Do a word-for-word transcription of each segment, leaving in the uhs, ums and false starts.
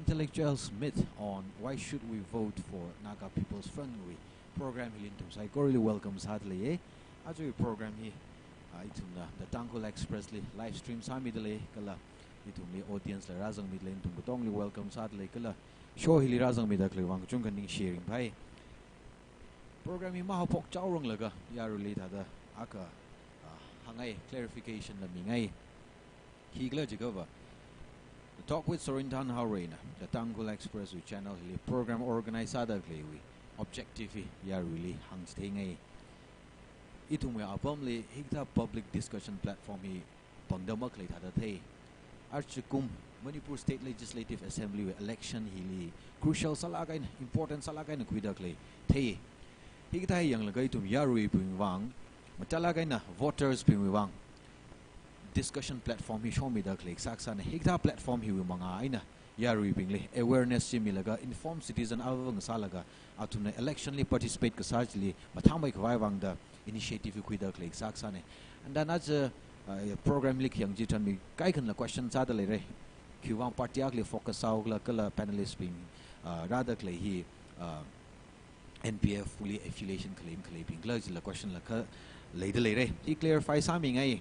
Intellectuals Meet on Why Should We Vote for Naga People's Front wui program hili nathum saikorali welcome sādalei. Ajawui program hi, ah, ithumna The Tangkhul Express li live stream sāmidalei, kala ithumli audience la rāzangmidalei, nathum katongli welcome sādalei, kala show hili rāzangmida khalei vang kachungkha ningshi ringphai. Program hi mahaophok chaoranglaga yaruili thāda akha, ah, hāngngai, clarification la mingai. Khikhala jiakhava, The Talk with Sorinthan Haoreina The Tangkhul Express wui channel hili program organize sāda khaleiwui objective hi yaruili hāngchitheingai. Ithumwui apamli hikathā public discussion platform hi pangda makhalei thāda thei. Ajakum Manipur State Legislative Assembly wui election hili crucial sālāk eina, important sālāk eina khuida khalei thei. Hikathā hi yanglaga ithum yaruibing vang, machālāk eina voters bingwui vang discussion platform hi shomida khalei kasā kasāna. Hikathā platform hiwui mangā eina yaruibingli awareness chi milaga informed citizen avāva ngasālaga athumna election li participate kasā chili mathāmeikhavai vangda initiative hi khuida khalei kasā kasāna. And then aja, uh, program li khayang chitharan mi kaikhanala question sāda leira. Khiwui vang party akhali focus sāhaokhala, kala panelist bing, uh, rāda khalei hi, uh, N P F wuli affiliation khalei khaleibingkhala chila question la kha leida leira. Hi clarify sāmingai.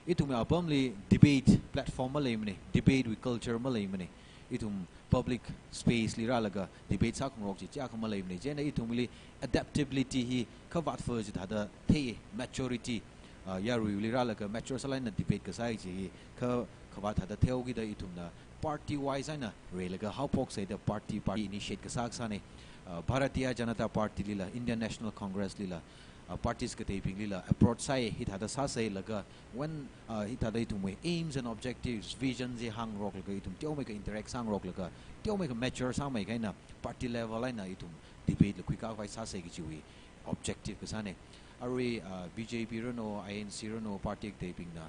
Ithumwui apamli debate platform maleimana, debate wui culture maleimana. Ithum public space li rālaga debate sākhangarok chi chiyākha maleimana. Chieina ithumli adaptability hi khavāt fā chithāda thei, maturity, ah, yaruili rālaga mature sālāk eina debate kasā chi hi kha, khavāt thāda theihaokida ithumna party wise eina reilaga haophoksa da party, party initiate kasā kasāna. Ah, Bharatiya Janata Party lila, Indian National Congress lila, ah, parties kateibinglila approach sāi, hithāda sāseilaga, when, ah, hithāda ithumwui aims and objectives, vision chi hāngaroklaga, ithum teomeikha interact sāngaroklaga, teomeikha mature sāmeikha eina party level eina ithum debate la khuikakhavai sāsei kajiwui objective kasāna. Arui, ah, B J P ranu, I N C ranu, party kateibingna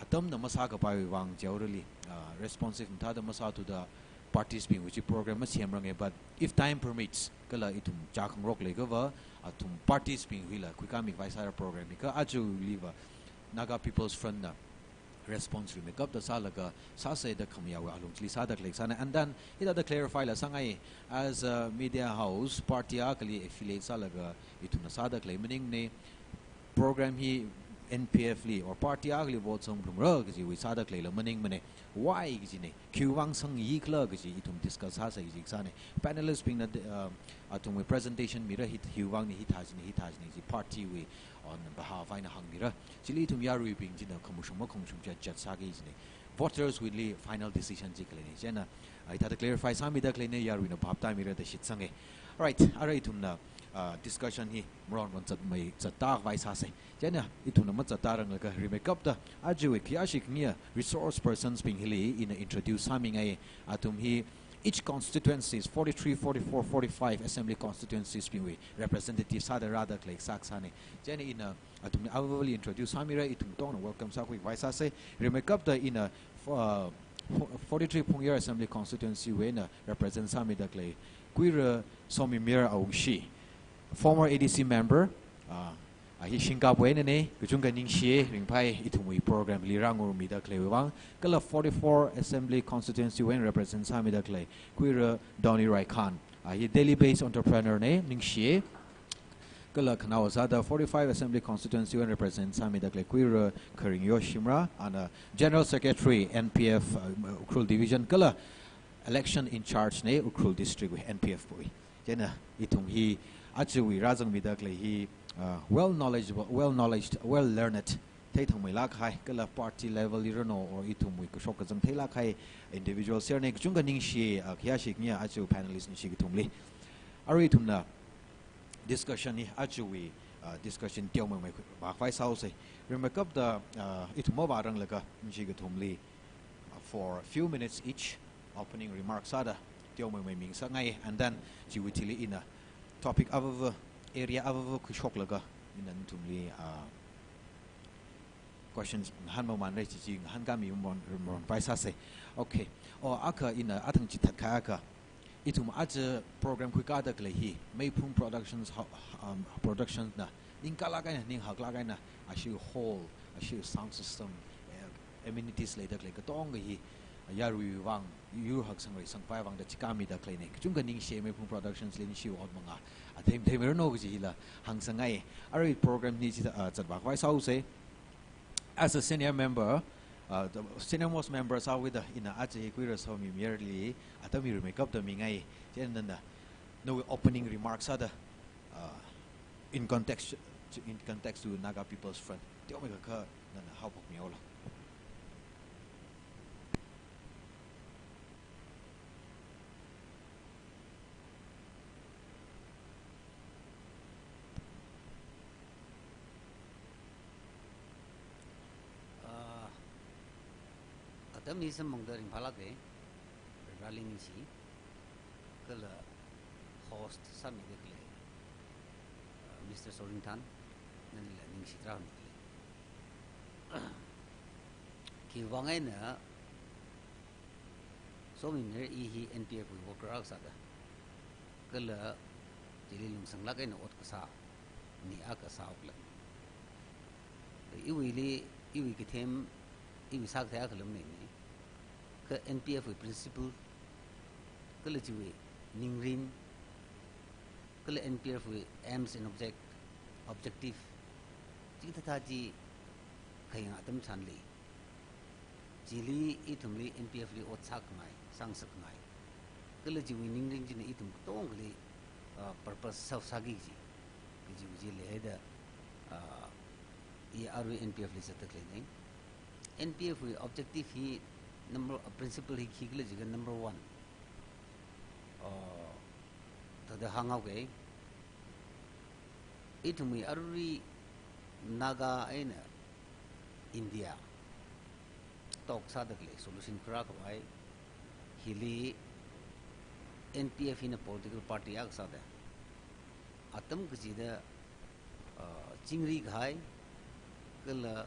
atamna masākapaiwui vang jihaorali, ah, responsive mathāda masāthuda parties bingwui chi program masemrange, but if time permits, kala ithum chākhangarok leiakhava, athum parties bingwuila khuikāmikhavai sāra program hi kha ajawuiliva Naga People's Front na response rimeikapta sālaga sāsei da khamayāwui alung chili sāda khalei kasāna. And then hithāda clarify la sāngai, as a media house, party akhali affiliate sālaga ithumna sāda khalei maningmana. Program hi N P F li or party akhali vote sangphalungra kajiwui sāda khaleila maningmana. Why kajina? Khiwui vang sangikhala kaji ithum discuss sāsei kaji kasāna. Panelist bingna, uh, athumwui presentation mira, hi, hiwui vangna hithā china, hithā china kaji party wui on behalf eina hāngmira. Chili ithum yaruibing china khamashung makhamashung chi judge sāki kajina. Voters wuili final decision chi khaleina. Chieina, ah, hithāda clarify sāmida khaleina, yaruina bhap tāmira da shitsange. Alright, ara ithumna, ah, discussion hi maronron zatmei zattākhavai sāsei. Chieina ithumna mazattāranglaga rimeikapta ajawui khayāshi khangayi resource persons bing hili ina introduce sāmingai. Athum hi each constituencies, forty-three, forty-four, forty-five assembly constituencies bingwui representative sāda rāda khalei kasā kasāna. Chieina ina athumli avāvali introduce sāmira, ithum katongna welcome sākhuikhavai sāsei. Rimeikapta ina, uh, forty-three Phungyar Assembly Constituency wui eina represent sāmida khalei Kuira Somimir Awungshi, former A D C member, uh, a hi shingkapwui einana, kachungkha ningshiya, ringphai ithumwui program li rāngarummida khaleiwui vang. Kala forty-four Assembly Constituency wui eina represent sāmida khalei Kuira Donny Raikhan, a hi Delhi based entrepreneur na, ningshiya. Kala khanaowa sāda forty-five Assembly Constituency wui eina represent sāmida khalei Kuira Kharingyo Shimrah, ana General Secretary N P F, uh, Ukhrul Division, kala election in charge na Ukhrul District wui N P F wui. Chieina ithum hi ajawui rāzangmida khalei hi, uh, well knowledgeable, well knowledged, well learned, theithangmeilāk kahai, kala party level li ranu or ithumwui kashok kazang theilāk kahai individual sirna, kachungkha ningshi, uh, khayāshi khangayi aja panelist nishi kathumli. Arui ithumna discussion hi ajawui, uh, discussion teomeimei vākhavai sāhaosei. Rimeikapta, uh, ithum mavāranglaga nishi kathumli, uh, for a few minutes each, opening remarks sāda teomeimei mingasakngai, and then chiwui thili ina topic avāva, area avāva khuishoklaga ina nathumli, uh, questions ngahānmamānra, chi chi ngahānkāmi maron, maronpai sāsei. Okay. Oh, akha ina athang chithatkahai akha, ithum aja program khuikāda khalei hi Meiphung Productions, um, Productions na ningkalāk eina, ninghaklāk eina, ashi hall, ashi sound system, eh, amenities leida khalei katonga hi yaruiwui vang, yur haksangrei sangpai vang da chikāmida khaleina. Kachungkha ningshi, Meipung Productions li ningshi ot manga. Athei matheimiranu kaji hila hāngsangngai. Arui program hi chithā, ah, zatvākhavai sāusa. As a senior member, uh, the senior most member sāhaoda ina aja kuira Somi mayarli atam hi rimeikapta mingai. Chieina nana, nawui opening remarks sāda, uh, in context, in context to Naga People's Front, teomeikha nana haophokmihaolu. Ah, atam hi samphangda ringphālāka, Vareli ningshi, kala host sāmida khalei, ah, Mister Soringthan, nanila ningshi tarākha mikhalei. Khiwui vang eina, Somi mayar i hi N P F wui worker akha sāda, kala chili lungsanglāk eina ot kasā mi akha sāhaokhala. Iwuili, iwui kathem, iwui sākathei akha lam leina. Kha N P F wui principle, kala chiwui ningrin, kala N P F wui aims and object, objective, chikathā chi khayang atam tharanli, chili ithumli N P F li ot sākhangai, sāngasakngai, kala chiwui ningrin china ithum katongali, ah, purpose serve sāki kaji, kaji, kaji leihaida, ah, i arui N P F li zatda khaleina. N P F wui objective hi number, ah, principle hi khikhala jiakha number one, ah, thāda hānghaoka. Ithumwui arui Naga eina India talk sāda khalei solution khuirākhavai hili N P F hina political party akha sāda, atam kachida, ah, chingri kahai, kala,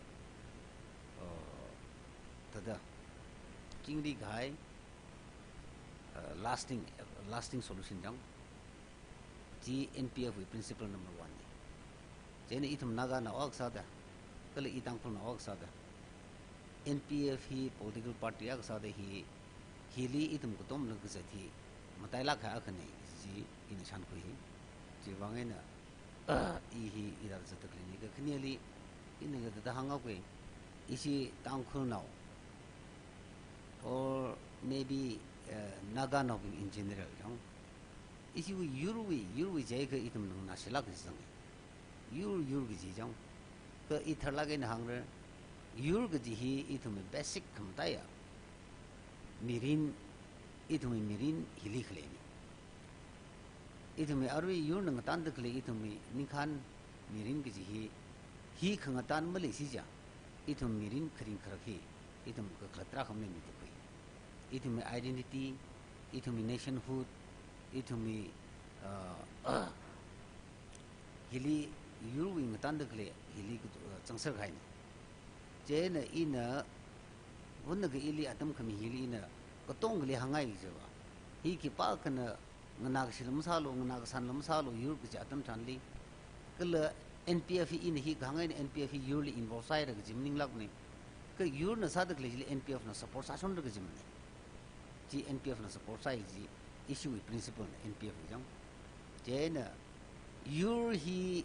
ah, thāda chingri kahai, uh, lasting, lasting solution chang. Chi N P F wui principle number one na. Chieina ithum Naganao akha sāda, kala i Tangkhulnao akha sāda, N P F hi political party akha sāda hi, hili ithum katomla kazat hi matailāk kahai akhana, chi ina shānkhui. Chiwui vang eina, ah, i hi hithāda zatda khaleina. Kakhaneli, inala thāda hānghaoka, ishi Tangkhulnao, or maybe, uh, Naganaobing in general chang, ishiwui yurwui, yurwui jiakha ithum nganāshilāk kaji zang. Yur, yur kaji chang. Kha i tharlāk eina hāngra, yur kaji hi ithumwui basic khamataiya mirin, ithumwui mirin hili khaleina. Ithumwui arui yurna ngatanda khalei ithumwui ningkhān mirin kaji hi, hi khangatā maleisi chiakha, ithum mirin kharing kharak hi ithum kakhalat tarākha maningmida khui. Ithumwui identity, ithumwui nationhood, ithumwui, uh, hili yurwui ngatanda khalei hili, uh, zangser kahaina. Chieina ina, hunnakha ili atam khami hili ina katongali hāngngai chiva, hi khipākhana nganākashila masālu, nganākasānla masālu, yur kaji atam tharanli. Kala N P F hi ina hi kahāng eina N P F hi yurli involve sāhaira kaji maninglākmana. Kha yurna sāda khalei chili N P F na support sāshonra kaji mana. Chi N P F na support sāi kaji ishiwui principle na, N P F wui chang. Chieina yur hi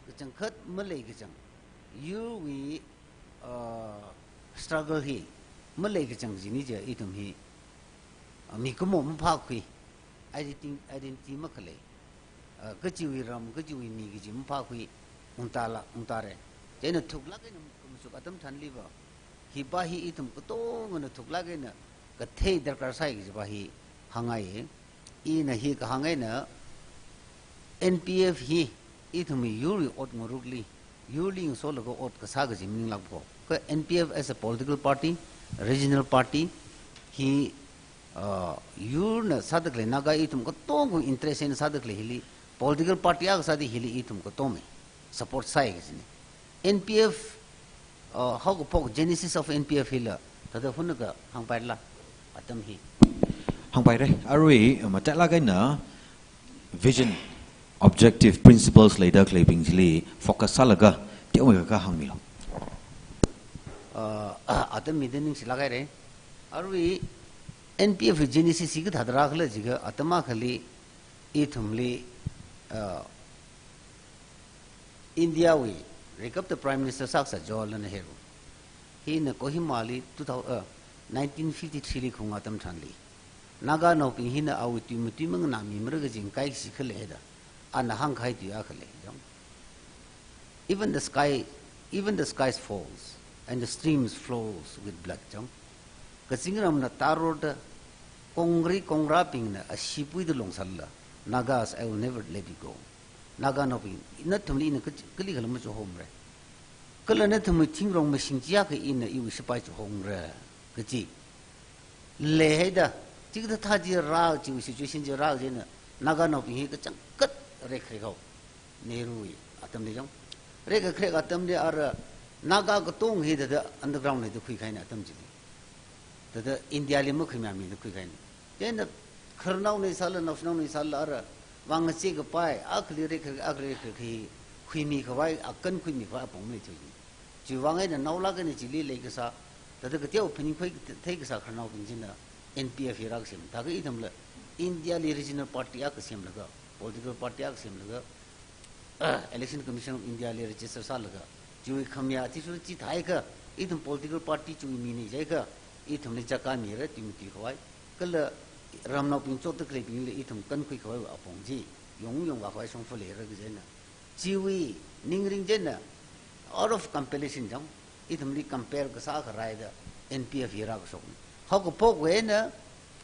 kachangkhat maleikachang, yurwui, uh, struggle hi maleikachang kajina chiakha ithum hi, uh, mikumo maphākhui, identity, identity makhalei, uh, kachiwui ram, kachiwui mi kaji maphākhui, ungtāla, ungtāra. Chieina thuklāk eina khamachuk atam tharanliva, hiva hi ithum katongana thuklāk eina kathei darkar sāi kajiva hi hāngngai. Ina hi kahāng eina, N P F hi ithumwui yurwui ot ngarukli, yurli ngasolaga ot kasā kaji maninglākpho. Kha N P F as a political party, regional party, hi, uh, yurna sāda khalei, Naga ithum katongwui interest eina sāda khalei hili, political party akha sāda hili ithum katongna support sāi kajina. N P F, uh, haokaphok genesis of N P F hila thāda hunnakha hāngpaila, atam hi. Hāngpaira, arui, uh, matailāk eina vision, objective, principles leida khaleibing chili focus sālaga, teomeikha hāngmilu. Uh, atam mida ningshilāk haira. Arui N P F wui genesis hi kathāda rākhala jiakha atam akhali ithumli, uh, India wui rikapta Prime Minister sākasā Jawaharlal Nehru hina Kohima li two thousand, uh, nineteen fifty-three li khaung atam tharanli Naganaobing hina awui tui matui manganāmimara kaji ngakaikashi khalei da ana hāngkahai tui akha lei jang. Even the sky, even the skies falls and the streams flows with blood jang. Kazingramna tārorda, kongri kongrābingna ashipuida longsālala, Nagas, I will never let you go. Naganaobing, nathumli ina kach-, kalikhala machihomra. Kala nathumwui thingrong mashing chiakha ina iwui sipai chihomra kaji. Leihaida, chikathā thā chi rā, chiwui situation chi rā chieina, Naganaobing hi kachangkhat rekharekhao. Nehru wui atamli jang. Rekharekha atamli ara Naga katonga hi thāda underground li da khuikahaina atam chili. Thāda India li makhuimami da khuikahaina. Chieina khararnaona sālala, naoshinaona sālala ara vang ngachee kapai, akhali rekha, akhali rekha hi khuimikhavai, akan khuimikhavai apong maleithui. Chiwui vang eina naolāk eina chili leikasā, thāda kateokha phaningkhui theikasā khararnaobing china N P F hi rākasem. Thākha ithumla India li regional party akha semlaga, political party akha semlaga, Election Commission of India li register sālaga, chiwui khamayā athishurda chithāakha, ithum political party chiwui mina jiakha, ithumli jaga mira, tui matuikhavai, kala ramnaobing chotda khaleibingli ithum kankhuikhavai apong chi yongyong vākhavai shongfa leira kaji eina, chiwui ningrin chieina, out of compassion jang, ithumli compare kasā kharāda N P F hi rākashokna. Haokaphok eina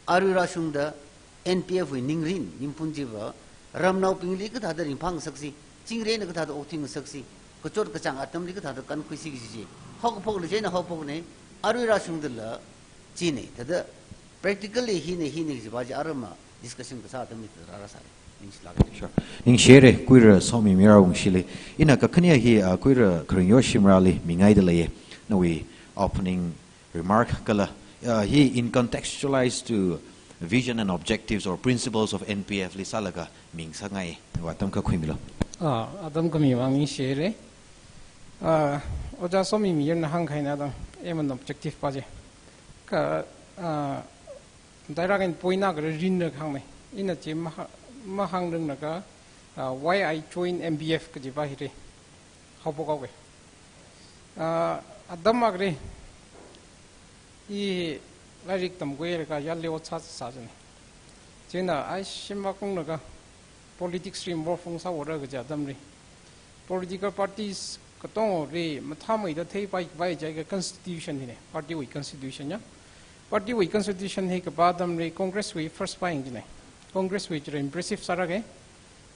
arui rāshungda N P F wui ningrin, yingphun chiva, ramnaobingli kathāda ringphāngasaksi, chingri eina kathāda okthuingasaksi, kachot kachāng atamli kathāda kankhuisi kaji chi haokaphokli chieina haophokna, arui rāshungdala china. Thāda practically hina, hina kajiva chi arama discussion kasā atamli thāda rāra sāra. Ningshilāk. Sure. Ningshire, Kuira Somimira Wungshili. Ina kakhane hi, ah, Kuira Kharingyao Shimrali mingaida leiya. Nawui opening remark kala, ah, hi in contextualize to vision and objectives or principles of N P F li sālaga mingsāngai. Nawui atam kha khuimilu. Ah, atam khami vang ningshire. Ah, Ojā Somimirana hāngkahaina tang, aim and objective pa chi. Kha, ah, direct and point na kara rinna hāngna. Ina chi maha-, mahāngranglakha, ah, why I join N P F kajiva hili haophokhao ke. Ah, atam akhali, i lairik tamkhuilaga yāli ot sāsā china. Chieina ai shim akunglaga politics li involve ungsā ora kaja atamli. Political parties katongli mathāmeida theipai, pai jiakha constitution hina, party wui constitution ya. Party wui constitution hi kapā atamli Congress wui first pāyang china. Congress wui chila impressive sāra ke,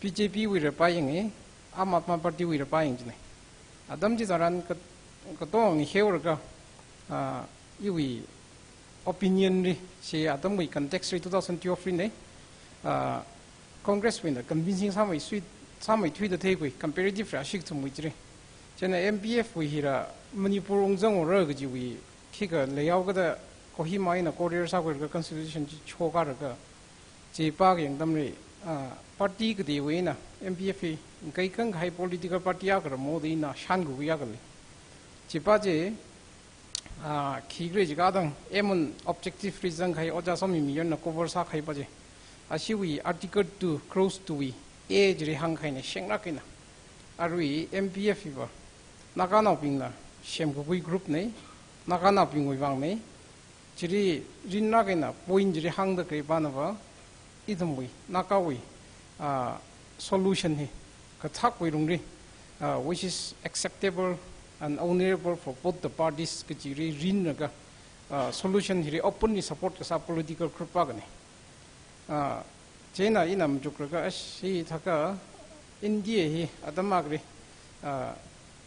B J P wuila pāyanga, Aam Aadmi Party wuila pāyang china. Atam chitharan ka-, katong hi haolaga, ah, iwui opinion li, chi atamwui context li two thousand twelve lina, ah, Congress wuina convincing sāmeisui, sāmeithuida theikhui, comparative rāshik thumwui chili. Chieina N P F wui hila Manipur ungzang ora kajiwui, khikha leihaokada Kohima eina courier sākhuilaga constitution chi chokālaga, chi pāyang atamli, ah, party kateiwui eina N P F hi ngakaikhang kahai political party akhala mo da ina shānkakhui akha lei. Chipa chi, ah, khikhala jiakha tang, aim and objective reason kahai Ojā Somimirana cover sākahaipa chi, ashiwui Article two, clause two wui A chili hāngkahaina, shenglāk eina. Arui N P F hiva Naganaobingna semkakhui group na, Naganaobingwui vangna, chili rinlāk eina point chili hāngda khalei panava, ithumwui, Nagawui, ah, solution hi, kathākwui lungli, ah, which is acceptable and honorable for both the parties kajili rinlaga, ah, solution hili openly support kasā political group akhana. Ah, chieina ina machuklaga, ashi thākha India hi atam akhali, ah,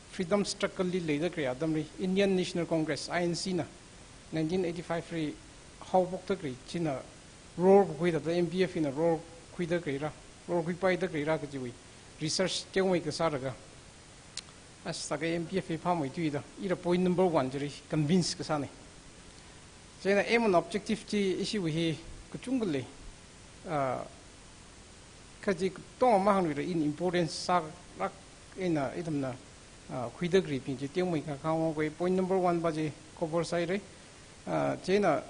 freedom struggle li leida khalei atamli Indian National Congress, I N C na, nineteen eighty-five li haophokda khalei china role kakhuida thāda N P F na role khuida khaleira, role khuipaida khaleira kajiwui research teomeikha sālaga, ashi thākha N P F hi phāmeithuida, ila point number one chili convince kasāna. Chieina aim and objective chi ishiwui hi kachungkha lei, ah, kha chi katonga mahāngluila ina importance sālāk eina ithumna, ah, khuida khaleibing chi teomeikha kahāng akha point number one pa chi cover sāhaira. Ah, chieina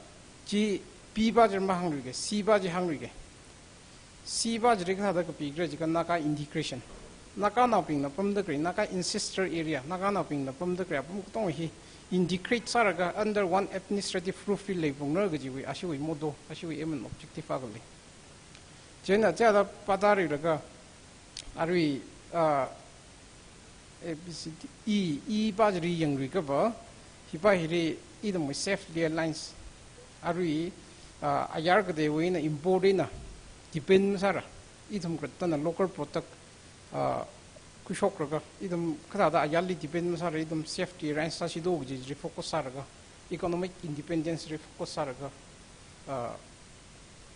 Chi B pa chi mahāngluike, C pa chi hāngluike. C pa chili kathāda kapikhala jiakha Naga integration. Naganaobingna pamda khalei, Naga ancestral area, Naganaobingna pamda khalei apam katonga hi integrate sālaga under one administrative roof li leiphungra kajiwui, ashiwui motto, ashiwui aim and objective akha lei. Chieina chithāda pāda leilaga, arui, ah, A, B, C, D, E, E pa chili yangluikapa, hi pa hili ithumwui self reliance, arui, ah, ayar kateiwui eina import eina depend masāla, ithum khalattana local product, ah, khuishoklaga, ithum kathāda ayarli depend masāla, ithum self reliance sāsi do kaji chili focus sālaga, economic independence li focus sālaga, ah,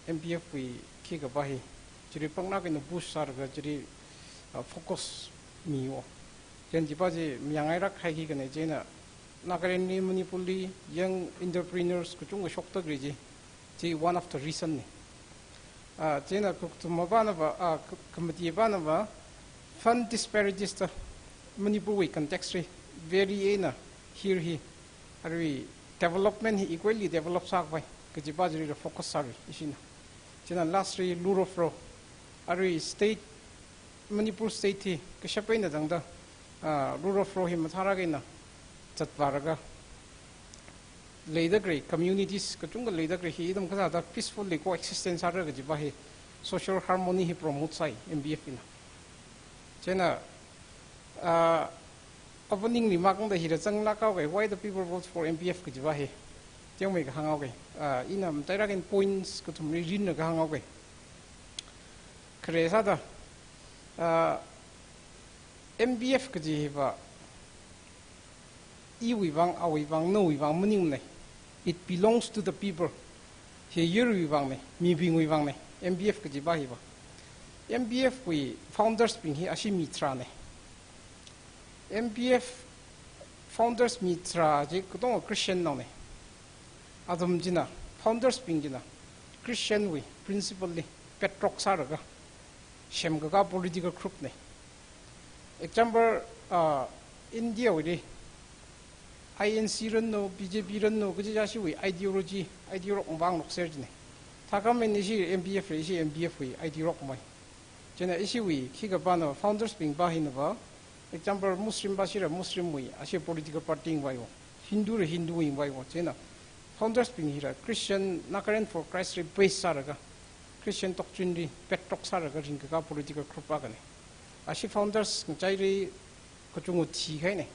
M P F wui khikapa hi, chili pangna kina push sālaga chili, ah, focus miwo. Chieina chi pa chi mayāngailāk kahai hi khanei, chieina Nagaland li, Manipur li young entrepreneurs kachungkha shokda khalei chi, chi one of the reason ne. Ah, chieina kakathuma pana pa, ah, ka-, khamati pana pa, fund disparities da Manipur wui context li vary eina hiya hi, arui development hi equally develop sākhavai kaji pa chili focus sālui ishina. Chieina last li rule of law, arui state, Manipur state hi kashap eina tangda, ah, rule of law hi mathālāk eina zatvālaga, leida khalei communities kachungkha leida khalei hi ithum kathāda peacefully coexistence sāra kaji pa hi, social harmony hi promote sāi M P F hina. Chieina, ah, opening remark da hila zanglāk haoke, why the people vote for M P F kaji pa hi. Tiangmei kahāng haoke. Ah, ina matailāk eina points kathumli rinlaga hāng haoke. Khare sāda, ah, M P F kaji hi pa, iwui vang, awui vang, nawui vang maningmane. It belongs to the people. Hi yaruiwui vangne, mibingwui vangne, M P F kaji pa hi pa. M P F wui founders bing hi ashi mi tharāne. M P F founders mi tharā chi katonga Christian naone. Athum china, founders bing china, Christian wui principle li bedrock sālaga semkakā political group ne. Example, ah, India wuili I N C ranu, B J P ranu kaji chi ashiwui ideology, ideologue vang lokser chine. Thākhameina ishi M P F le, ishi M P F wui ideologue mai. Chieina ishiwui khikapana founders bing pa hina pa, example, Muslim pa shila Muslim wui ashi political party yangvaiwo, Hindu la Hindu yangvaiwo. Chieina founders bing hila Christian, Nagaland for Christ li base sālaga, Christian doctrine li bedrock sālaga ringkakā political group akhane. Ashi founders ngachaili kachungkha thikahaine.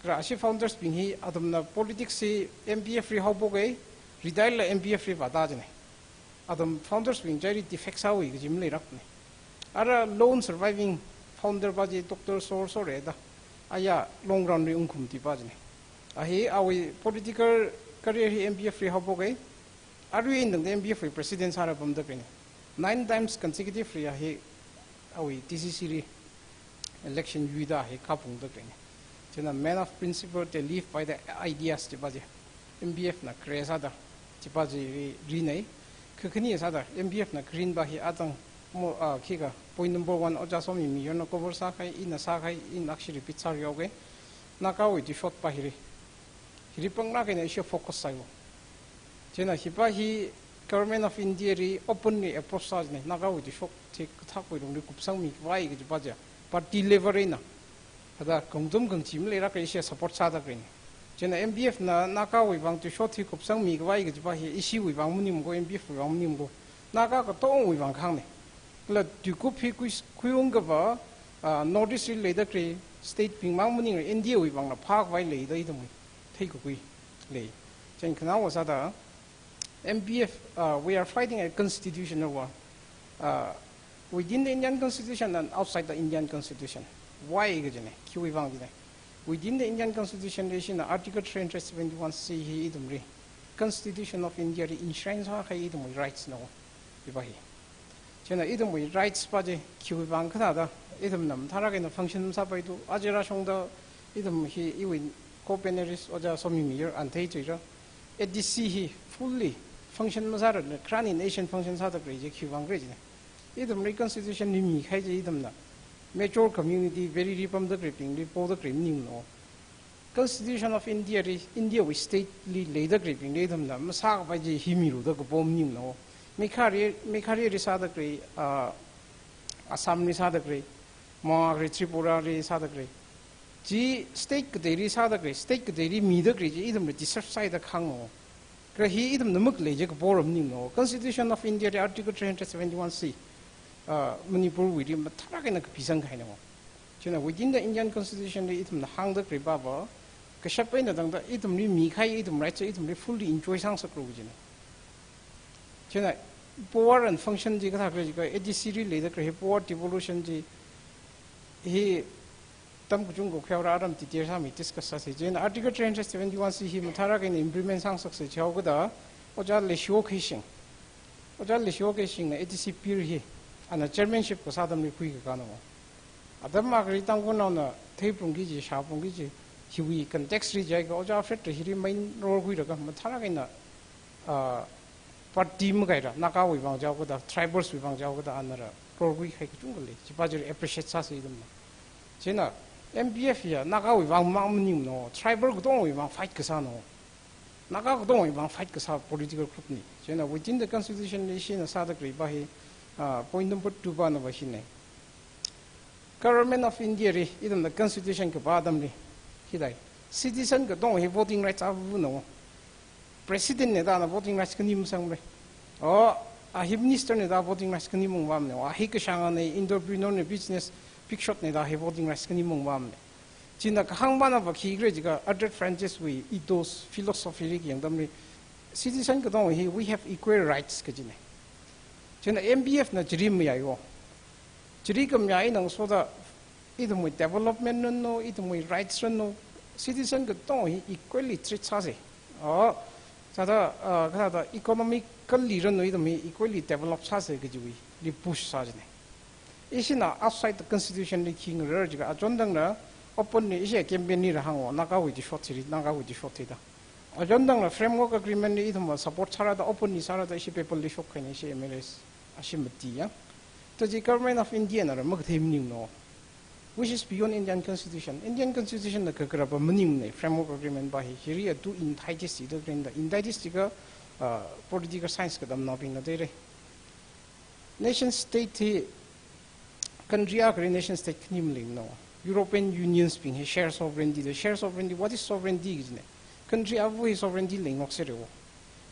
Kala ashi founders bing hi athumna politics hi M P F li haophoke, retire la M P F li vāda chine. Athum founders bing ngachaili defect sāhaowe kaji maleilākne. Ara lone surviving founder pa chi Doctor Sor Sor le da. Aya long run li ungkhamti pa chine. A hi awui political career hi M P F li haophoke. Arui eina tangda M P F wui president sālaga pamda khaleine. Nine times consecutively a hi awui D C C li election yuida hi kaphungda khaleine. Chieina man of principle, they live by the ideas chi pa chi. M P F na khare sāda chi pa chi ri, rinei. Kha khani sāda M P F na kharin pa hi atang mo, ah, khikha point number one Ojā Somi Miyur na cover sākahai, ina sākahai, ina akhashi repeat sārihaoke. Nagawui tuishot pa hili. Hili pangna kaina ishi focus sāiwo. Chieina hi pa hi Government of India li openly approach sā chine, Nagawui tuishot hi kathākwui lungli kupsangmi khavai kaji pa chi, party level eina. Thāda kangtum kangchi maleilākla ishi support sāda khaleine. Chieina M P F na Nagawui vang tuishot hi kupsangmi khavai kaji pa hi ishiwui vang maningmako, M P F wui vang maningmako. Naga katongawui vang kahāngne. Kala tuikup hi khui, khuiungkapa, ah, North East li leida khalei state bing mang maningla India wui vangla phākhavai leida ithumwui theikakhui lei. Chieina khanaowa sāda, M P F, uh, we are fighting a constitutional war, uh, within the Indian Constitution and outside the Indian Constitution. Why kajine? Khiwui vang jine? Within the Indian Constitution li ishina Article three hundred seventy-one C hi ithumli Constitution of India li enshrine sākahai ithumwui rights no. Hi pa hi. Chieina ithumwui rights pa chi khiwui vang kathāda ithumna mathālāk eina function masāpaithu, aja rāshungda ithum hi iwui co-panelist Ojā Somi Miyur ana theichiakha, A D C hi fully function masārarla, kharān in essence function sāda khalei chi khiwui vang khala jine. Ithumli constitution li mikahai chi ithumna mature community, valley li pamda khaleibingli poda khalei maningmano. Constitution of India li, India wui state li leida khaleibingli ithumna masākapai chi hi milu da kapo maningmana. Meghalaya, Meghalaya li sāda khalei, ah, Assam li sāda khalei, Mawngakli Tripura li sāda khalei. Chi state kateili sāda khalei, state kateili mida khalei chi ithumli deserve sāi da kahāngna. Kha hi ithumna makhalei chi kapo maningmana. Constitution of India li Article three hundred seventy-one C, ah, Manipur wuili mathālāk eina kapisang kahaina. Chieina within the Indian Constitution li ithumna hāngda khalei papa, kashap eina tangda ithumli mikahai ithum rights ithumli fully enjoy sāngasaklu kajina. Chieina power and function chi kathā khalei jiakha A D C li leida khalei power devolution chi hi tam kachungkha khuihaora, aram detail sāmi discuss sāsa. Chieina Article three hundred seventy-one C hi mathālāk eina implement sāngasaksa jihaokada, ojā Leishiho Keishing. Ojā Leishiho Keishingna A D C bill hi, ana chairmanship kasā atamli khuikakāna. Atam akhali Tangkhulnaona theiphalungki kaji, shāphalungki kaji, hiwui context li jiakha, ojā Alfred hili main role khuilaga, mathālāk eina, ah, party makaila, Nagawui vang jihaokada, tribals wui vang jihaokada, anala role khuikahai kachungkha lei, chipa chili appreciate sāsa ithumna. Chieina M P F ya, Nagawui vang mang maningmana, tribal katongawui vang fight kasāna. Naga katongawui vang fight kasā political group na. Chieina within the constitution li ishina sāda khaleipa hi, ah, point number two pana va hina. Government of India li, ithumna constitution kapā atamli, hithāda, citizen katong hi voting rights avāvana. President na da ana voting rights khani masangra. O, a hi minister na da voting rights khani mavāmana. O, a hi kashāngna, entrepreneur na, business, big shot na da hi voting rights khani mavāmana. Chieina kahāng pana va khikhala jiakha Alfred Francis wui ethos, philosophy li kayang atamli, citizen katong hi we have equal rights kajina. Chieina M P F na chili mayāya. Chili khamayā eina ngasoda ithumwui development ranu, ithumwui rights ranu, citizen katong hi equally treat sāsa. O, thāda, ah, kathāda economically ranu ithum hi equally develop sāsa kajiwuili push sā kajina. Ishina outside the constitution li khi ngarar jiakha, achon tangda openly ishi campaign lila hānga, Nagawui chi shot thili, Nagawui chi shot thida. Achon tangda framework agreement li ithumva support sāra da, openly sāra da ishi paper li shokkahaina ishi M L As, ashi mati ya. Tachi Government of India nala makathei maningmana, which is beyond Indian Constitution. Indian Constitution na kakharapa maningmana, framework agreement pa hi. Hili a tu entities chi da khalei da, entities jiakha, ah, political science katamnaobingna theira. Nation state hi, country akhali nation state khani maleimana. European Unions bing hi share sovereignty da, share sovereignty, what is sovereignty kajina? Country avā hi sovereignty leingasakra.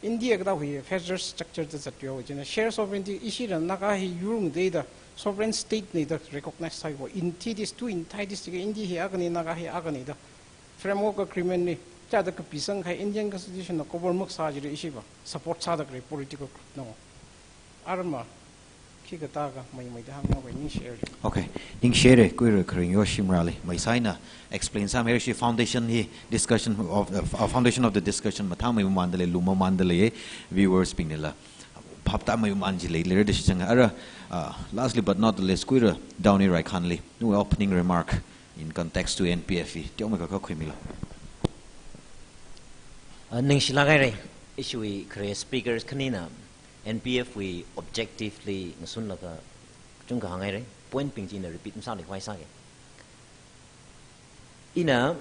India kathāwui federal structure da zatya kajina. Share sovereignty ishila Naga hi yur ngateida sovereign state na da recognize sāya. Entities, tu entities jiakha India hi akhana, Naga hi akhana da framework agreement li, chāda kapisang kahai Indian Constitution na cover makasā chili ishiva support sāda khalei political group na. Arama, khikha tākha maimaida hānghaowa, ningshire. Okay, ningshire, kuira kharing yo shimrali. Maisai na explain sāmira, ishi foundation hi discussion of, uh, foundation of the discussion mathāmei mamānda lei, lumamānda lei, viewers bing nila phaptāmei mamān chi leilei da shitsanga. Ara, uh, lastly but not the least, kuira Downy Raikhan li, nawui opening remark in context to N P F hi teomeikha khuimilo. Ah, ningshilāk haira, ishiwui khare speakers khanina N P F wui objective li ngasunlaga kachungkha hānghaira, point bing chi ina repeat masāluikhavai sāga. Ina,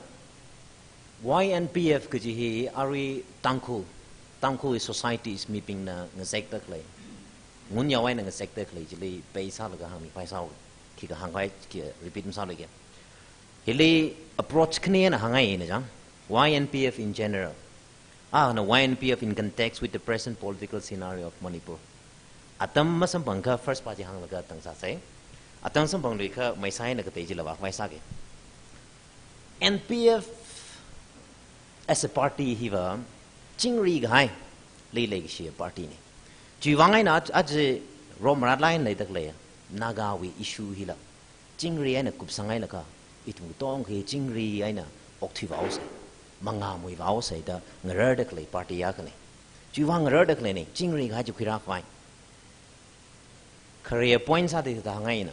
why N P F kaji hi arui Tangkhul, Tangkhul societies mibingna ngazekda khalei, ngunyao eina ngazekda khalei chili base sālaga hāngmikhavai sāhaowa, khikha hāngkhavai, khi repeat masāluiga. Hili approach khani eina hānghaina chang, why N P F in general? Ah, na why N P F in context with the present political scenario of Manipur? Atam masamphangakha first pa chi hānglaga tang sāsa. Atam samphangluikha Maisai na katei chila vākhavai sāga. N P F as a party hiva chingri kahai, leilei kashi party na. Chiwui vang eina ach-, aja rom rat line leida khalei Nagawui issue hila chingri eina kupsanghailaga, ithum katongkha hi chingri eina okthuivāhaosa, mangāmuivāhaosa da ngararda khalei party akhana. Chiwui vang ngararda khaleina, chingri kahai chi khuirākhavai. Khare point sāda hithāda hānghaina.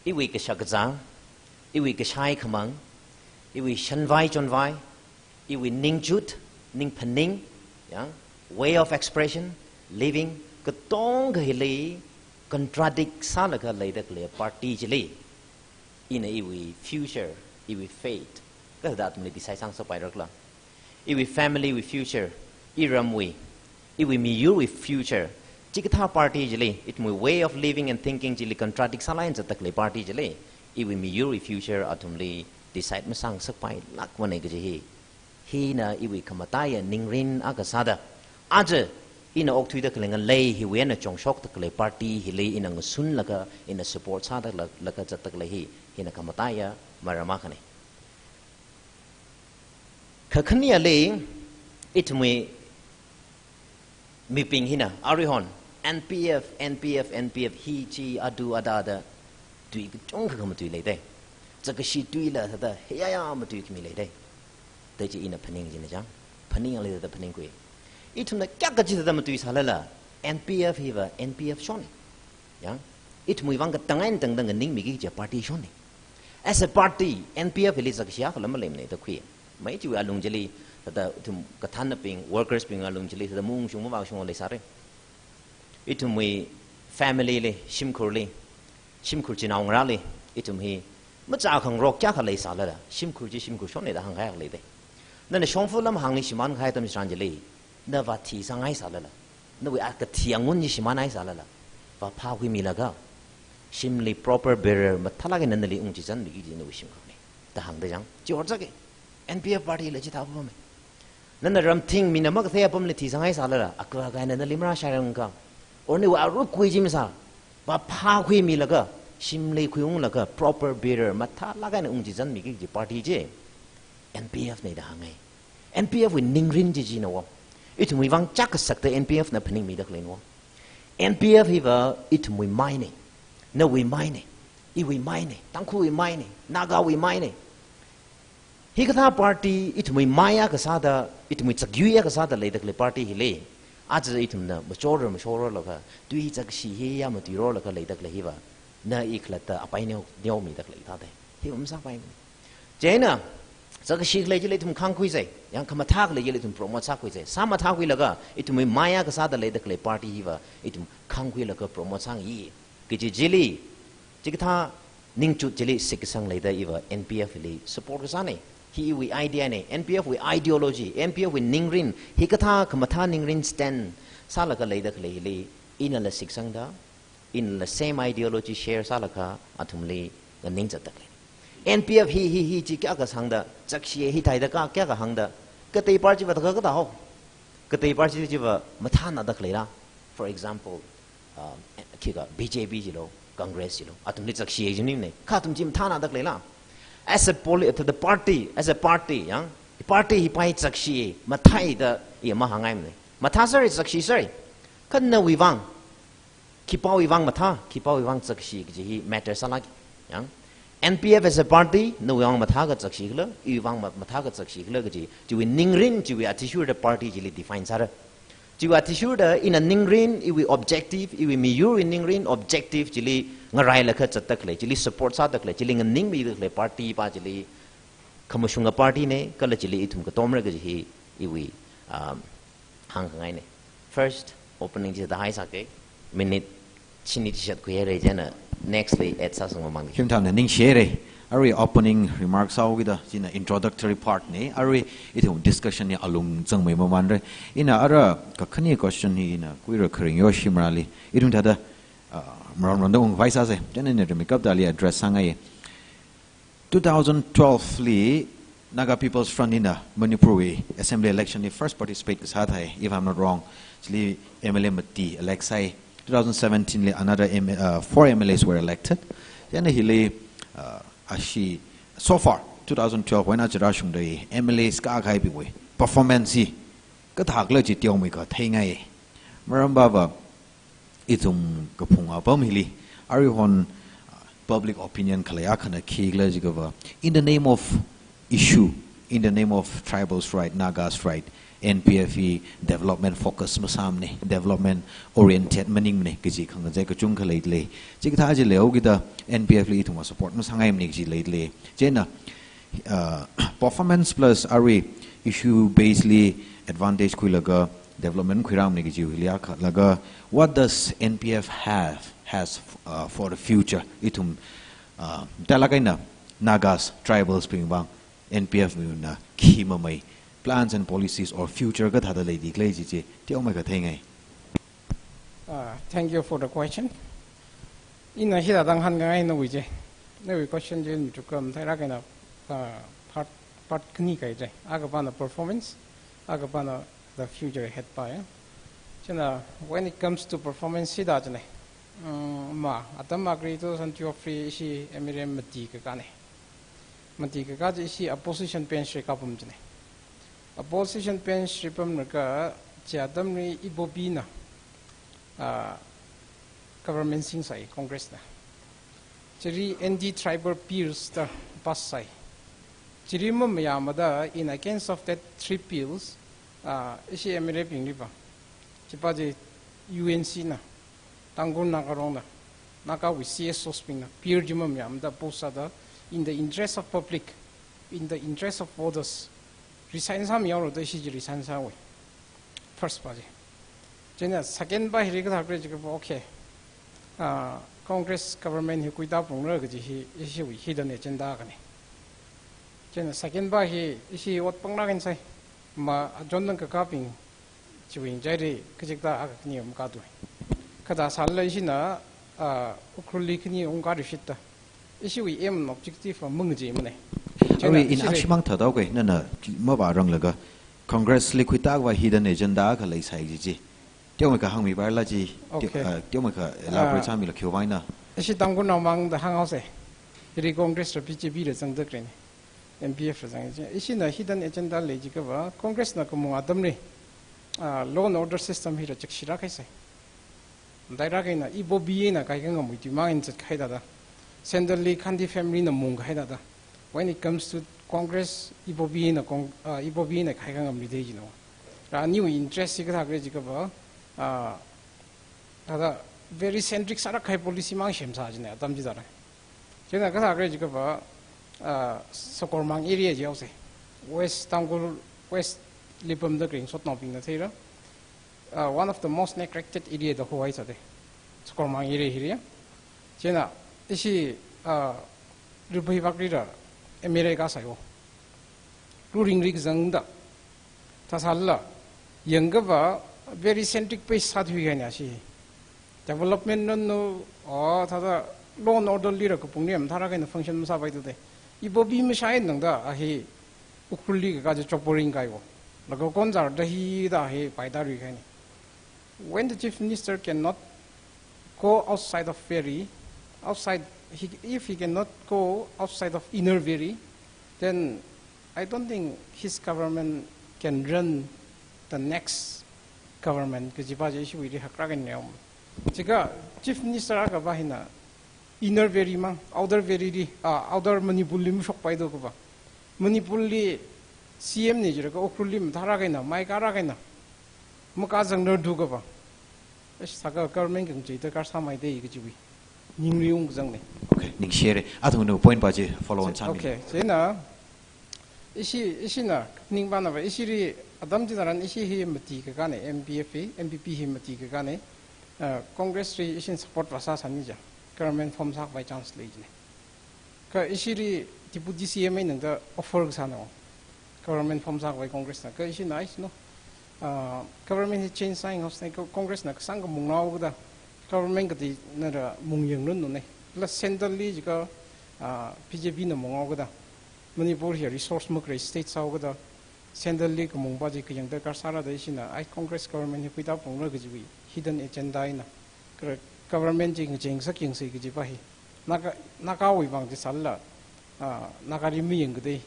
Iwui kashakazā, iwui kashai khamang, iwui shanvai chonvai, iwui ningchut, ningphaning, ya, way of expression, living, katonga hili contradict sālaga leida khalei party chili, ina iwui future, iwui fate, Kathāda athumli decide sāngasakpai rakhala? Iwui family wui future, iramwui, iwui miyurwui future, chikathā party chili, ithumwui way of living and thinking chili contradict sālāk eina zatda khalei party chili, iwui miyurwui future athumli decide masāngasakpailākmana kaji hi, hina iwui khamataiya ningrin akha sāda, aja ina okthuida khalei ngalei hiwui eina chongshokda khalei party hili ina ngasunlaga, ina support sāda la-, laga zatda khalei hi, hina khamataiya maram akhana. Kakhaneli, ithumwui mibing hina, aruihon, N P F, N P F, N P F, hi chi adu ada da, tui kachungkha khamatui leidei. Zakkashi tuila thāda, hiyaya matui khami leidei. Da chi ina phaning china chang. Phaninglei thāda phaningkhui. Ithumna kayākha chi thāda matui sālala, N P F hiva, N P F shonna. Yang, ithumwui vang katang eina tangda nganingmiki kaji party shonna. As a party, N P F hili zakkashi akhala maleimana da khui. Mai chiwui alung chili, thāda ithum kathānnabing, workers bing alung chili, thāda maungshung mavāshung leisāra. Ithumwui family li, shimkhurli, shimkhur chinao ngarāli, ithum hi, machā khangarok kayākha leisālala, shimkhur chi shimkhur shonna da hāngkahai akha leidei. Nana shongfa lamhāngli shimānkahai atam tharan chili, na vāthi sānghai sālala, nawui a kathi angun chi shimānhai sālala, vāphākhuimilaga, shimli proper bearer mathālāk eina nali ungchizanmiki kaji nawui shimkhurna da hāngda chang. Chi horzaka, N P F party la chithā apamna. Nana ramthing mina makathei apamli thi sānghai sālala, akha akha eina nali marāshairangka. Or nawui arukui chi masā, vāphākhuimilaga, shimli khuiunglaga, proper bearer mathālāk eina ungchizanmiki kaji party chi, N P F na da hānghai. N P F wui ningrin chi china wo. Ithumwui vang chāk kasakta N P F na phaningmida khaleina wo. N P F hiva ithumwui maina. Nawui maina. Iwui maina. Tangkhulwui maina. Nagawui maina. Hikathā party ithumwui mai akha sāda, ithumwui zakyui akha sāda leida khalei party hili, aja ithumna machorra mashorrolaga, tui zakkashi hiyaya matuirorlaga leida khalei hiva, na i khalatta apai neo, neomida khalei thāda. Hiva masāpaimana. Chieina, zakkashi khalei chili ithum khāngkhuisa, yang khamathā khalei chili ithum promote sākhuisa. Sāmathākhuilaga, ithumwui mai akha sāda leida khalei party hiva, ithum khāngkhuilaga promote sāngai. Kaji chili, chikathā ningchut chili shitkasang leida iva N P F li support kasāna. Hi iwui idea na, N P F wui ideology, N P F wui ningrin, hikathā khamathā ningrin stand sālaga leida khalei hili, inala shitkasangda, inala same ideology share sālaga, athumli nganing zatda khalei. N P F hi, hi, hi chi kayākha sāngda, zakkashi hi theida ka, kayākha hāngda, katei party va thākha kathā ho. Katei party chiva mathānada khaleila. For example, um, khikha B J P chilo, Congress chilo, athumli zakkashi jimnimna. Kha athum chi mathānada khaleila. As a poli-, the, the party, as a party, yang, party hipa hi zakkashi mathāi da i mahāngngaimana. Mathāsāra, zakkashi sāra. Kha nawui vang, khipāwui vang mathā, khipāwui vang zakkashi kaji hi matter sālāka. Yang, N P F as a party, nawui vang mathā ka zakkashi khala, iwui vang ma-, mathā ka zakkashi khala kaji, chiwui ningrin, chiwui athishurda party chili define sāra. Chiwui athishurda ina ningrin, iwui objective, iwui miyurwui ningrin, objective chili ngarailaga zatda khalei, chili support sāda khalei, chili nganingmida khalei party pa chili khamashunga party na, kala chili ithum katomra kaji hi iwui, um, hāngkhangaina. First opening chithāda haisāka, minute shini chishat khuihaira, chieina next li add sāsang mamangli. Khim thamna ningshihaira. Arui opening remarks sāhaokida, china introductory part na, arui ithum discussion hi alung zangmei mamānra. Ina ara kakhane question hi ina kuira kharing yo shimrali. Ithum thāda, uh, maram ramda ungvai sāsa. Chieina ina rami kaptali address sāngai. Two thousand twelve li Naga People's Front hina Manipur wui assembly election li first participate kasā thai, if I'm not wrong. Chili M L A mati elect sāi. Two thousand seventeen li another M-, uh, four M L As were elected. Chieina hili, uh, ashi, so far, two thousand twelve wui eina chirāshungda M L As kakā kahaibingwui performance hi kathākhala chi teomeikha theingai. Maram baba, ithum kaphung apam hili, aruihon, uh, public opinion khalei akhana khikhala jiakhava, in the name of issue, in the name of tribals' right, Nagas' right, N P F hi development focus masāmana, development oriented maningmana kaji khangazai kachungkha leilei. Chikathā chi leihaokida N P F li ithum support masāngaimana kaji leilei. Chieina, uh, performance plus arui issue base li advantage khuilaga development khuirāmana kaji hili akha laga, what does N P F have, has, uh, for the future? Ithum, uh, talak eina Nagas, tribals bing vang N P F na khi mamei plans and policies or future kathāda leidalei chi chi teomeikha theingai. Uh, thank you for the question. Ina hithāda hāngngai nawui chi. Nawui question chi mi chukam thai ra kaina, uh, part, part khani kahai chi. Akhapana performance, akhapana the future ahead pa ya. China, when it comes to performance hithāda china. Um, ma, atam akhari two thousand twelve li ishi M L A mati kakāna. Mati kakā chi ishi opposition bench li kapam china. Opposition bench li pamlaga chi atamli ibobi na, ah, government singsai Congress na. Chili anti-tribal bills da pass sai. Chili mamayāmada in against of that three bills, ah, ishi M L A bingli pa. Chipa chi U N C na, Tangkhul Naga Long na, Nagawui C S Os bingna, bill chi mamayāmada oppose sāda, in the interest of public, in the interest of voters, resign sāmihaolu da ishi chi resign sāhaowa. First pa chi. China second pa hili kathākhala jiakha, okay. Ah, Congress government hi khuida phungra kaji hi, ishiwui hidden agenda akhana. China second pa hi, ishi ot pānglāk eina sai. Ma, achon nang kakābing, chiwui ngachaili, kachikathā akha khani ungkatui. Kathā sālala ishina, ah, Ukhrulli khani ungkatui shita. Ishiwui aim and objective va mung chi mana. Arui in China, ashi mang thāda kei, nana mavāranglaga Congress li khuida va hidden agenda akha leisai kaji chi. Teomeikha hāngmi paila chi, teo-, Okay. ah, teomeikha elaborate sāmila khiwui vangna. Ishi Tangkhulnao mangda hānghaosa. Hili Congress la B J P la zangda khalei ni. N P F la zang. Ishina hidden agenda lei jiakha va, Congress na kamung atamli, ah, law and order system hila chakshilāk haisa. Matailāk eina, ibobi na kaikha ngamui tui mang eina zatkahai thāda. Central li Gandhi family na mungkahai thāda. When it comes to Congress, ibobi na Cong-, ah, ibobi na kaikha ngamlidalei jina. Ra aniwui interest chi kathākhala jiakha va, ah, thāda very centric sālāk kahai policy mang semsā jina, atam chithāda. China kathākhala jiakha va, ah, Sakormang area jihaosa. West Tangkhul, West li pamda khalei ngasotnaobingna theira. Ah, one of the most neglected area da hohaisāda. Sakormang area hili ya. China, ishi, ah, Rilphei Vak lila M L A kasāhaowa. Luringli kazangda. Thāsālala, yangakha va, very centric base sāthuikahaina ishi. Development nano, oh, thāda law and order lila kapungli mathālāk eina function masāpaithuda. Ibobi mashai nangda, a hi Ukhrulli kakā chi chopper ringkahaiwo. Laga konzar da hida hi paida rikahaina. When the chief minister cannot go outside of Valley, outside, he, if he cannot go outside of inner Valley, then I don't think his government can run the next government kajipa chi ishiwuili haklāk eina leihao. Jiakha chief minister akha va hina inner Valley mang, outer Valley li, ah, outer Manipur li mashokpaithu kava. Manipur li C M na jilaga Ukhrul li mathālāk eina, maikharāk eina, makazangnalu kava. Ish, sākha government kangchei darkar sāmeida kajiwui ningli ungkazangna. Okay, ningshire. Athumna point pa chi follow on sāmi. Okay, chieina, ishi, ishina, ningpana va, ishili, atam chitharan ishi hi mati kakāna, M P F hi, M P P hi mati kakāna, uh, Congress li ishin support va sāsāni ja, government form sākhavai chance lei jina. Kha ishili Deputy C M eina nangda offer kasāna, government form sākhavai Congress na. Kha ishina, ai, no. Ah, government hi change sāyanghaosana, Congress na kasāngkha mungnao kada, government kateonala mungyanglunnona. Plus central li jiakha, ah, B J P na mungnao kada. Manipur hi resource makhalei state sāhao kada. Central li kamungpa chi kayang darkar sāra da ishina, ai, Congress government hi khuida phungra kajiwui hidden agenda eina. Kha government chi ngachei ngasak yangsa kajipa hi. Naga, Nagawui vang chi sālala, ah, Nagali mayangkadei.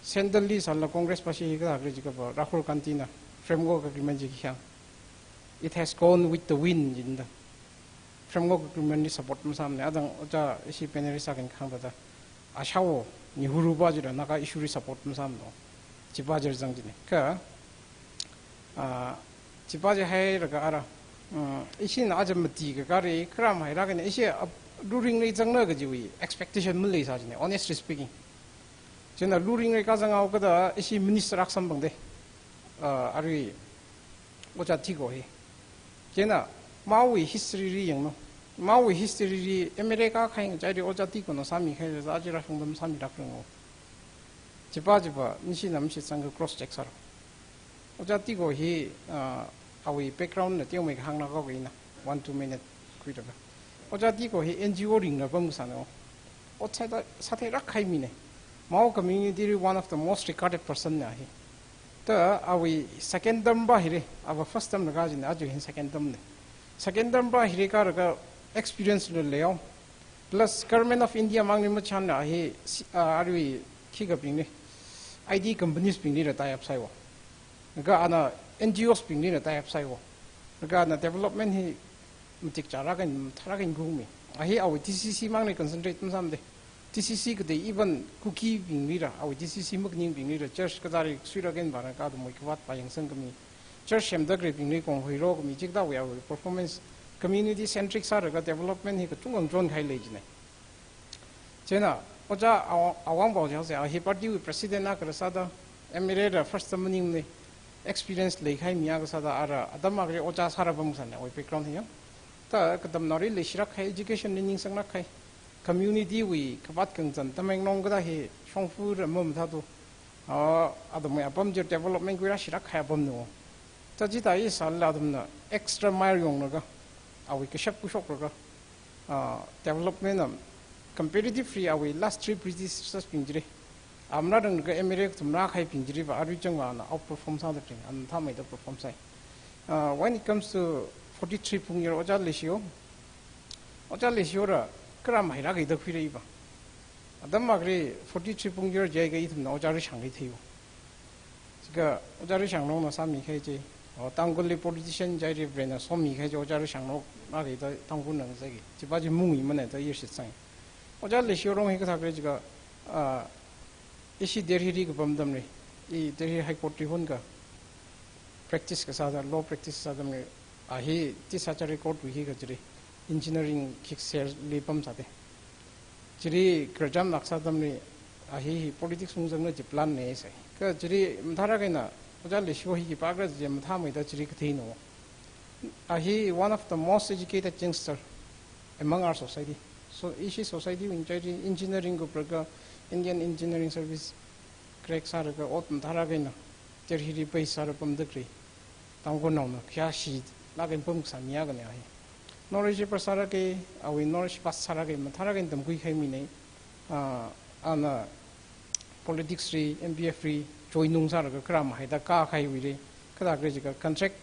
Central li sālala Congress pa ishi hi kathākhala jiakha va Rahul Gandhi na framework agreement chi khi hāng. It has gone with the wind jinda. Framework agreement li support masāmana, athang ojā ishi panelist akhana kahāng thāda. Ashao, Nehru pa chila Naga issue li support masāmana. Chipa chila zang jina. Kha, ah, chipa chi hailaga ara, mm, ishina aja mati kakāli, kharam hailāk eina, ishi ap-, luringli zangna kajiwui expectation maleisā jina, honestly speaking. Chieina luringli kazanghao kada, ishi minister akha samphangda. Ah, arui, Ojā Tiko hi. Chieina, mawui history li yanglu. Mawui history li M L A kakā ngachāli Ojā Tiko na sāmikahai, aja rāshungda masāmilākranu. Chipa chipa, nshi nam shi sangga cross check sāra. Ojā Tiko hi, ah, awui background na teomeikha hāngna kaoka ina, one two minute khuiraka. Ojā Tiko hi N G O ringla pamkasāna. Ot sāda, sāthei rākhai mina. Mao community li one of the most regarded person na hi. Ta awui second term pa hira, ava first term na kajina, aja hin second term na. Second term pa hira karaga experience la leiya. Plus Government of India mangli machānla hi, si-, ah, arui khikabingli, I T companies bingli la tie up sāya. Laga ana N G Os bingli la tie up sāya. Laga ana development hi matik chāra kan, thara kan kungmi. Ahi awui T C C mangli concentrate masāmada. T C C katei even Kuki bingli la, awui T C C makning bingli la, church kathāda suira kan vāra ka athumwui kavāt pa yangsang kami. Church semda khalei bingli konghuiro kami chikathāwui awui performance community centric sālaga development hi kachungkha chonkhai lei jina. Chieina, Ojā Awang, Awangpao Jaosei, a hi party wui president akha sāda, M L A la first term maningmana, experience leikhai mi akha sāda, ara, atam akhali ojā sāra pamkasāna, awui background hi ya. Ta, katamnaoli leishilakhai, education li ningsanglakhai, community wui kavāt kangzan, Tamenglong kathā hi, shongfa ra mamathāthu, ah, athumwui apam chi development khuirāshilakhai apamna. Ta chithāda sālala athumna extra mile yonglaga, awui kashap khuishoklaga, ah, development am comparatively awui last three predecessors bing chili, amna rang laga M L A kathum rākhai bing chili va arui chang va ana outperform sāda kring, ana mathāmeida perform sāi. Ah, when it comes to forty-three Phungyar, Ojā Leishio, Ojā Leishio la kharam haira kaida khuira iva. Atam akhali forty-three Phungyar jiakha ithumna Ojā Rishangli theiya. Chikha Ojā Rishanglongna sāmikahai chi, o, Tangkhulli politician jiakha Reverend na somikahai chi Ojā Rishanglong akha da Tangkhul nang sāki. Chipa chi mungimana da yirshitsang. Ojā Leishiorong hi kathākhala chikha, ah, ishi Delhi li kapam atamli, i Delhi High Court li hon ka practice kasāda, law practice sā atamli, a hi Tisachari Court wui hi kachili, engineering khikser li pamsāda. Chili graduate mark sā atamli, a hi, hi politics ungzangna chi plan na sāi. Kha chili mathālāk eina, Ojā Leishio hi khipākhala chi mathāmeida chili katheina. A hi one of the most educated youngster among our society. So, ishi society wui chili engineering kupra ka Indian Engineering Service crack sālaga ot mathālāk eina Delhi li base sālaga pamda khalei Tangkhulnaona khayāshilāk eina pamkasā mi akhana hi. Knowledge pa sālaga, awui knowledge pa sālaga, mathālāk eina tamkhuikhai mina, ah, ana politics li, M P F li, join ungsālaga kharam haida kākahaiwuili, kathākhala chikha contract,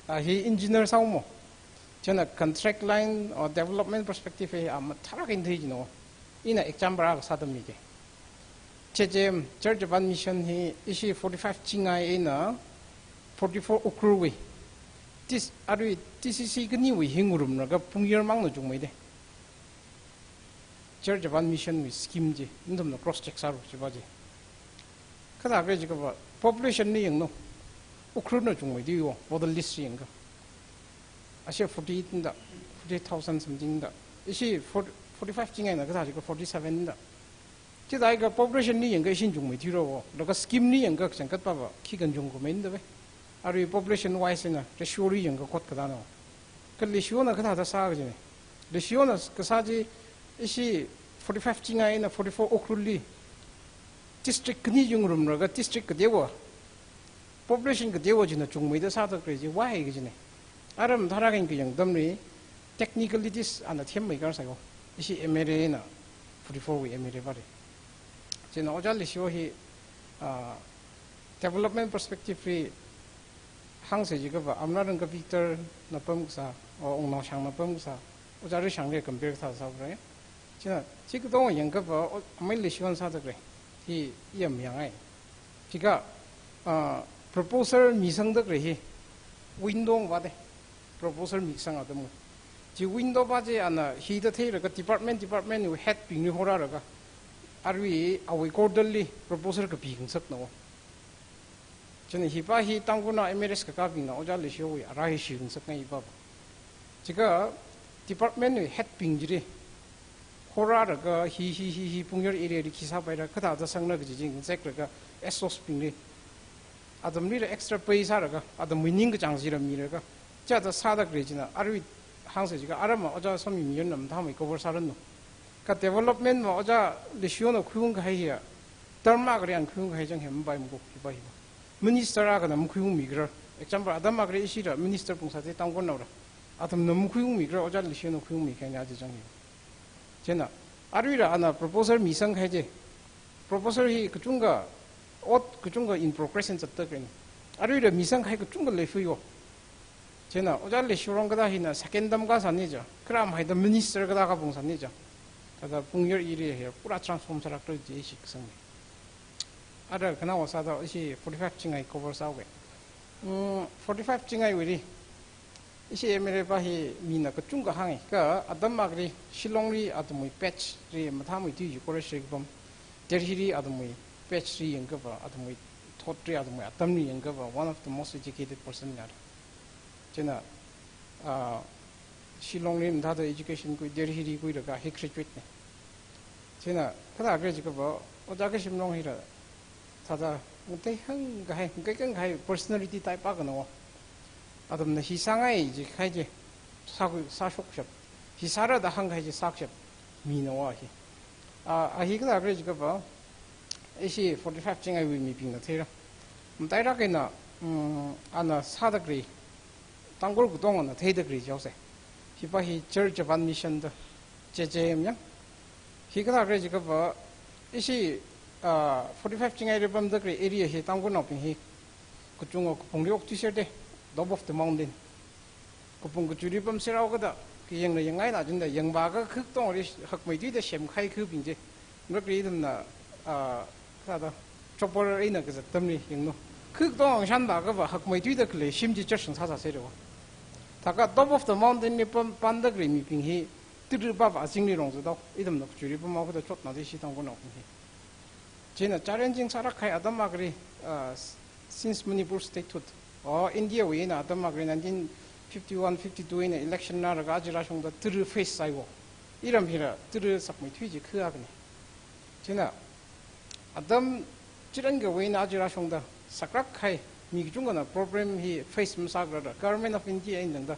a hi engineer sāhaowa. Chieina contract line or development perspective hi a mathālāk eina thei jina. Ina example akha sāda miki. Che che, Jal Jeevan Mission hi ishi forty-five Chingai eina forty-four Ukhrul wui. Tis, arui T C C khaniwui hi ngarumlaga Phungyar mangna chungmeida. Jal Jeevan Mission wui scheme chi, nathumna cross check sālu chipa chi. Kathākhala chikha va, population li yanglu. Ukhrulna chungmeida yo, voter list li yangakha. Ashi forty-eight da, forty-eight thousand something da. Ishi forty, forty-five Chingaina kathā chikha forty-seven da. Chithākha population li yangakha ishin chungmeithui rao, laga scheme li yangakha kachangkhat pava khi kanchung khumeida ve. Arui population wise na, ratio li yangakha kot kathāna. Kha Leishiona kathāda sā kajina. Leishiona kasā chi, ishi forty-five Chingai eina forty-four Ukhrul li district khani ngarumlaga district kateowa, population kateowa china chungmeida sāda khalei chi why kajina. Ara mathālāk eina kayang atamli, technicalities ana themmei kar sāyo. Ishi M L A na, forty-four wui M L A pali. Chieina Ojā Leishio hi, ah, development perspective li hāngsa chikha va, amna rang ka Victor na pamkasā, o, Wungnaoshang na pamkasā, Ojā Rishangli compare kathā sāra. Chieina, chi katong yangakha va, o, amei Leishiona sāda khalei hi, i am yangai. Chikha, ah, proposal misangda khalei hi, window va de, proposal misang atam. Chi window va chi ana hithāda theilaga department, department wui head bingli horālaga, arui awui quarterly proposal kapi ngasakna. Chieina hipa hi Tangkhulnao M L As kakābingna Ojā Leishiowui ara hi shichingasakngai hipa va. Chikha department wui head bing chili horālaga hi, hi, hi, hi, Phungyar area li khi sāpaira, kathāda sangna kaji chi ngazeklaga S Os bingli, athumlila extra pay sālaga, athumwui ningkachāng chila milaga, chithāda sāda khalei china, arui hāngsa chikha, ara ma Ojā Somi Mion na mathāmei cover sāranu. Kha development ma Ojā Leishiona khuiungkahai hiya, Term akhali ana khuiung kahai chang hi mapai mako, hipa hipa. Minister akhana makhuiungmi kharar. Example, atam akhali ishira minister pungsā chi Tangkhulnaora. Athumna makhuiungmi kharar, ojā Leishiyana khuiungmi kahaina aja chang hi. Chieina, aruira ana proposal misang kahai chi. Proposal hi kachungkha, ot kachungkha in progress eina zatda khalei. Aruira misang kahai kachungkha leifui yo. Chieina, ojā Leishirong kathā hina second term kasāni ja, kharam haida minister kathā kapungsāni ja. Thāda pung year area hi pura transform sālākra ji ishi kasang. Ara khanaowa sāda ishi forty-five chingai cover sāuke. Mm, forty-five chingaiwuili ishi M L A pa hi mina kachungkha hāngi. Kha atam akhali Shillongli athumwui batch li mathāmeithui college li kapam, Delhili athumwui batch li yangkapa, athumwui thotli, athumwui atamli yangkapa, one of the most educated person ya. Chieina, ah, Shillongli mathāda education khui, Delhili khuilaga hi graduate na. Chieina, kathā khalei jiakha, ojā Kashimlong hila, thāda, ngateihāng kahai, ngateihāng kahai personality type akhana o. Athumna hi sāngai jikahai chi, sākhui, sāshokshap. Hi sāra da hāngkahai chi sāshap, mina o hi. A, a hi kathā khalei jiakha, ishi forty-five chingaiwui mibingna theira. Matailāk eina, mm, ana sāda khalei, Tangkhul katongana theida khalei jihaose. Hipa hi Jal Jeevan Mission da, J J M ya. Hi kathā khalei jiakha, ishi, ah, forty-five chingaili pamda khalei area hi Tangkhulnaobing hi kachungkha kapungli okthuiserda, top of the mountain. Kapung kachuili pamserhaokada, kayangna yangngaina jinda, yangvāakha kha katongli hakmeithuida semkahai khabing chi. Mrak ri ithumna, ah, kathāda, chopper eina kazat atamli yanglu. Kha katong angshan vāakha va hakmeithuida khalei shim chi church sāsāserao. Thākha top of the mountain li pam, panda khalei mibing hi, tara pava azingli rong zatdao. Ithumna kachuili pamhaokada chotna da ishi Tangkhulnaobing hi. Chieina challenging sālāk kahai atam akhali, ah, s-, since Manipur statehood, o, India wui eina atam akhali nineteen fifty-one fifty-two eina election ngarālaga aja rāshungda tara face sāi o. Iram hila tara sakmeithui jikha akhana. Chieina atam chitharankhawui eina aja rāshungda saklāk kahai mi kachungkhana problem hi face masākhala da, Government of India eina tangda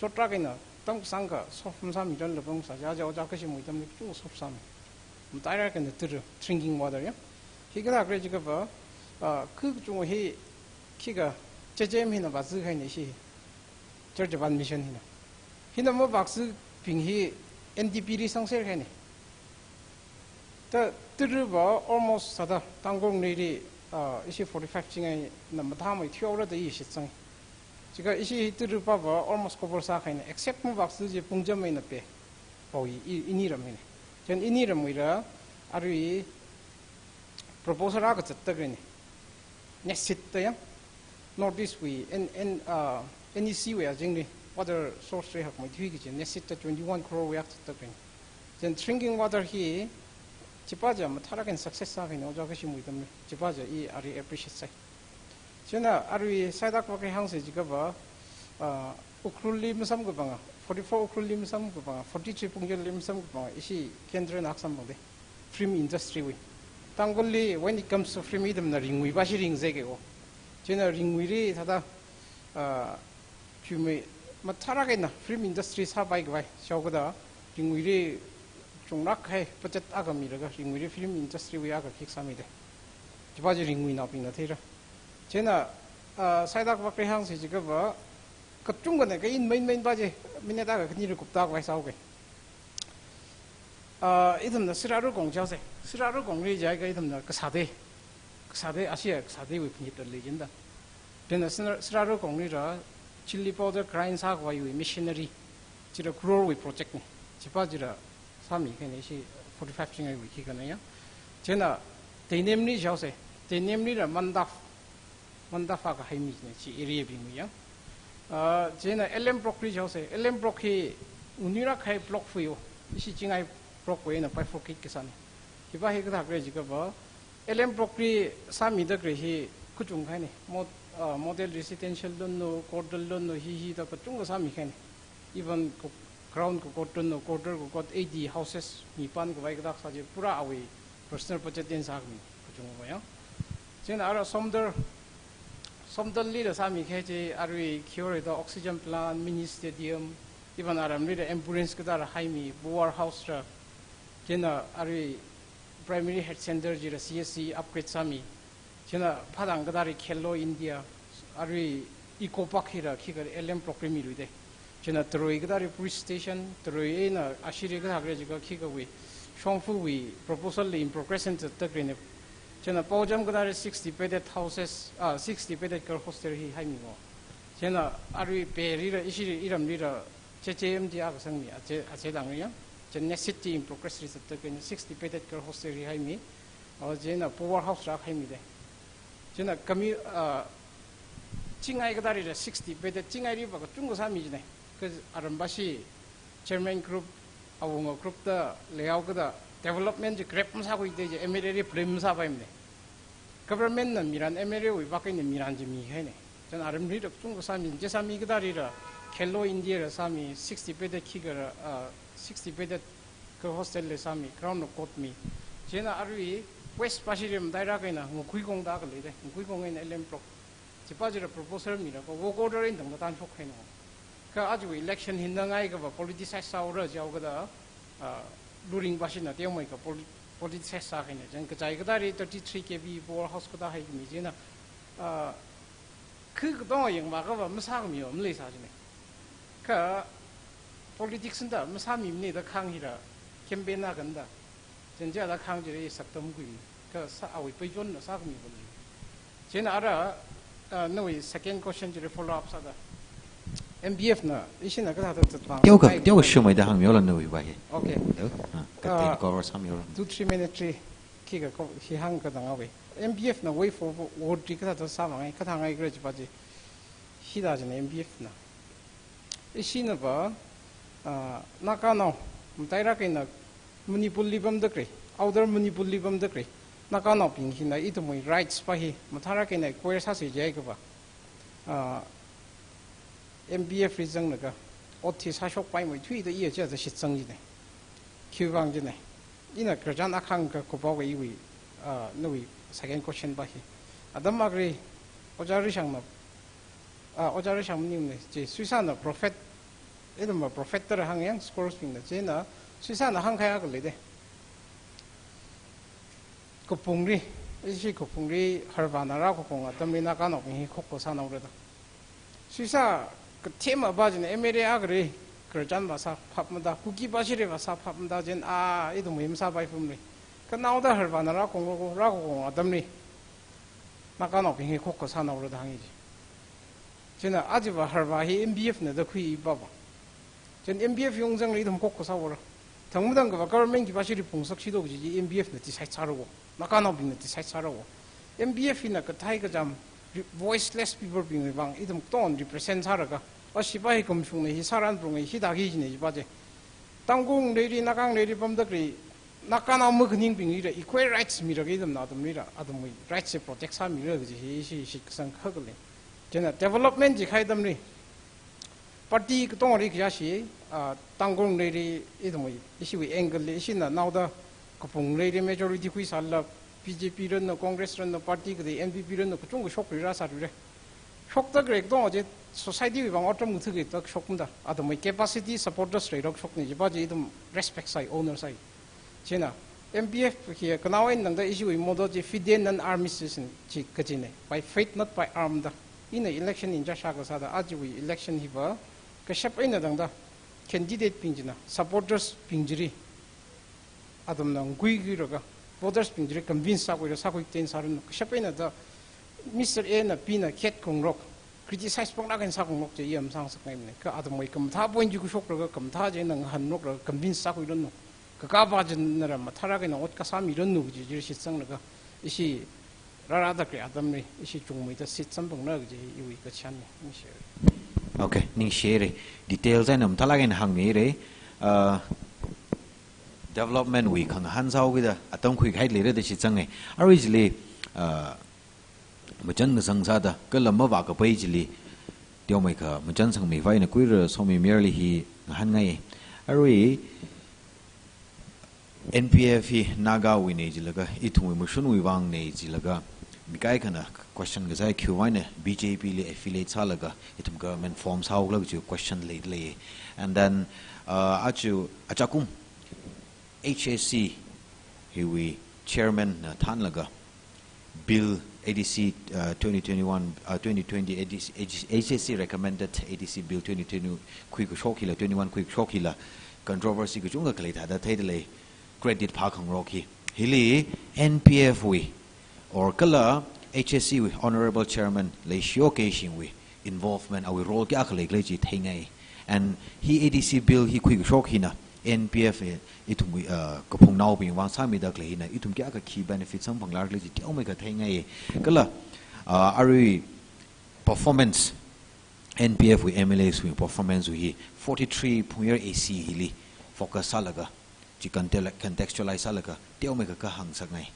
chotlāk eina tamkasangkha solve masāmi tharan lapam sā, aja ojā Kashimwui atamli kachungkha solve sāmi. Matailāk eina tara, drinking water ya. Hi kathā khalei jiakha, ah, kha kachungkha hi khikha J J M hina vāzikahaina ishi, Jal Jeevan Mission hina. Hina mavāzibing hi N D P li sangserkahaina. Ta, tara va almost sāda Tangkhul nili, ah, ishi forty-five chingaina mathāmeithuihaora da i shitsang. Jiakha ishi hi tara pava almost cover sākahaina, except mavāzi chi Pungjam eina pe. Pao i, i, ini ram hina. Chieina ini ramwuila, arui proposal akha zatda khaleina. NESID da ya. North East wui, N, N, ah, N E C wui azingli water source li hakmeithui kaji NESID da twenty-one crore wui akha zatda khaleina. Chieina drinking water hi, chipa ja mathālāk eina success sākahaina ojā Kashimwui atamli. Chipa ja i arui appreciate sāi. Chieina arui side akhawui hāngsa jiakha va, ah, Ukhrulli masamkaphanga, forty-four Ukhrulli masamkaphanga, forty-three Pungjabli masamkaphanga, ishi kendra na akha samphangda. Film industry wui. Tangkhulli, when it comes to film, ithumna ringwui va shi ringzeke o. Chieina ringwuili thāda, ah, chumi mathālāk eina film industry sāpaikhavai shaokada, ringwuili chunglāk kahai budget akha milaga, ringwuili film industry wui akha khik sāmida. Chipa chi ringwuinaobingna theira. Chieina, ah, side akhawui hāngsa jiakha va, kachungkhana ka in main main pa chi, minute akha khani rukupta khavai sāuke. Ah, ithumna Sirarakhong jihaose. Sirarakhongli jiakha ithumna kasāda, kasāda, Asia kasādawui phanit lei jinda. Chieina Sira-, Sirarakhonglila chilli powder grind sākhavaiwui machinery, chila crore wui project na. Chipa chila sāmikahaina ishi forty-five chingaiwui khikha na ya. Chieina Teinem li jihaose. Teinem lila mandap, mandap akha haimina chi area bingwui ya. Ah, chieina L M Block li jihaose. L M Block hi nganuilāk kahai block fui o. Ishi Chingai Block wui eina bifurcate kasāna. Hipa hi kathā khalei jiakha va, L M Block li sāmida khalei hi kachungkha haina. Mod-, ah, model residential lon no, quarter lon no, hi hida kachungkha sāmikahaina. Even ko-, ground ko quarter no, quarter ko kot eighty houses, mi pānkhavai kathā sā chi pura awui personal budget eina sākhami kachungkha ya. Chieina ara Somdal, Somdallila sāmikahai chi arui khi ora da oxygen plant, mini stadium, even aramlila ambulance kathāla haimi, power house la, chieina arui Primary Health Center chila C H C upgrade sāmi. China phātāng kathāli Khelo India, arui Eco Park hila khikha L M Block ri miluide. China tarui kathāli police station, tarui eina ashili kathā khalei jiakha khikhawui, shongfawui proposal li in progress eina zatda khaleine. China paocham kathāli sixty bedded houses, ah, sixty bedded girl hostel hi haimi ngo. China arui Bay lila, ishi iramlila, J J M D akha sangmi, ache, ache langli ya. China next city in progress li zatda khaleine, sixty bedded girl hostel hi haimi. Awa china powerhouse rākhaimide. China kami, ah, Chingai kathālila sixty bedded, Chingailiva kachungkha sāmi jine. Kha arambashi chairman group, awunga group da layout kathā development chi grab masākhuide chi M L A li blame masāpaimane. Government na miran M L A wui vak eina miran chi mihaine. China aramlila kachungkha sāmi, chi sāmi kathālila Khelo India la sāmi, sixty bedded khikhala, ah, sixty bedded girl hostel la sāmi, ground la kotmi. China arui West pashili matailāk eina Ngakhuikong da khalei de, Ngakhuikong eina L M Block. Chipa chila proposal milaga work order eina tangda tanshok haino. Kha aja election hinna ngaiakhava politicize sāhaora jihaokada, ah, Luring pashina teomeikha poli-, politicize sāhaine. China kachai kathāli thirty-three K V powerhouse kathā haimi china, ah, khu katonga yangvāakhava masākhamiya maleisā jine. Kha politics na da masāmimane da khang hila campaign na kanda. China chila khang chili saktam khuimi. Kha sā awui peichonna sākhami bali. China ara, ah, nawui second question chili follow up sāda. M B F na, ishina kathāda zatpang. Teokha, teokha shumaida hāngmilu nawui va hi. Okay. Teokha, ah, ka Ah, ten cover sāmilu. Two, three minutes li, khikha ko, hi hāngkatang awui. M B F na way forward li kathāda sāmang ngai, kathā ngai khala jipa chi. Hithā jine M B F na. Ishinava, ah, Naganao, matailāk eina Manipur li pamda khalei, Outer Manipur li pamda khalei, Naganaobing hina ithumwui rights pa hi, mathālāk eina acquire sāsa jiakhava, ah, M B F li zanglaga, ot hi sāshokpaimei thuida iya chiya shitsang jine. Khiwuivang jine. Ina khararchan akha hāngkakhui pa wui iwui, ah, nawui second question pa hi. Atam akhali, Ojā Rishangna, ah, Ojā Rishang maningmane, chi Suisana prophet, ithumva prophet da hāngyang, scholars bingna, china, Suisana hāngkahai akha leide. Kupvungli, ishi Kupvungli, Harvāna rākakong atamli Naganaobing hi khokha sānaora da. Suisa kathema pa china M L A akhali, khararchan va sāphapmada, Kuki pashili va sāphapmada, china, ah, ithum hi masāpaipamle. Kha naoda Harvāna rākong roko, rākakong atamli Naganaobing hi khokha sānaora da hāngi ji. China ajava Harvā hi M B F na da khuipa pa. China M B F yong zangli ithum khokha sāhaora. Thangmatang kava government khipāshili phungsak shido kaji chi M B F na decide sārao. Naganaobingna decide sārao. M B F hina kathei kacham re-, voiceless people bingwui vang ithum katonga represent sālaga, ashipa hi khamashungna hi sāran prung hi hithāki jine jipa chi. Tangkhul leili, Naga leili pamda khalei, Naganao makhaningbingli la equal rights milaga ithumna athumli la, athumwui rights chi protect sāmira kaji hi ishi shitkasang kha khalei. China development chi kahai atamli, party katongali kayāshi, ah, Tangkhul leili ithumwui, ishiwui angle li, ishina naoda Kupvung leili majority khuisālala, B J P ranu, Congress ranu, party kathā N P P ranu, kachungkha shokri rāsāri le. Shokda khalei katonga chi society wui vang otram kathā kathā shokmada, athumwui capacity supporters leilāk shokne jipa chi ithum respect sāi, honor sāi. China, M B F hi kanao eina tangda ishiwui motto chi fide non armis chi kajine, by faith not by arm da. Ina election in ja shākha sāda, ajawui election hiva, kashap eina tangda, candidate bing china, supporters bing chili, athumna nguikhuilaga, voters bing chili convince sākhuilaga, sākhui ten sāranu, kashap eina da, Mister A na B na khet khangarok, criticize pānglāk eina sākhangarok chi iya masāngasakngaimane. Kha athumwui khamathā point chi khuishoklaga, khamathā china ngahānngaroklaga, convince sākhuiranu. Kakapa china la mathālāk eina ot kasā miranu kaji chi shitsanglaga, ishi rārāda khalei atamli, ishi chungmeida shitsamphanglu kaji iwui kachānne, ningshire. Okay, ningshire. Details eina mathālāk eina hāngmire. Uh, development wui khangahān sāhaokida atam khuikahai leira da shitsange. Arui chili, uh, machān kasang sāda, kala mavākapai chili, teomeikha machān sangmi va ina kuira Somi mayarli hi ngahānngai. Arui N P F hi Nagawuine jilaga, ithumwui mashunwui vangne jilaga, mi kaikhana question kasā khiwui vangna B J P li affiliate sālaga, ithum government form sāhaokhala kaji question leilei. And then, uh, aja, ajakum H A C hiwui Chairman na thānlaga Bill A D C, uh, twenty twenty-one, uh, twenty twenty A D C, H S C recommended A D C Bill twenty twenty khuikashok hila, twenty-one khuikashok hila controversy kachungkha khalei thāda theidalei, credit phākhangarok hi. Hili N P F wui or kala H S C wui Honorable Chairman Leishiyo Keishingwui involvement, awui role kayākha leikhala chi theingai. And hi A D C Bill hi khuikashok hina N P F, eh, ithumwui, uh, kaphungnaobing vang sāmida khalei hina ithum kayākha khi benefit samphanglar khala chi teomeikha theingai. Kala, uh, arui performance, N P F wui M L As wui performance wui hi forty-three phungyar A C hili focus sālaga, chi conte-, contextualize sālaga teomeikha hāngsakngai.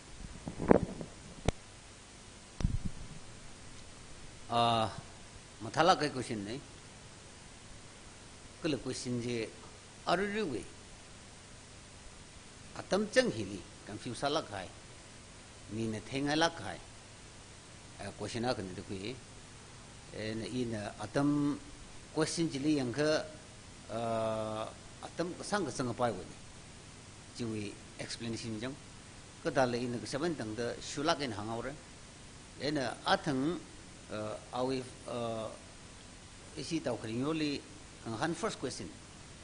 Ah, mathālāk kahai question nei. Kala question chi aruiruiwui atam chang hili confuse sālāk kahai, mina theingailāk kahai, eh, question akhana da khui. Eh, na ina atam question chili yangkha, ah, atam kasāng kasāng apaiwui nei. Chiwui explanation chang. Kathāla ina kashaban tangda shulāk eina hānghaora. Ina athang, uh, awui, uh, ishi Tao Kharingyoli khangahān first question.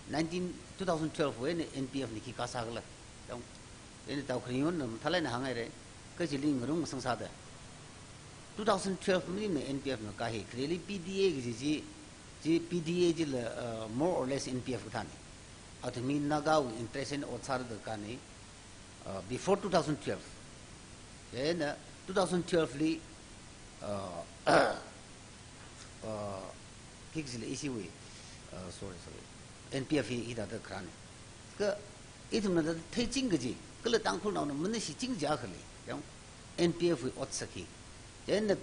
Nineteen, two thousand twelve wui eina N P F na khi kasā khala. Dong. Ina Tao Kharingyona mathālāk eina hānghaira. Kachili ngarumngasang sāda. Two thousand twelve maningmana N P F na kahi, khareli P D A kaji chi, chi P D A chila, uh, more or less N P F kathāna. Athumwui Nagawui interest eina ot sāda kani, uh, before two thousand twelve. Chieina two thousand twelve li, uh, uh, khi kajila ishiwui, uh, sorry, sorry, N P F hi, hithāda kharāna. Kha ithumna thada theiching kaji, kala Tangkhulnaona manashichinga chi akhali, yang N P F wui otsak hi. Chieina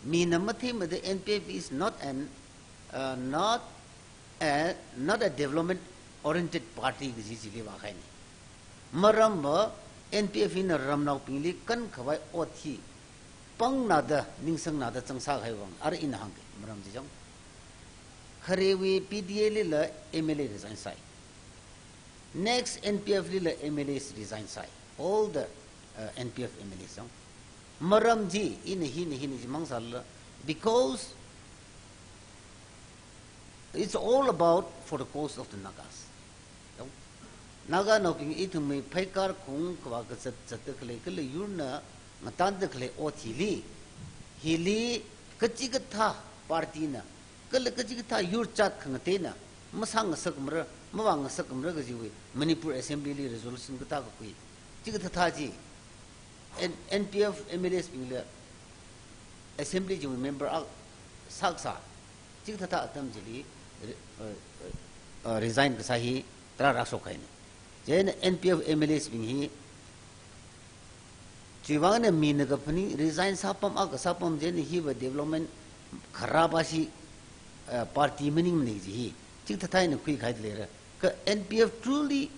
mina matheimada N P F is not an, uh, not a, not a development oriented party kaji chili vākahaina. Maramva N P F hina ramnaobingli kankhavai ot hi pangnada, ningsangnada zangsā kahai vang, arui ina hāngki, maram chi chang. Kharewui P D A lila M L A resign sāi. Next N P F lila M L As resign sāi. All the, uh, N P F M L As chang. Maram chi, ina hina hina chimang sālala, because it's all about for the cause of the Nagas. Yong? Naganaobing ithumwui pheikar khaung khavā kazat zatda khalei, kala yurna ngatanda khalei ot hili, hili kachikathā party na, kala kachikathā yurchat khangateina masāngasakmara, mavāngasakmara kajiwui Manipur Assembly li resolution kathā kakhui. Chikathāthā chi, N-, N P F M L As bingla Assembly chiwui member akha sākasā, chikathāthā atam chili re-, uh, uh, uh, resign kasā hi tarākha rāshokkahaina. Chieina N P F M L As bing hi, chiwui vang eina mina kaphaning resign sāpam, akha sāpam chieina hiva development kharā pāshi, uh, party maningmana kaji hi, chikathāthā eina khuikahai leira. Kha N P F truly,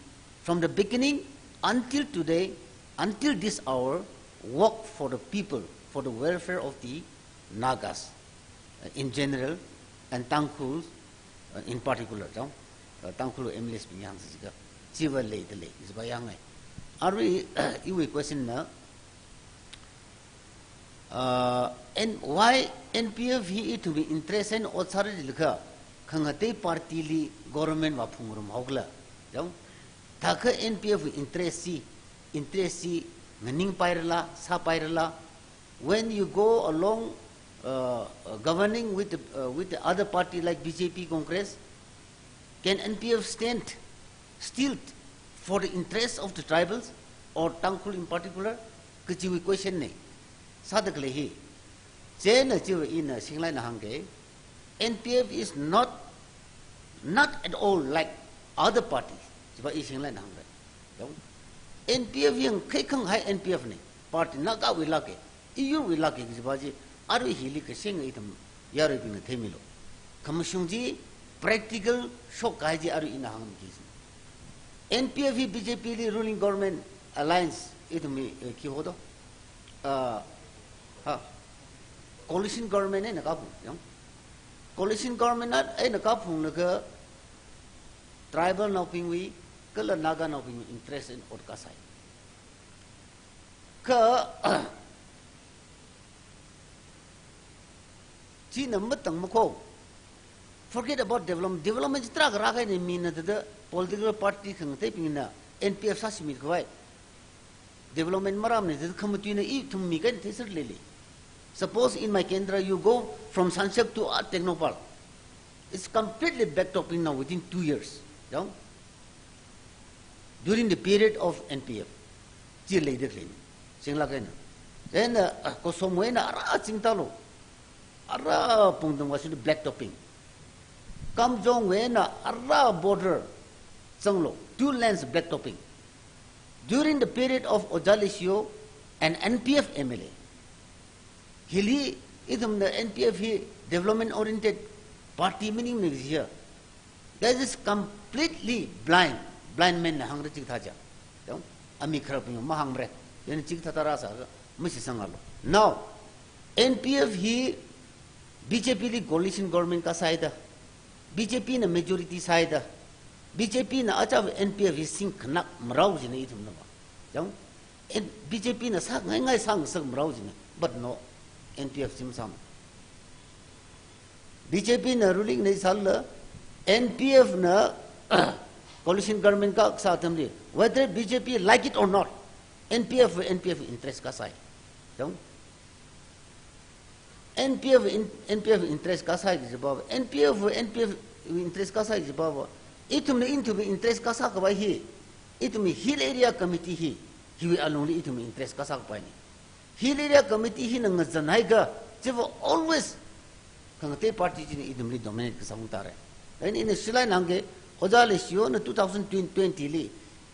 from the beginning until today, until this hour, work for the people, for the welfare of the Nagas, uh, in general, and Tangkhuls, uh, in particular, chang, uh, Tangkhul M L As bing hāngsa jiakha, chiva leidalei, chiva yangngai. Arui, iwui question na, uh, N-, why N P F hi ithumwui interest eina ot sāra jiakha, khangatei party li government vāphungrumhaokhala, chang, thākha N P F wui interest chi, interest chi nganingpairala, sāpairala, when you go along, uh, uh, governing with the, uh, with the other party like B J P, Congress, can N P F stand still for the interests of the tribals or Tangkhul in particular? Kajiwui question na sāda khalei hi. Chieina chiva ina singlaina hāngke, N P F is not, not at all like other parties. Chiva i singlaina hāngke. Yong? N P F yangkhaikhanghai N P F na. Party Nagawuilāke, iyurwuilāke kajiva chi, arui hili kashinga ithum yaruibingna theimilu. Khamashung chi practical shokkahai chi arui ina hāngmiki. N P F hi B J P li ruling government alliance ithumwui, eh, khi hodo. Ah, ha. Coalition government eina kaphung, yong. Coalition government na eina kaphunglaga tribal naobingwui, kala Naganaobingwui interest eina ot kasāi. Kha, china matang makho. Forget about development. Development chi tarākha rākahaina, mina thāda political party khangateibingna N P F sāshimit khavai development marāmana thāda khamatuina ithum mikaina theiser leili. Suppose in my kendra you go from Sunshak to a Tengnoupal. It's completely blacktopping now within two years. Yāng? During the period of N P F. Chi leida khaleina. Singlāk eina. Then, uh, Kosomwui eina arā Chingtalo. Arā Pungtung Washington blacktopping. Kamjongwui eina arā border zanglo. Two lanes blacktopping. During the period of Ojā Leishiyo and N P F M L A. Hili ithumna N P F hi development oriented party maningmana jiya. That is completely blind. Blind man na hāngra chikathā ja. Yāng, ami kharapna mahāngra. Yāng chikathā thāda sākha mashitsangalo. Now, N P F hi B J P li coalition government kasāhaida, B J P na majority sāhaida, B J P na achāva N P F hi singkhanāk marao jina ithumna va. Yāng, N-, B J P na sāngaingai sāngasak marao jina, but no, N P F chi masāmana. B J P na ruling na sālala, N P F na coalition government kasā atamli, whether B J P like it or not, N P F, N P F interest kasāi. Yāng? N P F in-, N P F interest kasāi kaji pava, N P F, N P F interest kasāi kaji pava, ithumna ithumwui interest kasā khavai hi, ithumwui Hill Area Committee hi, hiwui alungli ithumwui interest kasā khavaina. Hill Area Committee hina ngazanhaiakha, chiva always khangatei party china ithumli dominate kasā ungtare. Then ina shilai nangke, Ojā Leishiyona two thousand twenty li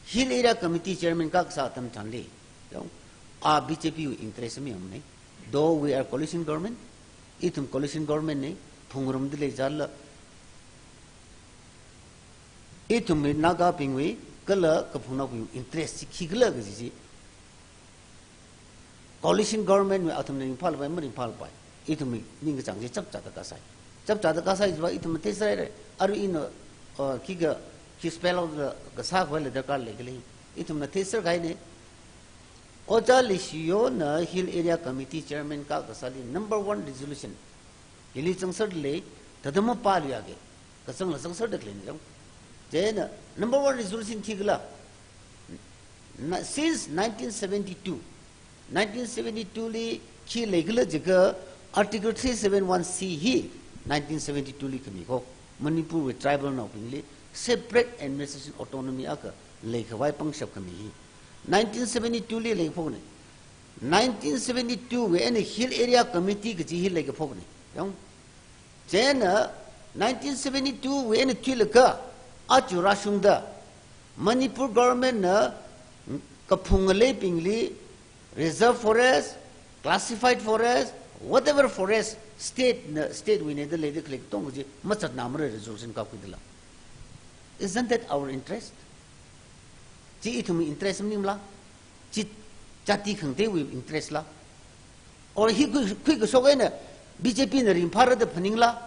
Hill Area Committee chairman kasā atam chānli, yāng, a B J P wui interest mayangmana. Though we are coalition government, ithum coalition government na, phungrumda leizatla, ithumwui Nagabingwui kala kaphungnaobingwui interest chi khikhala kaji chi, coalition government wui athumna ringphālapai, maringphālapai. Ithumwui ningkachāng chi chapchāda kasāi. Chapchāda kasāi jiva ithumna theiserhaira. Arui ina, uh, khikha, khi spell out la kasā khavai la darkar leikhala. Ithumna theiserkahaina. Ojā Leishiyona Hill Area Committee chairman kakasāli number one resolution. Hili zangserda lei, thāda mapāluiakha. Kazangla zangserda khaleina yāng. Chieina, number one resolution khikhala. Na, since nineteen seventy-two, nineteen seventy-two li khi leikhala jiakha Article three seven one C hi nineteen seventy-two li khami kho. Manipurwui tribalnaobingli separate administration autonomy akha leikhavai pangshap khami hi. Nineteen seventy-two li leikaphokna. Nineteen seventy-two wui eina Hill Area Committee kaji hi leikaphokna. Yāng? Chieina nineteen seventy-two wui eina thuilaga aja rāshungda Manipur government na kaphung ngaleibingli reserve forest, classified forest, whatever forest, state na, state wui eina da leida khalei katonga chi mazatnāmara resolution kakhuidala. Isn't that our interest? Chi ithumwui interest maningmala? Chi jati khangateiwui interest la? Or hi khui, khuikashok eina B J P na ringphāra da phaningla?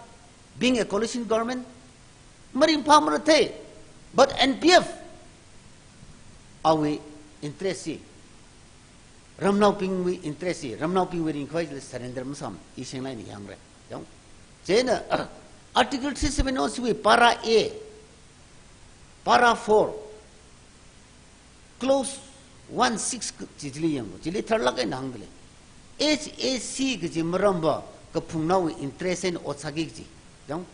Being a coalition government, maringphāmara thei. But N P F, awui interest chi, ramnaobingwui interest chi, ramnaobingwui ringkhavai chili surrender masāmana, i shinglai ni hāngra. Yāng? Chieina, Article three seven one C wui para A, para four, clause one six k-, chi chili yānglu, chili tharlāk eina hāngda lei. H A C kaji maramva kaphungnaowui interest eina ot sāki kaji. Yāng?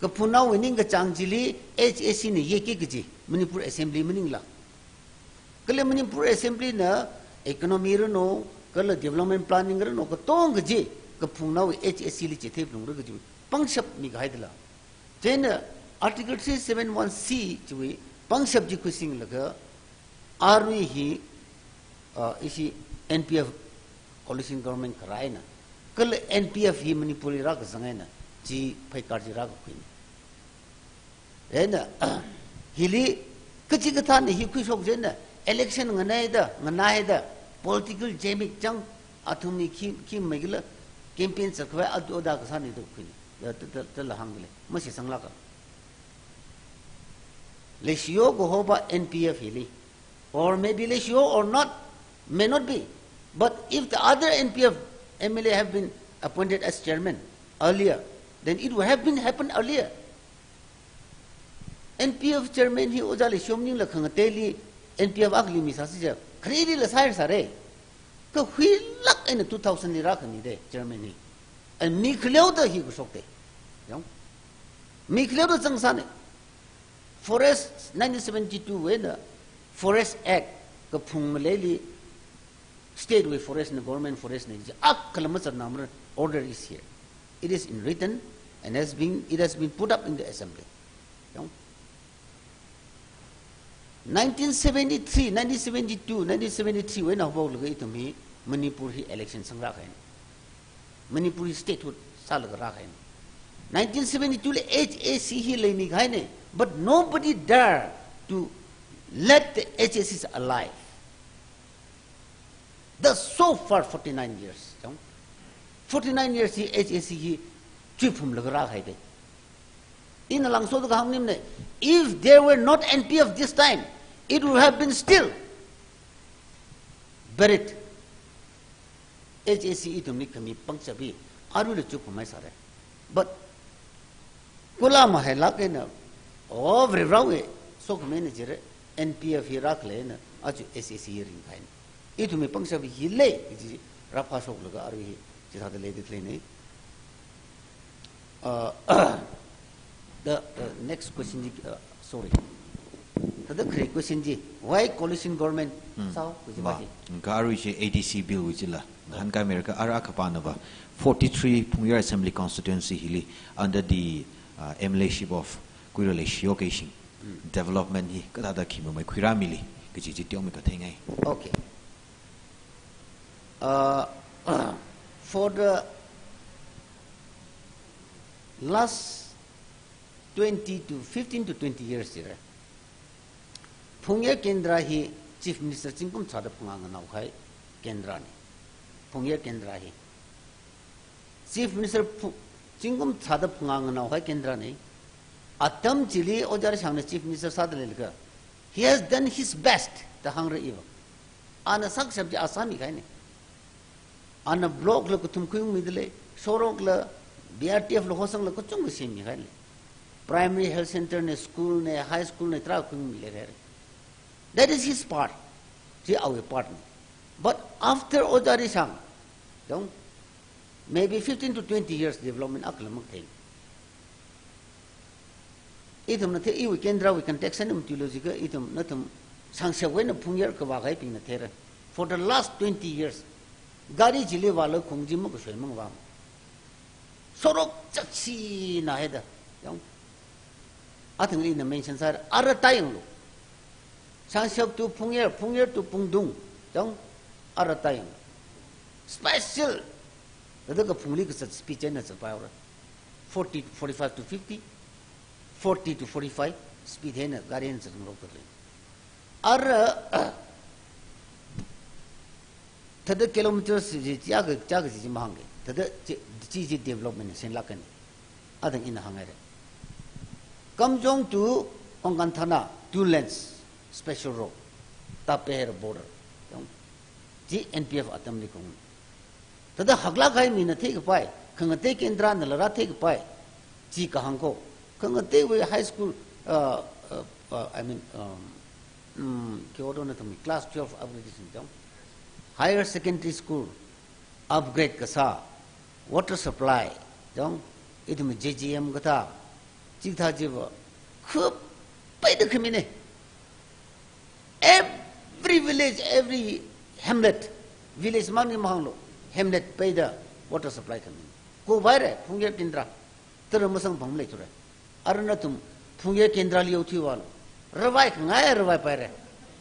Kaphungnaowui ningkachāng chili H A C na yekki kaji, Manipur Assembly maningla? Kala Manipur Assembly na economy ranu, kala development planning ranu, katonga chi kaphungnaowui H A C li chitheiphalungra kaji pangshap mikahaidala? Chieina Article three seven one C chiwui pangshap chi khuisinglaga, arui hi, uh, ishi N P F coalition government kharā eina, kala N P F hi Manipur li rākazang eina, chi pheikar chi rākakhuina. Eina, hili kachikathāna hi khuishok chieina, election nganāhaida, nganāhaida, political gimmick chang, athumli khi, khi maikhala, campaign zatkhavai atu ada kasāna da khuina. Ya, ta, ta, tala hāngda lei. Mashitsanglāka. Leishiyo kahopa N P F hili. Or maybe Leishiyo or not, May not be. But if the other N P F M L A have been appointed as chairman earlier, then it would have been happened earlier. N P F chairman hi Ojā Leishiyom maningla khangateili N P F akhali misāsi ja. Kharelila sāhaira sāra. Kahuilāk eina two thousand li rākhami da chairman hi. And mi khaleoda hi kashok da. Yang. Mi khaleoda zangsāna. Forest nineteen seventy-two wui eina Forest Act kaphung maleili state wui forest na government forest na ji akhala mazatnamara, order is here. It is in written and has been, it has been put up in the assembly. Yang. Nineteen seventy-three, nineteen seventy-two, nineteen seventy-three wui eina haophoklaga ithum hi Manipur hi election sangrākahaina. Manipur hi statehood sālaga rākahaina. Nineteen seventy-two li H A C hi leimikahaina, but nobody dare to let the H A Cs alive. Thus so far forty-nine years. Chang. Forty-nine years hi H A C hi chuiphumlaga rākahai da. Ina langsoda kahāng maningmana, if there were not N P F this time, it would have been still buried. H A C ithumli khami pangshap hi aruila chuiphumhaisāra. But kula mahailāk eina, oh, Varivarāwui sokhami eina jira, N P F hi rākhalei eina, aja H A C hi ringkahaina. Ithumwui pangshap hi lei, kaji rāphāshoklaga arui hi chithāda leida khaleina. Uh, the, the next question ji, uh, sorry. Thāda khare question ji, why coalition government Hmm. sāo, kaji Ma, pa ji. Ngka arui chi A D C bill wui chila. Ngahānkāmira ka ara kapāna va. Forty-three Phungyar Assembly Constituency hili under the, uh, M L A ship of Kuira Leishiyo Keishing. Hmm. Development hi kathāda khi mamei khuirāmili, kaji chi teomeikha theingai. Okay. Uh, for the last twenty to fifteen to twenty years jira, Phungyar Kendra hi Chief Minister zingkum tharāda phangā nganao kahai Kendra na. Phungyar Kendra hi. Chief Minister phu-, zingkum tharāda phangā nganao kahai Kendra na. Atam chili Ojā Rishang na Chief Minister sāda leilakha, he has done his best da hāngra iva. Ana sākashap chi a sāmikahaina. Ana block la kathum khuimida lei, sorok la, B R T F la hosang la kachungkha semmihailei. Primary health center na, school na, high school na, tarākha khuimilei. That is his part. Chi awui part na. But after Ojā Rishang, dong, maybe fifteen to twenty years development akhala makathei. Ithumna thei, iwui Kendrawui context eina matuilu jiakha, ithum, nathum, Shangshapwui eina Phungyar kavā kahaibingna theira. For the last twenty years, gari chili vālaga khong chi makashoimang vāma. Sorok chakshina haida. Yang. Athangli ina mention sāra, ara tayanglu. Shangshap to Phungyar, Phungyar to Pungtung. Yang. Ara tayang. Special. Thāda kaphungli kazat speed eina zatpaira. Forty, forty-five to fifty, forty to forty-five speed eina gari eina zatrang rok tadalei. Ara, thāda kilometers chi, chi, chiyākha, chiyākha chi, chi mahāngki. Thāda chi, chi, chi development senlākkani. Athang ina hānghaira. Kamjong to Ongkanthana, two lanes, special road. Taphahera border. Yang, chi N P F atamli kong. Thāda haklāk kahai mina theikapai, khangatei Kendrana lara theikapai, chi kahāng ko. Khangateiwui high school, uh, uh, uh, I mean, um, um, khi ot na thami class twelve upgradation chang. Higher secondary school upgrade kasā, water supply, chang, ithum J J M kathā, chikathā chiva, khup peida khamina. Every village, every hamlet, village mangli mahānglu, hamlet peida water supply khami. Ko paira, Phungyar Kendra, tara masang pam leithura. Ara nathum, Phungyar Kendrali yaothui vālu. Ravai khangai ravaipaira.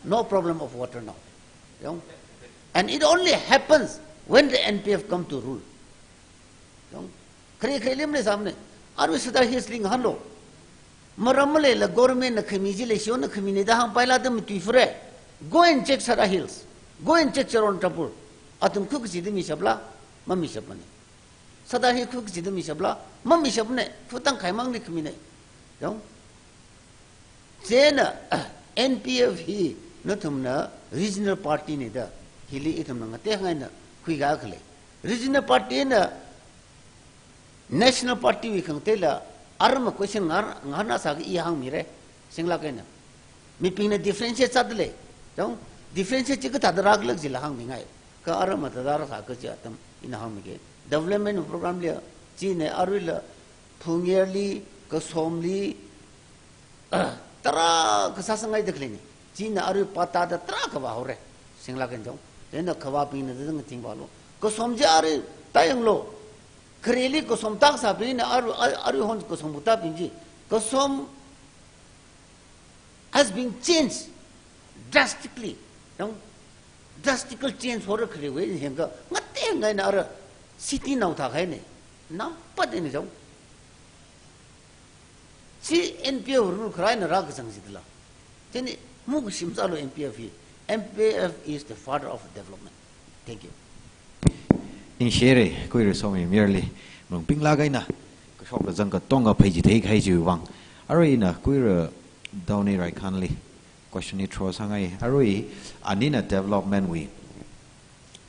No problem of water now. Yang? And it only happens when the N P F come to rule. Yang? Khare khare lim le samne. Arui Sadar Hills li ngahānlu. Maram maleila government na khami chi Leishiyona khamina da hāngpaila da matuifura. Go and check Sadar Hills. Go and check Charontapur. Athum khuikachida mishapla, mamishapmana. Sadar hi khuikachida mishapla, mamishapmana. Khu tangkhai mangli khamina. Yang? Chieina, N P F hi nathumna regional party na da Hili ithumna ngatekhang eina khuikakhalei. Regional party na National Party wui khangateila aram question ngar, ngarna sāki i hāngmira. Singlāk eina. Mibingna differentiate sādalei. Chong, differentiate chi kathāda rākhala jila hāngmingai. Kha aram thāda rāsā kaji atam ina hāngmike. Development program li china aruila phungli, kasomli, tarākha sāsangngaida khaleina. China arui patta da tarākha vāhaora. Singlāk eina chong. Chieina khavābingna da ngathingvālu. Kasom chi arui tāyanglu. Khareli kasom tākasābingna arui, arui hon kasom katābing chi. Kasom has been changed drastically. Chong, drastical change hora khaleiwui hengka ngatekhang eina ara city nao thākahaina. Nampat eina chong. Chi N P F rule kharā eina rākazang jidala. Chieina mukashim sālu N P F hi. N P F is the father of development. Thank you. Ningshire, Kuira Somi merely. Malung pinglāk eina kashok kazang katonga pheichithei kahai chiwui vang. Arui ina Kuira Daunei Raikhanli question hi throw sāngai. Arui anina development wui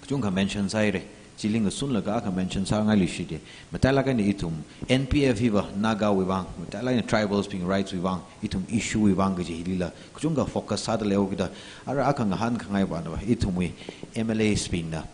kachungkha mention sāhaira. Chili ngasunlaga akha mention sāngailui shide. Matailāk eina ithum N P F hiva Nagawui vang, matailāk eina tribals bing rights wui vang, ithum issue wui vang kaji hilila kachungkha focus sādalei haokida. Ara akha ngahānkhangai pana va, ithumwui M L As bingna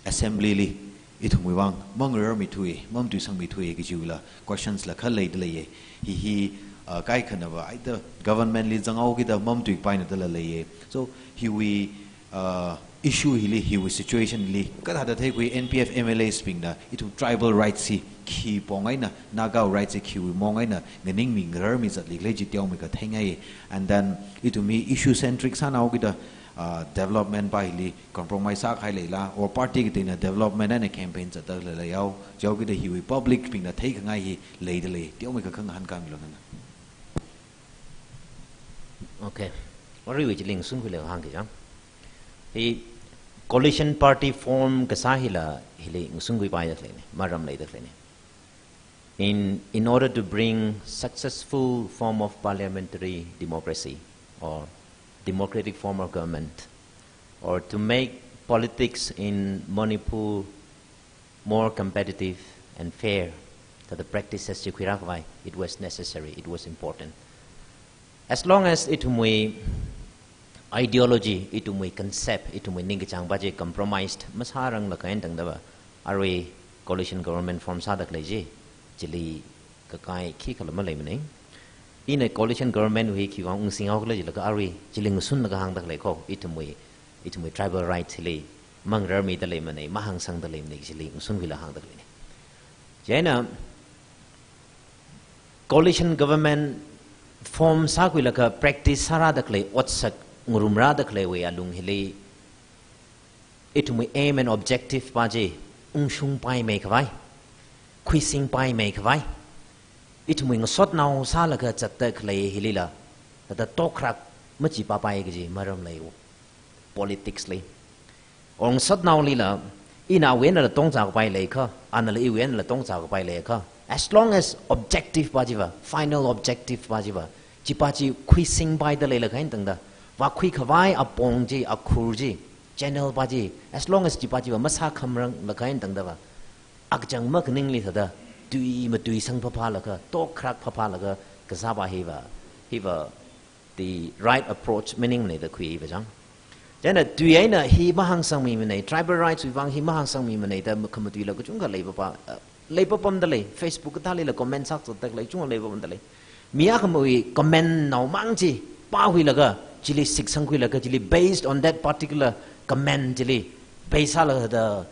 assembly li ithumwui vang mangararmithui, mamatuisangmithui kajiwuila questions la kha leidaleiya. Hi hi, uh, kaikhana va either government li zanghaokida mamatuipaina dala leiya. So hiwui, uh, issue hili, hiwui situation li kathāda theikhui N P F M L As bingna ithum tribal rights hi khi pong eina, Naga rights hi khiwui mong eina nganingmi ngararmi zatlikhala chi teomeikha theingai. And then ithum hi issue centric sānahaokida, uh, development pa hili compromise sākahai leila, or party kateina development eina campaign zatda leilao, chihaokida hiwui public bingna theikhangai hi leidalei, teomeikha khangahān khamilu nana. Okay. Aruiwui chili ngasunkhuilaga hāngki chang. Hi coalition party form kasā hila, hili ngasunkhuipaida khaleina, maram leida khaleina. In, in order to bring successful form of parliamentary democracy or democratic form of government, or to make politics in Manipur more competitive and fair, that the practices chi khuirākhavai, it was necessary, it was important. As long as ithumwui ideology, ithumwui concept, ithumwui ningkachāngpa chi compromised masāranglaga eina tangda va, arui coalition government form sāda khalei chi, chili kakai khikhala maleimanei. Ina coalition government wui khiwui vang ungsinghaokhala jilaga arui chili ngasunlaga hāngda khalei kho, ithumwui, ithumwui tribal rights hili mangararmida leimanei, mahāngsangda leimanei, chili ngasunkhuilaga hāngda khaleina. Chieina coalition government form sākhuilaga practice sārāda khalei, otsak ngarumrāda khaleiwui alung hili, ithumwui aim and objective pa chi ungshungpaimeikhavai, khuisingpaimeikhavai, ithumwui ngasotnao sālaga zatda khalei hilila, thāda tokharak machipapai kaji maram leiya. Politics li. Or ngasotnaolila, ina awui einala tongzākapai leikha, anala iwui einala tongzākapai leikha. As long as objective pa chiva, final objective pa chiva, chipa chi khuisingpaida leilaga eina tangda, vākhuikhavai apong chi, akhur chi, channel pa chi, as long as chipa chiva masākhamranglaga eina tangda va, akachang makhaningli thāda, tui matuisang phaphālaga, tokharak phaphālaga, kasāpa hiva, hiva, the right approach maningmanei da khuiya va chang. Chieina tui eina hi mahāngsangmimanei, tribal rights wui vang hi mahāngsangmimanei da makhamatuila kachungkha leipapa, uh, leipapamda lei, Facebook kathālila comment sākazatda khalei chungkha leipapamda lei. Mi akhamawui comment naomang chi pākhuilaga, chili siksangkhuilaga, chili based on that particular comment chili base sālaga da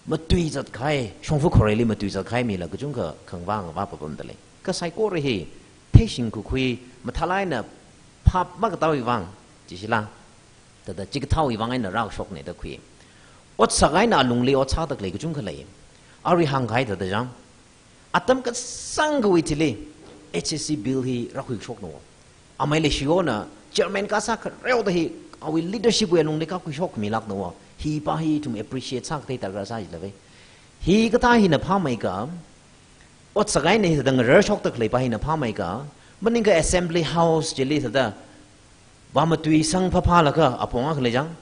matuizatkahai, shongfa khoreili matuizatkahai mila kachungkha khangavā ngavā papamda lei. Kha saikora hi theishing kukhui, mathālāk eina phap makatāwui vang, chishila, thāda chikathāwui vang eina rākashoknei da khui. Otsak eina alungli ot sāda khalei kachungkha lei. Arui hāngkahai thāda chang, atam kasāngkhawui thili H S C bill hi rākhuikashokna. Amei Leishiyona chairman kasā khareoda hi, awui leadership wui alungli kākhuishokmilākna. Hipa hi ithum appreciate sākathei darkar sāi jilava. Hikathā hina phāmeikha, otsak eina hithāda ngararshokda khaleipa hina phāmeikha, maningakha Assembly House chili thāda vāmatuisang phaphālaga apong akha lei chang.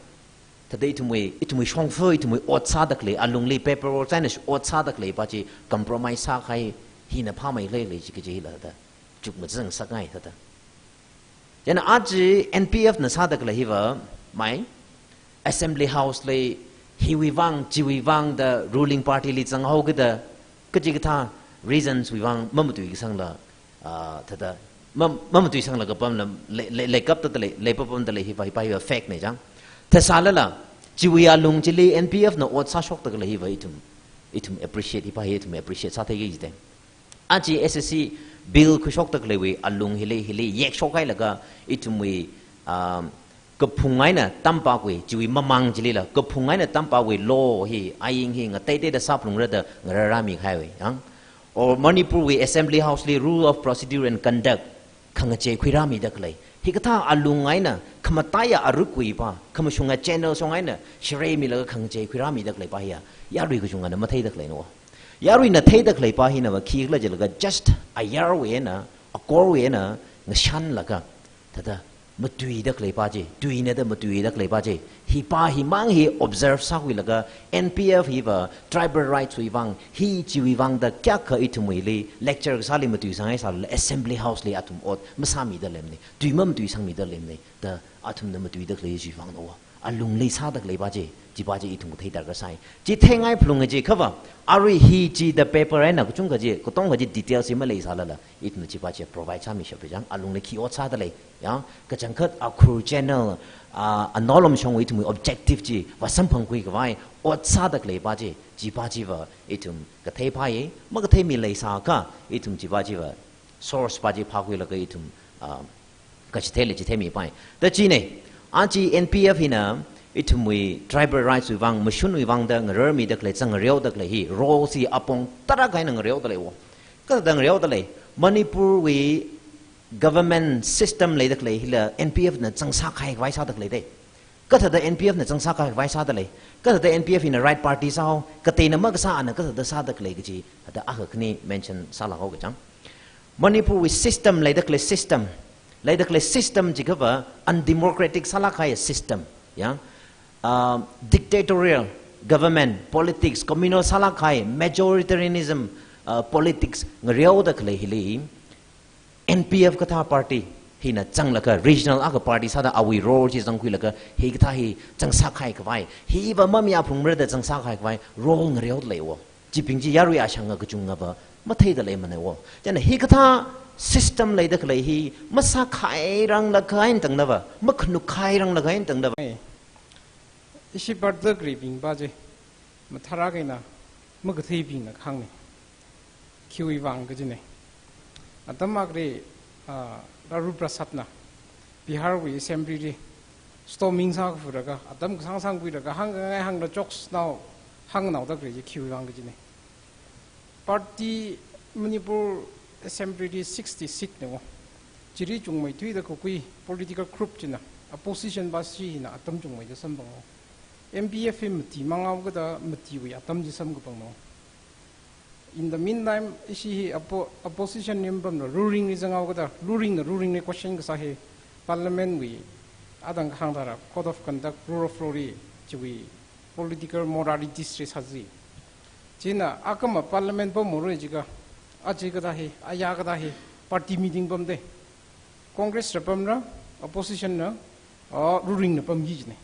Thāda ithumwui, ithumwui shongfa, ithumwui ot sāda khalei, alungli paper work eina ot sāda khaleipa chi compromise sākahai hina phāmeilei lei chi kaji hila thāda. Chukmajang sāngai thāda. Chieina aja N P F na sāda khalei hiva, mai, Assembly House li hiwui vang, chiwui vang da ruling party li zanghaokida, kachikathā reasons wui vang mamatui kasangla, ah, thāda, mam-, mamatui sangla kapamla, lei, lei, leikapta lei, leipapamda lei hiva, hiva, hiva fact na chang. Thāsālala, chiwui alung chili N P F na ot sāshokda khalei hiva ithum, ithum appreciate, hiva hi ithum appreciate sātheiki jiteng. Aja S S C bill khuishokda khaleiwui alung hili, hili yekshokhailaga ithumwui, um, kaphung eina tampakhui, chiwui mamang chilila, kaphung eina tampakwui law hi, aying hi, ngateiteida sāphalungra da ngararāmikahaiwui, yang. Or Manipurwui Assembly House li rule of procedure and conduct khangachei khuirāmida khalei. Hikathā alung eina, khamataiya arukwui pa, khamashunga channel shong eina, shirei milaga khangachei khuirāmida khaleipa hiya, yarui kachungana matheida khaleina. Yaruina theida khaleipa hinava khikhala jilaga just ayarwui eina, akorwui eina, ngashanlaga, thāda matuida khaleipa chi, tuina da matuida khaleipa chi, hipa himang hi observe sākhuilaga, N P F hiva tribal rights wui vang, hi chiwui vang da kayākha ithumwuili lecture kasāli matuisanghaisālala Assembly House li athum ot masāmida leimana, tui mamatuisangmida leimana, da athumna matuida khalei chiwui vangna. Alungli sāda khaleipa chi, chipa chi ithum kathei darkar sai. Chi theingai phalunga jiakhava, arui hi chi da paper eina kachungkha chi, katonga chi details hi maleisālala, ithumna chipa chi provide sāmishapra chang, alungli khi ot sāda lei, ya, kachangkhat akhur channel, ah, anolom shongwui ithumwui objective chi vāsamphangkhui khavai ot sāda khaleipa chi, chipa chiva ithum katheiphāya, makatheimi leisākha, ithum chipa chiva source pa chi phākhuilaga ithum, ah, kachitheili chitheimipai. Da china, aja N P F hina, ithumwui tribal rights wui vang, mashunwui vang da ngararmida khalei, zang ngareoda khalei hi, role chi apong tarākha eina ngareoda leiwo. Kathāda ngareoda lei, Manipurwui government system leida khalei hila N P F na zangsākahai khavai sāda khalei dei. Kathāda N P F na zangsākahai khavai sāda lei. Kathāda N P F hina right party sāhao, kateina makasā ana kathāda sāda khalei kaji, thāda akha khani mention sālākhao kachang. Manipurwui system leida khalei system. Leida khalei system jiakhava undemocratic sālākkahai system. Ya. Ah, dictatorial government politics, communal sālākkahai majoritarianism, ah, politics ngareoda khalei hili, N P F kathā party hina zanglaga regional akha party sāda awui role chi zangkhuilaga hikathā hi zangsākahai khavai, hiva mamiya phungmara da zangsākahai khavai role ngareoda leiwo. Chibing chi yarui ashanga kachungava matheida leimanei wo. Chieina hikathā system leida khalei hi masākhairanglaga eina tangnava, makhanukhairanglaga eina tangnava. Ei, ishi Bharata kagribingpa chi, mathālāk eina makatheibingna kahāngna. Khiwui vang kajina. Atam akhali, ah, Lalu Prasadna Biharwui assembly li storming sākhuilaga, atam kasāngsang khuilaga, hāngkhangai hāngda jokes nao, hāngnao da khalei chi khiwui vang kajina. Party Manipur assembly li sixty seat na wo. Chili chungmeithuida kakhui political group china, opposition pa chi hina atam chungmeida samphanga. M P F hi mati mangao kada matiwui atam chi samkaphangna. In the meantime, ishi hi oppo-, opposition li mapamla, ruling li zangao kada, ruling na ruling li question kasā hi, parliament wui, adang kahāng tharan, code of conduct, rule of law li, chiwui political moralities li sāzi. China, akama parliament pamhaora jiakha, aja kathā hi, aya kathā hi, party meeting pamda. Congress la pamra, opposition na, ah, ruling na pamki jina.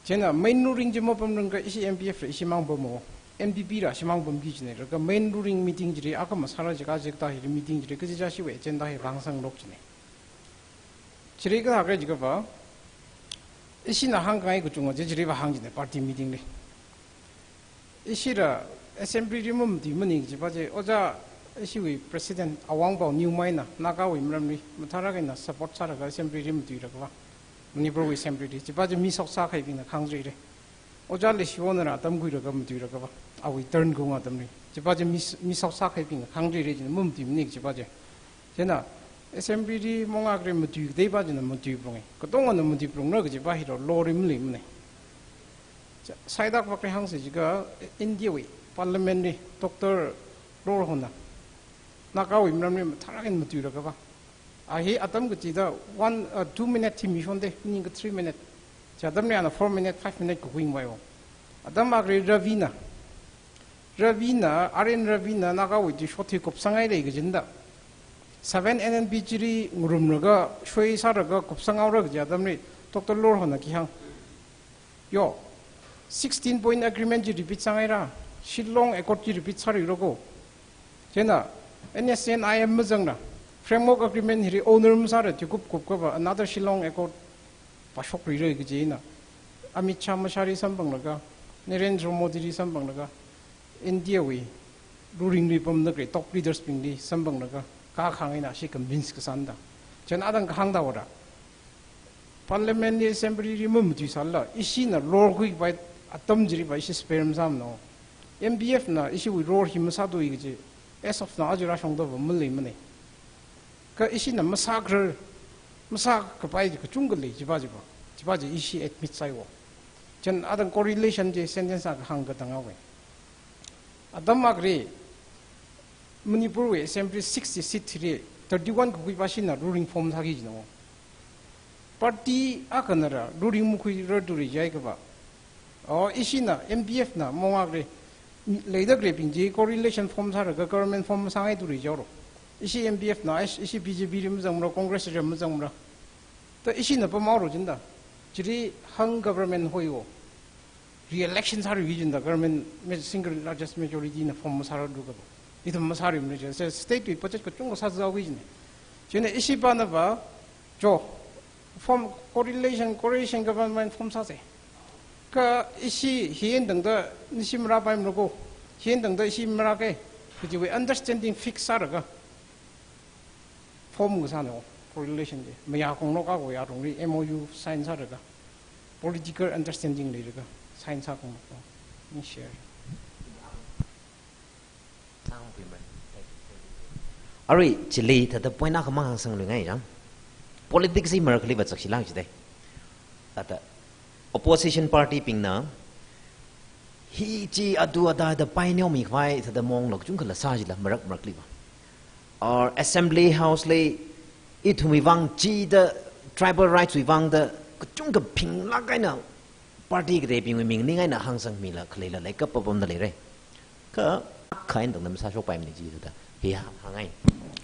Chieina main ruling chi mapamrangakha ishi M P F la ishimang pamhaowa, N P P la ishimang pamki jina, laga main ruling meeting chili akha masāra jiakha aja kathā hi meeting chili kachichā ishiwui agenda hi vāngsanglok jina. Chili kathākhala jiakhava, ishina hāngkhangai kachunga chi chili vāhāng jina party meeting li. Ishila assembly li mamatui maning kajipa chi, ojā ishiwui president Awangbow Newmai na Nagawui maramli mathālāk eina support sālaga assembly li matuilākva. Manipurwui assembly li, chipa chi mi shoksākahaibingna khangri re. Ojā Leishiwona atam khuilaga matuilākva. Awui turn khaung atamli. Chipa chi mi, mi shoksākahaibingna khangri re, china mamatui maning kajipa chi. Chieina, assembly li mongakli matuikateipa china matuiphalunga. Katongana matuiphalungra kajipa hi law li maleimana. Cha, saidak vakli hāngsa jiakha India wui parliament li Doctor Lohrawna Nagawui maramli mathālāk eina matuilākva. A hi atam kachida one, uh, two minute thimi shonda, maningakha three minute. Chi atamli ana four minute, five minute kakhui ngavai o. Atam akhari Ravina. Ravina, R N Ravina, Nagawui chi shot hi kupsanghai lei kajinda. Seven N N P chili ngarumlaga, shoi sālaga, kupsanghaora kaji atamli, Doctor Lorhona kahāng. Yo, sixteen point agreement chi repeat sāngaira, Shillong Accord chi repeat sāluira ko. Chieina, N S C N I M mazangla, framework agreement hili owner masāla, chi kup kup kapa, another Shillong Accord pāshok luira kaji eina, Amit Shah mashāli samphanglaga, Narendra Modili samphanglaga, India wui ruling li pamda khalei top leaders bingli samphanglaga, kakhangai na shi convince kasāna da. Chieina athang kahāng da ora. Parliament li assembly li mamatui sālala, ishina lorkhui khavai atam chili va ishi spare masāmana. M P F na ishiwui role hi masāthui kaji, as of now, aja rāshungda va maleimana. Kha ishina masākharar, masākapai kachungkha lei, chiva chiva. Chiva chi ishi admit sāi o. Chieina athang correlation chi sentence akha hāngkatang haowa. Atam akhari Manipur wui assembly sixty seat hili thirty-one kakhui va ishina ruling form sāki kajina o. Party akhanala ruling makhuirar turi jai kapa. O, ishina M P F na mong akhari leida khaleibing chi correlation form sālaga government form sāngai turi jaoro. Ishi M P F na, ish-, ishi B J P li mazangmara, Congress li mazangmara. Ta ishina pamhaora jinda. Chili hung government hoi o. Re-election sāluiki jinda government ma-, single largest majority na form masārarlu kapa. Ithum masāluimana chi, se state wui budget kachungkha sāzāki jina. Chieina ishi pana va, jo, form correlation, coalition government form sāsa. Kha ishi hi eina tangda nishi marāpaimara ko, hi eina tangda ishi marāka, kajiwui understanding fix sālaga form kasāna o, correlation chi. Mayā khanganok akha yarongli M O U sign sālaga, political understanding leilaga sign sākhanganok. Ningshi. Arui, chili thāda point akha mahāngsangluingai jang. Politics hi marakhali va chakshilāk jidai. Thāda opposition party bingna, hi chi adu ada da paineo mikhavai, thāda mong lok chungkhala sā jila marak marakli va. Or assembly house li, ithumwui vang chi da, tribal rights wui vang da, kachungkha phinglāk eina, party kateibingwui ming ning eina hāngsangmila khaleila leikap papamda leira. Kha, kha eina tangda masāshokpaimana chi thāda. Hi hāngngai.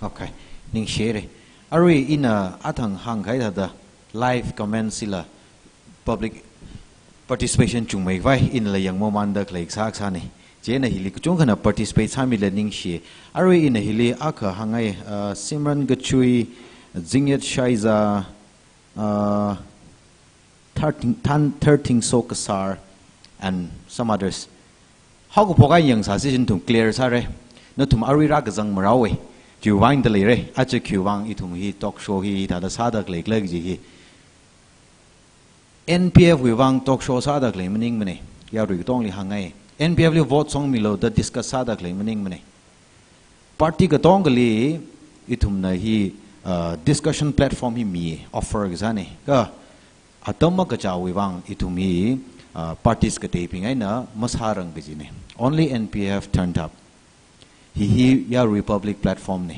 Okay. Ningshira. Arui ina athang hāngkahai thāda live comments hila public participation chungmeikhavai inala yangmamanda khalei kasā kasāna. Chieina hili kachungkhana participate sāmila ningshi. Arui ina hili akha hāngngai, uh, Simran Gachui, Zingyat Shaiza, uh, Thirteen, Than, Thirteen Sokasar, and some others. Haokaphok eina yangsāsi, nathum clear sāra. Nathum arui rākazang marao e. Chiwui vang da leira. Aja khiwui vang ithum hi talk show hi hithāda sāda khalei khala kaji hi. N P F wui vang talk show sāda khalei maningmana. Yarui katongli hāngngai. N P F li vote songmilu da discuss sāda khalei maningmana. Party katongali ithumna hi, uh, discussion platform hi mi offer kasāna. Kha atam akachāwui vang ithum hi, uh, parties kateibing eina masārang kajina. Only N P F turned up. Hi hi yarui public platform na.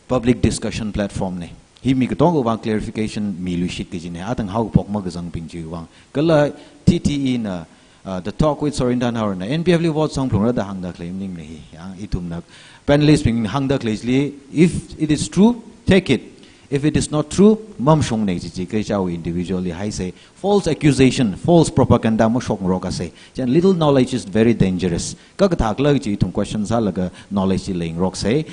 Public discussion platform na. Hi mi katongawui vang clarification miluishit kajina. Athang haokaphok makazangbing chiwui vang. Kala T T E na, uh, The Talk with Sorin Tanhaora na N P F li vote songphalungra da hāngda khalei maningmana hi. Ya, ithumna panelist bing hāngda khaleili, if it is true, take it. If it is not true, mamashungna chi chi kachāwui individual li haisa. False accusation, false propaganda mashokngarokasa. Chieina little knowledge is very dangerous. Kha kathā khala chi ithum question sālaga knowledge chi leingaroksa.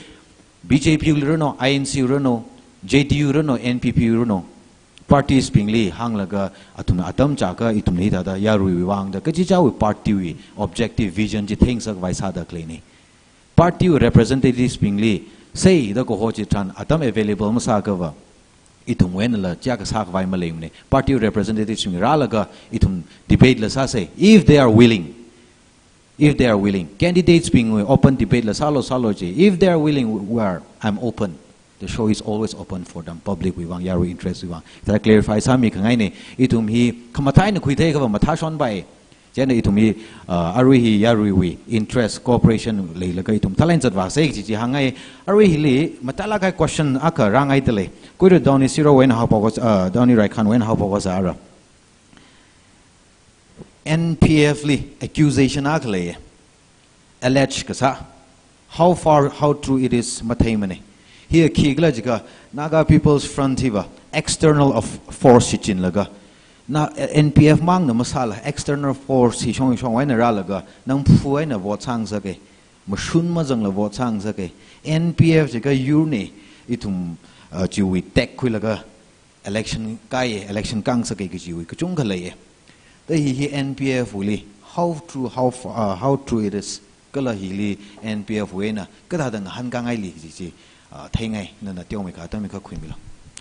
B J P wui ranu, I N C wui ranu, J D U wui ranu, N P P wui ranu, parties bingli hānglaga athumna atam chākha ithumli thāda yaruiwui vang da kachichāwui party wui objective vision chi theingasakvai sāda khaleina. Party wui representatives bingli seida kaho chitharan atam available masāakhava, ithumwui einala chiyākha sākhavai maleimana. Party wui representatives bing rālaga ithum debate la sāsa, if they are willing. If they are willing. Candidates bingwui open debate la sālu, sālu chi. If they are willing, we are, I'm open. The show is always open for them. Public wui vang, yarui interest wui vang. Thāda clarify sāmikhangaina. Ithum hi khamathā eina khuitheiakhava mathāshonpai. Chieina ithum hi, uh, arui hi yaruiwui interest, cooperation leilaga ithum thalai zatvāsa chi chi hāngngai. Arui hili mathālāk kahai question akha rāngaidalei. Kuira Downy Sirowui eina haophok, uh, Downy Raikhanwui eina haophok sāra. N P F li accusation akha lei, allege kasā. How far, how true it is matheimanei. Hi khikhala jiakha Naga People's Front hiva external of force shichinlaga, na N P F mangna masāla external force hi shong shong eina rālaga, nangphu eina vote sāngasakei, mashun mazangla vote sāngasakei. N P F jiakha yurnei, ithum, uh, chiwui tek khuilaga election kai, election kāngasakei kajiwui kachungkha leiye. Da hi hi N P F wuili how true, how fa-, uh, how true it is, kala hili N P F wui eina kathāda ngahānkāngaili kaji chi, uh, theingai, nana teomeikha, atam meikha khuimilu.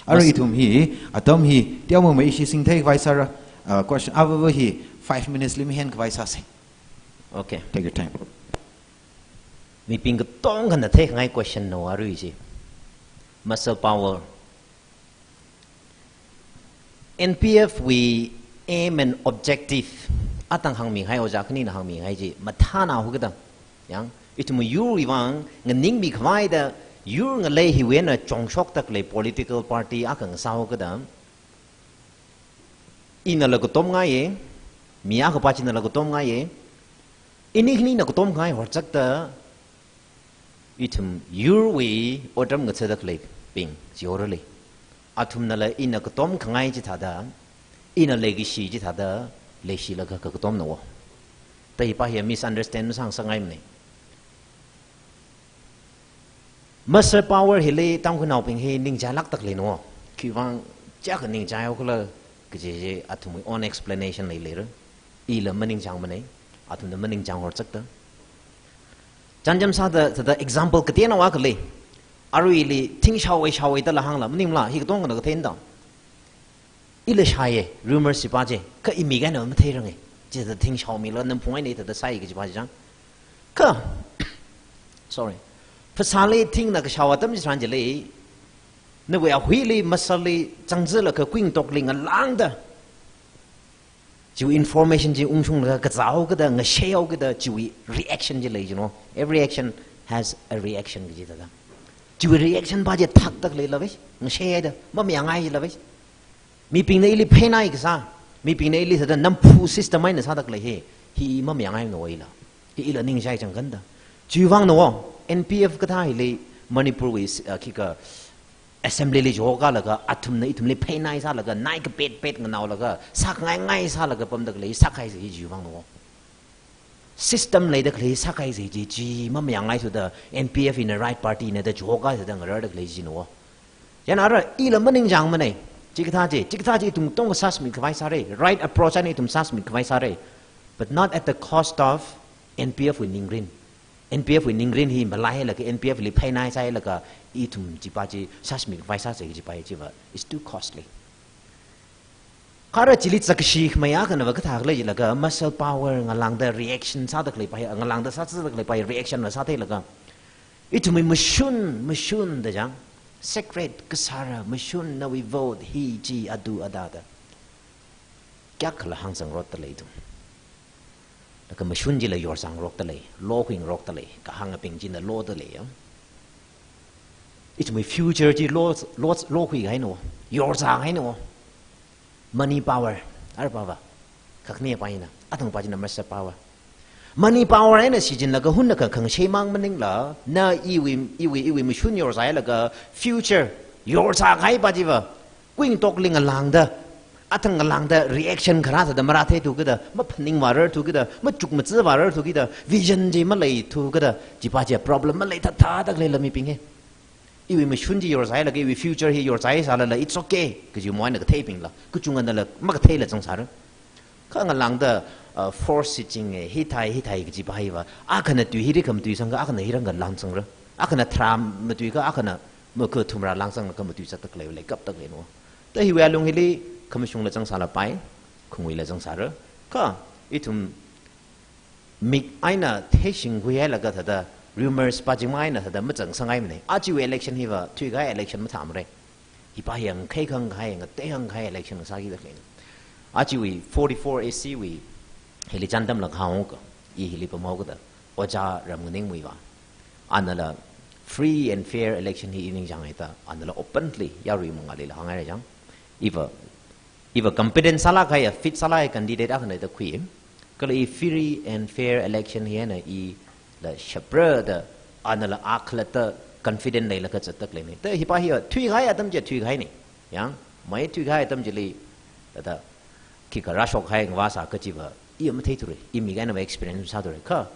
Arui Mas- ithum hi, atam hi teomeimei, ishi singthei khavai sāra, uh, question avava hi five minutes li mihen khavai sāsei. Okay. Take your time. Mibing katongkhana theikhangai question no arui chi. Muscle power. N P F wui aim and objective atang hāngmingai, ojā khanina hāngmingai chi mathāna hu kadang. Yang, ithum yurwui vang nganingmi khavai da yur ngalei hiwui eina chongshokda khalei political party akha ngasā hu kadang. Inala katomngaiye, mi akhapa chinala katomngaiye. Ini khanina katomngai horzakda, ithum yurwui otram ngathada khaleibing chi horale. Athumnala ina katomkhangai chithāda, ina leikashi chithāda leishilaga kakatomna wo. Da hipa hi misunderstand masāngasakngaimanei. Muscle power hili Tangkhulnaobing hi ningchānglākda khalei no. Khiwui vang chiyākha ningchānghao khala kaji chi athumwui own explanation leileira. Ila maningchāngmanei, athumna maningchāng horzakda. Chānjam sāda, sāda example kateonao akha lei. Aruili thing shaowei shaowei dala hāngla, maningla, hi katongkhana katheinda. Ila shāye, rumors hipa chi, kha imik eina matheirange. Chithāda thing shaomilaga namphung eina hithāda sāi kajipa chi chang. Kha, sorry. Phasāli thingna kashao atam chitharan chili, nawui ahuili, muscle li, changzila kakuingtokli ngalāngda, chiwui information chi ungshunglaga kazāhao kada, ngasheihao kada, chiwui reaction chi lei jino. Every action has a reaction kaji thāda. Chiwui reaction pa chi thakda khaleila ve, ngasheihaida, mamayāngai jila ve. Mibingna ili pheinai kasā, mibingna ili sāda namphu system eina sāda khalei hi, hi mamayāngai no ila. Hi ila ningchai changkanda. Chiwui vang no, N P F kathā hili Manipur wui, uh, khikha assembly li jokalaga, athumna ithumli pheinai sālaga, nai kapetpet nganaolaga, sākhangaingai sālaga pamda khalei, sākahai chi chiwui vang no. System leida khalei sākahai chi, chi, chi mamayāngai thuda N P F ina right party na da jokahai thuda ngararda khalei chi no. Chieina ara ila maningchāngmanei. Chikathā chi, chikathā chi ithum katongkha sāsmit khavai sāra. Right approach eina ithum sāsmit khavai sāra. But not at the cost of N P F wui ningrin. N P F wui ningrin hi malaihailaga, N P F li pheinai sāhailaga, ithum chipa chi sāsmit khavai sāsa kajipa chiva, it's too costly. Kha ara chili zakkashi khamei akhanava kathā khala jilaga, muscle power ngalāngda reaction sāda khaleipa hi, ngalāngda sā, sāda khaleipa hi reaction la sātheilaga, ithumwui mashun, mashun da chang, sacred kasāra mashun, nawui vote hi chi adu ada da. Kayākhala hāngzangrotda lei ithum. Laga mashun chila yorzangrokda lei, lokhuingarokda lei, kahāngabing china loda lei, ya. Ithumwui future chi lo, lo, lokhuikahai no, yorzākahai no. Money power, arpava, kakhane pa ina, athang pa china muscle power. Money power eina shichinlaga hunna kha khangashei mang maningla, na iwui, iwui, iwui mashun yorzāhailaga future yorzākahai pa chiva, kuingtokli ngalāngda, athang ngalāngda reaction kharā sāda marātheithu kada, maphaningvārarthu kada, machukmajāvārarthu kada, vision chi maleithu kada, chipa chi problem maleithāthāda khaleila mibing hi. Iwui mashun chi yorzāhailaga, iwui future hi yorzāhai sālala, it's okay kaji mo eina katheibingla, kachunganala makatheila zangsāra. Kha ngalāngda, uh, force shichinge, hithai, hithai kajipa hiva, akhana tui hili khamatui sangkha, akhana hi rāngalang sangra. Akhana tharā matuikha, akhana makha thumrā lang sangkha matui zatda khalei, leikapda khalei no. Da hiwui alung hili, khamashungla zangsālapai, khungwuila zangsāra. Kha, ithum mik eina theishingkhuihailaga thāda, rumors pāching eina thāda mazangsanghaimanei. Ajawui election hiva thuikahai election mathāmara. Hipa hi ngakhaikhangai, ngateikhangai election sākida khaleina. Ajawui forty-four A C wui hili chānjamlaga hānga, i hili pamhaoda, ojā Ramnganing Muivah. Anala free and fair election hi i ningchānghaida, anala openly yarui mangālila hānghaira chang. Iva, iva competent sālāk kahai, fit sālāk kahai candidate akhana da khui. Kala i free and fair election hi eina ila shapra da, anala akhalatta confident leilaga zatda khaleina. Ta hipa hi thuikahai atam chi thuikahaina. Yang, mai thuikahai atam chili, thāda, khikha rāshokkahai ngavā sā kajiva, i matheithura, i mik einava experience sāthura. Kha,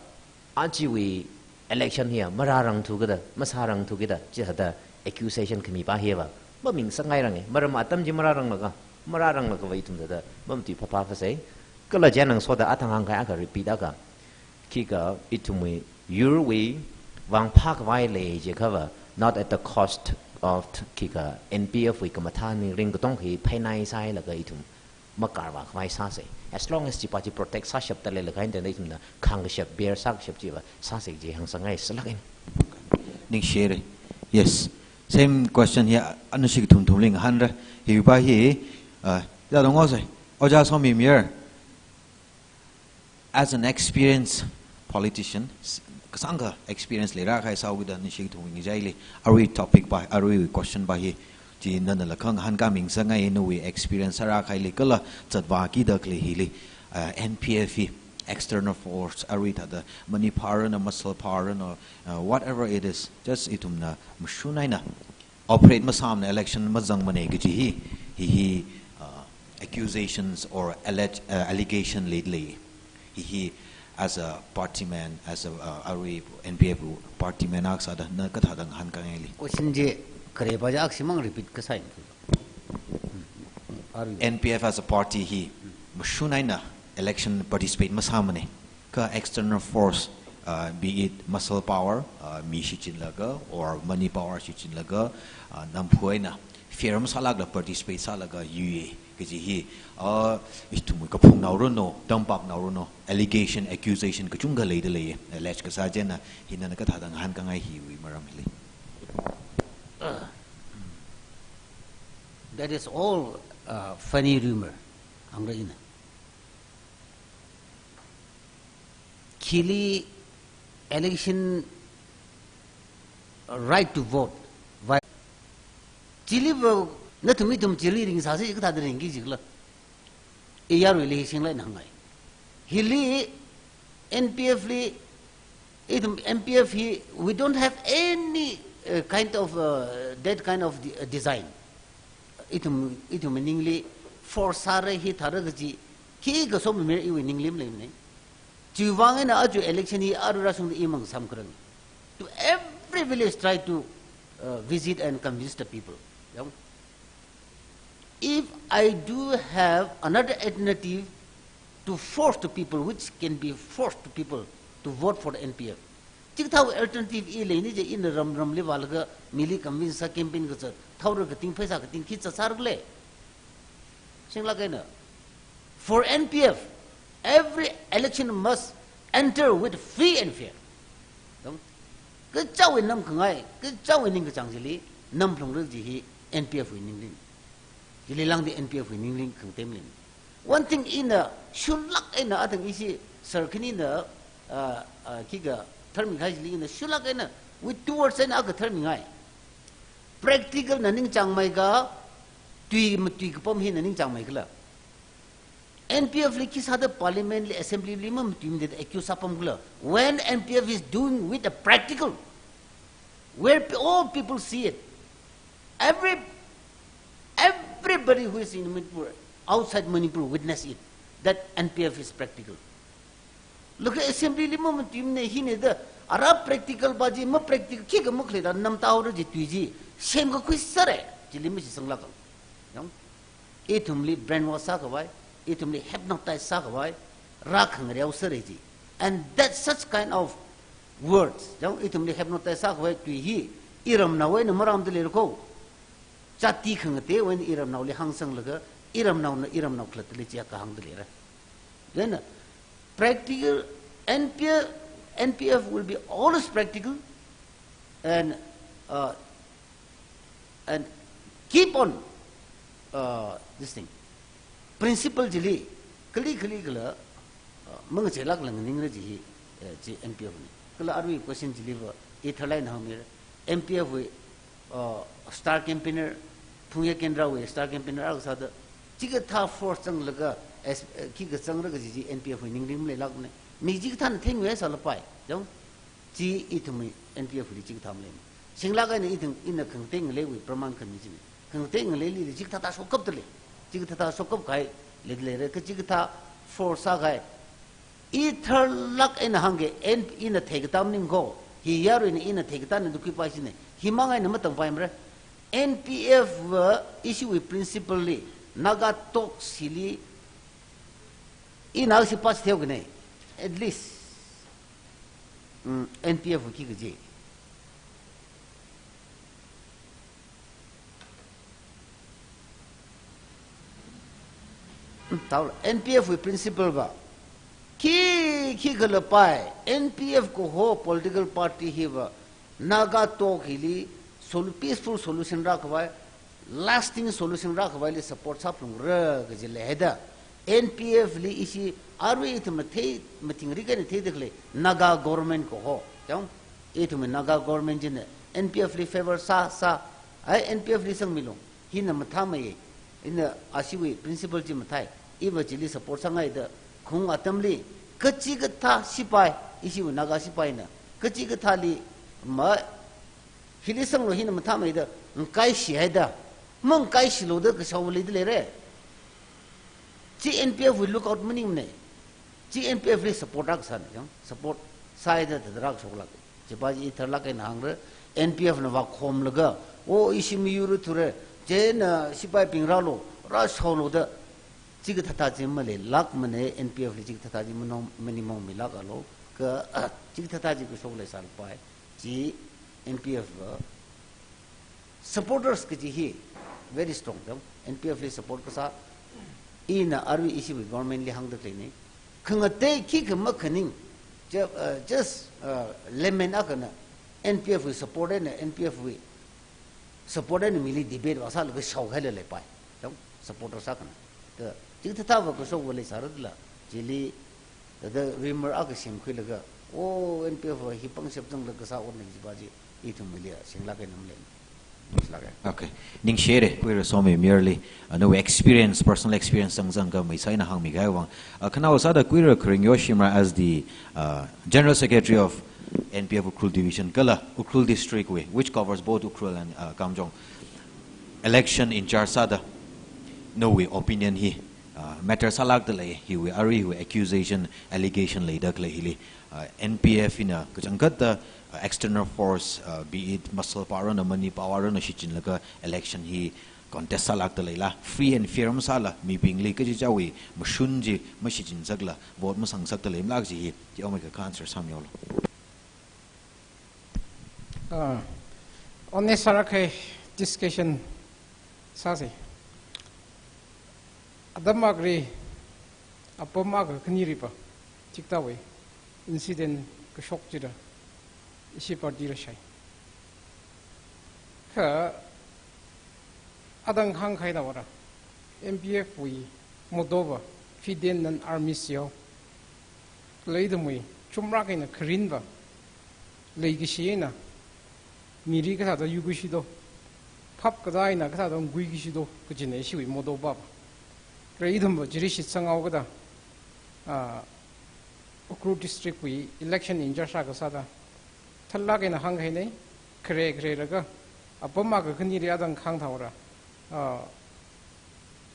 ajawui election hiya marārangthu kada, masārangthu kada, chithāda accusation khamipa hiva, mamingasakngairanga, maram atam chi marāranglakha, marāranglakha va ithum thāda, mamatui phapha phasai, kala chieina ngasoda athang hāngkahai akha repeat akha, khikha ithumwui, yurwui, vang phākhavai lei jiakhava, not at the cost of khikha N P F wui khamathā ningring katonga hi phainai sāhailaga ithum makarvākhavai sāsa. As long as chipa chi protect sāshapda leilakha eina ithumna khāngkashap, bear sākashap chiva sāsa kaji hāngsāngai salak eina. Ningshire. Yes. Same question hi anashi kathum thumli ngahānra. Hipa hi, uh, ya dong ose. Ojā Somimir, as an experienced politician, s-, kasāngkha experience leirākahai sāhaokida nashi kathum ngachaili, arui topic pa, arui question pa hi, chi nanala khangahān kha mingasakngai, nawui experience sārākahaili kala zatvākida khalei hili, uh, N P F hi external force, arui thāda money power na, muscle power na, uh, whatever it is, just ithumna mashun eina operate masāmana, election mazangmana kaji hi, hi hi, uh, accusations or alleg-, uh, allegation leilei. Hi hi, as a party man, as a, uh, arui N P F party man akha sāda na kathāda ngahānkāngaili. Question chi khare pa chi akhashimang repeat kasā ina. Arui. N P F as a party hi mashun eina election participate masāmana. Kha external force, uh, be it muscle power, uh, mi shichinlaga, or money power shichinlaga, uh, namphu eina fear masālākla participate sālaga yuiya kaji hi, uh, ithum kaphungnao ranu, tampaknao ranu, allegation, accusation kachungkha leida lei, allege kasā chieina, hi nana kathāda ngahānkāngai hiwui maram hili. That is all, uh, funny rumor. Hāngra ina. Khili election right to vote. Vai. Chiliva nathum ithum chili ringsāsi kathāda ringki jikhala. I yaruili hi singlaga hāngngai. Hili N P F li, ithum N P F hi, we don't have any, uh, kind of, uh, that kind of de-, uh, design. Ithum, ithum ningli force sāra hithāra kaji, khikha Somimir iwui ningli maleimana. Chiwui vang eina aja election hi arui rāshungda i mang samkharang. To every village try to, uh, visit and convince the people. Yang? If I do have another alternative to force to people, which can be forced to people to vote for the N P F, chikathā alternative i leini je ina ram ramli vālaga mili convince sā campaign kazat, thaora kating pheisā kating khi zatsāra khala. Singlaga ina. For N P F, every election must enter with free and fair. Dong. Kachaowui namkhangai, kachaowui ningkachāng chili, namphalungra kaji hi N P F wui ningrin. Chili lāngda N P F wui ningrin khangateim lei. One thing ina, shuilāk eina athang ishi sir khanina, uh, uh, khikha tharmikahai chili ina, shuilāk eina, with two words eina akha tharmingai. Practical na ningchāngmeikha, tui matui kapam hina ningchāngmeikhala. N P F li khi sāda parliament li, assembly li mamatuimada accuse sāpamkhala. When N P F is doing with a practical, where pe-, all people see it. Every, everybody who is in Manipur, outside Manipur, witness it, that N P F is practical. Laga assembly li mamatuimana hina da, ara practical pa chi, mapractical, khikha makhaleida namtaora kaji tui chi semkakhui sāra, chili mashisanglāka. Yang? Ithumli brainwash sākhavai, ithumli hypnotize sākhavai, rākhangareo sāra chi. And that such kind of words, yang, ithumli hypnotize sākhavai tui hi, iramnao eina marāmada leira kho. Jati khangateiwui eina iramnaoli hāngsanglaga, iramnaona iramnao khalattali chiakha hāngda leira. Then, practical, N P F, N P F will be always practical and, uh, and keep on, uh, this thing. Principle chili, kali kali kala, uh, mangacheilākla nganingra kaji hi, uh, chi N P F na. Kala arui question chiliva, i tharlāk eina hāngmira, N P F wui, uh, star campaigner, Phungye Kendrawui star campaigner akha sāda, Chikathā force zanglaga, as, eh, khikha zangra kaji chi N P F wui ningrin maleilākmana. Mi chikathāna theingai sālapai. Yong? Chi ithumwui N P F li chikathā maleimana. Singlāk eina ithum, ina khangatei ngaleiwui praman khami china. Khangatei ngaleili chikathāthā shokkapda lei. Chikathāthā shokkap kahai leida leira, kha chikathā force sākahai. I tharlāk eina hāngga, N P F na theikatā maningko, hi yaruina ina theikatā na da khuipai china. Himang eina matangpaimara. N P F va ishiwui principle li, Naga talks hili, ina si pass theokane, at least, mm, N P F wui khi kaji. Taola, N P F wui principle va, khi, khikhala pai, N P F kaho political party hiva, Naga talk hili, solu-, peaceful solution rākhavai, lasting solution rākhavaili support sāphalungra kaji leihaida, N P F li ishi arui ithumna thei, mathingrik eina theida khalei, Naga government kaho. Chang, ithumwui Naga government china, N P F li favor sā, sā, ai N P F li sangmilu. Hina mathāmei, ina ashiwui principle chi mathāi, iva chili support sāngaida, khaung atamli, kachikathā sipai, ishiwui Naga sipaina, kachikathāli, ma, hili sanglu hina mathāmeida, ngakaishi haida, mangakaishilu da kashao leida leira. Chi N P F wui lookout maningmana. Chi N P F li support rākasāna, yong, support sāhaida thada rākashoklāk. Chipa chi tharlāk eina hāngra, N P F na vākhomlaga, o ishi miyur thura, chieina sipaibing rālu, rāshaolu da, chikathāthā chi maleilākmana, N P F li chikathāthā chi manong, maningmongmilākalu, kha, chikathāthā chi kashok leisālapai, chi N P F va, supporters kaji hi very strong, yong, N P F li support kasā, ina arui ishiwui government li hāngda khaleina. Khangatei khikha makhaning, ju-, uh, just, uh, layman akhana N P F wui support eina, N P F wui support eina mili debate vāsālaga shaokahaila leipai. Yong, supporters akhana. Kha, chikathāthā va kashok va leisāra dala, chili, thada rumor akha semkhuilaga, o, N P F hi pangshap zanglaga kasā otna kajipa chi, ithumwuili singlāk eina maleimana. Sālāka. Okay. Ningshire, Kuira Somi merely, uh, nawui experience, personal experience zangzang kha maisā eina hāngmikahai vang. Uh, khanaowa sāda Kuira Kharing Yoshimra as the, uh, General Secretary of N P F Ukhrul Division, kala Ukhrul District wui, which covers both Ukhrul and, uh, Kamjong. Election in charge sāda, nawui opinion hi, uh, matter sālākda lei, hiwui, arui hiwui accusation, allegation leida khalei hili, uh, N P F hina kachangkhatta, uh, external force, uh, be it muscle power na money power na shichinlaga election hi contest sālākda leila, free and fair masāla, mibingli kachichāwui mashun chi mashichinsakla, vote masangsakda leimalāk kaji hi, chi omai ka answer sāmihaolu. Ah, honest sāra khai discussion sāsa. Atam akhali, apam akha khanili pa, chikathāwui incident kashok chida, ishi party la shai. Kha, atam hāngkahai thāda vāra, N P F wui motto va, "Feed them and army seo." Kala ithumwui, chumrak eina kharing va, leikashi eina, mili kathāda yuikashido, phap kazā eina kathāda nguikashido, kajina ishiwui motto va. Kala ithum va chili shitsanghaokida, ah, Ukhrul District wui election in charge sākasāda, tharlāk eina hāngkahaina, khare kharelaga, apam akha khanili atam hāngthāhaora, ah,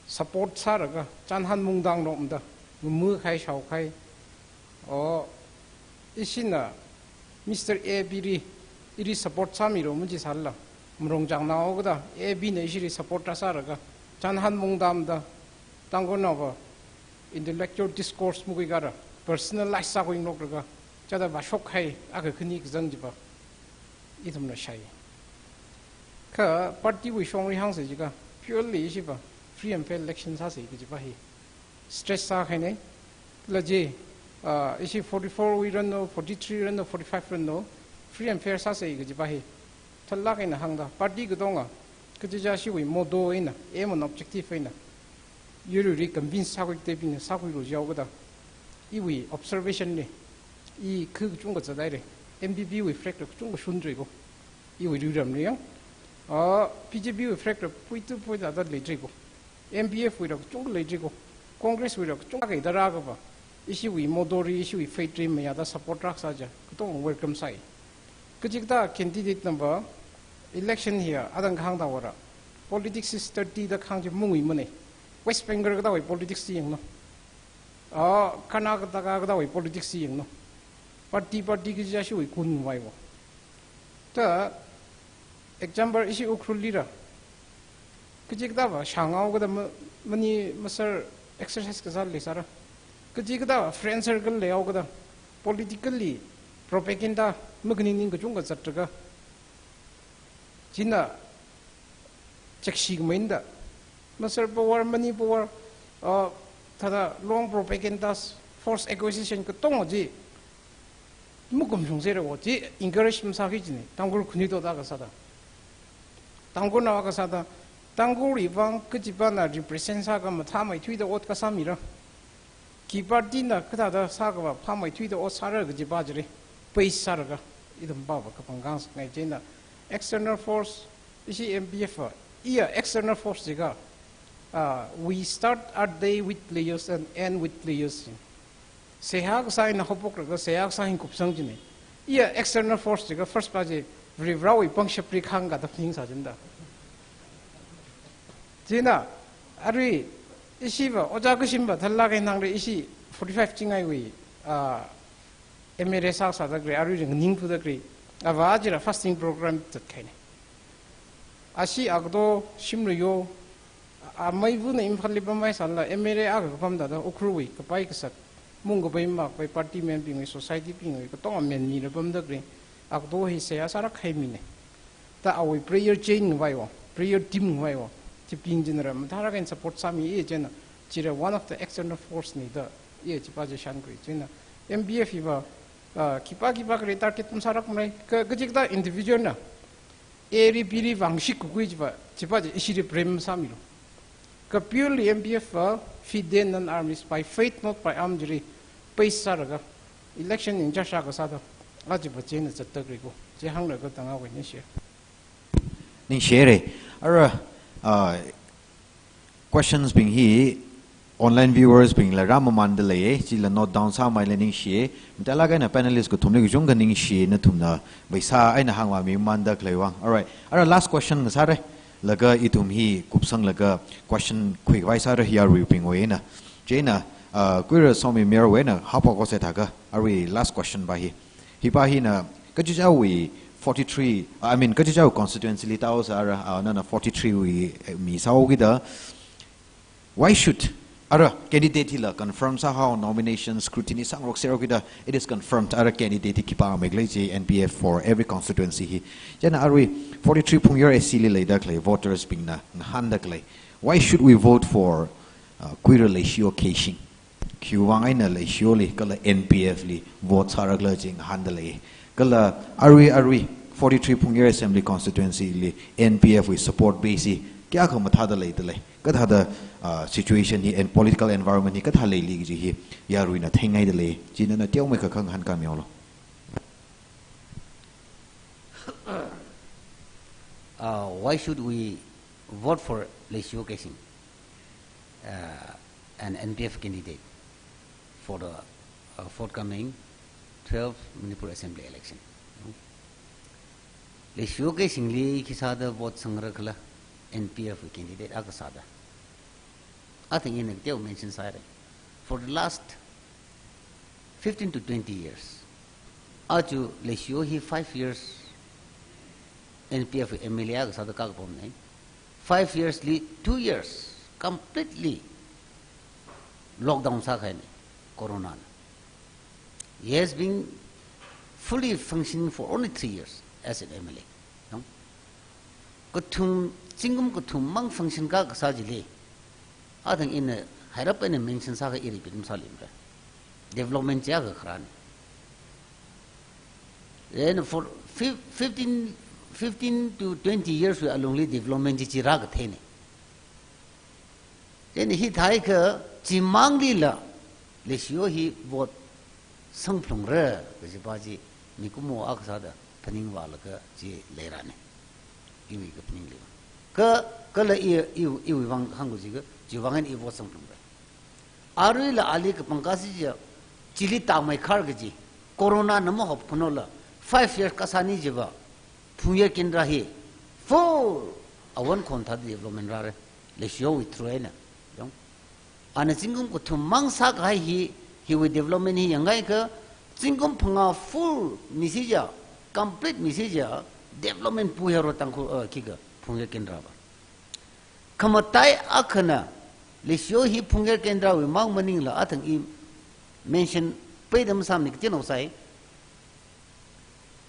support sālaga, chānhan mungtang lomda, ngumu kahai shao kahai. O, ishina Mister A B li, ili support sāmilu maji sālala, malung chāngnaokida, A B na ishili support sālaga, chānhan mungtangda, Tangkhulnaova intellectual discourse makhuikhala, personalize sākhuingaroklaga, chithāda vāshok kahai akha khani kazang chipa, ithumna shai. Kha party wui shongli hāngsa jiakha, purely ishipa, free and fair election sāsa kajipa hi stress sākahaina. Kala chi, ah, ishi forty-four wui ranlu, forty-three ranlu, forty-five ranlu, free and fair sāsa kajipa hi tharlāk eina hāngda, party katonga, kachichā ishiwui motto eina, aim and objective eina, yaruili convince sākhui katei bingna sākhuilu jihaokida, iwui observation li, i khu kachungkha zathaira, N P P wui flag la kachungkha shunriko, iwui luiramli yang, ah, B J P wui flag la puitu puida thāda leiriko. M P F wui rā kachungkha lei jiko, Congress wui rā kachungkha kaida rākava, ishiwui motto ri, ishiwui faith ri mayāda support rākasā chiya, katong welcome sāi. Kachikathā candidate nava election hiya, adang kahāng thāvāra. Politics is dirty da kahāng chi mungui manei. West Bengal kathāwui politics chi yanglu. Ah, Karnataka kathāwui politics chi yanglu. Party, party kaji ashiwui kun vaiwo. Ta, example, ishi Ukhrul li rā. Kachikathāva shāngao kada ma-, mani masar exercise kasā leisāra. Kachikathāva friend circle leiao kada politically propaganda makhaning ning kachungkha zatlaga. China chakshi kamainda. Masar power, mani power, uh, thāda long propagandas, force acquisition katonga chi makumshung sera wo chi encourage masāki jine, Tangkhul khanuithot akha sāda. Tangkhulnao akha sāda, Tangkhulwui vang kachipana represent sākha mathāmeithuida ot kasā mira. Khi party na kathāda sākhava phāmeithuida ot sāra kajipa chili, base sālaga, ithum pava kapangkang sakngai chieina, external force, ishi M P F a, iya external force jiakha, ah, we start our day with players and end with players. Seihā kasā eina haophoklaga seihā kasā eina kupsang jine. Iya external force jiakha first pa chi Varivarawui pangshap ri khāngkada phaningsā jida. Chieina, arui, ishiva, ojā kashimva thālāk eina hāngra ishi forty-five chingaiwui, ah, M L A sāsāda khalei, arui ring ningpuda khalei, ava ajira fasting program zatkahai ne. Ashi agato shimlayo, a, amei vuna Imphal li pamhaisālala, M L A akha kapam thāda, Ukhrulwui kapai kasat, mung kapai makapai party membing wui, society bing wui, katonga men mila pamda khalei, agato hi seihā sālākkahai mi ne. Ta awui prayer chain ngavaiwo, prayer team ngavaiwo, chibing china rā mathālāk eina support sāmi e chieina, chira one of the external force ne da, iya chipa chi shānkhui chieina, M P F hiva, ah, khipā khipā khalei target masālākmara, ka, kachikathā individual na, A ri B ri vāngshik kukhui chiva, chipa chi ishili blame masāmilu. Ka purely M P F va, fide non armis, by faith not by arm chili base sālaga, election in charge kasāda, aja va chieina zatda khalei ko, chi hānglaga tangawui ningshi. Ningshire. Ara, ah, questions bing hi online viewers bingla rāmamānda leiye, chila note down sāmei la ningshiye. Mathālāk eina panelist kathumli kachungkha ningshi, nathumna pheisā eina hāngvāmimānda khalei vang. Alright. Ara last question ngasāre. Laga ithum hi kupsanglaga question khuikhavai sāra yaruibingwui eina. Chieina, ah, Kuira Somi Mayarwui eina haophok haosa thākha, arui last question pa hi. Hipa hina, kachichāwui forty-three, I mean, kachichāwui constituency li tao sāra, ah, nana forty-three wui, eh, mi sāhaokida. Why should, ara candidate hila confirm sāhao, nomination scrutiny sāngarok serhaokida, it is confirmed, ara candidate hi khipāmei khalei chi N P F for every constituency hi. Chieina arui forty-three Phungyar A C li leida khalei voters bingna ngahānda khalei, why should we vote for, uh, Kuira Leishiyo Keishing? Khiwui vang eina Leishiyoli kala N P F li vote sāra khala chi ngahānda lei. Kala arui, arui forty-three Phungyar Assembly Constituency li N P F wui support base hi kayākha mathāda leida lei. Kathāda, ah, situation hi and political environment hi kathā leili kaji hi yaruina theingaida lei. Chieina nana teomeikha khangahān kamihaolu. Uh, why should we vote for Leishiyo Keishing, uh, an N P F candidate for the, uh, forthcoming twelfth Manipur Assembly election? Leishiyo Keishingli khi sāda vote sangra khala, N P F candidate akha sāda. Athang ina teo mention sāhaire. For the last fifteen to twenty years, aja Leishiyo hi five years N P F M L A akha sāda kapam ne. Five years li two years completely lockdown sākahai ne, corona na. He has been fully functioning for only three years as an M L A. No? Kathum, zingkum kathum mang function ka kasā chili, athang ina hairap eina mention sākha i repeat masālemara. Development chiakha kharāne. Then for fif-, fifteen, fifteen to twenty years wui alungli development chi chi rākathei ne. Then hithākha chimang lila Leishiyo hi vote sangphalungra kajipa chi mikumo akha sāda phaningvālaga chi leira ne. Iwui kaphaningliva. Kha, kala i, i, iwui vang hāngkhui jiakha, chiwui vang eina i vote sangphungra. Aruila ali kapangkāsi chiakha, chili tāmei khar kaji, corona na mahop khunola, five years kasāni chiva, Phungyar Kendra hi, full, awon khon thāda development rāra, Leishiwui through eina, yong. Ana zingkum kathum mang sākahai hi, hiwui development hi yangakha, zingkum phangā full misi chiakha, complete misi chiakha, development pu hero Tangkhul, uh, khikha, Phungyar Kendra va. Khamatai akhana, Leishiyo hi Phungyar Kendrawui mang maningla athang i mention peida masāmana kachi nao sai.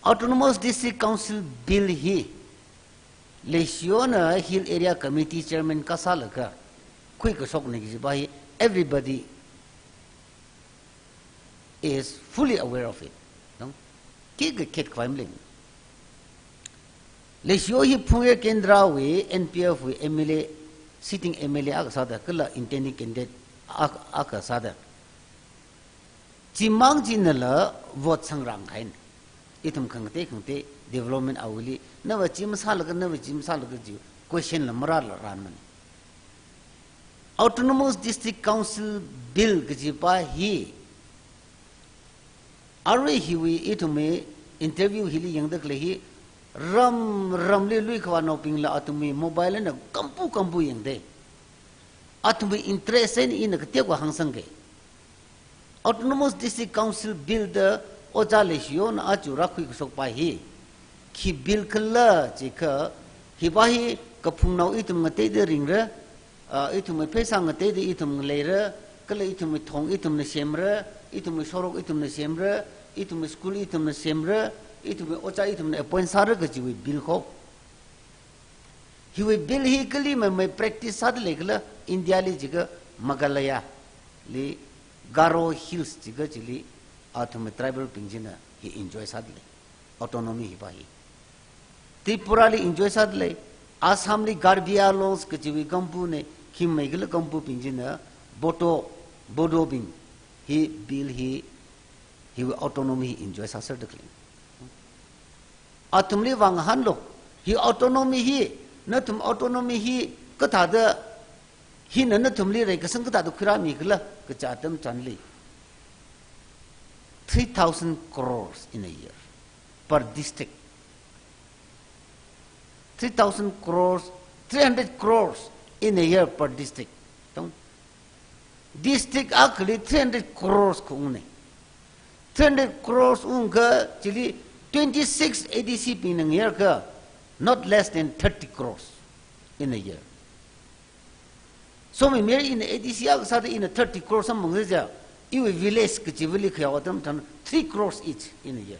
Autonomous District Council Bill hi, Leishiyona Hill Area Committee Chairman kasālaga, khuikashokna kajipa hi, everybody is fully aware of it. No? Khikha khet khavai malei. Leishiyo hi Phungyar Kendrawui N P F wui M L A, sitting M L A akha sāda, kala intending candidate ak-, akha sāda. Chimang chinala vote sangrang kahaina. Ithum khangatei khangatei development awuili, nava chi masālaga, nava chi masālaga chi question la marāla rānmana. Autonomous District Council Bill kajipa hi, arui hiwui ithumwui interview hili yangda khalei hi, ram ramli lui khavānaobingla athumwui mobile eina kampu kampu yangda. Athumwui interest eina ina kateokha hāngsangki. Autonomous District Council Bill da Ojā Leishiyona aja rākhuikashokpa hi, khi bill khala jiakha, hipa hi kaphungnao ithum ngateida ringra, ah, ithumwui pheisā ngateida ithum leira, kala ithumwui thong ithumna semra, ithumwui shorok ithumna semra, ithumwui school ithumna semra, ithumwui ojā ithumna appoint sāra kajiwui bill kho. Hiwui bill hi kali maimai practice sāda leikhala India li jiakha Meghalaya li Garo Hills jiakha chili athumwui tribal bing china hi enjoy sāda lei. Autonomy hipa hi. Tripura li enjoy sāda lei. Assam li Karbi Anglongs kajiwui kampuna, khi maikhala kampubing china Bodo, Bodobing hi bill hi, hiwui autonomy hi enjoy sāserda khalei. Athumli vāngahānlu, hi autonomy hi, nathum autonomy hi kathāda, hina nathumli reikasang kathāda khuirāmikhala kaja atam tharanli, three thousand crores in a year per district. Three thousand crores, three hundred crores in a year per district. Tong. District akhali three hundred crores kha ungna. Three hundred crores ungkha chili twenty-six A D C bingna ngayarkha not less than thirty crores in a year. Somimer ina A D C akha sāda ina thirty crores samphang jiakha, iwui village kachivali khayao atam tharan three crores each in a year.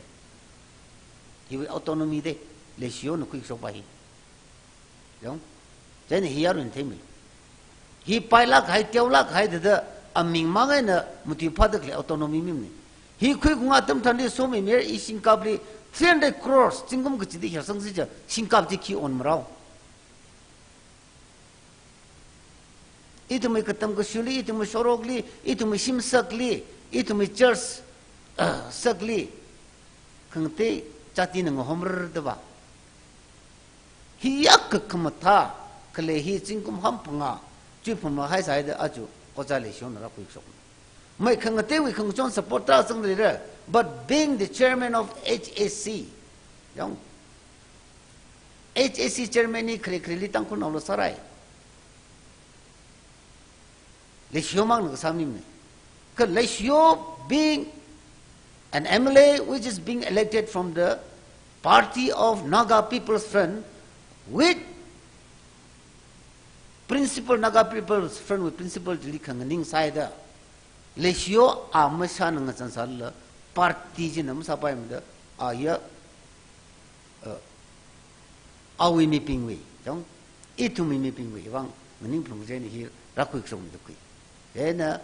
Hiwui autonomy da, Leishiyona khuikashokpa hi. Yong? Chieina hi yaruina theimi. Hi pailāk kahai, teolāk kahai thāda aming mang eina matuiphāda khalei autonomy mimana. Hi khuikhangai atam tharanli somimer i shingkapli three hundred crores, zingkum kachida hersangsi chiakha shingkap chi khi on marao. Ithumwui katam kashurli, ithumwui shorokli, ithumwui shim sakli, ithumwui church, ah, sakli, khangatei jatina ngahomrar da va. Hi yak khamathā khalei hi zingkum hamphangā chuiphun mahai sāhaida aja Ojā Leishiyona rākhuikashok. Mai khangateiwui khangachon support ta zangda leira, but being the chairman of H A C, yong, H A C chairman hi khare khareli Tangkhulnaola sārai. Leishiyo mangna kasā mimana. Kha Leishiyo being an M L A which is being elected from the party of Naga People's Front with principle, Naga People's Front with principle chili khanganing sāhaida, Leishiyo a mashāna ngachān sālala, party china masāpaimada, a ya, uh, awui mibingwui, chong, ithumwui mibingwui vang nganing phalung chieina hi rākhuikashokna da khui. Chieina,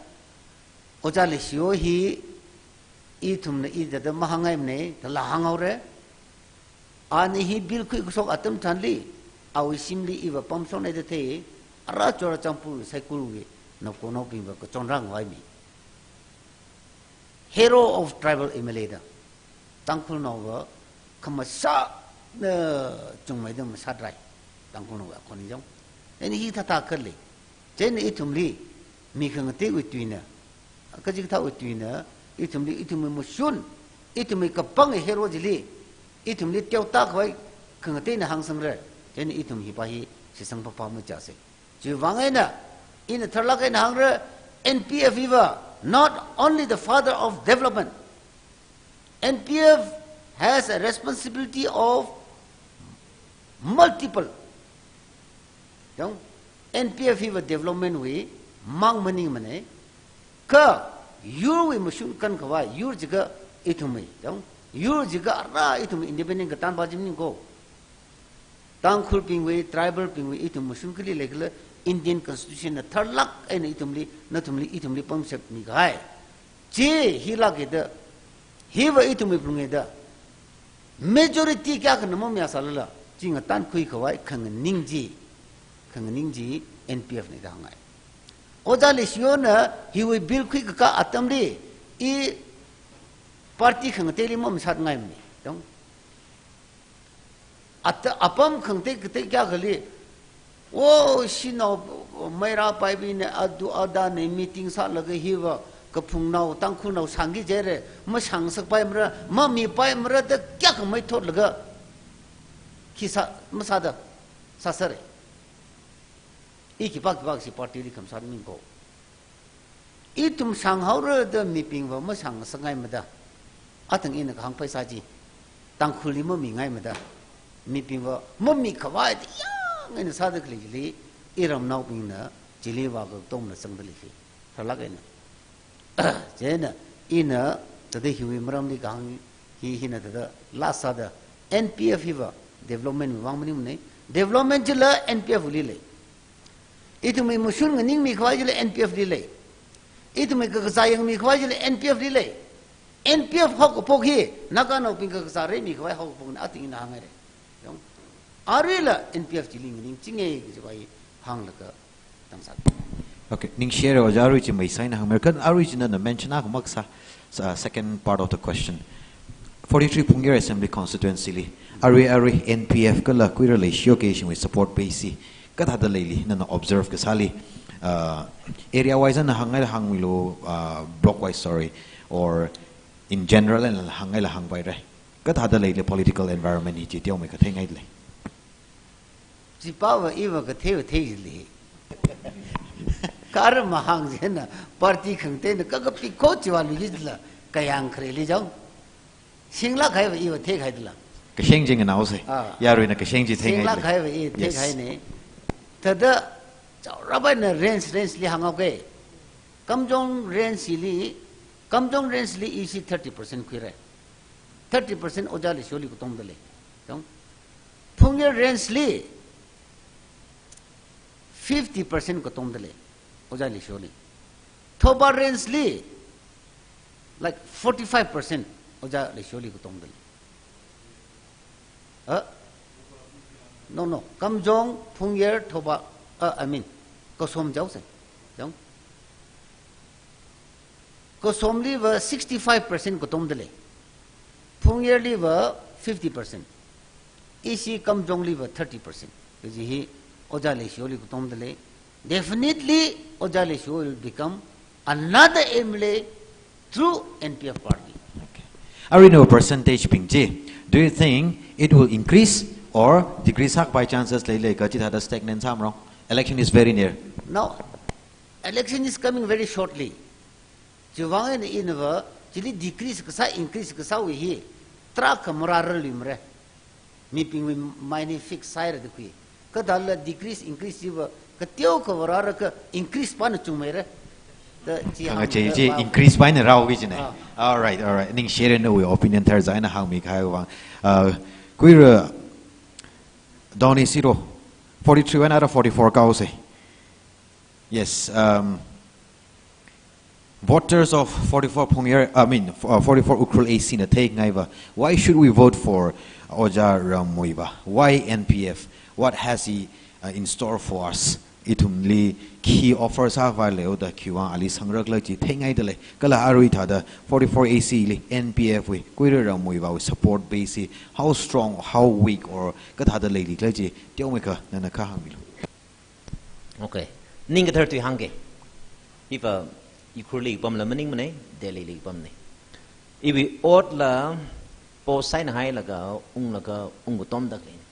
Ojā Leishiyo hi ithumna i thāda mahāngngaimana, thāla hānghaora. Ana hi bill khuikashok atam tharanli, awui shimli iva pamshokna da thei, ara chora champu saikulwui, naokonaobingva kachon rāngaimi. Hero of tribal M L A da. Tangkhulnaova khamashāna chungmeida mashātrai. Tangkhulnaowui akhon hi jong. Chieina hithāda khalei. Chieina ithumli, mi khangateiwui tuina, kachikathāwui tuina, ithumli, ithumwui mashun, ithumwui kapang hero chili, ithumli teoda khavai khangateina hāngsangra. Chieina ithum hipa hi shitsang phāphā machāsa. Chiwui vang eina, ina tharlāk eina hāngra, N P F hiva, not only the father of development. N P F has a responsibility of multiple. Jong, N P F hiva development wui mang maningmana. Kha, yurwui mashun kankhavai, yur jiakha ithumwui. Jong, yur jiakha ara ithum independent katānva chi maningko. Tangkhulbingwui, tribal bingwui, ithum mashun kali leikhala Indian Constitution na tharlāk eina ithumli, nathumli, ithumli pangshap mikahai. Chi hilāka da, hiva ithumwui phalunga da. Majority kayākhana mamayāsālala, chi ngatankhuikhavai khanganing chi, khanganing chi N P F na da hāngngai. Ojā Leishiyona hiwui bill khuikakā atamli, i party khangateili mamashatngaimana. Jong. Ata apam khangatei katei kayākhali, o, shanao meira paibingna, adu adana meeting sālaga hiva, kaphungnao, Tangkhulnao shāngki jihaira, mashāngasakpaimara, mamipaimara da kayākha maithotlaga, khi sā, masāda, sāsāra. I khipā khipākha chi party li khamashan maningko. Ithum shānghaora da mibingva mashāngasakngaimada. Athang ina kahāng paisa chi Tangkhulli mamingaimada. Mibingva mamikhavai da yāng eina sāda khalei chili, iramnaobingna chili vākatomla zangda lei hi. Tharlāk eina. Chieina, ina, thāda hiwui maramli kahāng hi, hina thāda last sāda, N P F hiva development wui vang maningmana. Development chila N P F li lei. Ithumwui mashun nganingmikhavai chila N P F li lei. Ithumwui kakazā yangmikhavai chila N P F li lei. N P F haokaphok hi, Naganaobing kakazā reimikhavai haokaphokna athang ina hānghaira. Jong. Aruila N P F chili nganing chinga kajiva hi hānglaga tamsā. Okay, ningshire ojā, arui chi maisai na hāngmira, kha arui chi nana mention akha makasā, uh, second part of the question. Forty-three Phungyar Assembly Constituency li, arui, arui N P F kala Kuira Leishiyo kashingwui support base hi kathāda leili, nana observe kasāli, uh, area wise na hāngngaila hānglu, uh, block wise, sorry, or in general na hāngngaila hāngpaira. Kathāda leili political environment hi chi teomeikha theingailei. Chipāva iva katheiva theilei. Kha ara mahāng china party khangateina kakapikho chiva luijila kayāng khareli jong. Singlāk kahaiva iva theikahai dala. Kasheng chi nganaosa. Ah. Yaruina kasheng chi theingailei. Singlāk kahaiva i Yes. theikahaina. Thāda chaorabana range, range li hānghaoke. Kamjong range li, Kamjong range li ishi thirty percent khuira. Thirty percent Ojā Leishiyoli katongda lei. Jong. Phungyar range li fifty percent katongda lei. Ojā Leishiyoli. Thoubal range li, like, forty-five percent Ojā Leishiyoli katongda lei. Uh? No, no. Kamjong, Phungyar, Thoubal, uh, I mean, Kasom jaosa. Jong. Kasomliva sixty-five percent katongda lei. Phungyarliva fifty percent. Ishi Kamjongliva thirty percent. Kaji hi Ojā Leishiyoli katongda lei. Definitely, Ojā Leishiyo will become another M L A through N P F party. Okay. Aruina percentage bing chi, do you think it will increase or decrease sākhavai chances leilei, kha chithāda stagnant sāmarong? Election is very near. Now, election is coming very shortly. Chiwui vang eina inava, chili decrease kasā, increase kasāwui hi, tarākha marāra luimara. Mibingwui mind hi fix sāhaira da khui. Kha thālala decrease, increase chiva, kateokha vārāra kha increase pana chungmeira. Da chi Khangachei hāngda chi vā increase paina rāhaoki jina. Ah. All right, all right. Ningshire nawui opinion tharzā eina hāngmikahai vang. Uh, Kuira Donny Siro, forty-three wui eina ara forty-four kaosa. Yes, um, voters of forty-four Phungyar, I mean, f-, uh, forty-four Ukhrul A C na theingaiva, why should we vote for Ojā Rammuiva? Why N P F? What has he, uh, in store for us ithumli khi offer sākhavai leihaoda khiwuivang ali sangrakhala chi theingaidalei. Kala arui thāda forty-four A C li N P F wui, Kuirar Ramwui vāwui support base hi how strong, how weak, or kathāda leilikhala chi teomeikha nana kha hāngmilu. Okay. Ning kathar tui hāngke. Iva Ukhrulli pamla maningmanei, Delhili pamnei. Iwui otla post eina hailaga, unglaga, ungkatomda khaleina.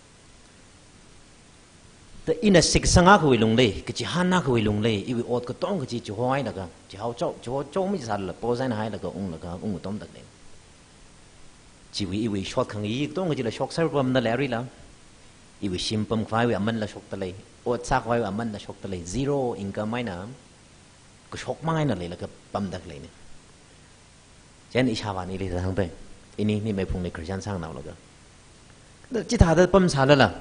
Da ina siksanga kawui lungli, kachihānna kawui lungli, iwui ot katonga chi chihohailaga, chihao chao, chiho chaomi sālala, post eina hailaga, unglaga, ungkatomda khaleina. Chiwui iwui shot khangayi katonga chila shokser pamda lei aruila. Iwui shim pamkhavaiwui amanla shokta lei, ot sākhavaiwui amanla shokta lei, zero income eina, kashok mang eina leilaga pamda khaleina. Chieina ishāvāna ili hāngdei. Ini ni meiphungli Christian sāngnaolaga, da chithāda pamsālala,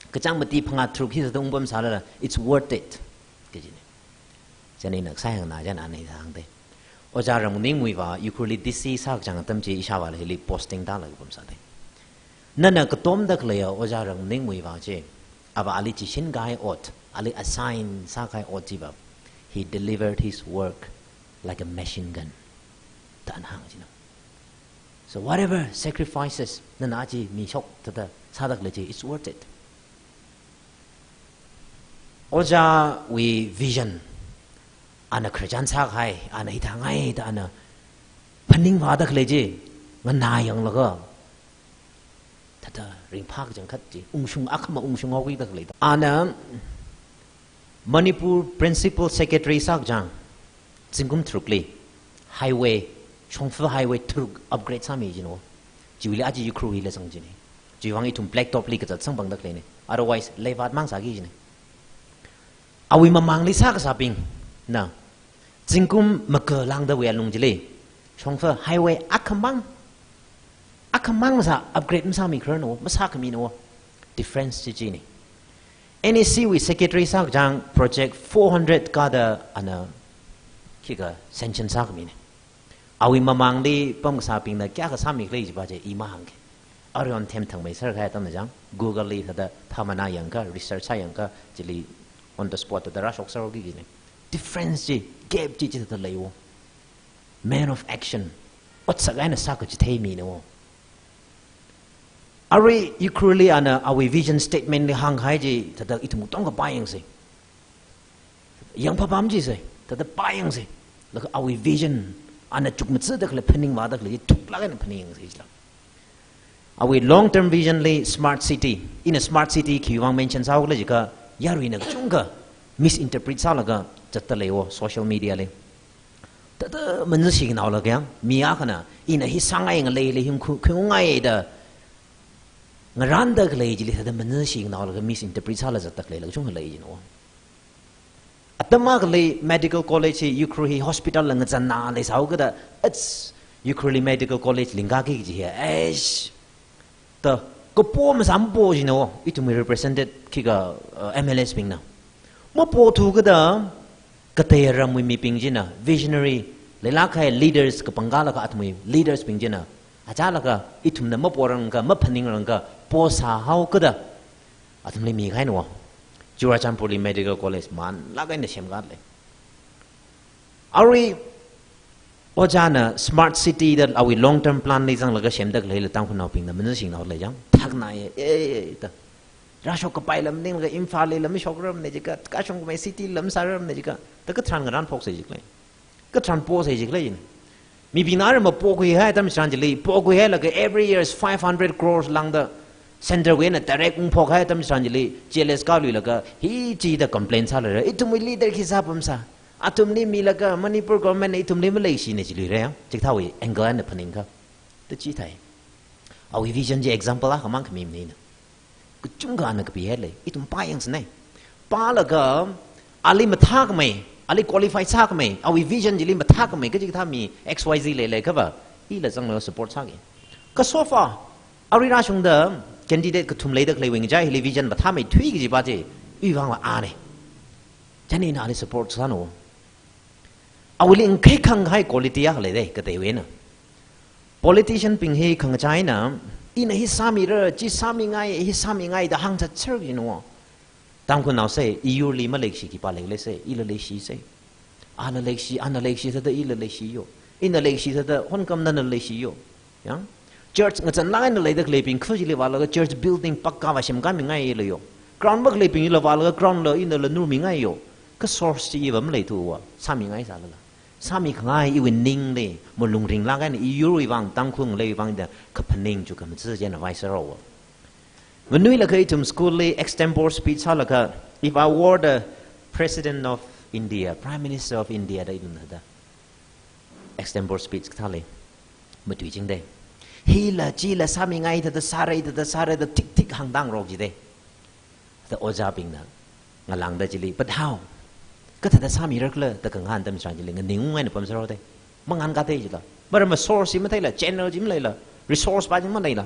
kachāng mati phangā tharuk hithāda ungpamsālala, it's worth it kajina. Chieina ina kasā hāngna chieina ana hāngdei. Ojā Ramningwui vā Ukhrulli D C sākachang atam chi ishāvāla hili posting tālaga pamsādei. Nana katomda khaleiya Ojā Ramningwui vā chi, ava ali chishin kahai ot, ali assign sākahai ot chiva, he delivered his work like a machine gun, da ana hāng china. So whatever sacrifices nana chi mishok thāda sāda khalei chi, it's worth it. Ojāwui vision, ana Christian sākahai, ana hithāngai da ana phaningvāda khalei chi, nganā yanglaga, thāda ringphā kachangkhat chi, ungshung akhama ungshung haokida khalei. Ana Manipur Principal Secretary sākachang, zingkum tharukli, highway, Shongfa highway tharuk upgrade sāmi jina. Chiwuili aja Ukhrul hila zang jina. Chiwuivang ithum blacktop li kazat samphangda khaleina. Otherwise, leivāt mang sāki jina. Awui mamangli sākasābingna, zingkum maga lāngdawui alung chili, Shongfa highway akhamang, akhamang masā upgrade masāmikhararna, masākhamina. Difference chi china. N E C wui secretary sākachang project four hundred kada ana khikha sanction sākhamina. Awui mamangli pamkasābingna kayākha sāmikhala jiva chi i mahāngke. Aruihon themthangmei sākahai atamna chang, Google li thāda thāmana yangakha, research sāyangakha, chili on the spot thāda rāshokser haoki kajina. Difference chi, gap chi chithāda leiya. Man of action. Otsak eina sākachithei mina. Arui Ukhrulli ana awui vision statement li hāngkahai chi, thāda ithum katonga pāyangsei. Yangphāphā chi sei, thāda pāyangsei. Laga awui vision, ana chukmajada khalei, phaningvāda khalei chi thuklāk eina phaningsei chila. Awui long term vision li smart city, ina smart city khiwuivang mention sāhaokhala jiakha, yaruina kachungkha misinterpret sālaga zatda leiya social media li. Thāda manzashiknaolaga yang, mi akhana, ina hi sāngai ngalei lei him khu, khungai da ngarānda khalei chili thāda manzashiknaolaga misinterpret sālaga zatda khalei la kachungkha lei jina. Atam akhali medical college hi Ukhrul hi hospital la ngazanna leisāhaokada, ats, Ukhrulli medical college lingkaki kaji hi, eish, da kapo masā mapo jina, ithumwui represented khikha, uh, M L As bingna. Mapothukada, katei ramwui mibing china, visionary, leilāk kahai leaders, kapangkā laga athumwui leaders bing china, achālakha ithumna maporangakha, maphaningrangakha, posāhaokada, athumli mikahaina. Churachandpurli medical college manlāk eina semkā lei. Arui ojāna smart city da awui long term plan li zanglaga semda khaleila Tangkhulnaobingna manzashiknao lei chang. Thakna ye, e, e, e, da. Rāshok kapai lam ninglaga Imphalli lam shokrarmana jiakha, kashung khamei city lam sārarmana jiakha, da katharan ngarānphoksei jikhala. Katharan posei jikhala jina. Mibingna ara mapokhuihai atam chitharan chili, pokhuihailaga every year is five hundred crores lāngda centre wui eina direct ungphokhai atam chitharan chili, jealous kāluilaga, hi chida complain sālala, ithumwui leader khi sāpamsā. Athumli milaga Manipur government na ithumli maleishina jiluira, chikathāwui angle eina phaningakha. Da chithāi. Awui vision chi example akhamang khami maningna. Kachungkha ana kapihailei, ithum pāyangsanei. Pālaga, ali mathākhamei, ali qualify sākhamei, awui vision chili mathākhamei, kaji kathā mi X Y Z leilei khava, ila zanglaga support sāki. Kha so far, arui rāshungda candidate kathum leida khaleiwui ngachai hili vision mathāmeithui kajiva chi, iwui vangva anei. Chieina ina ali support sāna. Awuili ngakhai khangahai quality akha leidei, kateiwui eina. Politician bing hi khangachaina, ina hi sāmira, chi sāmingai, hi sāmingai da hāngchatser jina. Tangkhulnao sei, iyurli maleikashi khipā leikhala sei, ila leishi sei. Ala leishi, ana leishi thāda ila leishiyo. Ina leishi thāda honkam nana leishiyo. Yang? Church ngazanlāk eina leida khaleibing kha chili vālaga church building pakka vāsemkāmingai leiyo. Ground makhalei bingla vālaga ground la inala nurmingaiyo. Kha source chi iva maleithuwa, sāmingaisālala. Sāmikhangai iwui ningli, malung ringlāk eina iyurwui vang, Tangkhul ngaleiwui vang da kaphaning chukkhamachā chieina vāserhaowa. Nganuilakha ithum school li extempore speech sālakha, "If I were the President of India, Prime Minister of India," da ithum thāda extempore speech kathā lei. Matuichingdei. Hila chila sāmingai thāda sāra, thāda sāra da thik thik hāngda ngarok jidei. Da ojābingna ngalāngda chili, "But how? Kathāda sāmirakhala?" da kangahān atam tharan chili nganingungai eina pamserhaodei. Mangahānkādei jila. Maramva source chi matheila, channel chi maleila, resource pa chi maleila.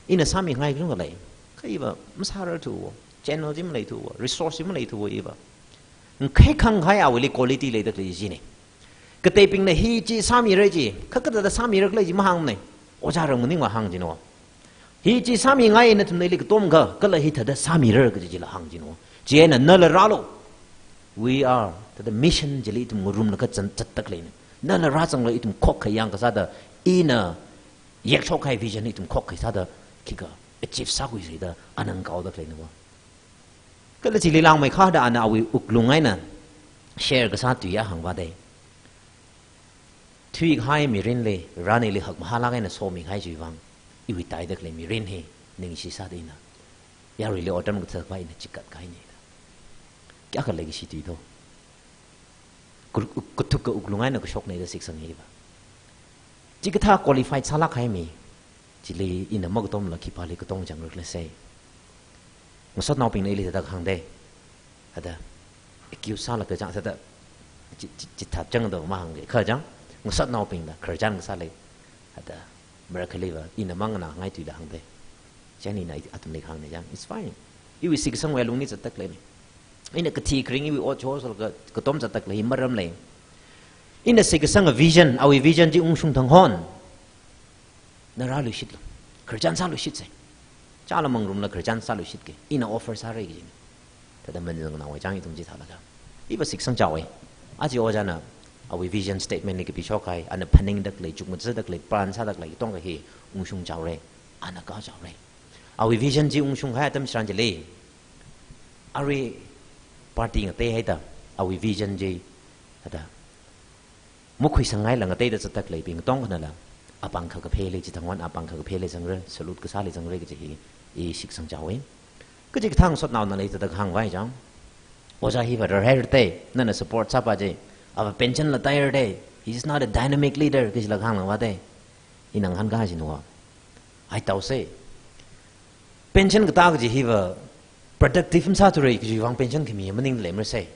Ina sāmingai kajung khalei. Kha iva masārarthuwa, channel chi maleithuwa, resource chi maleithuwa iva. Ngakhai khangakhai awuili quality leida khalei chine. Kateibingna hi chi sāmira ji, kha kathāda sāmirakhala ji mahāngmanei. Ojā ram maningva hāngjino. Hi chi sāmingai nathumna ili katomkha, kala hithāda sāmira kaji chila hāngjino. Chieina nala rālu. We are, thāda mission chili ithum ngarumlaga zan zatda khaleina. Nala rāzangla ithum khokkha yangkasāda, ina yekshok kahai vision ithum khokkha sāda, khikha achieve sākhuisa da ana ngakaoda khaleina. Kala chili langmeikha da ana awui wuklung eina share kasā tui akha hāngvādei. Thuikahai mirinli, rani li hakmahālāk eina somikahai chiwui vang, iwui taida khalei mirin hi ningshi sāda ina, yaruili otram kathā khavai ina chikatkahaina da. Kayākha leikashi tui do. Kur-, kathukka wuklung eina kashokna da shitkasang hiva. Chikathā qualified sālāk kahai mi chili ina makatomla khipāli katong changrakhala sei. Ngasotnaobingna ili thāda kahāngdei. Thāda accuse sālaga chang thāda chi, chi, chithāchang do mahāngki. Kha chang, ngasotnaobingna khararchan kasā lei. Thāda marakhaliva ina manganāngai tuila hāngdei. Chang ina athumli kahāngna chang, it's fine. Iwui shitkasangwui lungli zatda khaleina. Ina kathi kharing iwui ot chosol ka, katom zatda khalei maram lei. Ina shitkasanga vision, awui vision chi ungshung thang hon. Na rāluishitlu. Khararchan sāluishitsei. Chāla mangarumla khararchan sāluishitki. Ina offer sāra kajina. Thāda manzangnāwui chang ithum chithālaga. Iva shitkasang chaowa. Aja ojāna awui vision statement li kapishok kahai, ana phaningda khalei, chukmajāda khalei, plan sāda khalei, katongkha hi ungshung chaora. Ana kachaora. Awui vision chi ungshung kahai atam tharan chili, arui party ngateihaida, awui vision chi, thāda, makhuisangngaila ngateida zatda khaleibing katongkhanala, apāng khakapheli chithang hon, apāng khakapheli zangra, salute kasāli zangra kaji hi, i shitkasang chaowa. Kachikathā ngasotnaonala thāda kahāngvai chang. Ojā hiva rarhairada, nana support sāpa chi, ava pension la tairada, he is not a dynamic leader, kajila kahāng langvādei. Ina ngahānkā jino. Ai taosei. Pension katā kaji hiva productive masāthura kajiwui vang pension khami maningla marasei.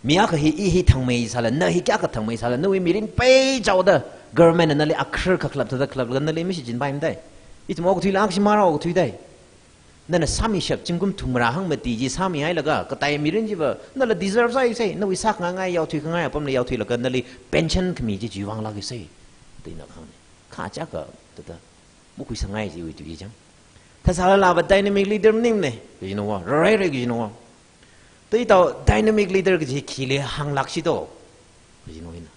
Mi akha hi i hi thangmeisāla, na hi kayākha thangmeisāla, nawui mirin peichaoda government na nali akhar kakhlap thāda khlaplaga nali mashichinpaimdei. Ithum okathuila akhashi mara okathuidei. Nana sāmishap zingkum thumrā hangmati chi sāmihailaga, katei mirin chiva nala deserve sāisei, nawui sākhangai, yaothuikhangai apamli yaothuilaga nali pension khami chi chiwui vang lākisei. Da ina kahāngna. Kha chaka, thāda, makhuisangngai chiwui tui chang. Thāsālala ava dynamic leader maningmana, kajino wa, rarhaira kajino wa. Thāda ithum dynamic leader kaji khili hānglākshi do, kajino ina.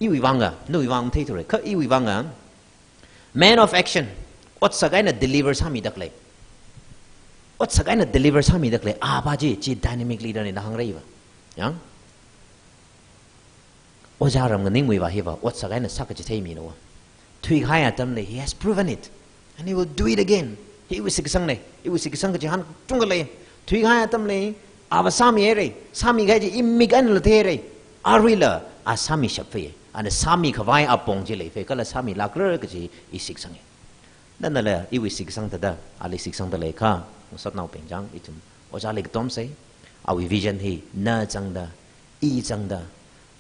Iwui vanga, nawui vang matheithura, kha iwui vanga, man of action, otsak eina deliver sāmida khalei. Otsak eina deliver sāmida khalei, ava chi, chi dynamic leader na da hāngra iva. Yang? Ojā Ramnganing Muivah hiva, otsak eina sākachithei mina wa. Thuikahai atamli, he has proven it. And he will do it again. Hi iwui shitkasangna, iwui shitkasang kachihān chungkha lei. Thuikahai atamli, ava sāmihaira, sāmikahai chi imik einala theira. Aruila, a sāmishappai. Ana sāmikhavai apong chi leipai, kala sāmilākra kaji i shitkasanga. Nanala, iwui shitkasang thāda, ali shitkasangda leiakha, ngasotnaobing chang, ithum, ojāli katomsei, awui vision hi, na zangda, i zangda,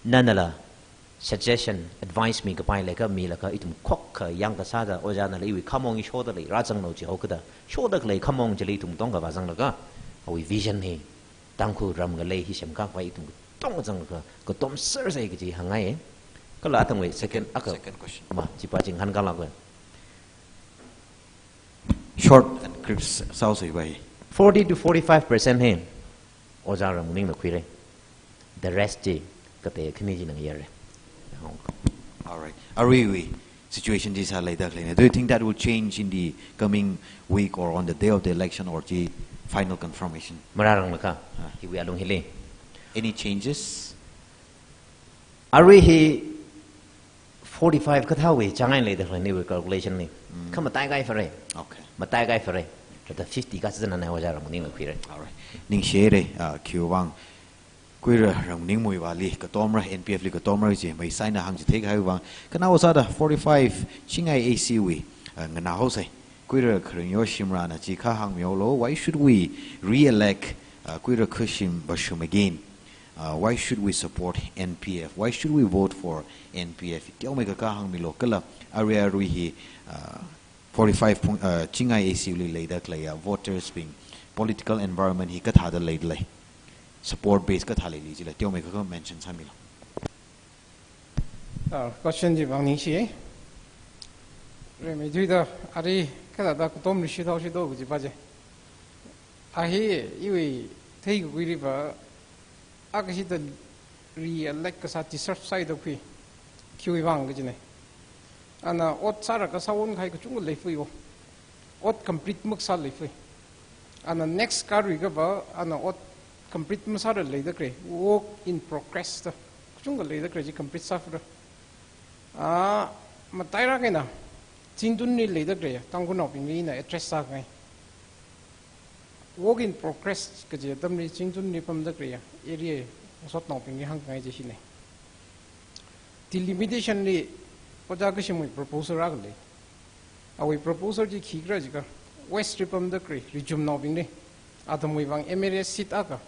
nanala, suggestion, advice mikapai leiakha, milaga, ithum khokkha yangkasāda, ojānala iwui khamong hi shoda lei, rāzanglu jihaokida, shoda khalei khamong chili ithum katongkha vāzanglaga, awui vision hi, Tangkhul ram ngalei hi semkakhavai ithum katong zanglaga, katomsersei kaji hāngngaiya. Kala athangwui second, akha, second question. Ma, chipa chi ngahānkālāka. Short and crisp sāhaosei vai. Forty to forty-five percent hi Ojā Ramningna khuira. The rest chi katei khani china ngayara. All right. Aruiwui situation chi sāleida khaleina. Do you think that will change in the coming week or on the day of the election or the final confirmation? Marāranglakha, ah, hiwui alung hili. Any changes? Arui hi forty-five kathāwui chāng eina leida khaleina iwui calculation li. Mm. Kha mataikahai fare. Okay. Mataikahai fare. Thāda fifty kasā zana Ojā Ramningna khuira. All right. Ningshire, ah, khiwuivang. Kuira Ramningmeiva li katomra, N P F li katomra chi, meisaina hāngchithei kahaiwui vang. Kha nao sāda forty-five Chingai A C wui, ah, nganā haosai. Kuira Kharinyo Shimrana chi kha hāngmihaolu, why should we re-elect, ah, Kuira Khashim Vashum again? Uh, why should we support N P F? Why should we vote for N P F? Teomeikha kha hāngmilu kala arui arui hi, uh, forty-five point, uh, Chingai A C li leida khaleiya voters bing political environment hi kathāda leidalei. Support base kathā leili jila teomeikha kha mention sāmilu. Ah, question chi vang ningshi. Rimeithuida arui kathāda katom rishithaoshithaoki kajipa chi. A hi iwui theikakhuiliva, a kashida re-elect kasā deserve sāhaida khui. Khiwuivang kajina. Ana ot sāra kasā ot khai kachungkha leifui o. Ot complete makasā leifui. Ana next karuikhava, ana ot complete masāra leida khalei. Work in progress da. Kachungkha leida khalei chi complete sāfura. Ah, matairāk eina, Chingtunli leida khalei, Tangkhulnaobingli ina address sāngai. Work in progress kaji atamli Chingtunli pamda khalei, area ngasotnaobingli hāngkhangai chi hina. Delimitation li Ojā Khashimwui proposal akha lei. Awui proposal chi khikhala jiakha, West li pamda khalei Rijumnaobingli, athumwui vang M L A seat akha,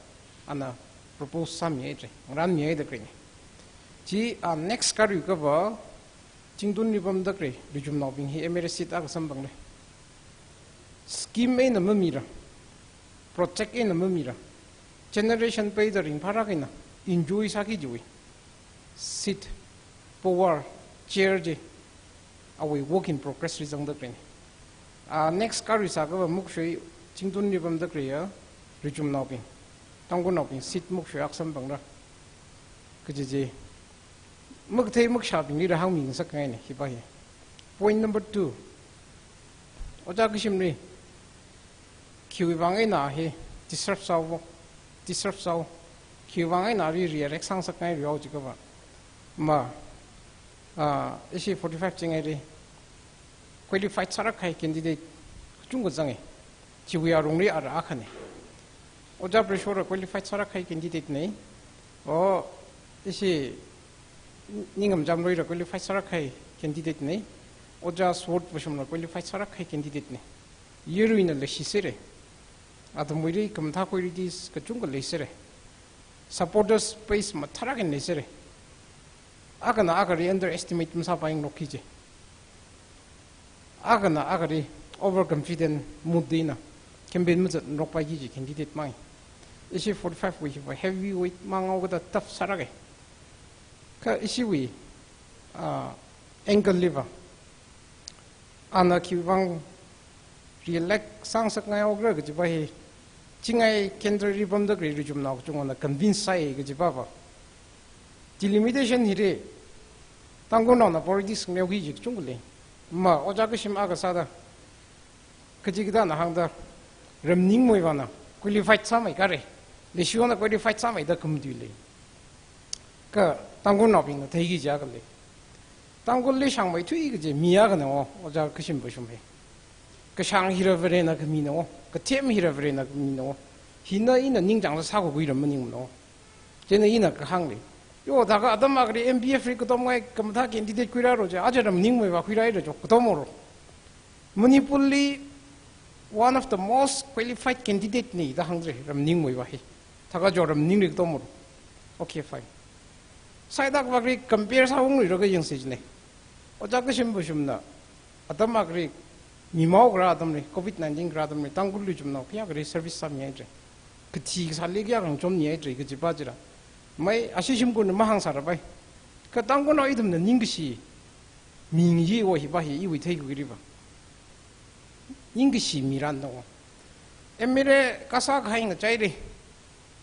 ana propose sāmihaira, ngarānmihaida khaleina. Chi, ah, next karuikhava, Chingtunli pamda khalei Rijumnaobing hi M L A seat akha samphangra. Scheme eina mamira, project eina mamira, generation peida ringphārāk eina enjoy sāki chiwui seat, power, chair chi, awui work in progress li zangda khaleina. Ah, next karuisākhava mukshui Chingtunli pamda khaleiya Rijumnaobing, Tangkhulnaobing seat mukshui akha samphangra. Kaji chi, makathei makashābingli rāhāngmi ngasakngaina, hipa hi. Point number two. Ojā Khashimli, khiwuivang eina hi deserve sāo, deserve sāo. Khiwuivang eina arui re-elect sāngasakngai riao jiakhava. Ma, ah, ishi forty-five Chingaili qualified sālāk kahai candidate kachungkha zanga. Chiwui alungli ara akhana. Ojā Preshora qualified sālāk kahai candidate na. O, ishi Ningam Jamloira qualified sālāk kahai candidate na. Ojā Sword Vashumla qualified sālāk kahai candidate na. Yaruina leishisera. Athumwuili khamathā qualities kachungkha leisera. Supporters base mathārāk eina leisera. Akhana akhali underestimate masāpaingarokki chi. Akhana akhali overconfident mood eina campaign mazatngarokpaiki chi candidate mang. Ishi forty-five wui hiva heavyweight mang haokada tough sālāka. Kha ishiwui, ah, angle liva, ana khiwuivang re-elect sāngasakngai haokhala kajipa hi, Chingai Kendra li pamda khalei Rijumnao kachungana convince sāi kajipava. Delimitation hili, Tangkhulnaona politics ngareoki kaji kachungkha lei. Ma, Ojā Khashim akha sāda, kachikathāna hāngda, Ramningmeivana qualified sāmeikhala, Leishiwona qualified sāmeida khamatui lei. Kha Tangkhulnaobingna theiki kaji akha lei. Tangkhulli shāngmeithui kaji mi akhana o, Ojā Khashim Vashum hi. Kashāng hila Varena khamina o, kathem hila Varena khamina o. Hina ina ningchāngda sākakhui ram maningmana o. Chieina ina kahāng lei. Yo, thākha atam akhali M P F li katomngai khamathā candidate khuirālu chi, aja Ramningmeiva khuirālu chi, katomlu. Manipurli one of the most qualified candidate na da hāngda lei Ramningmeiva hi. Thākha jo Ramningli katomlu. Okay, fine. Side akhali compare sāunglui laga yangsi jina. Ojā Khashim Vashumna atam akhali, mi maokhala atamli, covid nineteen khala atamli, Tangkhul Rijumnao kayākhali service sāmihaira. Kathi kasāli kayākha ngachonmihaira, kajipa chila. Mai, ashi shimkhurna mahāngsālapai. Kha Tangkhulnao ithumna ningkashi mi ngayi o hipa hi iwui theikakhuiliva. Ningkashi miranna o. M L A kasā kahai ngachaili,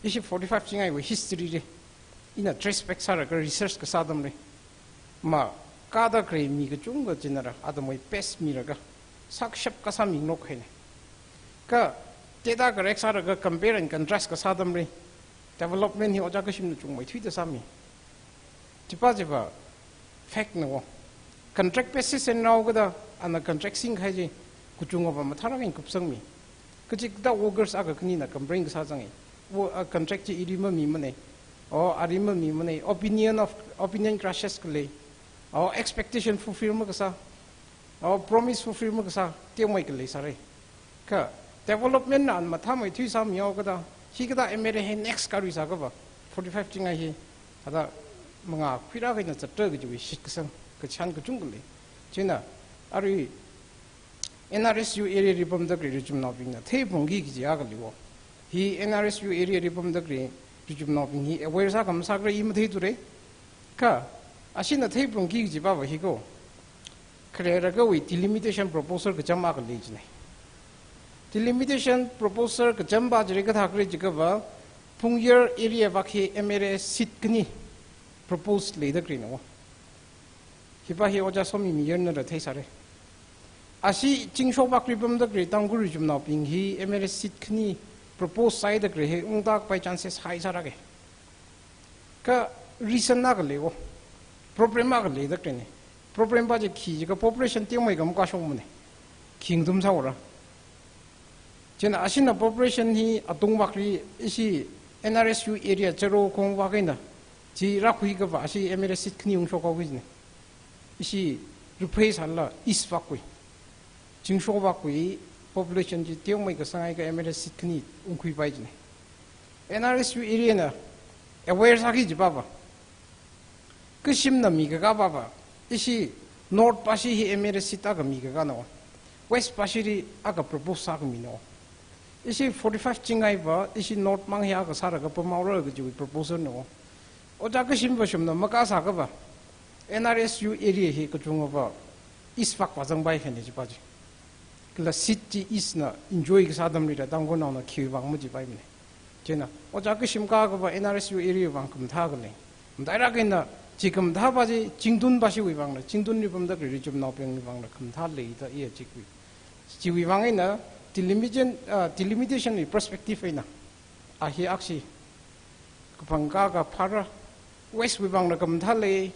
ishi forty-five chingaiwui history li ina trace back sālaga research kasā atamli, makāda khalei mi kachungkha chinara atamwui best milaga sākashap kasā mi ngarok haina. Kha data collect sālaga compare and contrast kasā atamli development hi ojā Kashimna chungmeithuida sāmi. Chipa chipa fact na wo. Contract basis eina rao kachida, ana contract singkahai chi kachungava mathālāk eina kupsangmi. Kachikathā workers akha khanina complain kasā zangi. Wo, ah, contract chi ili mamimana. O, ali mamimana. Opinion of, opinion clashes khalei. O, expectation fulfill makasā. O, promise fulfill makasā. Teomei khalei sālei. Kha development na ana mathāmeithui sāmihao kachida, hikathā M L A hi next kharui sākapa, forty-five chingai hi, thāda mangā khuirākha eina zatda kajiwui shitkasang, kachihān kachungkha lei. China, arui N R S U area li pamda khalei richumnaobingna theiphalungki kaji akha lei wo. Hi N R S U area li pamda khalei richumnaobing hi aware sākha masākhala i matheithura. Kha, ashina theiphalungki kaji pava hi ko. Kharelakhawui delimitation proposal kacham akha lei jina. Delimitation proposal kacham pa chili kathā khalei jiakhava, Phungyar area vak hi M L A seat khani propose leida khaleina wo. Hipa hi ojā Somi Mayarnala theisāra. Ashi Zingshok vakli pamda khalei Tangkhul richumnaobing hi M L A seat khani propose sāhaida khalei hi ungda kapai chances high sālāka. Kha reason akha lei wo. Problem akha leida khaleina. Problem pa chi khi jiakha population teomeikha makashokmana. Khi ngathum sāhaora. China ashina population hi atung vakli ishi N R S U area Charo khong vak eina chi rākhuikapa ashi M L A seat khani ungshok haoki jina. Ishi replace sālala East vakwui, Zingshok vakwui population chi teomeikha sāngaikha M L A seat khani ungkhuipai jina. N R S U area na aware sāki kaji pava, Kashimna mikakā pava, ishi North pashi hi M L A seat akha mikakāna wo. West pashili akha propose sākhamina wo. Ishi forty-five chingai pa, ishi North mang hi akha sālaga pamhaora kajiwui proposal na wo. Ojā Kashim vāshumna makasā kapa, N R S U area hi kachungava East vak vāzangpai khaina chipa chi. Kala seat chi East na enjoy kasā atamlila Tangkhulnaona khiwui vang majipaimana. China, ojā Kashim kakapa N R S U area vang khamathā khalei. Matailāk eina chi khamathā pa chi Zingtun pashiwui vangna, Zingtunli pamda khalei richumnaobingwui vangna khamathā leida iya chikhui. Chiwui vang eina delimitation, ah, delimitation wui perspective eina, a hi akshi kaphang kakā phāra, West wui vangna khamathā lei,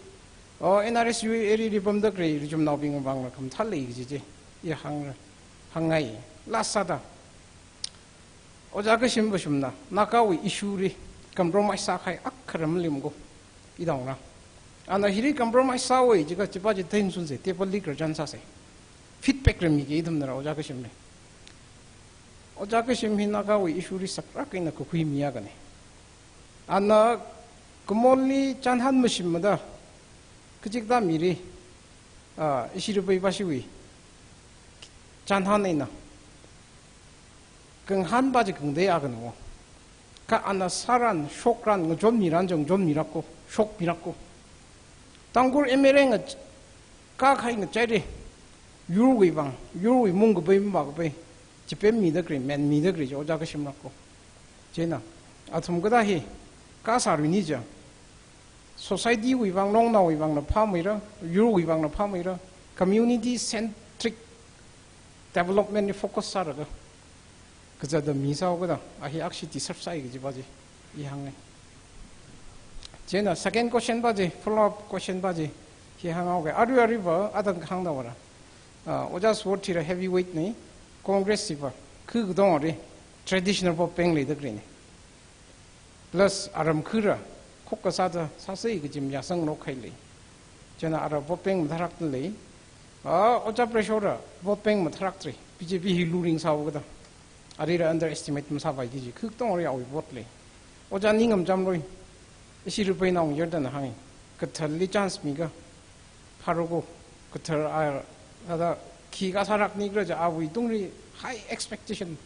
o, N R S U area li pamda khalei richumnaobingwui vangna khamathā lei kaji chi i hāngra, hāngngai. Last sāda, ojā Kashim vāshumna Nagawui issue li compromise sākahai akharam maleimanei ko, i dongra. Ana hili compromise sāhaowa jiakha chipa chi theingasunsa, table li khararchan sāsa. Feedback rāmiki ithumnala ojā Kashimli. Ojā Kashim hi Nagawui issue li saklāk eina kakhui mi akhana. Ana kamonli chānhān mashimmada, kachikathā mili, ah, ishi Rapai pashiwui chānhān eina khanghān pa chi khangatei akhana wo. Kha ana sāran, shokran, ngachonmiran chi ngachonmirakko, shokmirakko. Tangkhul M L A ngach-, kakahai ngachaili, yurwui vang, yurwui mung kapai mavā kapai, chipemmida khalei, manmida khalei chi ojā Kashimrakko. China, athum kathā hi kasā ruini ja, society wui vang, longnaowui vangna phāmeira, yurwui vangna phāmeira, community centric development li focus sālaga kazata mi sāhaokida, a hi akshi deserve sāi kaji pa chi i hāngngai. China second question pa chi, follow up question pa chi hi hānghaoga. Arui arui pa atam kahāngda vāra. Ah, Ojā Suwot hila heavyweight na, Congress hiva khu katongali traditional vote bank leida khaleina. Plus aram khura khokkha sāda sāsai kaji mayāsang ngarok hailei. China ara vote bank mathālākda lei. Ah, Ojā Preshora vote bank mathālāktra. B J P hi luring sāhaokida, arila underestimate masāpai kaji, khu katongali awui vote lei. Ojā Ningam Jamloi, ishi Rapainao Mayardana hāngi, kathāli chance miakha phāra ko, kathā a, thāda khi kasālākni khala ja awui tungli high expectation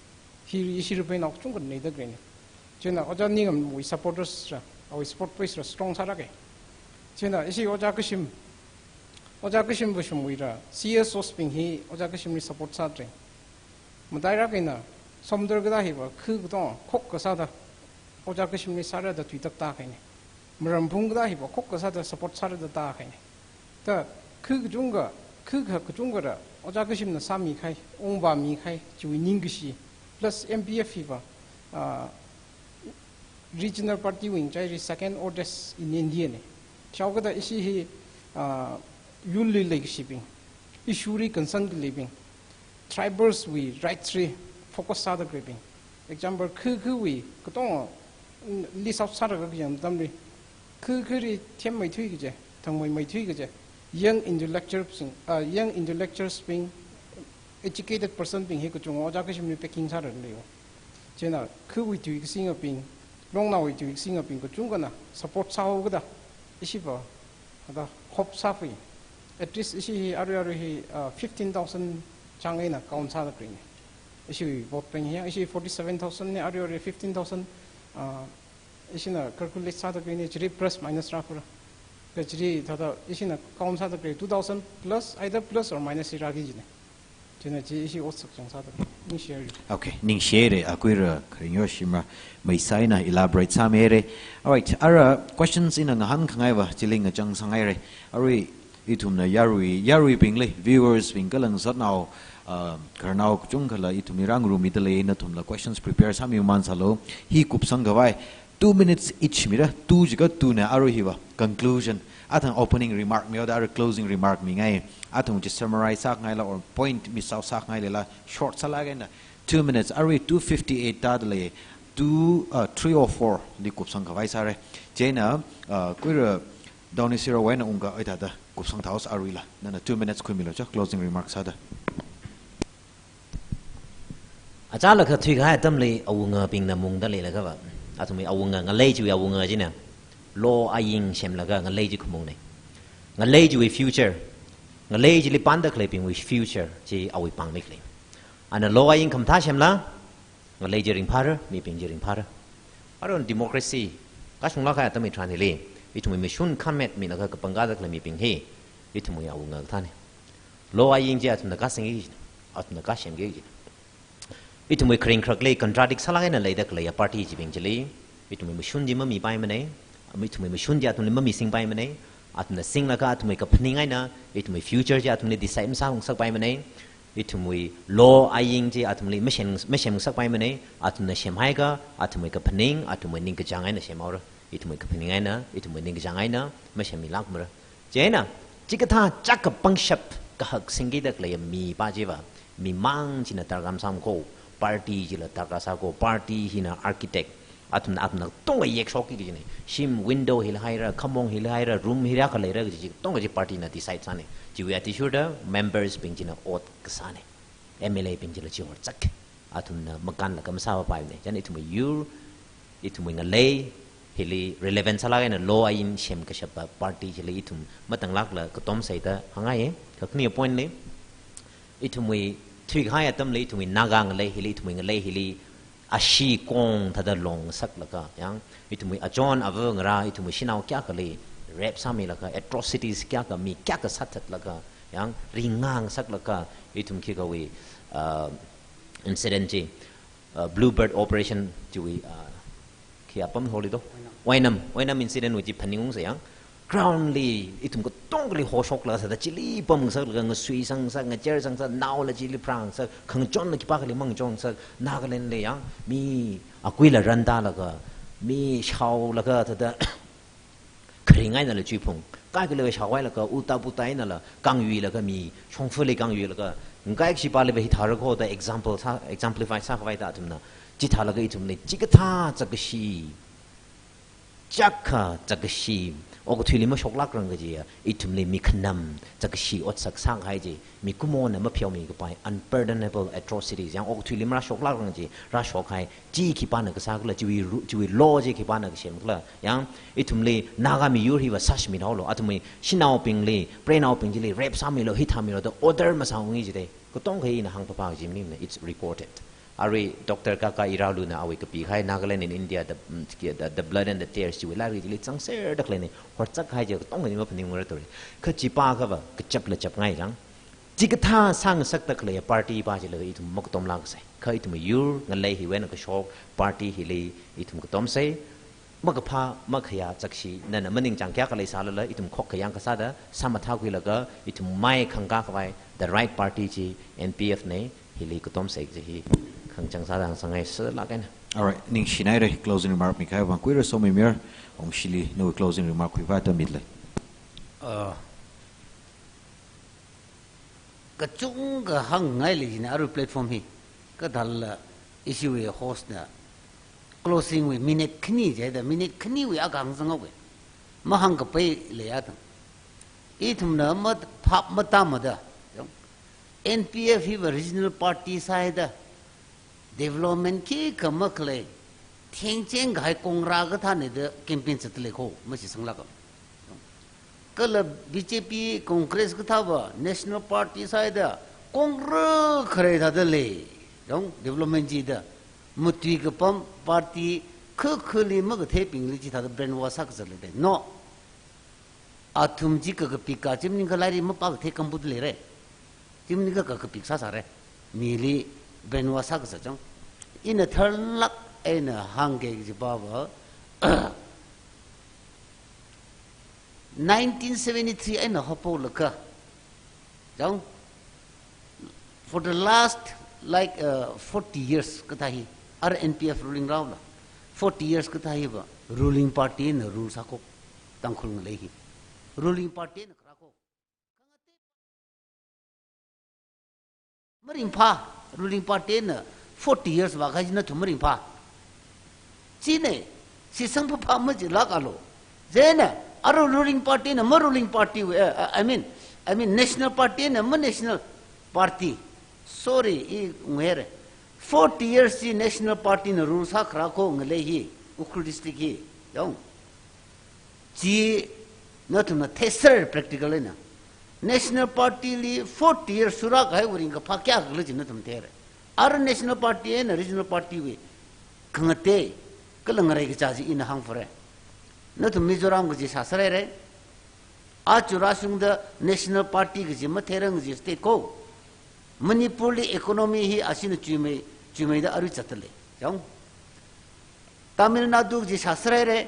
hi ishi Rapainao kachungkhana leida khaleina. China Ojā Ningamwui supporters la, awui support base la strong sālāka. China ishi Ojā Kashim, Ojā Kashim vāshungwui la, C S Os bing hi Ojā Kashimli support sātra. Matailāk eina, Somdal kathā hiva khu katonga khokha sāda ojā kashimli sāra da tuitak tākahaina. Maramphung kathā hiva khokha sāda support sāra da tākahaina. Da khu kachungkha, khu kha kachungkha da ojā kashimna sāmikahai, ungvāmikahai chiwui ningkashi, plus M P F hiva, ah, regional party wui ngachaili second oldest in India na. Shaokada ishi hi, ah, yurli leikashibing, issue li concern khaleibing, tribals wui rights li focus sāda khaleibing. Example, khu khuwui katonga, mm, list out sālaga kayang atamli, khu khuli themmeithui kaje, thangmeimeithui kaje, young intellectuals bing, ah, young intellectuals bing, educated person bing hi kachunga ojā kashimli packing sāda leiya. Chieina khuwui tui kasingabing, longnaowui tui kasingabing kachungkhana support sāhaokada, ishiva, hada hope sāpui. At least ishi hi arui arui hi, ah, fifteen thousand chang eina count sāda khaleina. Ishi vote bank hi, ishi forty-seven thousand na, arui arui fifteen thousand, ah, ishina calculate sāda khaleina, chili plus minus rāphura. Kha chili thāda ishina count sāda khalei two thousand plus, either plus or minus hi rāki kajina. Chieina chi ishi otsak chang sāda. Ningshihaira. Okay, ningshihaira, Akuira, kharing yo shimra, maisai na elaborate sāmihaira. All right, ara questions ina ngahānkahaiva chili ngachang sāngaira. Arui ithumna yarui, yaruibingli, viewers bing kala ngasotnao, ah, khararnao kachungkhala ithumli rāngarumida lei, nathumla questions prepare sāmiman sālu. Hi kupsang khavai two minutes each mira, two jiakha two na arui hiva conclusion. Athang opening remark mihaoda arui closing remark mingai. Athang chi summarize sāngaila or point miss out sāngailala short sālaga na two minutes, arui two fifty-eight tāda lei, two, uh, three oh four li kupsang khavai sāra. Chieina, uh, Kuira Downy Sirowai na ungkahai thāda kupsang thaosa aruila. Nana two minutes khuimilu cha closing remark sāda. Achālakha thuikahai atamli awungabingna mungda leilakhava, athumwui awunga, ngalei chiwui awunga china, law aying semlaga ngalei chi khamungna. Ngalei chiwui future, ngalei chili panda khaleibingwui future chi awui pāngmik lei. Ana law aying khamathā semla, ngalei chi ringphāra, mibing chi ringphāra. Aruihon democracy kashunglāk kahai atamwui tharan hili, ithumwui mashun khamatmilaga kapangkāda khalei mibing hi ithumwui awunga kathāna. Law aying chi athumna kasingki, athumna kasemki. Ithumwui kharing kharakli contradict sālāk eina leida khaleiya party chibing chili ithumwui mashun chi mamipaimana, ithumwui mashun chi athumli mamisingpaimana. Athumna singlaga athumwui kaphaning eina, ithumwui future chi athumli decide masāngasakpaimana. Ithumwui law aying chi athumli masem, masemngasakpaimana. Athumna semhaiakha athumwui kaphaning, athumwui ningkachāng eina semhaora. Ithumwui kaphaning eina, ithumwui ningkachāng eina masemmilākmara. Chieina, chikathā chākha pangshap kahak singkida khaleiya mipā chiva, mimang china darkar masāmana ko, party chila darkar sā ko, party hina architect, athumna, athumna katonga yekshokki kajina. Shim window hili haira, khamong hili haira, room hili khalei leira kaji chi katonga chi party na decide sāna. Chiwui athishurda members bing china ot kasāna. M L A bing chila chi horzak. Athumna makānlaga masāpaimana. Chieina ithumwui yur, ithumwui ngalei hili relevant sālāk eina law aying semkashappa party chili ithum matanglākla katom saida hāngngaiya. Kakhane point li, ithumwui thuikahai atamli ithumwui Naga ngalei hili, ithumwui ngalei hili ashee kong thāda longngasaklaga, yang, ithumwui achon ava ngarā, ithumwui shanao kayākhali rape sāmilaga, atrocities kayākha, mi kayākha sāthatlaga, yang, ringngangasaklaga, ithum khikhawui, uh, incident chi, uh, Bluebird Operation chiwui, uh, khi apam holi do? Oinam. Oinam, Oinam incident wui chi phaningungsa, yang. Ground li ithum katongali hoshoklaga sāda chili pamngasaklaga, ngasuisangngasak, ngachersangngasak, naola chili pharāngasak, khangachonla khipākhali mangachonsak, Nagaland li, yang, mi akuila rantālaga, mi shaolaga thāda kharing einala chuiphung, kaikhalawa shaohailaga, ulta pulta einala kangyuilaga, mi shongfali kangyuilaga, ngakai kashipāliva hithāra ko da example sā, exemplify sākhavai da athumna chithālaga ithumli chikathā chākashi, chākha chākashi, okathuili mashoklākrang kajiya, ithumli mikhanam chākashi otsak sākahai chi, mikumona mapheomikapai, unpardonable atrocities, yang okathuili marāshoklākrang chi rāshokhai chi khipāna kasākhala, chiwui ru-, chiwui law chi khipāna kasemkhala, yang, ithumli Naga miyur hiva sāshimit haolu, athumwui shanaobingli, preinaobing chili rape sāmilu, hithāmilu da order masāungi jida, katonga hi ina hāngpapa kaji maningmana, it's reported. Arui Doctor Kaka Iraluna awui kapikahai Nagaland in India, the, mm, the, the Blood and the Tears chiwui lairik chili zangserda khaleina, horzak kahai chi katonga hi maphaningungra tore. Kha chipākhava kachapla chapngai, yang. Chikathā sāngasakda khaleiya party pa chila ithum makatomla kasai. Kha ithum yur ngalei hiwui eina kashok party hili ithum katomsei. Makaphā, makhayā chakshi, nana maningchāng kayākha leisālala, ithum khokkha yāng kasāda, sāmathākhuilaga, ithum mai khangkā khavai, the right party chi N P F nei, hili katomsei kaji hi khangachang sāda hāngsangngai sālāk eina. All right, ningshinaira, closing remark mikahai vang. Kuira Somi Mir, Ungshili nawui closing remark khuivāda mitlei. Uh, kachungkha hāngngai lei jina arui platform hi. Kathālala ishiwui host na closing wui minute khani jida, minute khaniwui akha hāngsanghaowa. Mahāngkapai leiya thang. Ithumna maphap matāmada, N P F hiva regional party sāhaida, development khikha makhalei, thengcheng kahai kongra kathāna da campaign zatda lei kho, mashitsanglāka. Kala B J P, Congress kathāva national party sāhaida, kongra kharei thāda lei, yong, development jida, matui kapam party khakhali makatheibingli chithāda brainwash sākazat leida. No. Athum chi kakapik ka, chi maningakha lairik mapākathei kambut leira. Chi maningakha kakapik sāsāra. Mili brainwash sākazat chang. Ina tharlāk eina hāngki kaji pava, nineteen seventy-three eina haophoklaga, chang, for the last, like, uh, forty years kathā hi, ara N P F ruling rāhaola, forty years kathā hiva ruling party na rule sākho, Tangkhul ngalei hi. Ruling party na kharākho. Maringphā, ruling party na forty years vākahai china nathum maringphā. China, shitsang phāphā machilākalu. Chieina, ara ruling party na ma ruling party wui, eh, eh, I mean, I mean national party na ma national party. Sorry, i ngere. Forty years chi national party na rule sākharākho ngalei hi, Ukhrul district hi. Yong. Chi nathumna theisera practical eina. National Party li forty years shurākahaiwui ringkaphā kayākhala chi nathum theira. Ara National Party eina Regional Party wui khangatei kala ngareikachā chi ina hāngphara. Nathum Mizoram kaji shāsāra haira. Aja rāshungda National Party kaji matheirang kaji state kho. Manipur li economy hi ashina chuimei, chuimeida arui zatda lei. Yong. Tamil Nadu kaji shāsāra haira.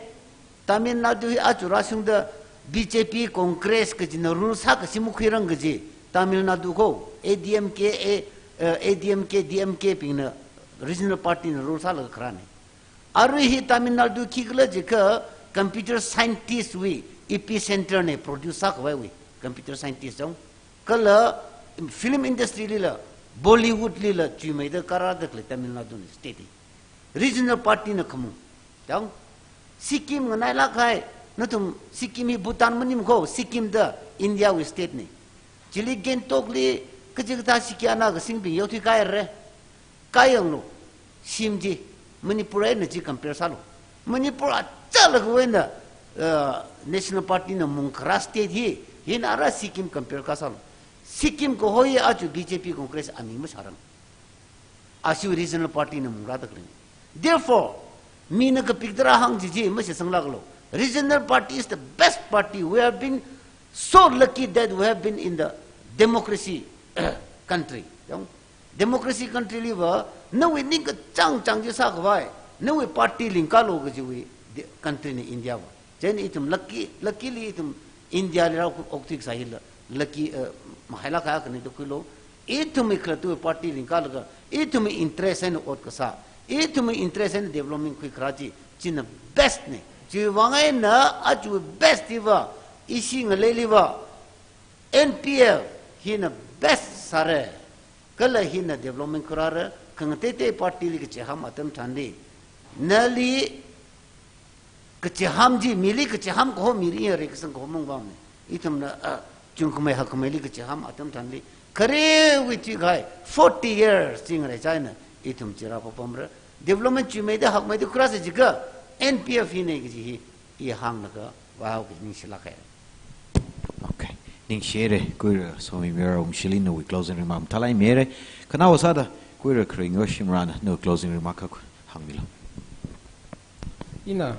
Tamil Nadu hi aja rāshungda B J P, Congress kajina rule sākashi makhuirang kaji Tamil Nadu kho, A D M K, A, eh, A D M K, D M K bingna regional party na rule sālaga kharāna. Arui hi Tamil Nadu khikhala jiakha computer scientist wui epicenter na, produce sākhavaiwui computer scientist chang. Kala film industry lila, Bollywood lila chuimeida kharāda khalei Tamil Nadu na state hi. Regional party na khamung. Chang, Sikkim nganailāk kahai, nathum Sikkim hi Bhutan maning kho, Sikkim da India wui state na. Chili Gangtok li kachikathā siki ana kasingbing yaothui kahaira. Kayanglu, shim chi, Manipur eina chi compare sālu. Manipur achālakhawui eina, uh, National Party na mungkharā state hi, hina ara Sikkim compare kasālu. Sikkim kaho hi aja B J P Congress aming mashārang. Aja regional party na mungrāda khalei. Therefore, mina kapikda rāhāng chi chi mashisanglākalu. Regional party is the best party. We have been so lucky that we have been in the democracy country. Yong, democracy country liva, nawui ningkachāng chāng chi sākhavai, nawui party lingkalu kajiwui de-, country na India va. Chieina ithum lucky, luckily ithum India li rāokthui kasā hila, lucky, eh, mahailāk kahai akhana da khuilu. Ithumwui khalattawui party lingkalaga, ithumwui interest eina ot kasā, ithumwui interest eina development khuikharā chi, china best na. Chiwui vang eina aja best hiva, ishi ngaleiliva, N P F hina best sāra. Kala hina development khuirāra, khangateitei party li kachiham atam tharanli, nali kachiham chi, mili kachiham kaho, mili reikasang kaho mangvāmana. Ithumna, ah, chungkhamei hakkameili kachiham atam tharanli, kharewui thuikahai forty years chi ngareichā eina ithum chi rāpapamra. Development chuimeida hakmeida khuirāsa jiakha N P F hina kaji hi i hānglaga vāhaoki, ningshilāk kahai. Okay. Ningshihaira, Kuira Somi Mira Ungshili nawui closing remark mathālāk mihaira. Khanaowa sāda, Kuira Kharingo Shimrana nawui closing remark akha hāngmilu. Ina,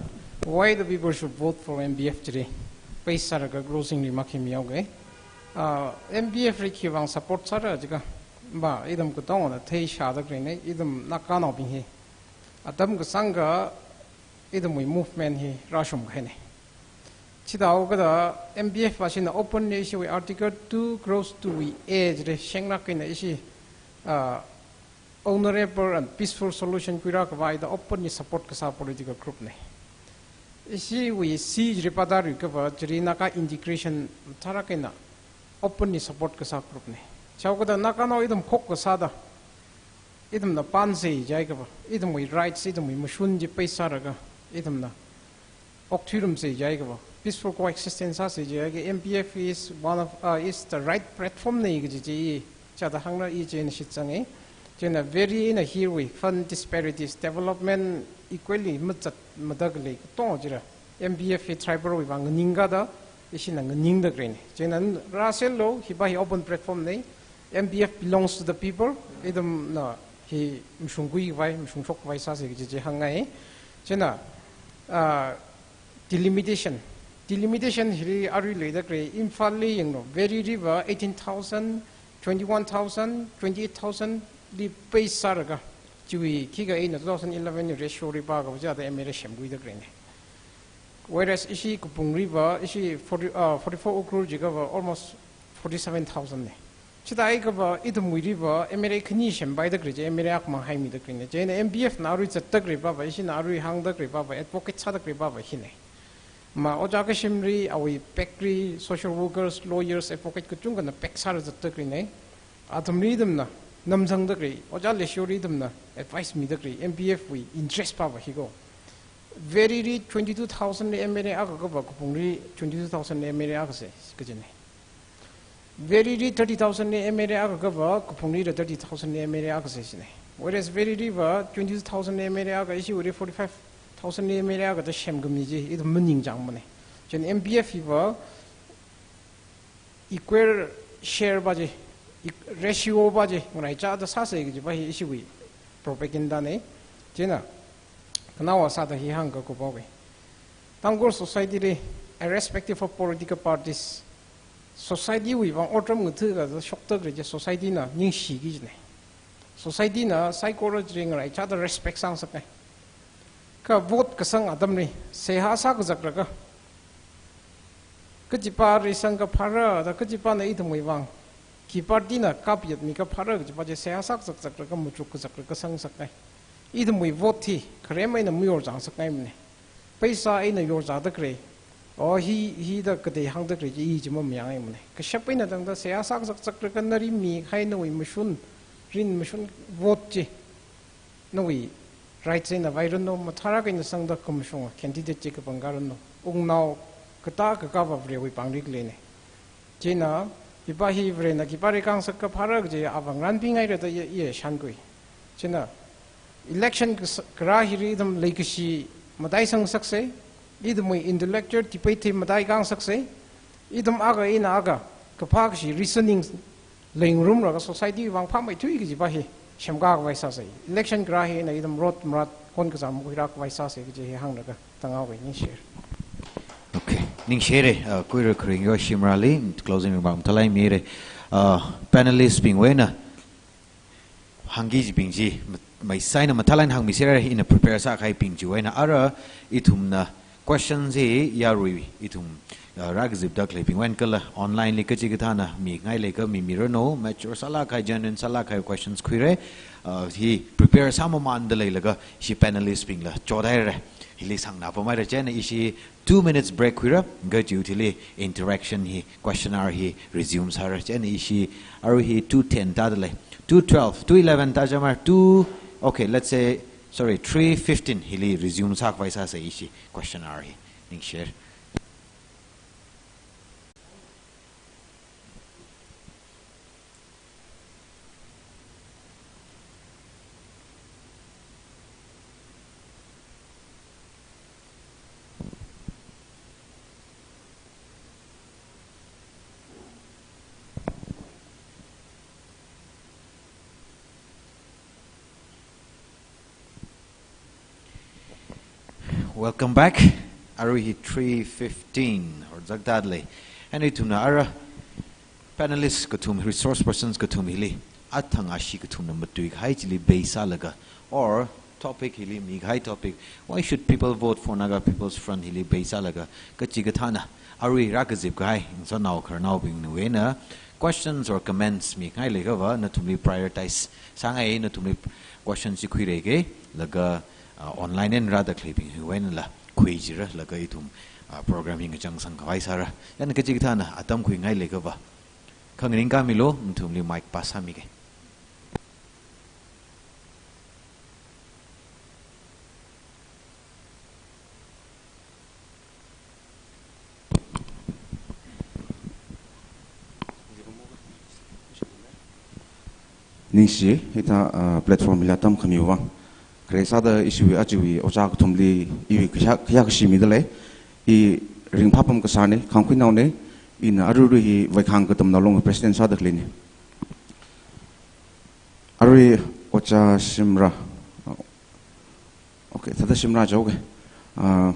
why the people should vote for N P F chili, base sālaga closing remark hi mihaoga. Ah, M P F li khiwuivang support sāra jiakha, ba, ithum katongana theishāda khalei ne, ithum Naganaobing hi atam kasāngkha ithumwui movement hi rāshungkahaine. Chithāhaokada M P F va ishina openly ishiwui Article two clause two wui A chili shenglāk eina ishi, ah, honorable and peaceful solution khuirā khavai da openly support kasā political group ne. Ishiwui C chili pāda rikhava chili Naga integration tharā eina openly support kasā group ne. Chithāhaokada Naganao ithum khokkha sāda, ithumna pānsei jiakhava, ithumwui rights, ithumwui mashun chi pei sālaga, ithumna okthuirumsei jiakhava, peaceful coexistence sāsei jiakha M P F is one of, uh, is the right platform ne kaji chi i chāda hāngra, i chieina shitsanga. Chieina very eina hiwui fund disparities, development equally mazatmada khalei katonga chila M P F hi tribal wuivang nganingkada, ishina nganingda khaleine. Chieina rāserlu, hiva hi open platform ne, M P F belongs to the people, ithumna hi mashungkhui khavai, mashungshok khavai sāsei kaji chi hāngngai. Chieina, ah, delimitation. Delimitation hili arui leida khalei, Imphalli yanglu, Vareli va eighteen thousand, twenty-one thousand, twenty-eight thousand li base sālaga, chiwui khikha eina two thousand eleven wui ratio li pākhava chithāda M L A semkhuida khaleine. Whereas ishi Kaupungli va, ishi forty, uh, forty-four Ukhrul jiakhava almost forty-seven thousand ne. Chithāhaiakhava ithumwuili va M L A khani sempaida khalei chi M L A akhamang haimida khaleine. Chieina M P F na arui zatda khalei pava, ishina arui hāngda khalei pava, advocate sāda khalei pava hine. Ma Ojā Kashimli, awui pact li social workers, lawyers, advocate kachungkhana pact sāra zatda khaleine. Athumli ithumna namzangda khalei, Ojā Leishioli ithumna advice mida khalei, M P F wui interest pava hi ko. Vareli twenty-two thousand li M L A akha akhava, Kaupungli twenty-two thousand li M L A akhasei kajine. Vareli thirty thousand li M L A akha akhava, Kaupunglila thirty thousand li M L A akhasei jine. Whereas Vareli va twenty-two thousand li M L A akha, ishiwuili forty-five thousand li M L A akha da semkhami chi ithum maningchāngmane. Chieina M P F hi va equal share va chi, eq-, ratio va chi ngaraichāda sāsei kaji va hi ishiwui propaganda ne. Chieina khanaowa sāda hi hāngkakhui pao ke. Tangkhul society li, irrespective of political parties, society wuivang otram ngathākha shokda khalei chi society na ningshiki jine. Society na psychology ngaraichāda respect sāngasakngai. Kha vote kasang atamli seihā sākazaklaga, kachipa reisangkha phāra da kachipana ithumwuivang, khi party na kapyatmikha phāra kajipa chi seihā sākazakzaklaga, machuk kazakra kasang ngasakngai. Ithumwui vote hi kharem eina mayorchāngasakngaimane. Paisa eina yorchāda khalei, o hi, hi da katei hāngda khalei chi i chi mamayangngaimane. Kashap eina tangda seihā sākazakzaklaga nali mikahai nawui mashun, rin mashun vote chi, nawui rights eina vairanu, mathālāk eina sangda khamashunga candidate chi kapangkharanu. Wungnao katā kakā va Varewui pāngli khaleine. Chieina, hipa hi Varena khipāli kāngasakakha phāra kaji ava ngarānpingaira da i, i shankhui. Chieina, election kas-, kharā hili ithum leikashi mataisangsaksei, ithumwui intellectual debate hi mataikāngasaksei, ithum akha eina akha kaphā kashi reasoning leingarumlaga society vang phāmeithui kajipa hi semkakhavai sāsei. Election kharā hi eina ithum rot marat honkazā makhuirakhavai sāsei kaji hi hānglaga tanghaowe, ningshire. Okay, ningshire, uh, khuira kharing yo shimrali, closing remark mathālāk mire. Uh, panelist bingwui eina hāngki kajibing chi, mat-, maisaina mathālāk eina hāngmisera, ina prepare sākahaibing chiwui eina. Ara ithumna questions hi yarui ithum, uh, rākazipda khaleibingwui eina kala online li kachikathāna mingai leiakha mimiranu, mature sālākkahai, genuine sālākkahai questions khuire, uh, hi prepare sāmamānda leilaga ishi panelist bingla chothaire. Hili sangna pamhaira, chieina ishi two minutes break khuira, ngachu thili interaction hi, questionnaire hi resume sāra, chieina ishi arui hi two ten tādalei, two twelve, two eleven tāchāmhaira, two, okay, let's say, sorry, three fifteen hili resume sākhavai sāsei ishi questionnaire hi, ningshire. Welcome back. Arui hi three fifteen horzak tādalei. And ithumna ara Panelist kathum, resource persons kathum hili, athang ashi kathumna matuikahai chili base sālaga, or topic hili mikahai topic, "Why should people vote for Naga People's Front?" hili base sālaga, kachikathāna arui rākazipkahai ngasotnao khararnaobingwui eina questions or comments mingai leiakhava, nathumli prioritize sāngai, nathumli question chi khuireike, laga, ah, online eina rāda khaleibingwui einala khuijira, laga ithum, ah, program hi ngachangsang khavai sāra. Chieina kachikathāna atam khuingai leiakhava, kha ngaringkāmilu, nathumli mic pass sāmige. Ningshi, hithā, ah, platform hili atam khami vang. Khare sāda ishiwui ajawui ojā kathumli iwui khayā, khayākashi midalei. I Ringphapam Kasarne, Khangkhuinaone, ina aruirui hi Vaikhang Katamnao Long president sāda khaleine. Arui ojā Shimrah. Okay, thāda Shimrah jihaoke. Ah,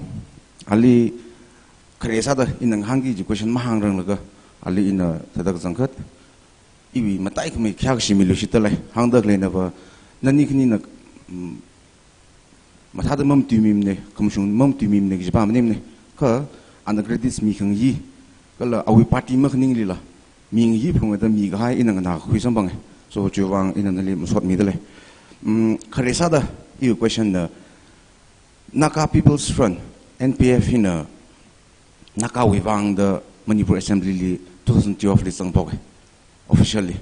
ali khare sāda ina ngahānki kaji question mahāngranglaga, ali ina thāda kazangkhat, iwui mataikhamei khayākashi miluishitdalei, hāngda khaleina va, nani khanina, mm, mathāda mamatuimimane, khamashung mamatuimimane kajipa maningmane, kha ana credits mikhangayi, kala awui party makhaninglila mingayi phalungda mikahai ina nganākakhui samphange. So chiwui vang ina nali masot midalei. Mm, khare sāda iwui question na, Naga People's Front, N P F hina Nagawui vangda Manipur Assembly li two thousand twelve li zangphoke. Officially,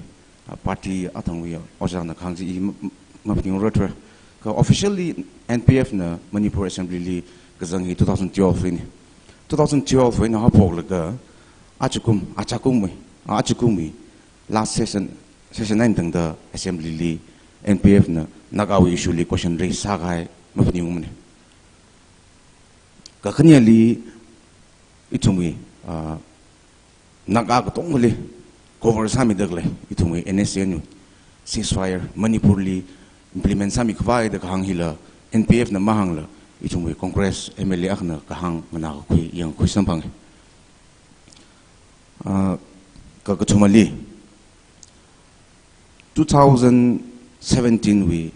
ah, party athangwui ojāna kahāng chi i ma-, ma-, maphaningrarthura. Kha officially N P F na Manipur Assembly li kazang hi two thousand twelve lini. Two thousand twelve wui eina haophoklaga, ajakum, ajakumwui, ajakumwui last session, session eina tangda Assembly li N P F na Nagawui issue li question raise sākahai maphaningmane. Kakhaneli ithumwui, ah, Naga katongali cover sāmida khalei ithumwui N S C N wui ceasefire Manipur li implement sāmi khavai da kahāng hila N P F na mahāngla ithumwui Congress M L A akhana kahāng nganākakhui, yangkhui samphange. Ah, ka-, kathumali, two thousand seventeen wui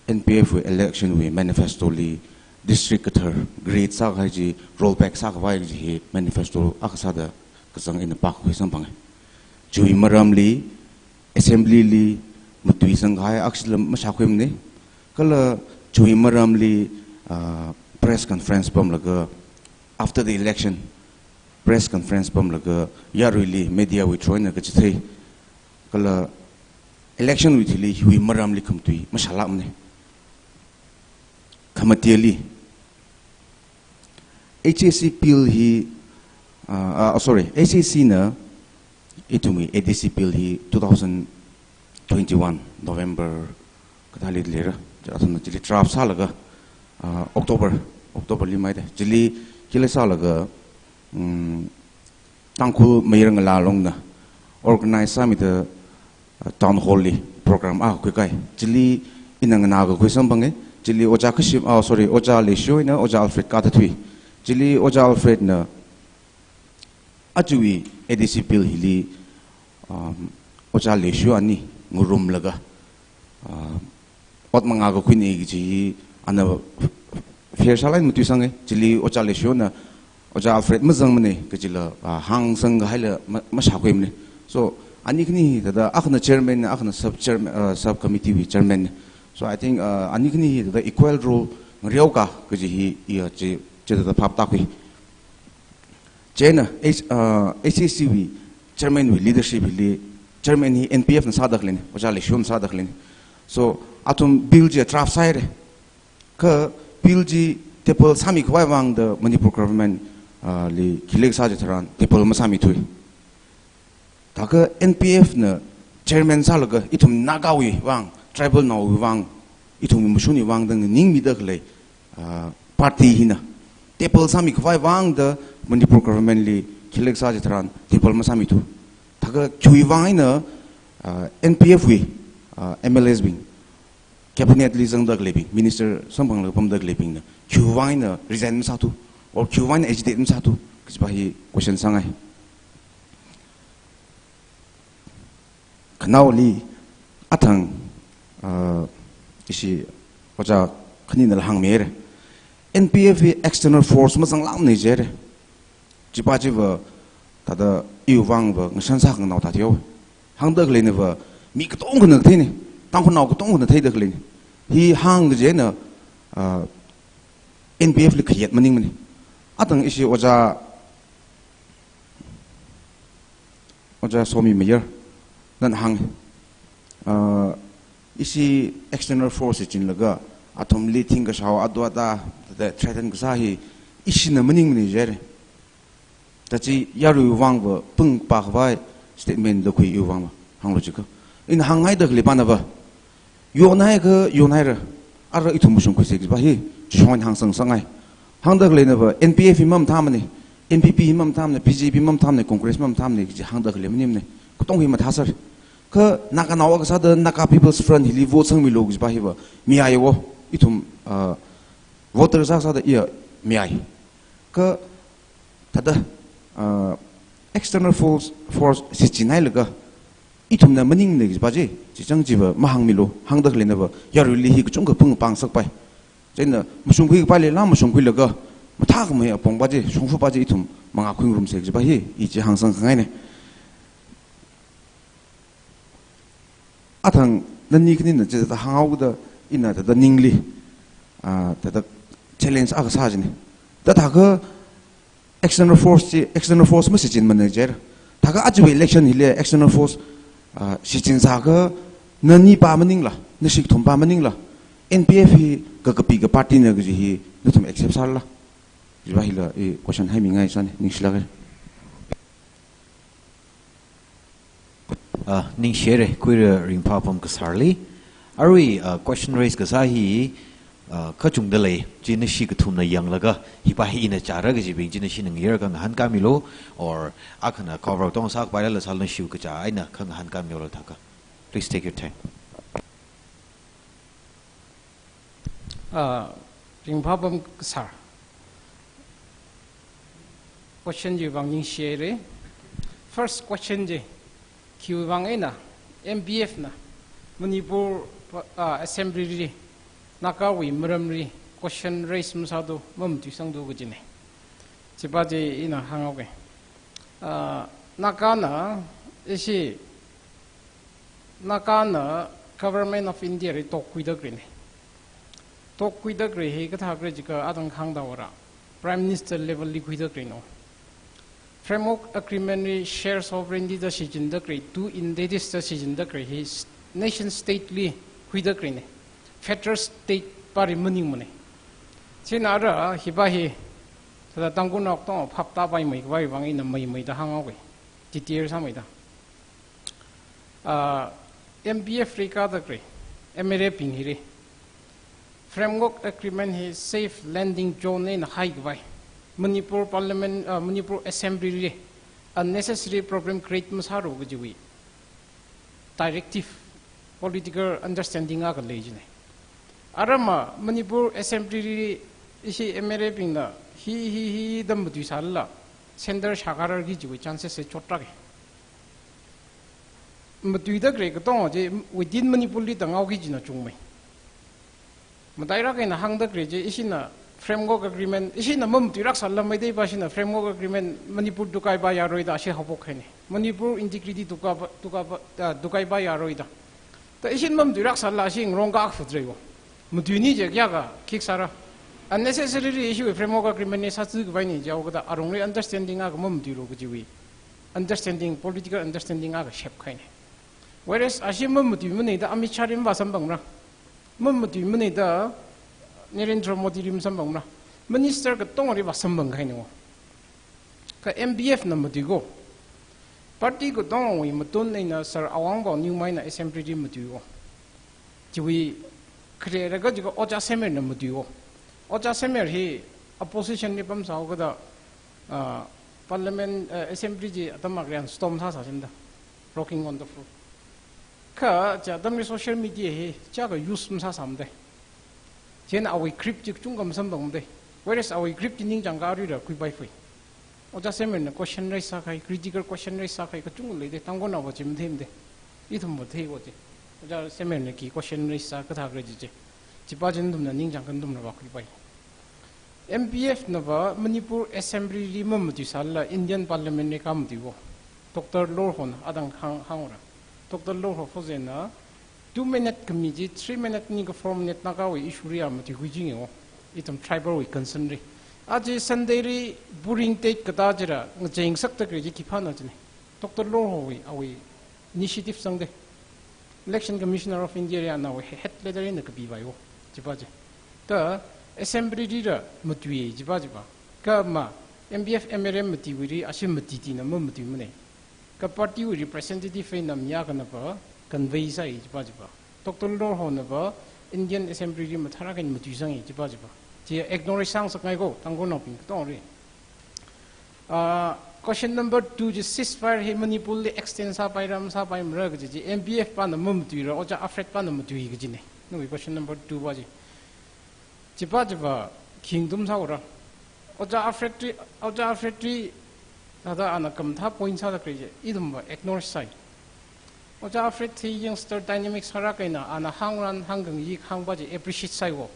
N P F wui election wui manifesto li district kathar create sākahai chi rollback sākhavai kaji hi manifesto akha sāda kazang ina pākhui samphange. Chiwui maramli Assembly li matuisangkahai akshila mashākhuimane. Kala chiwui maramli, ah, press conference pamlaga, after the election, press conference pamlaga yaruili media wui through eina kachithei, kala election wui thili hiwui maramli khamatui mashālākmane. Khamateli, H A C bill hi, ah, ah, sorry, H A C na ithumwui A D C bill hi two thousand twenty-one November kathāli leira, athumna chili draft sālaga, ah, October, October li maida, chili khila sālaga, mm, Tangkhul Mayar Ngala Longna organize sāmida, ah, town hall li program akha khuikai. Chili ina nganākakhui samphange. Chili ojā Kashim, ah, sorry, ojā Leishiwui eina ojā Alfred katathui. Chili ojā Alfred na ajawui A D C bill hili, um, ojā Leishiwui ani ngarumlaga, ah, ot mangā kakhuine kaji hi ana fair sālāk eina matuisange. Chili ojā Leishiwuna ojā Alfred mazangmane kajila, ah, hāngsangkahaila ma-, mashākhuimane. So ani khani hi thāda akhana chairman, akhana sub chairman, ah, sub committee wui chairman. So I think, ah, ani khani hi thāda equal role ngareoka kaji hi iya chi, chithāda phaptākhui. Chieina H-, ah, H A C wui chairman wui leadership hili, chairman hi N P F na sāda khaleine, ojā Leishiwuna sāda khaleine. So athum bill chi draft sāhaire. Kha bill chi table sāmi khavai vangda Manipur government, ah, li khili kasā chitharan table masāmithui. Thākha N P F na chairman sālaga ithum Nagawui vang, tribal naowui vang, ithum mashunwui vang da nganingmida khalei, ah, party hina table sāmi khavai vangda Manipur government li khili kasā chitharan table masāmithu. Thākha khiwui vang eina, ah, N P F wui, ah, M L As bing, cabinet li zangda khaleibing, minister samphanglaga pamda khaleibingna khiwui vang eina resign masāthu, or khiwui vang eina agitate masāthu, kajipa hi question sāngai. Naoli athang, uh, ishi ojā khaninala hāngmira. N P F hi external force mazanglākmana jira. Chipa chiva thāda iwui vangva ngashan sākhanganao thāda yo. Hāngda khaleina va mi katongkhana theina, Tangkhulnao katongkhana theida khaleina. Hi hāng kajina, ah, N P F li khayat maningmana. Athang ishi ojā, ojā Somi Mayar nana hāng, ah, ishi external force chinlaga athumli thingkashao adu ada threaten kasā hi ishina maningmana jira. Tachi yaruiwui vangva pung pakhavai statement da khuiwui vangva hānglu jikha. Ina hāngngaida khalei pana va, yonhai kha yonhaira, ara ithum mashungkhuisa kajipa hi chishong hāngsang sangai. Hāngda khaleina va N P F hi mamathāmana, N P P hi mamathāmana, B J P mamathāmana, Congress mamathāmana kaji hāngda khalei maningmana. Katong hi mathāsāra. Kha Naganao akha sāda Naga People's Front hili vote sangmilu kajipa hiva mayai wo, ithum, ah, voter sāsāda iya mayai. Kha thāda, ah, external force, force shichinnailaga ithumna maningmana kajipa chi, chichang chiva mahāngmilu, hāngda khaleina va yaruili hi kachungkha pung pāngsakpai. Chieina mashungkhui kapaili la mashungkhuilaga mathākhamei apongpa chi, shongfapa chi ithum mangā khuingarumsa kajipa hi, i chi hāngsang khangaina. Athang nani khanina chithāda hānghaoda ina thāda ningli, ah, thāda challenge akha sā jina. Thāda thākha external force chi, external force mashichinmana jira. Thākha aja election hili external force, ah, shichinsākha nanipa maningla, nashi kathumpa maningla, N P F hi kakapiga party na kaji hi nathum accept sālala? Kajipa hila i question haimingai sāna, ningshilāka. Ah, ningshire, khuira Ringphāpam Kasarli. Arui, ah, question raise kasā hi, ah, kachungda lei, chi nashi kathumna yanglaga, hipa hi ina chara kajibing chi nashina ngayar kha ngahānkāmilu, or akhana cover tong sākapailala sālu, nashiwui kachā eina kha ngahānkāmilu thākha. Please take your time. Ah, Ringphāpam Kasar. Question chiwui vang ningshire. First question chi, khiwui vang eina M P F na Manipur, ah, Assembly li Nagawui maramli question raise masāthu, mamatuisangthu kajina. Chipa chi ina hānghaoga. Ah, Nagana, ishi Nagana Government of India li talk khuida khaleina. Talk khuida khalei hi kathā khala jiakha athang hāngda vāra, Prime Minister level li khuida khaleina. Framework Agreement li shared sovereignty da shichinda khalei, two entities da shichinda khalei hi s-, nation state li khuida khaleina. Federal state pali maningmana. Chieina ara hipa hi thāda Tangkhulnao katong phaptāpaimei khavai vang ina meimeida hānghaoga. Detail sāmeida. Ah, M P F li kāda khalei M L A bing hili Framework Agreement hi safe landing zone eina haikhavai, Manipur Parliament, ah, Manipur Assembly li unnecessary problem create masālu kajiwui directive, political understanding akha lei jina. Aramma Manipur Assembly li ishi M L A bingna hi, hi, hi da matuisālala, center shākhararki jiwui chances hi chotlāka. Matuida khalei katonga chi within Manipur li da ngaoki kajina chungmei. Matailāk eina hāngda khalei chi, ishina Framework Agreement, ishina mamatuilāk sālala Meiteipa shina Framework Agreement Manipur tukkaipa yaroida ashi haophok kahaina. Manipur integrity tukkaipa, tukkaipa, ah, tukkaipa yaroida. Da ishina mamatuilāk sālala ashi ngarong kha phut rei wo. Matuini je kayākha khik sāra. Unnecessarily ishiwui Framework Agreement li sāzakhavai ni jihaokada arongli understanding akha mamatuilu kajiwui understanding, political understanding akha shapkahaina. Whereas ashi mamatuimana da Amit Shah li mavāsamphangmara. Mamatuimana da Narendra Modi li masamphangmara. Minister katongali vāsamphang kahaina wo. Kha M P F na matuiko. Party katongawui matun eina Sir Awangbow Newmai na Assembly li matuiko. Chiwui khare laga jiakha Ojā Samuel na matuiko. Ojā Samuel hi opposition li pamsāhaokada, ah, Parliament, ah, Assembly chi atam akhalian storm sāsā jimda, rocking on the floor. Kha chi atamli social media hi chiyākha use masāsāmada. Chieina awui grip chi kachungkha masamphangmada. Whereas awui grip chi ningchāngkha aruila khuipaiphui. Ojā Samuel na question raise sākahai, critical question raise sākahai kachungkha leida, Tangkhulnaova chi matheimada. Ithumva theiwo chi. Oja Samuel na khi question raise sā kathā khalei chi chi. Chipa chi nathumna ningchāng khangatumla vākhuipai. M P F nava Manipur Assembly li mamatuisālala Indian Parliament li khamatuiwo. Doctor Lorho na adang hāng, hāngra. Doctor Lorho Fozena two minute khami chi three minute eina kha four minute Nagawui issue li a matuikhui jingiwo. Ithum tribal wui concern li. Aja Sunday li polling date katā chila ngacheingasakda khalei chi khipāna china. Doctor Lorhowui, awui initiative sangda. Election Commissioner of India li ana awui head letter eina kapivaiwo. Chipa chi. Thāda Assembly lila matui chipa chipa. Kha ma M P F M L A matiwuili ashi matitina mamatuimana. Kha party wui representative eina mi akhanava convey sāi chipa chipa. Doctor Lorho nava Indian Assembly li mathālāk eina matuisangi chipa chipa. Chi acknowledge sāngasakngaiko, Tangkhulnaobing katongli. Ah, question number two chi ceasefire hi Manipur li extend sāpaira masāpaimara kaji chi M P F pana mamatuira, Oja Alfred pana matui kajina. Nawui question number two pa chi. Chipa chipa khi ngatum sāura. Oja Alfred li, Oja Alfred li, thāda ana khamathā point sāda khalei chi, ithumva acknowledge sāi. Oja Alfred hi youngster dynamic sālāk eina ana hāngran hāngkhangayi kahāng pa chi appreciate sāiwo.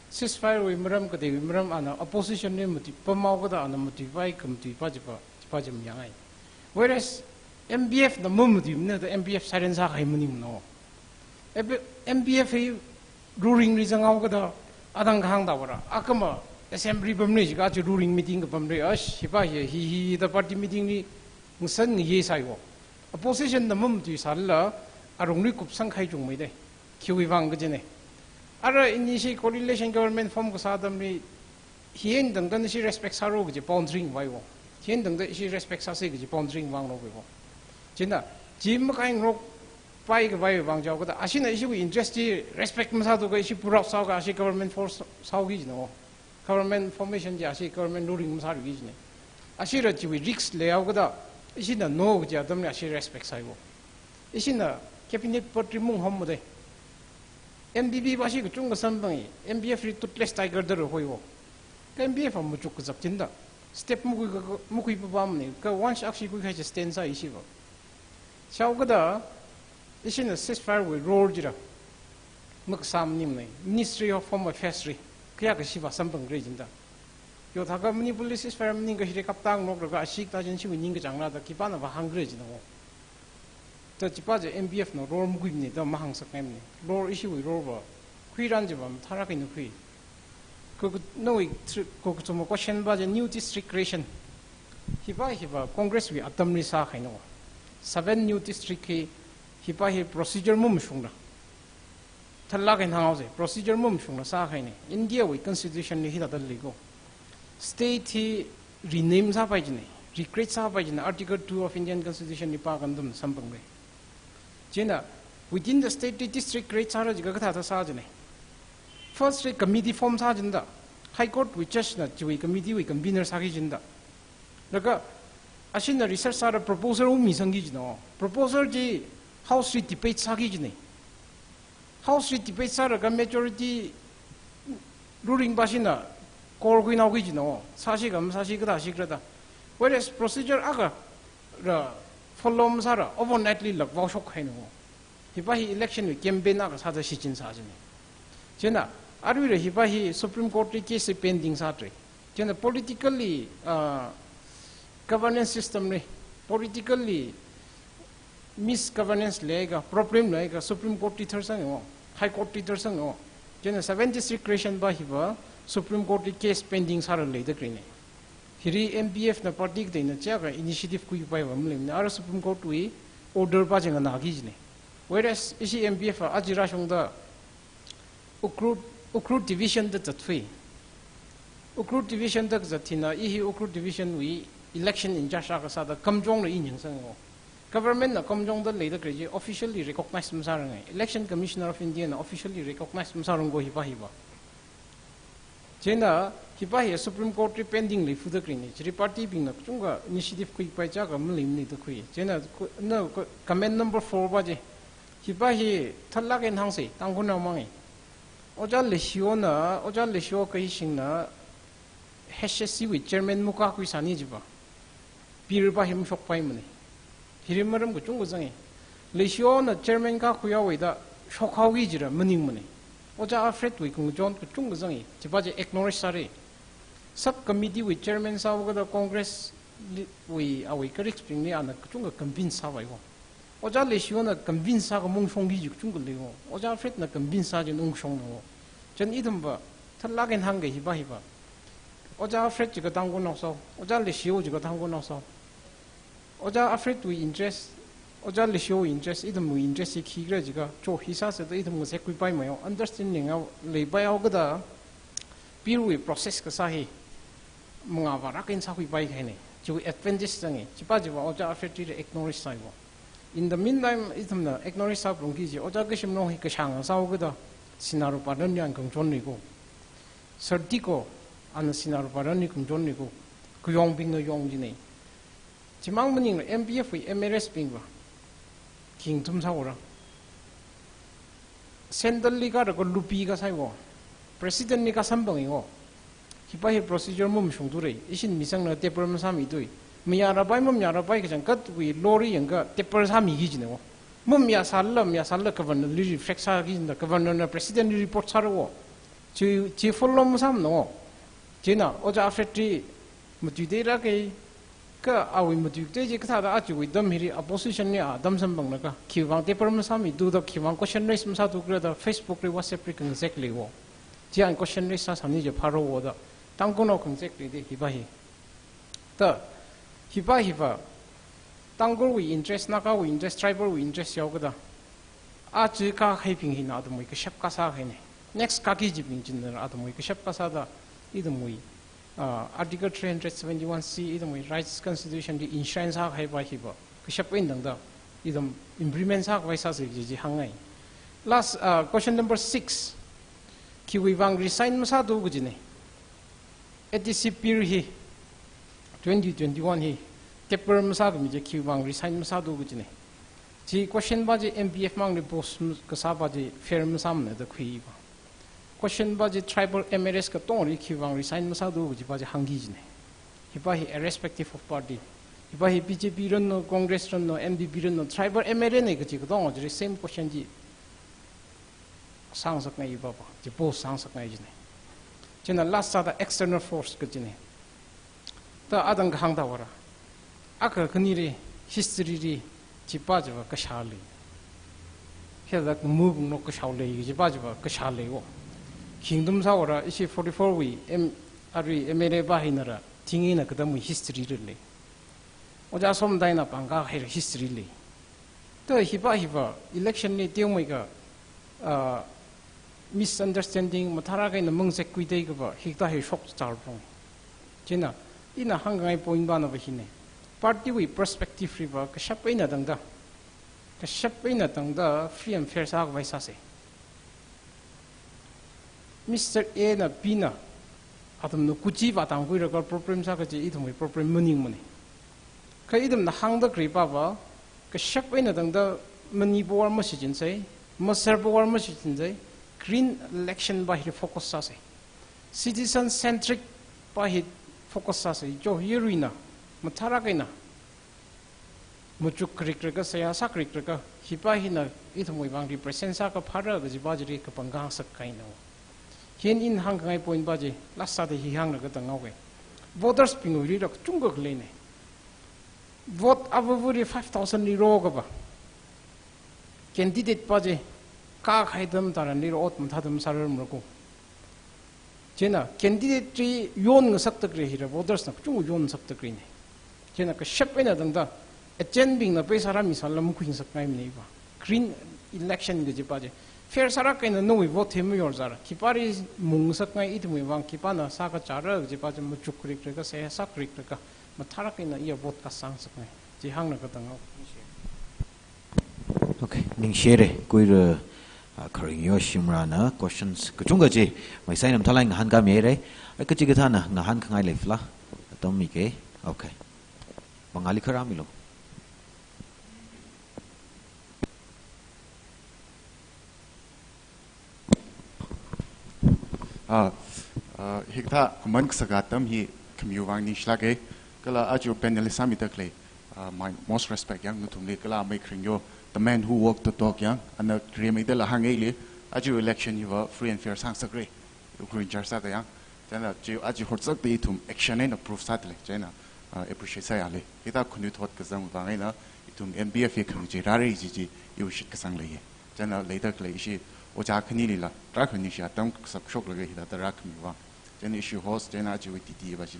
Ceasefire wui maram, kateiwui maram ana opposition li matui, pamao kathā ana matuipai, khamatui pa chipa, chipa chi mayangai. Whereas M P F na mamatuimana thāda M P F silent sākahai maningmana. M P F hi ruling li zanghao kathā adang kahāng tāvara. Akhama Assembly pamli jiakha chi ruling meeting kapamli, ash, hipa hi, hi, hi, thāda party meeting li ngasan ngayi sāiwo. Opposition na mamatuisālala, arongli kupsangkahai chungmeida. Khiwui vang kajina. Ara ini ishi coalition government form kasā atamli, hi eina tangda ishi respect sāra kaji boundary ngavaiwo. Hi eina tangda ishi respect sāsa kaji boundary ngavāngarokpaiwo. China, chi makaingarokpai khavai vang jiakha thāda, ashina ishiwui interest chi respect masāthuakha ishi pull out sāakha ashi government form sāki kajina. Government formation chi ashi government ruling masāki kajina. Ashila chiwui risk leihaokha thāda, ishina no kaji atamli ashi respect sāiwo. Ishina cabinet post li munghammada. M P F pa ashi kachungkha samphangi, M P F li toothless tiger da rāhoiwo. Kha M P F va machuk kazak china thāda. Step makhui ka, makhui papamana, kha once akshi khuikahai chi stand sāi ishiva. Chihaokha thāda, ishina ceasefire wui role chila makasā maningmana, Ministry of Home Affairs li, khayākha shiva samphangra china thāda. Yo thākha Manipur li ceasefire maningakha hili kaptā ngaroklaga ashi kathā china ishiwui ningkachāng rāda khipānava hāngra china wo. Thāda chipa chi M P F na role makhuimana da mahāngsakngaimana. Role ishiwui role va khuiran chiva mathālāk eina khui. Kha, kha, nawui thr-, kha, kha, kathuma question pa chi new district creation. Hipa, hipa Congress wui atamli sākahaina. Seven new district hi, hipa hi procedure mamashungla. Thālāk eina hānghaosa, procedure mamashungla sākahaina. India wui constitution li hithāda leiko. State hi rename sāpai china, recreate sāpai china, Article two of Indian Constitution li pākha nathum samphangra. China, within the state li district create sāra jiakha kathāda sā china. First li committee form sā china thāda, High Court wui judge na chiwui committee wui convener sāki china thāda. Laga, ashina research sāra proposal ungmisangki china. Proposal chi House li debate sāki china. House li debate sālaga majority ruling pashina call khuinaoki china, sāsi kha masāsi kathā shikra da. Whereas procedure akha rā follow masāla overnight li lak vaoshok kahaina. Hipa hi election wui campaign akha sāda shichin sā china. China, aruila hipa hi Supreme Court li case pending sātra. China politically, ah, governance system li, politically misgovernance leiakha, problem leiakha Supreme Court li tharsangwo, High Court li tharsangwo. China seven district creation pa hiva Supreme Court li case pending sāra leida khaleina. Hili M P F na party kateina chiakha initiative khuipaiva maleimana, ara Supreme Court wui order pa chi nganāki china. Whereas ishi M P F va aja rāshungda Ukhrul, Ukhrul division da zatkhui. Ukhrul division da kazat hina, i hi Ukhrul division wui election in charge akha sāda Kamjong la i nyangsangwo. Government na Kamjong da leida khalei chi officially recognize masāranga. Election Commissioner of India na officially recognize masārangko hipa hiva. China hipa hi Supreme Court li pending leifuda khaleina. Chili party bingna kachungkha initiative khuipai chiakha maleimana da khui. China ku-, na ku-, comment number four pa chi. Hipa hi thālāk eina hāngsa, Tangkhulnao mangna. Ojā Leishiwona, Ojā Leishiwo Kahishingna H S C wui chairman makakhui sāni jiva. Bill pa hi mashokpaimana. Hili maram kachungkha zanga. Leishiona chairman kakhui awuida shokhaoki jira maningmane. Ojā Alfred wui kungchon kachungkha zangi, chipa chi acknowledge sāre. Sub committee wui chairman sāhaokada Congress li, wui awui colleagues bingli ana kachungkha convince sāvaiwo. Ojā Leishiona convince sākha ungshongki ji kachungkha leiwo. Ojā Alfred na convince sā jin ungshongnawo. Chieina ithumva thālāk eina hāngga hiva hiva. Ojā Alfred jiakha Tangkhulnao sāo, Ojā Leishio jiakha Tangkhulnao sāo. Ojā Alfred wui interest, Ojā Leishio wui interest, ithumwui interest hi khikhala jiakha, cho hi sāsāda ithum ngazek khuipaimeiwo, understanding leipai haokada, bill wui process kasā hi mangā vārak eina sākhuipai kahaine. Chiwui advantage zangi, chipa chiva Ojā Alfred li acknowledge sāiwo. In the meantime, ithumna acknowledge sāphalungki ji, Ojā Kashimlong hi kashānga sāhaokada, Sinā Rupā Ranyā kungchon leiko. Sir Tiko, ana Sinā Rupā Ranyā kungchon leiko. Kuyongbingna yong jine. Chimang maningla M P F wui M L As bingva khing thum sāora. Central li kharā ko lupi kasāiwo. President li kasamphangiwo. Hipa hi procedure mamashungthura. Ishin misangna taper masāmithui. Mayārapai mamayārapai kachangkhatwui law li yangakha taper sāmiki jinewo. Mamayāsālala, mayāsālala governor li reflect sāki jina, governor na president li report sārawo. Chi, chi follow masāmanawo. Chieina, Ojā Alfred li matuiteira kha, kha awui matuikatei chi kathāda achiwui atam hili opposition li atam samphanglaga, khiwuivang taper masāmithuda, khiwuivang question raise masāthukhalatta Facebook li, WhatsApp li kangazek leiwo. Chieina question raise sāsāni ji phārawo da, Tangkhulnao kangazek leida hiva hi. Da, hiva hiva, Tangkhulwui interest, Nagawui interest, tribal wui interest yaokada, aja kahaibing hina athumwui kashap kasā kahaine. Next kaki jibing china athumwui kashap kasāda, ithumwui, ah, Article three hundred seventy-one C, ithumwui rights constitution li enshrine sākahaiva hiva kashap eina tangda, ithum implement sākhavai sāsa kaji chi hāngngai. Last, ah, question number six. Khiwuivang resign masāthu kajine. A D C bill hi, twenty twenty-one hi, taper masākhami chi khiwuivang resign masāthu kajine. Chi question pa chi M P F mangli post kasāpa chi fair masāmana da khuiva. Question pa chi tribal M L As katongli khiwuivang resign masāthu kajipa chi hāngki jine. Hipa hi irrespective of party. Hipa hi B J P ranu, Congress ranu, N P P ranu, tribal M L A ne kaji katong chili same question chi sāngasakngai hipa pa, chi post sāngasakngai jine. Chieina last sāda external force kajine. Da atang kahāng thāvāra. Akha khanili history li chipa chiva kashā lei. Hithāda mubung no kashao lei, chipa chiva kashā leiwo. Khingthum sāvāra, ishi forty-four wui M, arui M L A pa hinara, thing eina katamwui history li lei. Ojā Somdai na pāngkāhaira history lei. Da hipa hiva election li teomeikha, ah, misunderstanding, mathālāk eina mangazek khuida kapa, hikathā hi shokchār pong. Chieina, ina hāngkhangai point pana va hine. Party wui perspective liva, kashap eina tangda, kashap eina tangda free and fair sākhavai sāsa. Mister A na B na, athumna kuchi vātangkhuilaga problem sā kaji ithumwui problem maningmane. Kha ithumna hāngda khalei pava, kashap eina tangda money power mashichinsei, muscle power mashichinsei, clean election pa hi focus sāsei. Citizen centric pa hi focus sāsei, jo hi ruina, mathālāk eina machuk kharikharika, seihā sākharikharika, hipa hina ithumwui vang represent sākaphāra kajipa chili kapangkā ngasakkahaina. Hi ina hāngkhangai point pa chi, last sāda hi hānglaga tanghaoke. Voters bingwuili rak chungkha khaleine. Vote avāvali five thousand li rokapa. Candidate pa chi, kākahai atam tharanli ot mathāda masārarmara ko. Chieina candidate chi yonngasakda khalei hila voters na kachungkha yonngasakda khaleine. Chieina kashap eina tangda agent bingna paisa rāmisālala makhuingasakngaimane pa. Clean election kajipa chi. Fair sālāk eina nawui vote hi mayorzāla. Khipāli mungngasakngai ithumwui vang khipāna sākazāra kajipa chi machuk kharikharika, seihā sākharikharika, mathālāk eina iya vote cast sāngasakngai. Chi hānglaga tanghaoke. Okay, ningshire, kuira, ah, Kharingyoi Shimrana questions kachungkha chi, maisai nam thalai ngahānkāmihaire, ai kachikathāna ngahānkhangai leifala, atam mike, okay. Mangāli kharā milu. Ah, ah, hikathā khuman kasā atam hi khamiwui vang ningshilāke, kala aja panelist sāmida khalei, Uh, my most respect yang nathumli kala Amei Khringyo, the man who walked the talk yang, ana rimeida la hāngngaili, aja election hiva free and fair sāngasakra, Ukhrul in-charge sāda yang. Chieina chi aja horsakda ithum action eina proof sādalei, chieina, uh, appreciate sāyālei. Hithāda khanuithot kazang vang eina, ithum M B F hi khangachei rāra chi chi, iwui shitkasang leiya. Chieina leida khalei ishi ojā khanilila, tarākha ningshi atam kasā shoklaga hithāda rākhami vang. Chieina ishi host, chieina aja wui titi va chi.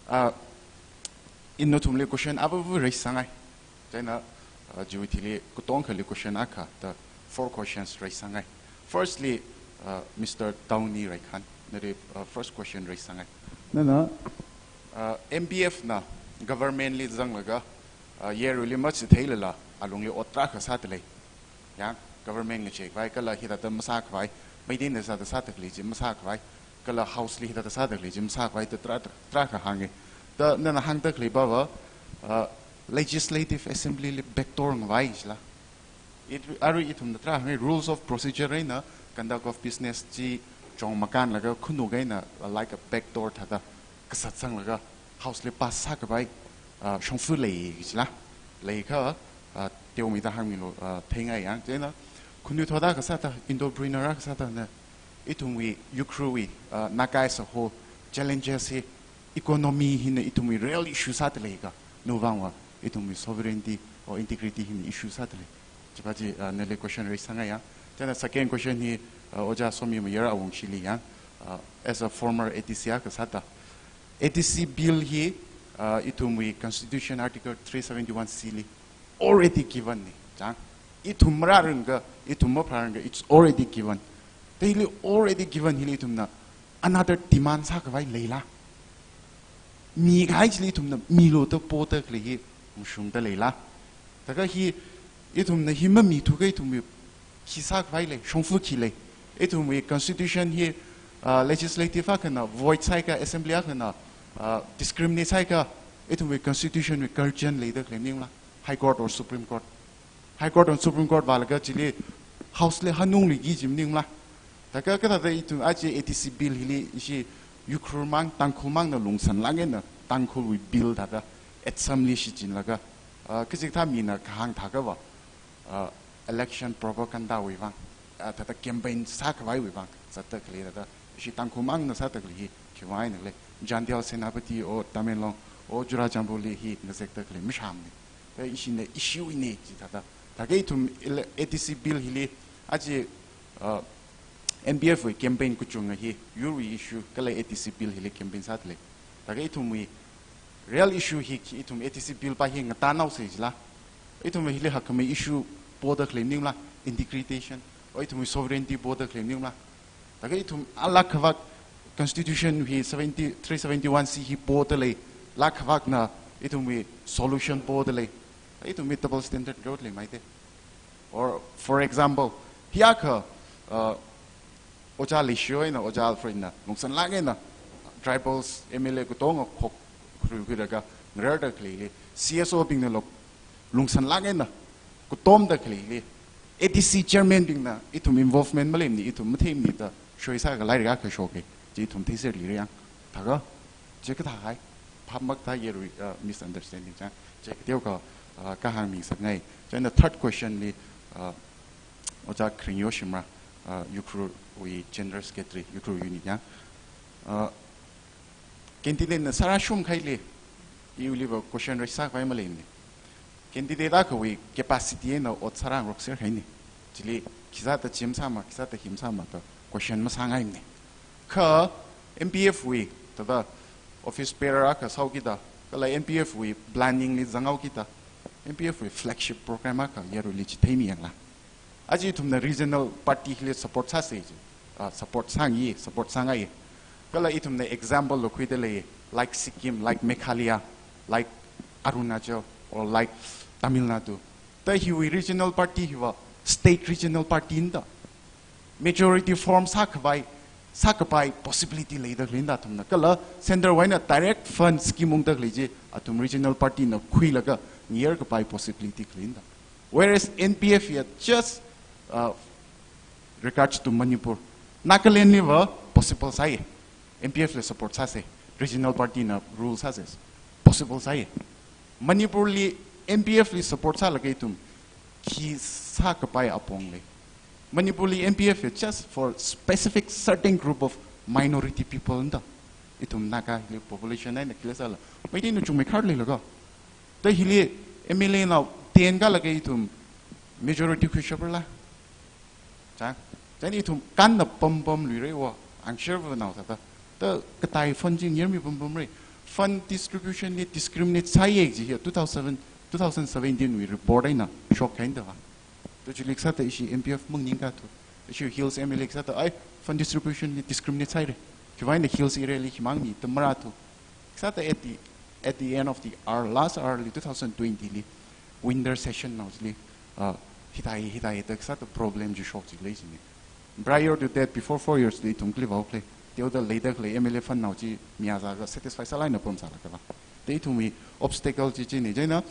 Uh, ina nathumli question avāva raise sāngai. Chieina, uh, aja wui thili katongkhali question akha, the four questions raise sāngai. Firstly, uh, Mister Tawni Raikhan, nali, uh, first question raise sāngai. Nana, uh, M B F na government li zanglaga, uh, yaruili machitheilala, alungli ot tarākha sādalei. Yang, government ngacheikhavai, kala hithāda masākhavai, Meiteina sāda sāda khalei chi masākhavai, kala house li hithāda sāda khalei chi masākhavai, da tarā, tarākha hānga. Da nana hāngda khalei pava, uh, Legislative Assembly li backdoor ngavai chila. It, arui ithumna tarā hānga rules of procedure eina conduct of business chi chong makānlaga khanuk eina, uh, like a backdoor thāda kasat sanglaga house li pass sākhavai, uh, shongfa lei chila. Leiakha, uh, teomeida hāngmilu, uh, theingai yang. Chieina, khanuithot akha sāda, entrepreneur akha sāda na, ithumwui, Ukhrulwui, uh, Naga as a whole, challenges hi, economy hina ithumwui real issue sāda leika, navangva, ithumwui sovereignty or integrity hina issue sāda lei. Chiva chi, uh, nali question raise sāngai yang. Chieina second question hi, uh, Ojā Somi Mayar Awungshili yang, uh, as a former A D C akha sāda, A D C bill hi, uh, ithumwui Constitution Article three seventy-one C li already given na, chang. Ithum marāranglakha, ithum mapharāranglakha, it's already given. Da hili already given hili ithumna another demand sākhavai leila? Mikahai chili ithumna milu da poda khalei hi mashungda leila? Thākha hi ithumna hi mamithuakha ithumwui khi sākhavai lei, shongfa khi lei? Ithumwui Constitution hi, uh, legislative akhana void sāakha, assembly akhana, uh, discriminate sāakha, ithumwui Constitution wui guardian leida khalei maningla? High Court or Supreme Court? High Court or Supreme Court vālaga chili house li hanungluiki chi maningla? Thākha kathāda ithum aja A D C bill hili ishi Ukhrul mang, Tangkhul mangna lungsanlāk eina Tangkhulwui bill thāda assembly shichinlaga, uh, kachikathā mina kahāng thākhava, uh, election propaganda wui vang, uh, thāda campaign sākhavaiwui vang zatda khalei thāda, ishi Tangkhul mangna sāda khalei hi khiwui vang eina khala? Chandel, Senapati or Tamenglong or Churachandpur li hi ngazekda khalei mashāmana. Da ishina issue eina chi thāda. Thākha ithum ele-, A D C bill hili aja, uh, M B F wui campaign kachunga hi yurwui issue kala A D C bill hili campaign sāda lei. Thākha ithumwui real issue hi khi ithum A D C bill pa hi ngatānhaosa chila? Ithum hili hakkhamei issue poda khalei maningla? Integration, or ithumwui sovereignty poda khalei maningla? Thākha ithum alāk khavāk Constitution hi seventy, three seventy-one C hi poda lei, lāk khavākna ithumwui solution poda lei. Ithumwui double standard growth lei maite. Or, for example, hiyākha, uh, Ojā Leishiyao eina Ojā Alfred na lungsanlāk eina tribals M L A katonga khokkhuikhuilaga ngararda khaleili, C S O bingna lok lungsanlāk eina katomda khaleili, A D C chairman bingna ithum involvement maleimana, ithum matheimana da shoisākha lairik akha shoka, chi ithum theiserlira yang. Thākha, chi kathāhai, phap makathā yarui, uh, misunderstanding chang. Chi kateokha, uh, kahāng mingasakngai. Chieina third question li, uh, Ojā Khringyo Shimrah, uh, Ukhrulwui General Secretary, Ukhrul Unit yang. Uh, candidate na sārāshung kahaili, iwuiliva question raise sākhavai maleimana. Candidate akhawui capacity eina ot sārāngarokser kahaina. Chili khisāda chi masāma, khisāda hi masāma da question masāngaimana. Kha M B F wui, thāda office bearer akha sāhaokida, kala M B F wui planning li zanghaokida, M B F wui flagship program akha yaruili chitheimi yangla? Aja ithumna regional party hili support sāsa chi, ah, support sāngi, support sāngai. Kala ithumna example lo khuida lei, like Sikkim, like Meghalaya, like Arunachal, or like Tamil Nadu. Da hiwui regional party hiva state regional party na da. Majority form sākhavai, sākapai possibility leida khalei na da athumna. Kala center wuina direct fund scheme ungda khalei chi athum regional party na khuilaga ngayerkapai possibility khalei na da. Whereas N P F ya just, uh, regards to Manipur. Nagaland liva possible sāi. N P F li support sāsa. Regional party na rule sāsa. Possible sāi. Manipurli N P F li support sālaga ithum khi sākapai apong lei. Manipurli N P F is just for specific certain group of minority people nda. Ithum Naga hili population eina khila sāla. Meitei na chungmei khar leilaga. Da hili M L A nao ten kalaga ithum majority khuishap rala. Chang, chang ithum kanna pampam luirai wa, ang share va nao sāda. Da katai fund chi ngayurmi pampam rai. Fund distribution li discriminate sāya kaji hi two thousand, two thousand seventeen wui report eina shok kahaina da va. Da chili kasāda ishi N P F mangningkathu. Ishi Hills M L A kasāda, ai, fund distribution li discriminate sāhaira. Khiwuivang eina Hills area li khi mangmi da marathu. Kasāda at the, at the end of the hour, last hour li two thousand twenty li, winter session nao chili, uh, hithai, hithai da kasāda problem chi shok chi lei chini. Prior to that, before four years li ithum kali vao khalei. Teoda leida khalei M L A fund nao chi miya zāga satisfy sālāk eina pamsālaga va. Da ithumwui obstacle chi chini. Chieina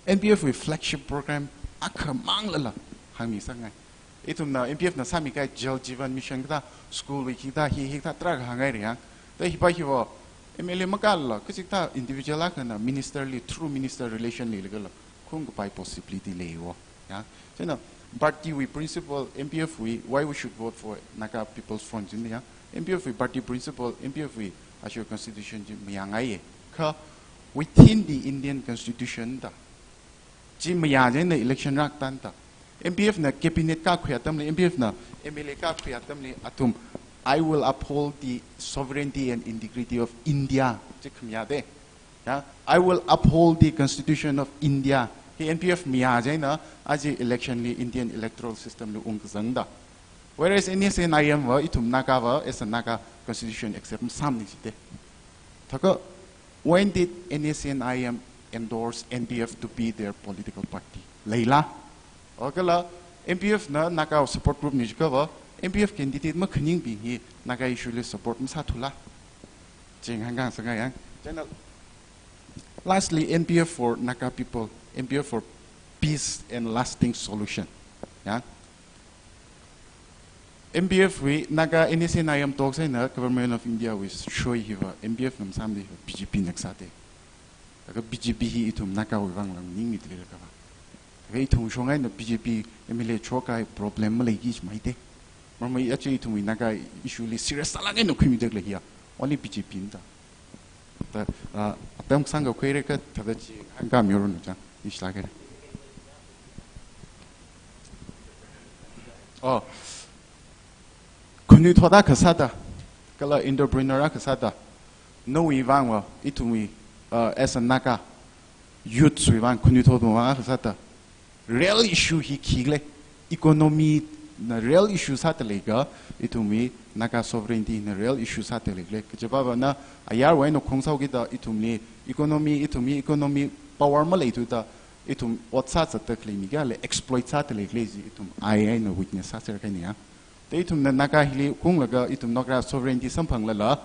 N P F wui flagship program akhamang lala hāngmi sāngai. Ithumna N P F na sāmi kahai Jal Jeevan Mission kathā, school wui kathā, hi hi kathā tarākha hāngngaira yang. Da hipa hiva M L A makala, kachikathā individual akhana minister li, through minister relation li lagala, khung kapai possibility lei wo. Ya. Chieina party wui principle, N P F wui, why we should vote for Naga People's Front chieina ya. N P F wui party principle, N P F wui actual constitution chi mayāngaiya. Kha within the Indian constitution da. Chi mayā chieina election rākatā da. N P F na cabinet kakhui atamli, N P F na M L A kakhui atamli, athum, "I will uphold the sovereignty and integrity of India." Chi khamayā de. Ya, "I will uphold the Constitution of India." Hi N P F mayā chieina, aja election li Indian electoral system li ungkazang da. Whereas N S C N I M va, ithum Naga va, as a Naga constitution accept masāmana ji de. Thākha, when did N S C N I M endorse N P F to be their political party? Leila? Okala, N P F na Naga support group na jiakha va, N P F candidate makhaningbing hi Naga issue li support masāthula. Ching hāngkasā ngai yang. Chieina, lastly, N P F for Naga people, N P F for peace and lasting solution. Ya. N P F wui Naga N S C N I M talks eina Government of India wui sui hiva N P F na masāmana de, B J P na kasā de. Laga B J P hi ithum Naga wuivang lang ningmi tli laga va. Laga ithum shong eina B J P M L A chokahai problem maleiki chi mai de. Marmai aja ithumwui Naga issue li serious sālāk eina khuimi da khalei hiya, only B J P na da. Da, ah, atam kasāngkha khuirai kha thāda chi hāngkami yorun chang, ishi lākhaira. Oh. Khanuithot akha sāda, kala entrepreneur akha sāda, nawui vang va, ithumwui, uh, as a Naga, youth wui vang, khanuithot vang akha sāda, real issue hi khi khalei, economy na real issue sāda leiakha, ithumwui Naga sovereignty na real issue sāda lei khalei. Kaje papa na ayarwui eina khong sāhaokida, ithumli economy, ithumli economy power maleithuda, ithum ot sāzatda khalei mi kayāli exploit sāda lei khalei chi ithum eye eina witness sāser kahaina ya. Da ithumna Naga hili khunglaga ithum Naga sovereignty samphanglala,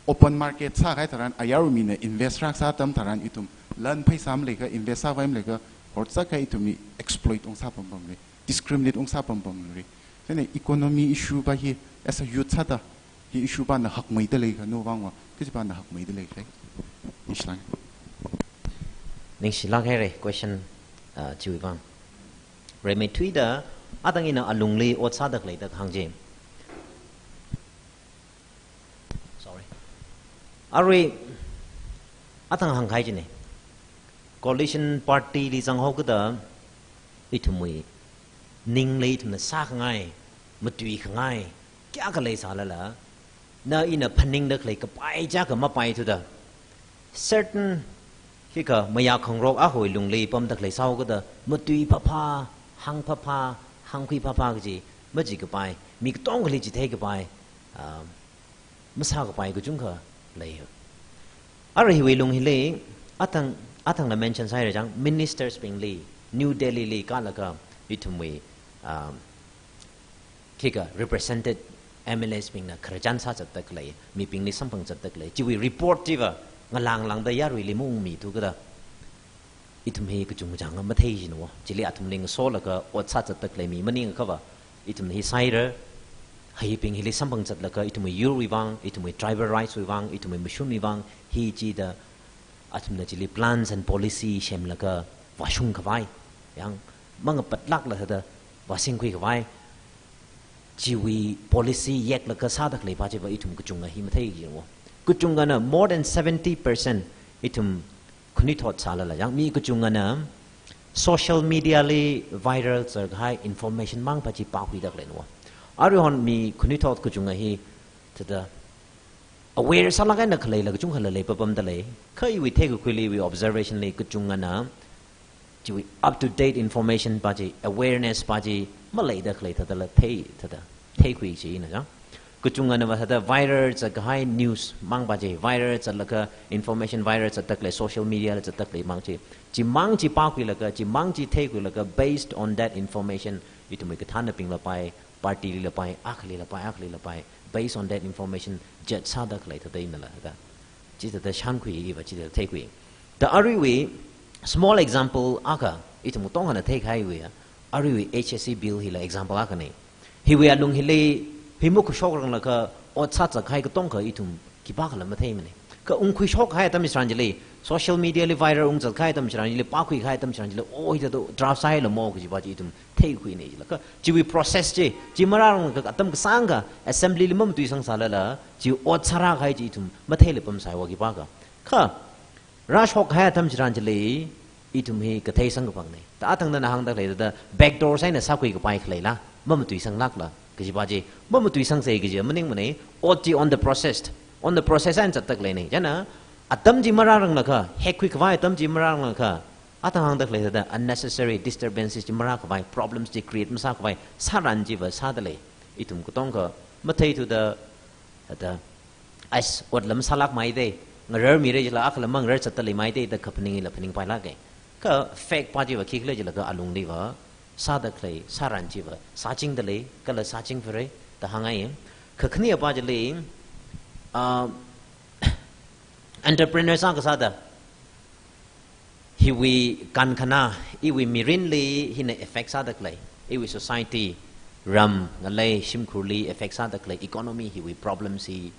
open market sākahai tharan, ayarwui mina invest rākasā atam tharan, ithum lan pheisā maleikha, invest sāvai maleikha, horzatkha ithumli exploit ungsā pampam lei, discriminate ungsā pampam lei. Chieina economy issue pa hi, as a youth sāda, hi issue pa na hakmeida leikha, nawui vang va, kaji pa na hakmeida leikha. Ishi lāng. Ningshilāk haira question, uh, chiwui vang. Rimeithuida, atang ina alungli ot sāda khaleida kahāng chi. Sorry. Arui, atang hāngkahai china. Coalition party li zanghaokida, ithumwui ningli ithumna sākhangai, matuikhangai, kayākha leisālala, na ina phaningda khalei kapai chākha mapaithuda, certain hikha mayā khangarok ahoi lungli pamda khalei sāhaokida, matui phapha, hāng phapha, hāngkhui phapha kaji, maji kapai, mi katongali chithei kapai, ah, masā kapai kachungkha lei. Ara hiwui lung hili, atang, atangna mention sāhaira chang, ministers bingli, New Delhi li kālaga, ithumwui, ah, khikha represented M L As bingna khararchan sāzatda khalei, mibingli samphangzatda khalei, chiwui report chiva ngalāng lāngda yaruili maungmithu kida, ithum hi kachungchang mathei jina wo. Chili athumli ngasolaga ot sāzatda khalei mi maningakha va, ithum hi sāhaira, hibing hili samphangzatlaga, ithumwui yurwui vang, ithumwui tribal rights wui vang, ithumwui mashunwui vang, hi chida, Athumna chili plans and policy semlaga vāshung khavai, yang mangapatlākla thāda vāsingkhui khavai, chiwui policy yeklaga sāda khalei pa chiva ithum kachunga hi matheiki jing wo. Kachungana more than seventy percent ithum khanuithot sālala, yang mi kachungana social media li viral sākahai information mang pa chi pākhuida khalei no. Aruihon mi khanuithot kachunga hi thāda aware sālāk eina khaleila kachungkhala leipapamda lei. Kha iwui theikakhuili, iwui observation li kachungana chiwui up to date information pa chi, awareness pa chi maleida khalei thādala thei, thāda theikhui chi ina jang. Kachunganava thāda viral sākahai news mang pa chi, viral sālaga information viral sāda khalei, social media la sāda khalei mang chi, chimang chi pākhuilaga, chimang chi theikhuilaga, based on that information, ithumwui kathānabingla pai, party lila pai, akhali la pai, akhali la pai, based on that information judge sāda khalei thāda inala thāda. Chithāda shānkhui iva chithāda theikhui. Da aruiwui small example akha, ithum katongana theikahaiwui, aruiwui H S C bill hila example akhana. Hiwui alung hili, hi makhuishokranglakha, ot sāzatkahai katongkha ithum khipākhala matheimana. Kha ungkhuishokkahai atam chitharan chili, social media li viral ungzatkahai atam chitharan chili, pākhuikahai atam chitharan chili, oh, hithāda draft sāhailamo kaji pa chi ithum theikhuina jila. Kha chiwui process chi, chi marāranglakha atam kasāngkha, assembly li mamatuisangsālala, chi ot sārākahai chi ithum matheila pamsai wa khipākha. Kha, rāshokkahai atam chitharan chili, ithum hi kathei samkaphangna. Da athangna hāngda khalei thāda backdoor sāhaina sākhui kapai khaleila, mamatuisanglākla kaji pa chi, mamatuisangsei kaji maningmana, ot chi on the process, on the process eina zatda khaleina. Chieina, atam chi marāranglakha, hekkhui khavai atam chi marāranglakha, athang hāngda khalei thāda unnecessary disturbances chi marā khavai, problems chi create masā khavai, sāran chiva sāda lei. Ithum katongkha matheithuda, thāda, as, otla masālākmei da, ngararmira jila, akhala mangarar zatda leimei da, da kaphaning hila phaningpailāka. Kha fact pa chiva khikhala jilakha alungliva sāda khalei, sāran chiva sāchingda lei, kala sāchingphara da hāngngai. Kha khani pa chili, ah, entrepreneur sākasāda, hiwui kankhana, iwui mirinli hina effect sāda khalei, iwui society, ram, ngalei, shimkhurli effect sāda khalei, economy hiwui problem chi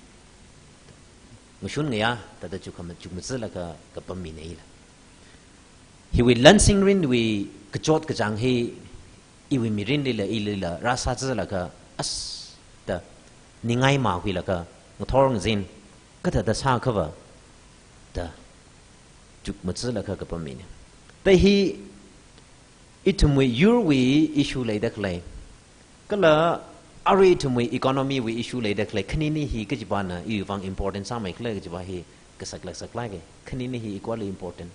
mashun ngayā, thāda chukma-, chukmatsalaga kapam mina ila. Hiwui lansingrinwui kachot kachāng hi, iwui mirinlila, ilila, rāsāzalaga, as, da, ningai makhuilaga, ngathor ngazin, kathāda sākhava, da, chukmatsalaga kapam mina. Da hi, ithumwui yurwui issue leida khalei, kala arui ithumwui economy wui issue leida khalei, khanini hi kaji pana iwui vang important sāmeikhala kaji pa hi kasaklāk saklāka, khanini hi equally important.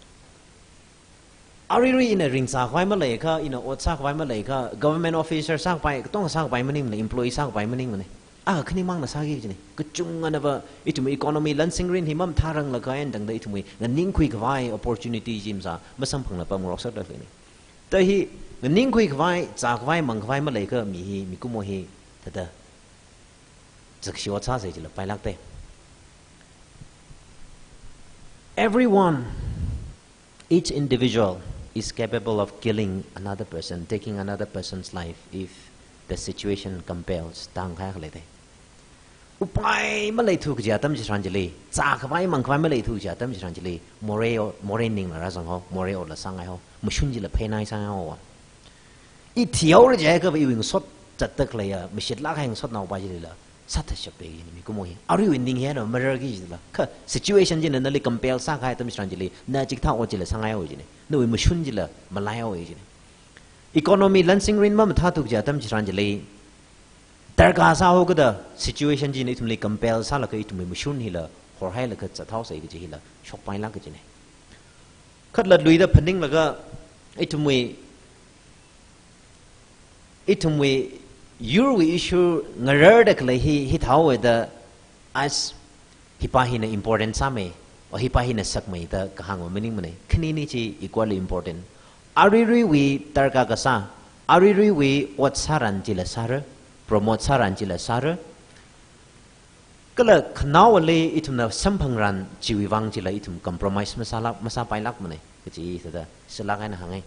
Aruirui ina ringzā khavai maleikha, ina ot sā khavai maleikha, government officer sākapai, katong sākapai maningmana, employee sākapai maningmana. Akha khanimangna sāki kajina. Kachunganava, ithumwui economy lansingrin hi mamathāranglakha eina tangda ithumwui nganingkhui khavai opportunity chi masā, masamphangla pamngarok sāda leina. Da hi, nganingkhui khavai, zā khavai, mang khavai maleikha mi hi, mikumo hi, thāda, zakshi ot sāsei jila pailākta. Everyone, each individual is capable of killing another person, taking another person's life if the situation compels, da hāngkahai akha leida. Upai maleithu kaji atam chitharan chili, zā khavai mang khavai maleithu kaji atam chitharan chili, morei o-, morei ningla rāzang haowa, morei otla sāngai haowa, mashun chila pheinai sāngai haowa. I thihaora jiakhava iwui ngasot zatda khaleiya, mashitlāk kahai ngasotnao pa chilila, sāthashappai kajina mikumo hi. Aruiwui ning hina mararki jila. Kha situation china nali compel sākahai atam chitharan chili, na chikathā ot chila sāngai haowa jina. Nawui mashun chila malai haowa jina. Economy lansingrin mamathāthu kaji atam chitharan chili, darkar sāhaokida situation china ithumli compel sālaga ithumwui mashun hila horhailaga zathaosei kaji hila shokpailāk kajina. Khatla luida phaninglaga ithumwui, ithumwui yurwui issue ngararda khalei hi, hithāhaowa da as hipa hina important sāmei, o hipa hina sakmei da kahāngva maningmana. Khanini chi equally important. Aruiruiwui darkar kasā, aruiruiwui ot sāran chila sāra, promote sāran chila sāra. Kala khanaowali ithumna samphangran chiwui vang chila ithum compromise masālāk, masāpailākmana. Kaji thāda, sālāk eina hāngngai.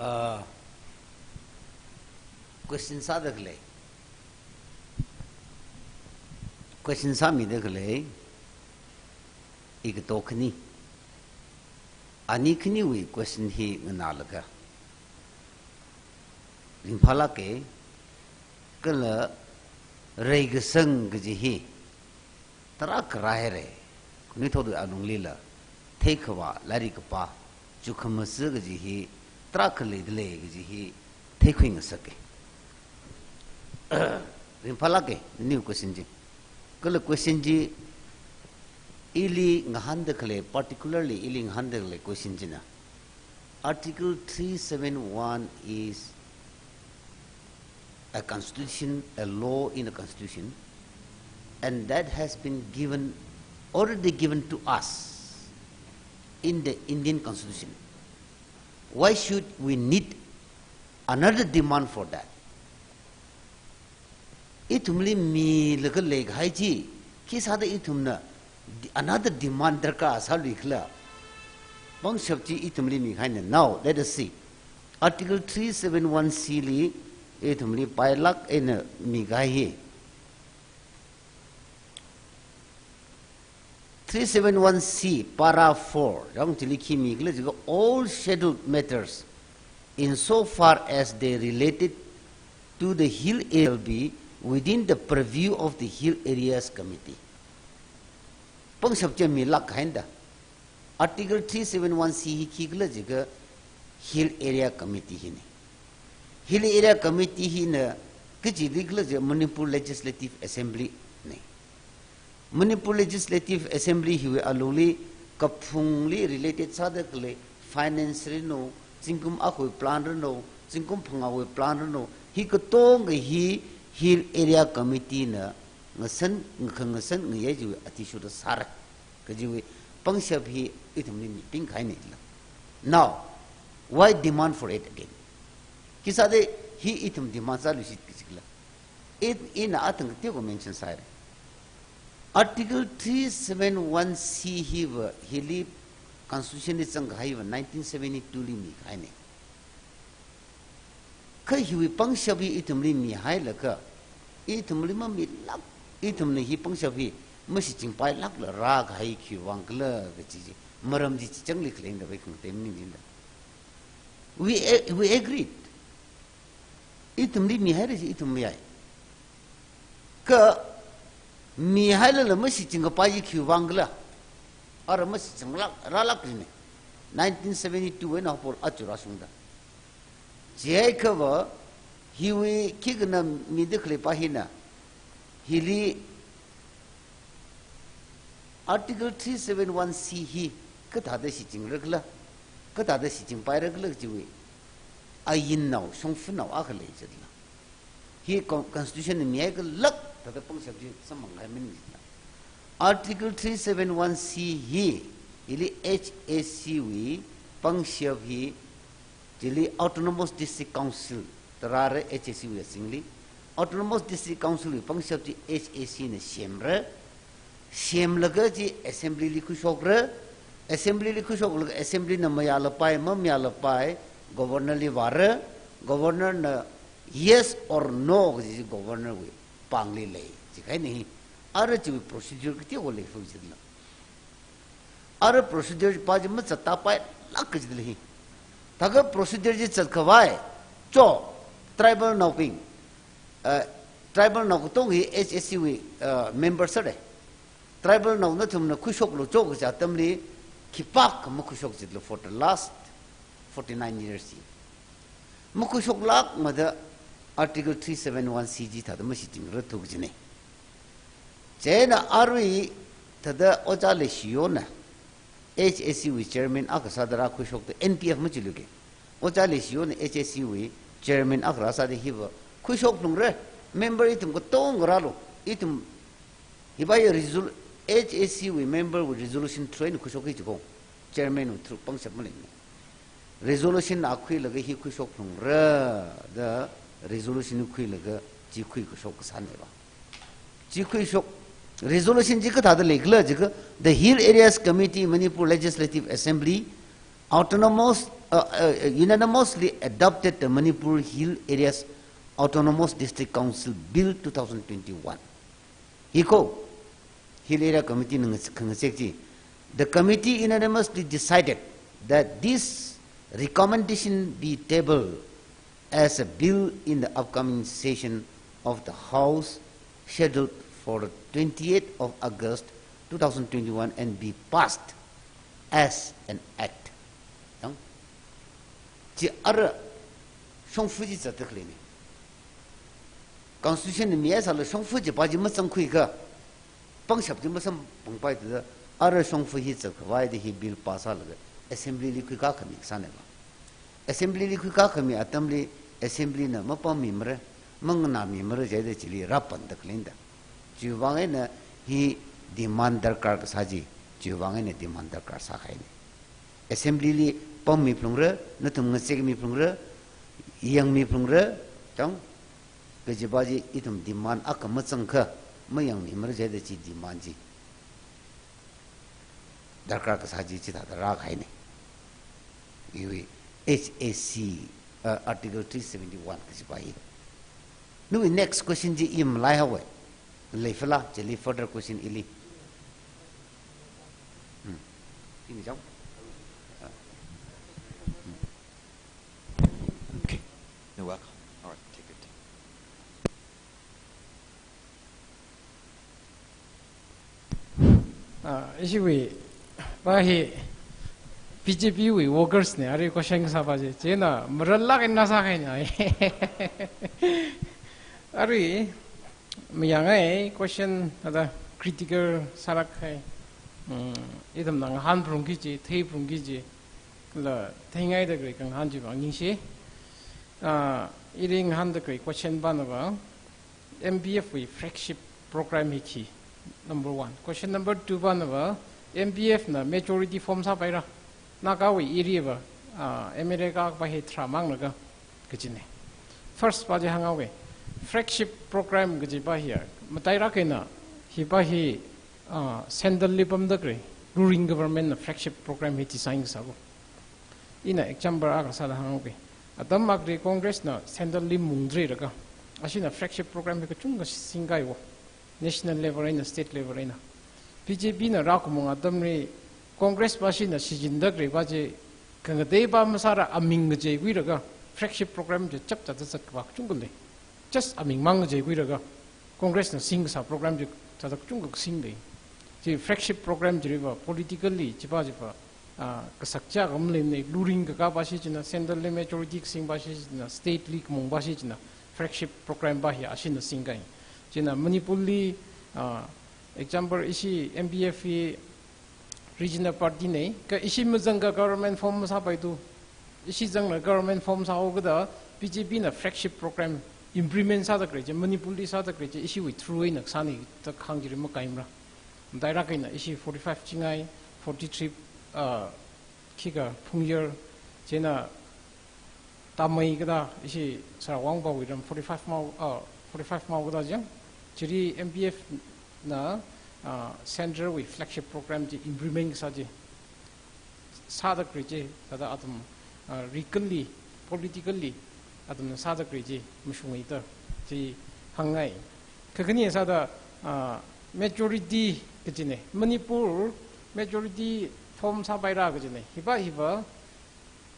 Ah, Question sāda khalei. Question sāmida khalei. Ikato khani. Ani khaniwui question hi nganālaga ringphālāka, kala reikasang kaji hi tarākha rāhaira. Khanuithotwui alunglila theikhavā, lairik kapā, chukhamasa kaji hi tarākha leidalei kaji hi theikhuingasaka. Ringphālāka, naniwui question chi. Kala question chi ili ngahānda khalei, particularly ili ngahānda khalei question china, Article three seven one is a constitution, a law in a constitution, and that has been given, already given to us in the Indian Constitution. Why should we need another demand for that? Ithumli milaga leikahai chi, khisāda ithumna di-, another demand darkar sāluikhala? Pangshap chi ithumli mikahaina. Now, let us see. Article three seven one C li ithumli pailāk eina mikahai hi. Three seven one C, para four, yang chili khi mikhala jiakha, all scheduled matters, insofar as they related to the hill area, will be within the purview of the Hill Areas Committee. Pangshap chi milāk haina da. Article three seven one C hi khikhala jiakha Hill Area Committee hina. Hill Area Committee hina kachi leikhala jiakha Manipur Legislative Assembly na. Manipur Legislative Assembly hiwui alungli kaphungli related sāda khalei finance ranu, zingkum akhawui plan ranu, zingkum phangāwui plan ranu, hi katonga hi Hill Area Committee na ngasan, ngakha ngasan ngayei chiwui athishurda sāra kajiwui pangshap hi ithumli mipingkahaina jila. Now, why demand for it again? Khisāda hi ithum demand sāluishit kaji khala? It, ina athang kateokha mention sāhaira. Article three seven one C hiva, hili Constitution li zangkahaiva nineteen seventy-two li mikahaina. Kha hiwui pangshap hi ithumli mihailaga, ithumli mamilāk, ithumna hi pangshap hi mashichinpailākla rākahai khiwui vang khala kaji chi, maram chi changli khaleina da bai khangatei maning jina da. We a-, we agreed. Ithumli mihaira chi ithum mihai. Kha mihailala mashichinkapai chi khiwui vang khala? Ara mashichinglāk, rālāk jina. Nineteen seventy-two eina haophok aja rāshungda. Chihaiakhava, hiwui khikha na mida khaleipa hina, hili Article three seven one C hi kathāda shichingra khala, kathāda shichinpaira khala chiwui ayinnao, shongfanao akha lei jila. Hi con-, Constitution na mihaikalāk thāda pangshap chi samphangkahai maning jila. Article three seven one C hi, hili H A C wui pangshap hi, chili Autonomous District Council da rāra H A C wui azingli. Autonomous District Council wui pangshap chi H A C na semra. Semlaga chi Assembly li khuishokra. Assembly li khuishoklaga Assembly na mayālapai, mamayālapai, Governor li vāra. Governor na yes or no kaji chi Governor wui pāngli lei. Chikahaina hi. Ara chiwui procedure kateokha lei fu jila. Ara procedure pa chi mazattapailāk kajila hi. Thākha procedure chi zatkhavai, cho, tribal naobing, uh, tribal nao katonga hi H A C wui, uh, member sāra. Tribal nao nathumna khuishoklu cho kaja atamli, khipākha makhuishok jila for the last forty-nine years hi. Makhuishoklākmada Article three seven one C chi thāda mashichingra thu kajina. Chieina arui thāda Ojā Leishiyona H A C wui chairman akha sāda rākhuishokta, N P F machiluika. Ojā Leishiyona H A C wui chairman akha rāsāda hiva khuishok phalungra, member ithum katonga rālu, ithum hiva ya resol-, H A C wui member wui resolution through eina khuishokki jiko, chairman wui through pangshap maleimana. Resolution akha khuilaga hi khuishok phalungra da resolution khuilaga chi khui kashok kasānava. Chi khuishok resolution chi kathāda leikhala jiakha, the Hill Areas Committee, Manipur Legislative Assembly, autonomous, uh, uh, unanimously adopted the Manipur Hill Areas Autonomous District Council Bill two thousand twenty-one. Hi ko, hili area committee na ngas-, khangazek chi. The committee unanimously decided that this recommendation be tabled as a bill in the upcoming session of the House scheduled for twenty-eighth of August two thousand twenty-one and be passed as an act. Dang. Chi ara shongfa chi zatda khaleina. Constitution na mi sāla shongfa chipa chi mazangkhuiakha, pangshap chi masampangpai thāda, ara shongfa hi zatkhavai da hi bill pass sālaga assembly li khuikā khami sānei ba. Assembly li khuikā khami atamli assembly na mapammi mara, manganāmi mara jida chili rāpanda khaleina da. Chiwui vang eina hi demand darkar kasā chi, chiwui vang eina demand darkar sākahaina. Assembly li pammi phalungra, nathum ngazekmi phalungra, yangmi phalungra, dang, kajipa chi ithum demand akha mazangkha, mayangmi mara jida chi demand chi darkar kasā chi chithāda rākahaina. Iwui H A C, uh, Article three seventy-one kajipa hi. Nawui next question chi i malai haowa. Leifala, chili further question ili. Hmm. Ini jao. Ah. Hmm. Okay. You're welcome. All right, take it. Ah, ishiwui, pa hi B J P wui workers na, arui question sāpa chi, chieina marālāk eina sākahaina. Arui, mayangai question thāda critical sālākkahai. Hmm, ithumna ngahānphalungki kaji, theiphalungki kaji, la theingaida khalei kahāng chiva ningshi. Ah, ili ngahānda khalei question pana va, M P F wui flagship program hi khi, number one. Question number two pana va, M P F na majority form sāpaira, Nagawui area va, ah, M L A kapa hi tharā manglaga kajina. First pa chi hānghaowa. Flagship program kajipa hi, matailāk eina, hipa hi, ah, central li pamda khalei ruling government na flagship program hi design kasā ko. Ina example akha sāda hānghaowa. Atam akhali Congress na central li mungdalei laga, ashina flagship program hi kachungkha singkahai wo. National level eina, state level eina. B J P na rākumung atamli Congress pashina shichinda khaleipa chi, khangateipa masāla aming ngacheikhuilaga, flagship program chi chapchāda zatkhavā kachungkha lei. Just aming mang ngacheikhuilaga, Congress na singkasā program chi thāda kachungkha singdalei. Chi flagship program chili va politically chipa chipa, ah, kasak chiyākha maleimana, ruling kakapa shi china, central li majority kasingpa shi china, state li kamungpa shi china, flagship program pa hi ashina singkahai. China Manipur li, ah, example ishi M P F hi regional party na, kha ishi mazangakha government form masāpaithu. Ishi zanglaga government form sāhaokida, B J P na flagship program implement sāda khalei chi, Manipur li sāda khalei chi, ishiwui through eina kasāna da kahāng chili makaimara. Matailāk eina ishi forty-five Chingai, forty-three, ah, khikha Phungyar, chieina Tamei kathā, ishi Sarawak pawui ram forty-five Mao, ah, forty-five Mao kathā chang, chili M P F na, ah, central wui flagship program chi implement kasā chi, sāda khalei chi, thāda athum, ah, legally, politically, athumna sāda khalei chi mashungaida chi hāngngai. Kha khani sāda, ah, majority kajina, Manipur majority form sāpaira kajina. Hipa hiva,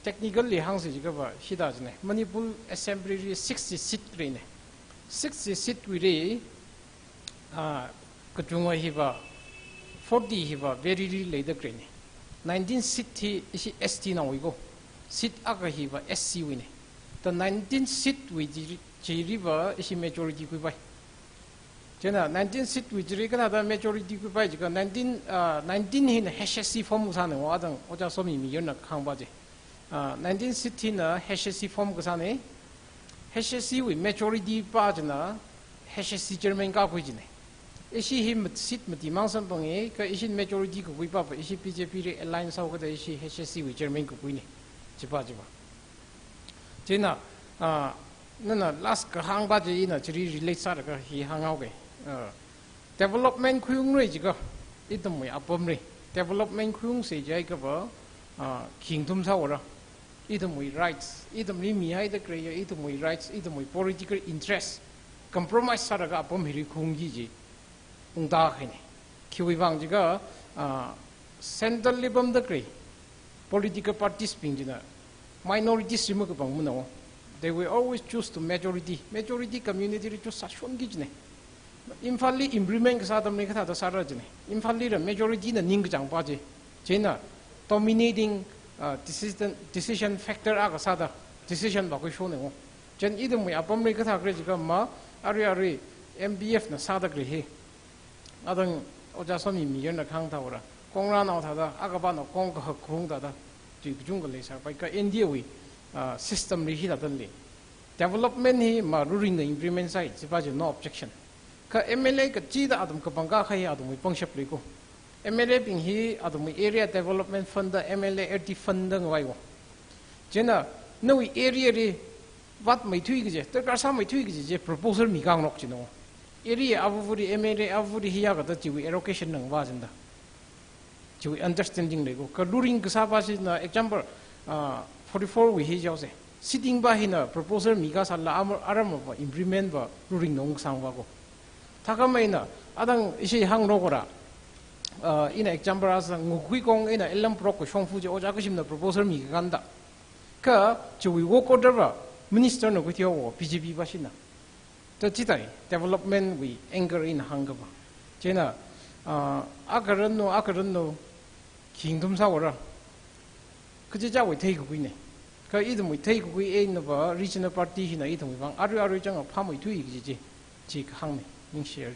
technically hāngsi jiakhava hithā china. Manipur Assembly li sixty seat leina. Sixty seat wuili, ah, kachungkha hiva, forty hiva very rare leida khaleina. Nineteen seat hi ishi S T nawui ko. Seat akha hiva S C wuina. The nineteen seat wui chi, chili va ishi majority khuipai. Chieina nineteen seat wui chili kathāda majority khuipai jiakha nineteen, ah, nineteen hina H S C form kasāna, wa adang Ojā Somi Mayar na kahāngpa chi. Ah, nineteen seat hina H S C form kasāna, H S C wui majority pa china H S C chairman kakhui china. Ishi hi mat-, seat mati mang samphanga, kha ishi majority kakhuipa pa, ishi B J P li alliance sāhaokida ishi H S C wui chairman kakhuina. Chipa chipa. Chieina, ah, nana last kahāngpa chi ina chili relate sālaga hi hānghaoga. Ah, development khuiungra jiakha, ithumwui apamli development khuiungsa jiakhava, ah, khingthum sāhaora. Ithumwui rights, ithumli mihaida khalei, ithumwui rights, ithumwui political interest compromise sālaga apam hili khuungki kaji ungda kahaina. Khiwui vang jiakha, ah, central li pamda khalei political parties bing china minorities li makapangmana. They will always choose to majority. Majority community li choose sāshonki kajina. Imphalli implement kasā atamli kathāda sāra kajina. Imphalli la majority na ningkachāngpa chi. China dominating, uh, decision, decision factor akha sāda decision vākhuishona. Chieina ithumwui apamli kathā khalei jiakha ma, arui arui M P F na sāda khalei hi. Atang Ojā Somi Miyer na kahāng thāhaora. Kongrānao thāda, akha pana kong kahak khuung thāda, tui kachungkha leisāpai kha India wui, ah, system li hithāda lei. Development hi ma ruling na implement sāi, chipa chi no objection. Kha M L A kachida athum kapangkā kahai athumwui pangshap lei ko. M L A bing hi athumwui area development fund da, M L A R D fund da ngavai ko. Chieina, nawui area li vātmeithui kaji, darkar sāmeithui kaji chi proposal mikāngarok kajina. Area avāvali, M L A avāvali hiyākha da chiwui allocation na ngavā kajina da. Chiwui understanding lei ko. Kha ruling kasāpa china example, ah, forty-four wui hi jihaosa. Sitting pa hina proposal mikāsālala ama, aramva implement va ruling na ungsangpa ko. Thākhamei na, atang ishi hāngngarokra, ah, ina example asa Ngukhui kong ina Ellamporok kashongfa chi Ojā Kashim na proposal mikakān da. Kha chiwui work order va minister na khuithuihaowa B J P pa china. Ta chithāda development wui angle eina hāngkapa. Chieina, ah, akha rānu, akha rānu, khingthum sāhaora. Kachichāwui theikakhuina. Kha ithumwui theikakhui einava regional party hina ithumwui vang arui arui chang phāmeithui kaji chi, chi kahāngna. Ningshire.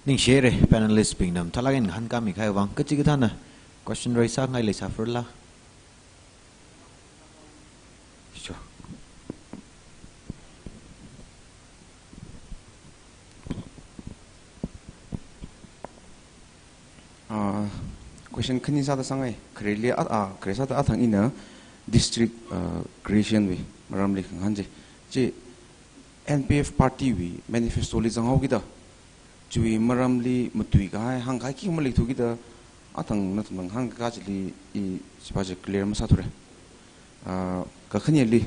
Ningshire, panelist bingna mathālāk eina ngahānkāmi kahai vang. Kachikathāna question raise sāngai leisāfarala? Sure. Ah, question khani sāda sāngai, khareli, ah, ah, khare sāda athang ina district, ah, creation wui maramli kahāng chi. Chi N P F party wui manifesto li zanghaokida, chiwui maramli matuikahai, hāngkahai khi maleithu kida, athang nathum hāngkahai chili i chipa chi clear masāthura. Ah, kakhaneli,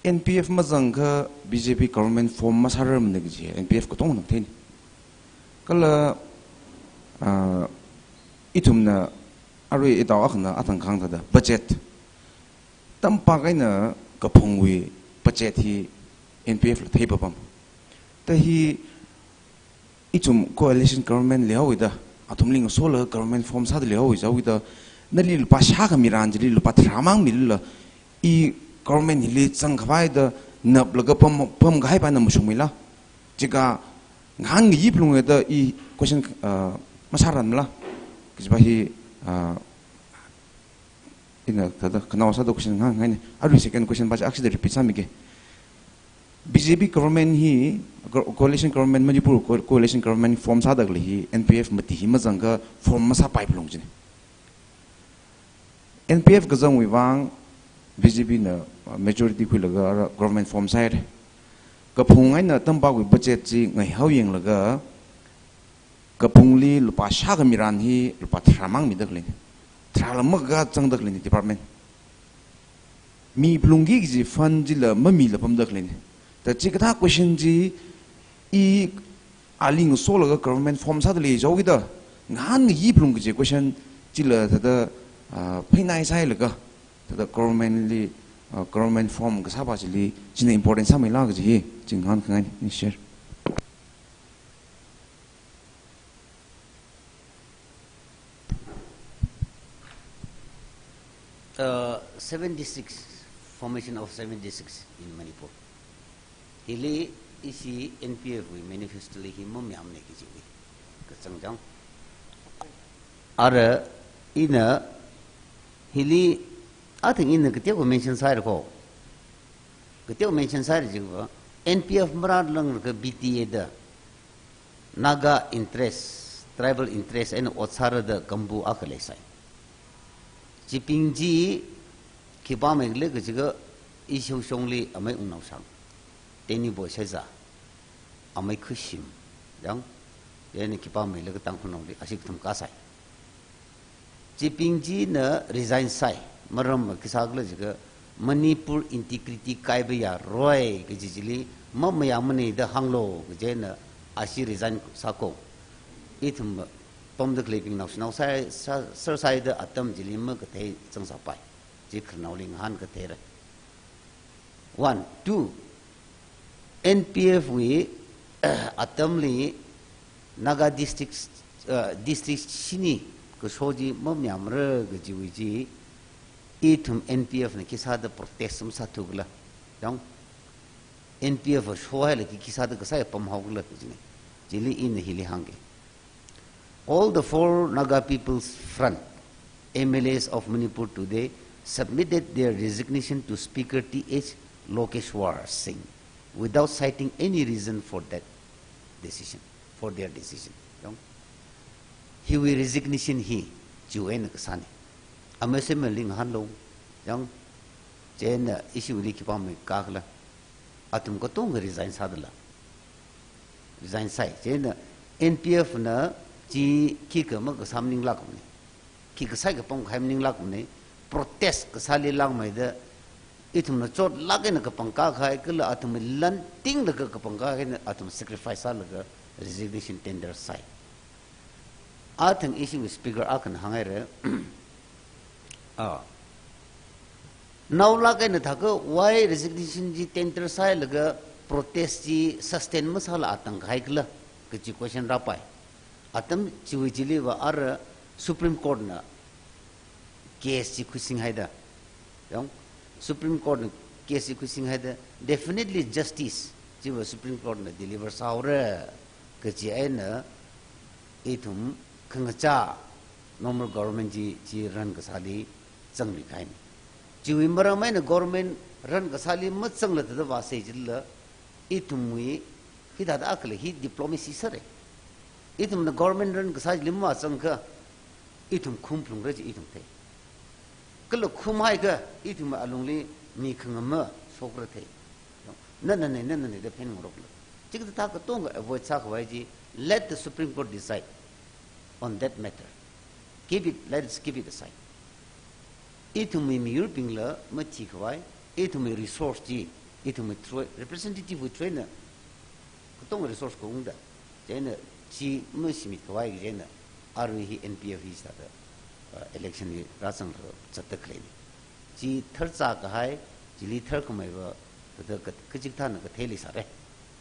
N P F mazangakha B J P government form masārarmana kaji, N P F katongna matheina. Kala, ah, ithumna arui itao akhana athang kahāng thāda budget. Tampak eina kaphungwui budget hi N P F la theipapam. Ta hi ithum coalition government leihaoda, athumli ngasolaga government form sāda leihaoda, nali lupā shākha miran chili lupā tharāmang milala, i government hili zangkhavai da naplaga pam, pamkahai pana mashungmila. Chika ngahānngayi phalunga da i question, ah, masāranmala. Kajipa hi, ah, ina thāda khanao sāda question ngahānngaina. Arui second question pa chi akshida repeat sāmige. B J P government hi, co-, coalition government, Manipur co-, coalition government form sāda khalei hi, N P F mati hi mazangakha form masāpai phalung kajina. N P F kazangwui vang B J P na, uh, majority khuilaga ara government form sāhaira. Kaphung eina tampakwui budget chi ngaihao yanglaga, kaphungli lupā shākha miran hi lupā tharāmang mida khaleina. Tharāla makazangda khaleina department. Mi phalungki kaji fund chila mamila pamda khaleina. Ta chikathā question chi i ali ngasolaga government form sāda leihaokida, ngahānngayi phalung kaji question chila thāda, ah, phainai sāhailaga, thāda government li, ah, government form kasāpa chili, china important sāmeila kaji hi, chi ngahānkhangaina, ningshire. Uh, seventy-six, formation of seventy-six in Manipur. Hili ishi N P F wui manifesto li hi mamayāmana kajiwui kachang chang. Ara ina hili, I think ina kateokha mention sāhaira ko. Kateokha mention sāhaira jiakha, N P F marālānglaga B T A da Naga interest, tribal interest eina ot sāra da kambu akha leisai. Chibing chi khipā mei khala kajiakha, i Shongshongli amei Wungnaoshang, Tenyiboi Sheiza, amei Khuishim, yang, chieina khipā mei khala Tangkhulnaoli, ashi kathum kasai. Chibing china resign sai, maram khisākhala jiakha Manipur integrity kaiba yaroi kaji chili mamayāmana da hānglu kaji eina ashi resign sāko. Ithum pamda khaleibing naoshinao sai, sā, sāsāda atam chili makathei zangsāpai. Chi khararnaoli ngahānkatheira. One, two, N P F wui atamli Naga district, uh, district shini kasho chi mamayāmara kajiwui chi, ithum N P F na khisāda protest masāthukhala. Yang, N P F shohailaki khisāda kasā pamhaokhala kajina. Chili ina hili hāngke. All the four Naga People's Front M L As of Manipur today submitted their resignation to Speaker T H Lokeshwar Singh without citing any reason for that decision, for their decision. Yang, hiwui resignation hi chiwui eina kasāna. Amei semeli ngahānlu. Yang, chieina ishiwuili khipāmeikakhala. Athum katonga resign sādala. Resign sai. Chieina N P F na chi khikha makasā maninglākmana. Khikha sai kapam kahai maninglākmana. Protest kasāli langmeida ithumna chotlāk eina kapangkā kahai, kala athum lantinglaga kapangkā kahai eina athum sacrifice sālaga resignation tender sai. Athang ishiwui speaker akhana hānghaira. Ah. Naolāk eina thākha why resignation chi tender sāhailaga protest chi sustain masāla atang kahaikhala kaji question rāpai. Atam chiwui chiliva ara Supreme Court na case chi khuisinghaida. Yang, Supreme Court na case chi khuisinghaida, definitely justice chiva Supreme Court na deliver sāhaora kaji eina ithum khangachā normal government chi, chi run kasāli zangmi kahaina. Chiwui maram eina government run kasāli mazangla thāda vāsei chila, ithumwui hithāda akhala hi diplomacy sāra. Ithumna government run kasā chili mazangakha, ithum khum phalungra chi ithum thei. Kala khumhaikha, ithum alungli mi khangama shokra thei. Nana nei, nana nei da phen ngarokla. Chikathā katonga avoid sākhavai chi, let the Supreme Court decide on that matter. Keep it, let us keep it aside. Ithumwui miyurbingla mathikhavai, ithumwui resource chi, ithumwui through, representative wui through eina katonga resource kaungda. Chieina chi mashimitkhavai kaji eina arui hi N P F hi sāda, uh, election hi rāzanglaga zatda khaleina. Chi tharchā kahai, chili tharkhameiva, thāda ka, kachikathāna kathei leisāra.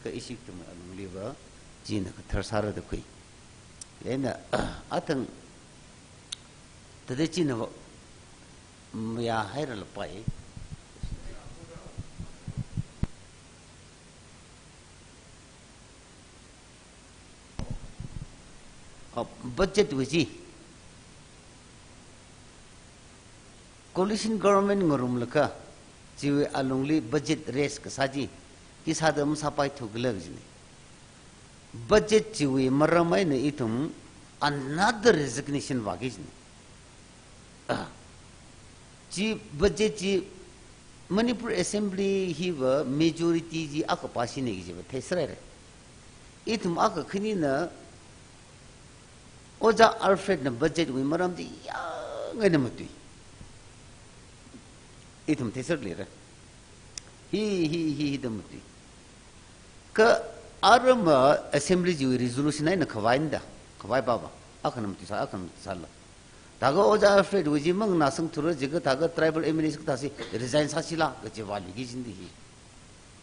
Kha ishi ithum alungliva, china kathar sāra da khui. Chieina, athang, thāda chinava, mayāhairalapai. Ah, budget wui chi. Coalition government ngarumlaga, chiwui alungli budget raise kasā chi, khisāda masāpaithukhala kajina. Budget chiwui maram eina ithum another resignation vāki kajina. Ah. Chi budget chi Manipur Assembly hiva majority chi akha pass sāna kajiva theiserhaira. Ithum akha khanina Ojā Alfred na budget wui maram chi yāng eina matui. Ithum theiserleira. Hi, hi, hi, hi da matui. Kha arama assembly chiwui resolution eina khavai nda, khavai pava. Akhana matuisā, akhana matuisāla. Thākha Ojā Alfred wui chi manganāsangthura jiakha thākha tribal M L As kathāsi resign sāsila kaji vāli kajina hi.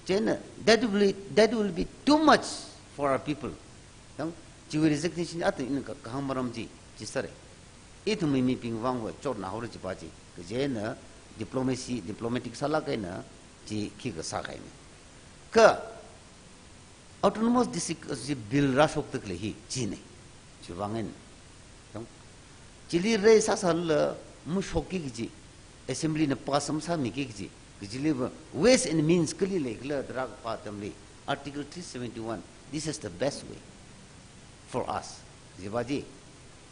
Chieina, that will be, that will be too much for our people. Yang, chiwui resignation athang ina ka, kahāng maram chi, chi sāra. Ithumwui mibing vangva chotnāhaora chiva chi. Kaje eina diplomacy, diplomatic sālāk eina chi khikha sākahaina. Kha Autonomous District Council Bill rāshokda khalei hi china. Chiwui vang eina. Yang, chili raise sāsālala mashokki kaji, assembly na pass masāmiki kaji, kajiliva ways and means kali leikhala da rākapā atamli, Article three seventy-one, this is the best way for us. Chiva chi,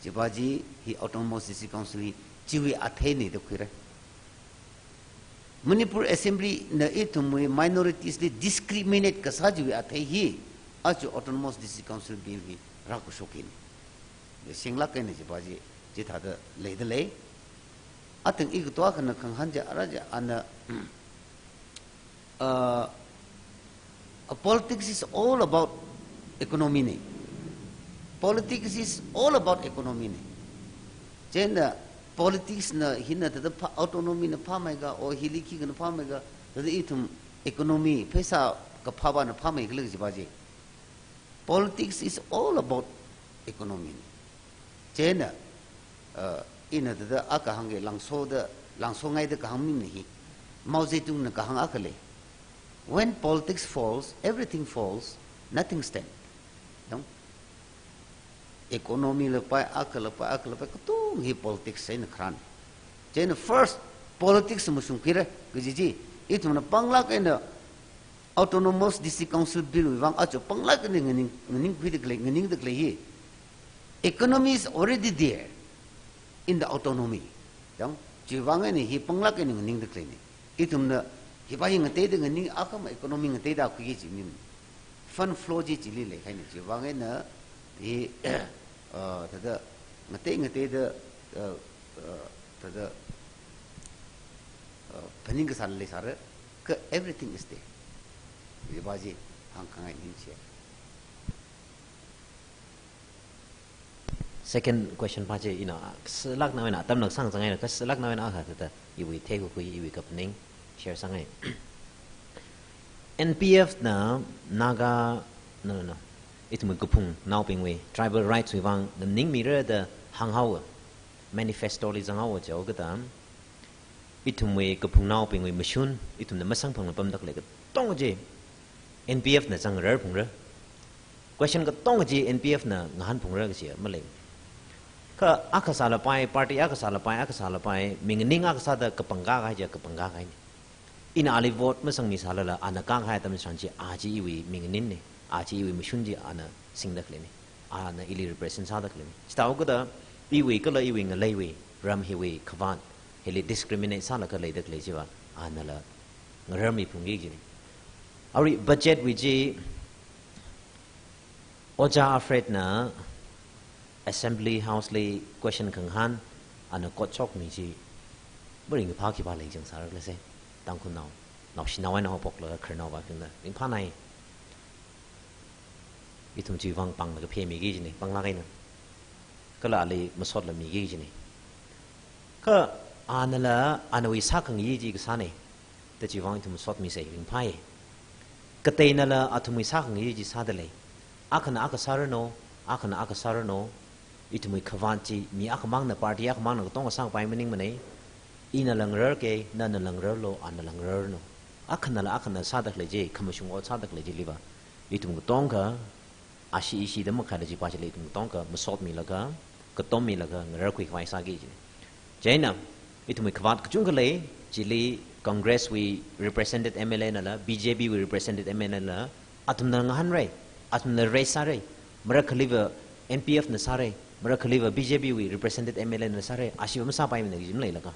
chiva chi hi Autonomous District Council hi chiwui atheina da khuira. Manipur Assembly na ithumwui minorities li discriminate kasā chiwui athei hi, aja Autonomous District Council Bill hi rākashok hina. Shinglāk eina chiva chi, chithāda leidalei. Athang ikato akhana khangahān chi ara chi ana, uh, a politics is all about economy ne. Politics is all about economy ne. Chieina politics na hina thāda phā, autonomy na phāmei ka, o hili khikha na phāmei ka, thāda ithum economy, pheisā kaphāva na phāmei khala jiva chi. Politics is all about economy. Chieina, uh, ina thāda akha hāngki langsoda, langsongaida kahāng maningmana hi. Mao Zedong na kahāng akha lei. When politics falls, everything falls, nothing stand. Dong? Economy la pai, akha la pai, akha la pai, katonga hi politics eina kharān. Chieina first, politics mashungkhuira, kaji chi, ithumna panglāk eina Autonomous District Council Bill wui vang aja panglāk eina nganing, nganingkhuida khalei, nganingda khalei hi. Economy is already there in the autonomy. Dong, chiwui vang eina hi panglāk eina nganingda khaleina. Ithumna hiva hi ngateida nganing, akhama economy ngateida khuiki kaji maningmana. Fund flow chi chili leikahaina, chiwui vang eina hi, uh, thāda ngatei ngateida, uh, uh, thāda, uh, phaning kasā leisāra, kha everything is there. Hiva chi hāngkhangai ningshi. Second question pa chi ina, sālāknaowui eina, atam nang sāngzangai na, kha sālāknaowui eina akha thāda, iwui theikakhui, iwui kaphaning, share sāngai. N P F na Naga, no, no, no. Ithumwui kaphungnaobingwui tribal rights wui vang nganingmira da hānghaowa, manifesto li zanghaowa jihaokida, ithumwui kaphungnaobingwui mashun, ithumna masangphangla pamda khalei katonga chi N P F na zangrarphungra. Question katonga chi N P F na ngahānphungra kaji malei. Kha akha sālapai, party akha sālapai, akha sālapai, mi nganing akha sāda kapangkā kahai chi kapangkā kahaina. Ina ali vote masangmisālala, ana kākahai atam tharan chi, a chi iwui mi nganinna, a chi iwui mashun chi ana singda khaleina, ana ili represent sāda khaleina. Chithāhaokida, iwui kala iwui ngaleiwui, ram hiwui khavāt, hili discriminate sālaga leida khalei chiva, anala ngararmiphungki kajina. Arui budget wui chi, Ojā Alfred na Assembly House li question khangahān, ana kotshokmi chi, maringphā khipā lei jingsāra khala se, Tangkhulnao, naoshinao eina haophoklaga khararnaovabingna ringphānai. Ithum chiwui vang pānglaga phemiki kajina, panglāk eina. Kala ali masotla miki kajina. Kha anala, anawui sākhangayi chi kasāna, da chiwui vang ithum sotmisa ringphāya. Kateinala athumwui sākhangayi chi sāda lei. Akhana akha sāranu, akhana akha sāranu, ithumwui khavāt chi mi akhamangna, party akhamangna katonga sākapai maningmana. Inala ngararka, nanala ngararlu, anala ngararnu. Akhanala akhana sāda khalei chi, khamashung ot sāda khalei chiliva, ithum katonga, ashi ishida makhaila chipa chili ithum katonga masotmilaga, katommilaga, ngararkhui khavai sāki kajina. Chieina, ithumwui khavāt kachungkha lei, chili Congress wui represented M L A nala, B J P wui represented M L A nala, athumna ngahānrai, athumna raise sārai, marakhaliva N P F na sārai, marakhaliva B J P wui represented M L A na sārai, ashiva masāpaimana kaji maleilaga,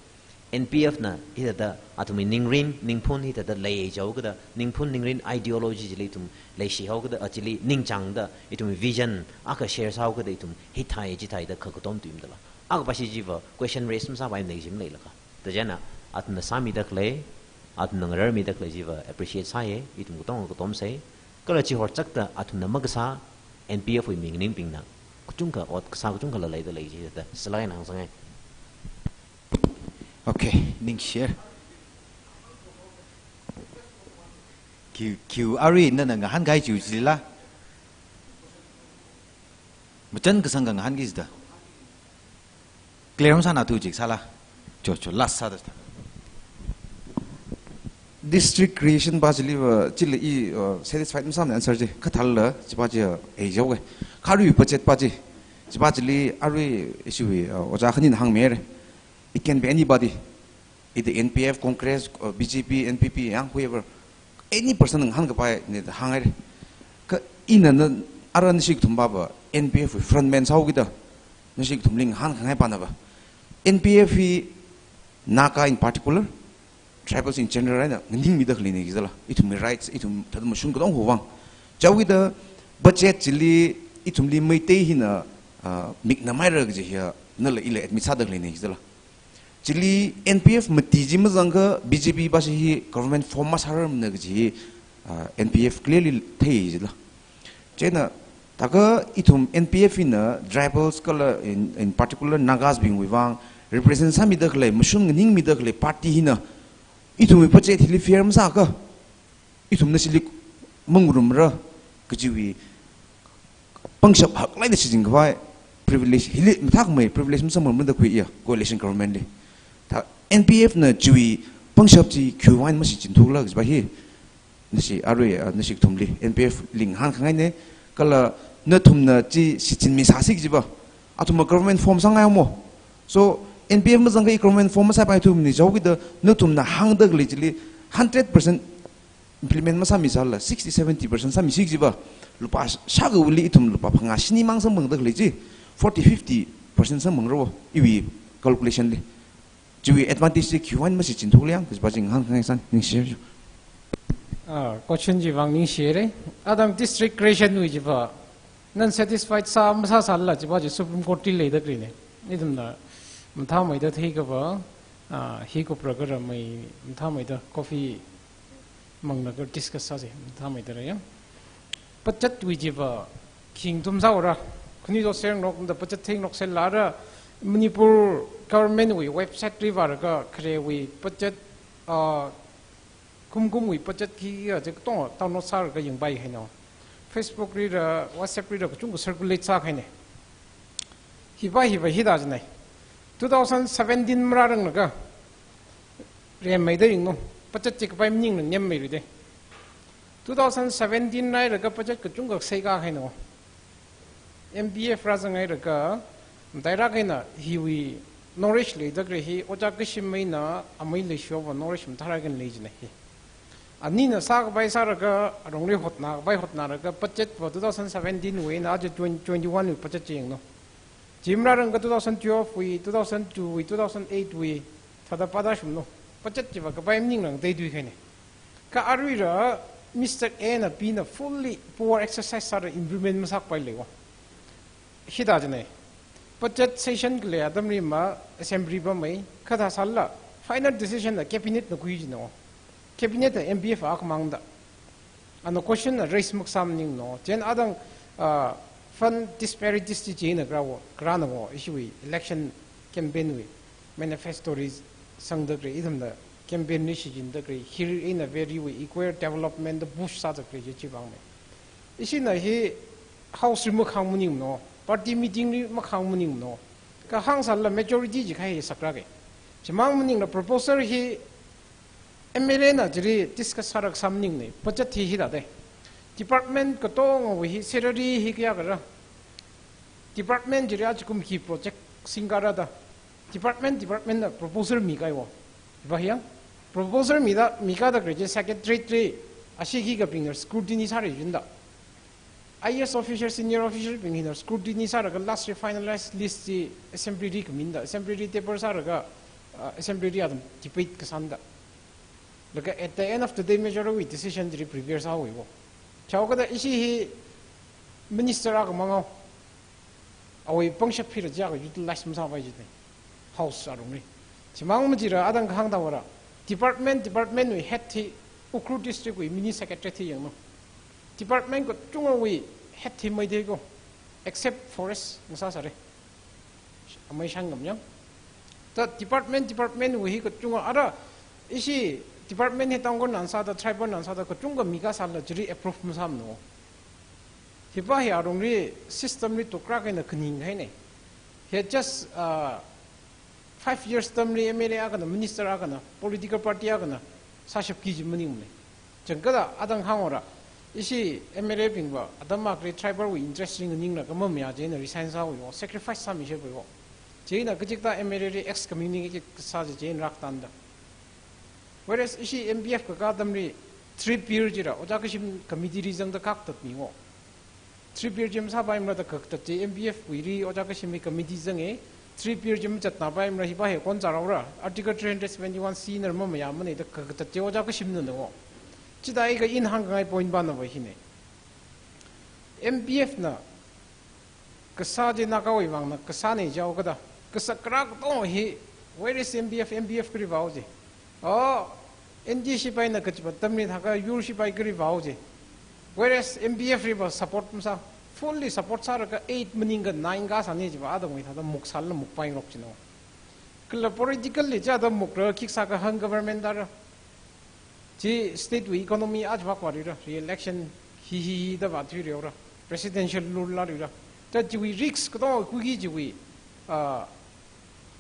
N P F na hithāda athumwui ningrin, ningphun hithāda lei jihaokida, ningphun ningrin ideology chili ithum leishihaokida, a chili ningchāngda, ithumwui vision akha share sāhaokida, ithum hithai chithai da kha katom tuimdala, akha pashi chiva question raise masāpaimana kaji maleilaga. Da chieina, athumna sāmida khalei, athumna ngararmida khalei chiva appreciate sāya, ithum katonga katomsa. Kala chi horchakta athumna makasā, N P F wui mi nganingbingna kachungkha ot kasā kachungkhala leida lei jida, sālāk eina hāngsāngai. Okay, ningshiya. Khi, khi arui nana ngahānkahai chiwui chilila, machān kasāngkha ngahānki jida. Clear masānathu jik sāla. Cho, cho, last sāda. District creation pa chiliva, chili i, uh, satisfied masāmana answer chi. Kha thālala, chipa chi, uh, ei jihaoka. Kha arui budget pa chi. Chipa chili arui issue, uh, ojā khanina hāngmira. It can be anybody. Either N P F, Congress, uh, B J P, N P P, yang whoever, any person ngahānkapaina da hāngaira. Kha ina na, ara nashi kathum pava N P F wui frontman sāhaokida, nashi kathumli ngahānkhangai panava, N P F hi Naga in particular, tribals in general eina nganingmida khaleina kajila, ithumwui rights, ithum thāda mashun katonga hiwui vang. Chihaokida budget chili ithumli Meitei hina, ah, mikna maira kaji hiya, nala ila admit sāda khaleina jila. Chili N P F mati chi mazangakha B J P pashi hi government form masārarmana kaji hi, ah, N P F clearly thei jila. Chieina, thākha ithum N P F hina tribals kala in, in particular Nagas bingwui vang represent sāmida khalei, mashun nganingmida khalei party hina ithumwui budget hili fair masāakha, ithumna chili mangarumra kajiwui pangshap haklāk eina shichin khavai privilege hili mathākhamei privilege masamphangmada khuiya coalition government li. Thā N P F na chiwui pangshap chi khiwui vang mashichin thukhala kajipa hi nashi arui, ah, nashi kathumli N P F li ngahānkhangaina, kala nathumna chi shichinmi sāsi kajipa, athumna government form sāngai mo. So N P F mazangakha government form masāpai ithumna jihaokida nathumna hāngda khalei chili hundred percent implement masāmisālala sixty seventy percent sāmisi kajipa, lupā shākhawuili ithum lupā phangā shini mang samphangda khalei chi forty fifty percent samphangra wo iwui calculation li. Chiwui advantage chi khiwui vang mashichin thukhala yang kajipa chi ngahānkhangai san, ningshire. Ah, question chi vang ningshire. Atam district creation wui chipa non-satisfied sā masāsālala chipa chi Supreme Court li leida khaleina. Ithumna mathāmeida theikapa, ah, hi kupra kara mai mathāmeida coffee manglaga discuss sāsa, mathāmeida rāya. Budget wui chipa khing thum sāora, khani zo sernok da budget theinok sālala Manipur government wui website li vālaga kharewui budget, ah, kumkumwui budget khikha chi katonga download sālaga yangpai haina. Facebook lira, WhatsApp lira kachungkha circulate sākahaina. Hipa hipa hithā jina. Two thousand seventeen marāranglaga remmeida yanglu. Budget chi kapai maningla nemmeira da. Two thousand seventeen rāhailaga budget kachungkha seikā haina. N P F rāzanghailaga, matailāk eina hiwui knowledge leida khalei hi, ojā kashim eina amei leishiva knowledge mathālāk eina lei jina hi. Anina sākapai sālaga, arongli hotnakapai hotnalaga, budget va two thousand seventeen wui eina aja twenty twenty-one wui budget chi yanglu. Chi marārangakha two thousand twelve wui, two thousand two wui, two thousand eight wui, thāda pāda shumlu. Budget chiva kapai maningla theithui kahaina. Kha aruila Mister A na B na fully power exercise sāda implement masākapai leiva. Hithā jina. Budget session khalei atamli ma assembly pamei, kha thāsālala final decision la cabinet na khui jina. Cabinet na N P F akhamang da. Ana question na raise makasā maningna. Chieina atam, ah, fund disparities chi chieina kharāva, kharāna wo, ishiwui election campaign wui manifesto li sangda khalei, ithumna campaign li shichinda khalei, hill eina valley wui equal development da push sāda khalei chi chivangmei. Ishina hi House li makhāng maningmana, party meeting li makhāng maningmana. Kha hāngsālala majority chi khai hi sakrake. Chimang maningla proposal hi M L A na chili discuss sālaga sā maningna, budget hi hithāda. Department katongawui hi salary hi kayākha rā. Department chili ajakum hi project singkara da. Department, department na proposal mikahaiva. Hiva hi yang. Proposal mida, mikada khalei chi secretariat li, ashi khikhabingna scrutiny sāra jinda. I A S officer, senior officer bing hina scrutiny sālaga last li finalized list chi assembly li kaminda, assembly li table sālaga, uh, assembly li atam debate kasānda. Laga at the end of the day majority decision chi prepare sāhaowa. Chaokada ishi hi minister akhamang haowa. Awui pangshap hila jiakha utilize masāpai jina. House arongli. Chimang machila atam kahāng thāvāra. Department, department wui head hi Ukhrul district wui mini secretariat hi yanglu. Department kachungawui head hi matheiko. Except forest ngasāsāra. Amei shāngam yang. Thā department, department wui hi kachunga ara ishi department hi Tangkhulna sāda, tribal na sāda kachungkha mikasālala chili approve masāmana. Hipa hi arongli system li tukra kahaina khaning kahaina. Hi just, uh, five years term li M L A akhana, minister akhana, political party akhana sāshapki chi maningmana. Changkada atam hānghaora, ishi M L A bingva atam akhali tribal wui interest li nganinglaga mamayā chieina resign sāhaowa, sacrifice sāmishapaiva. Chieina kachikta M L A li excommunicate kasā chi chieina rākatanda. Whereas ishi M P F kakā atamli three-peer chila, Ojā Kashim committee li zangda kakhatatmihaowa. Three-peer chi masāpaimara da kakhatat chi M P F wuili Ojā Kashim hi committee zanga, three-peer chi machatnapaimara hipa hi kon charaora, Article three hundred seventy-one C na mamayāmana da kakhatat chi Ojā Kashimna haowa. Chithāda ina hāngkhangai point pa nava hina. M P F na kasā chi Nagawui vangna kasāna jihaokada. Kasakra katonga hi, where is M B F, M B F kali vāo ji. Oh, N D A shipaina kachipa atamli thākha yur shipai kali vāo ji. Whereas M B F liva support masā, fully support sālaga eight maningakha nine kasāni jiva, adangwui thāda muksāla mukpaingarok jino. Kala politically chāda mukra khikha sākahāng government dara. Chi state wui economy ajvak vāluira, re-election hi hi hi da vāthuiluira, presidential rule lāluira. Ta chiwui risk katonga khuiki chiwui, ah,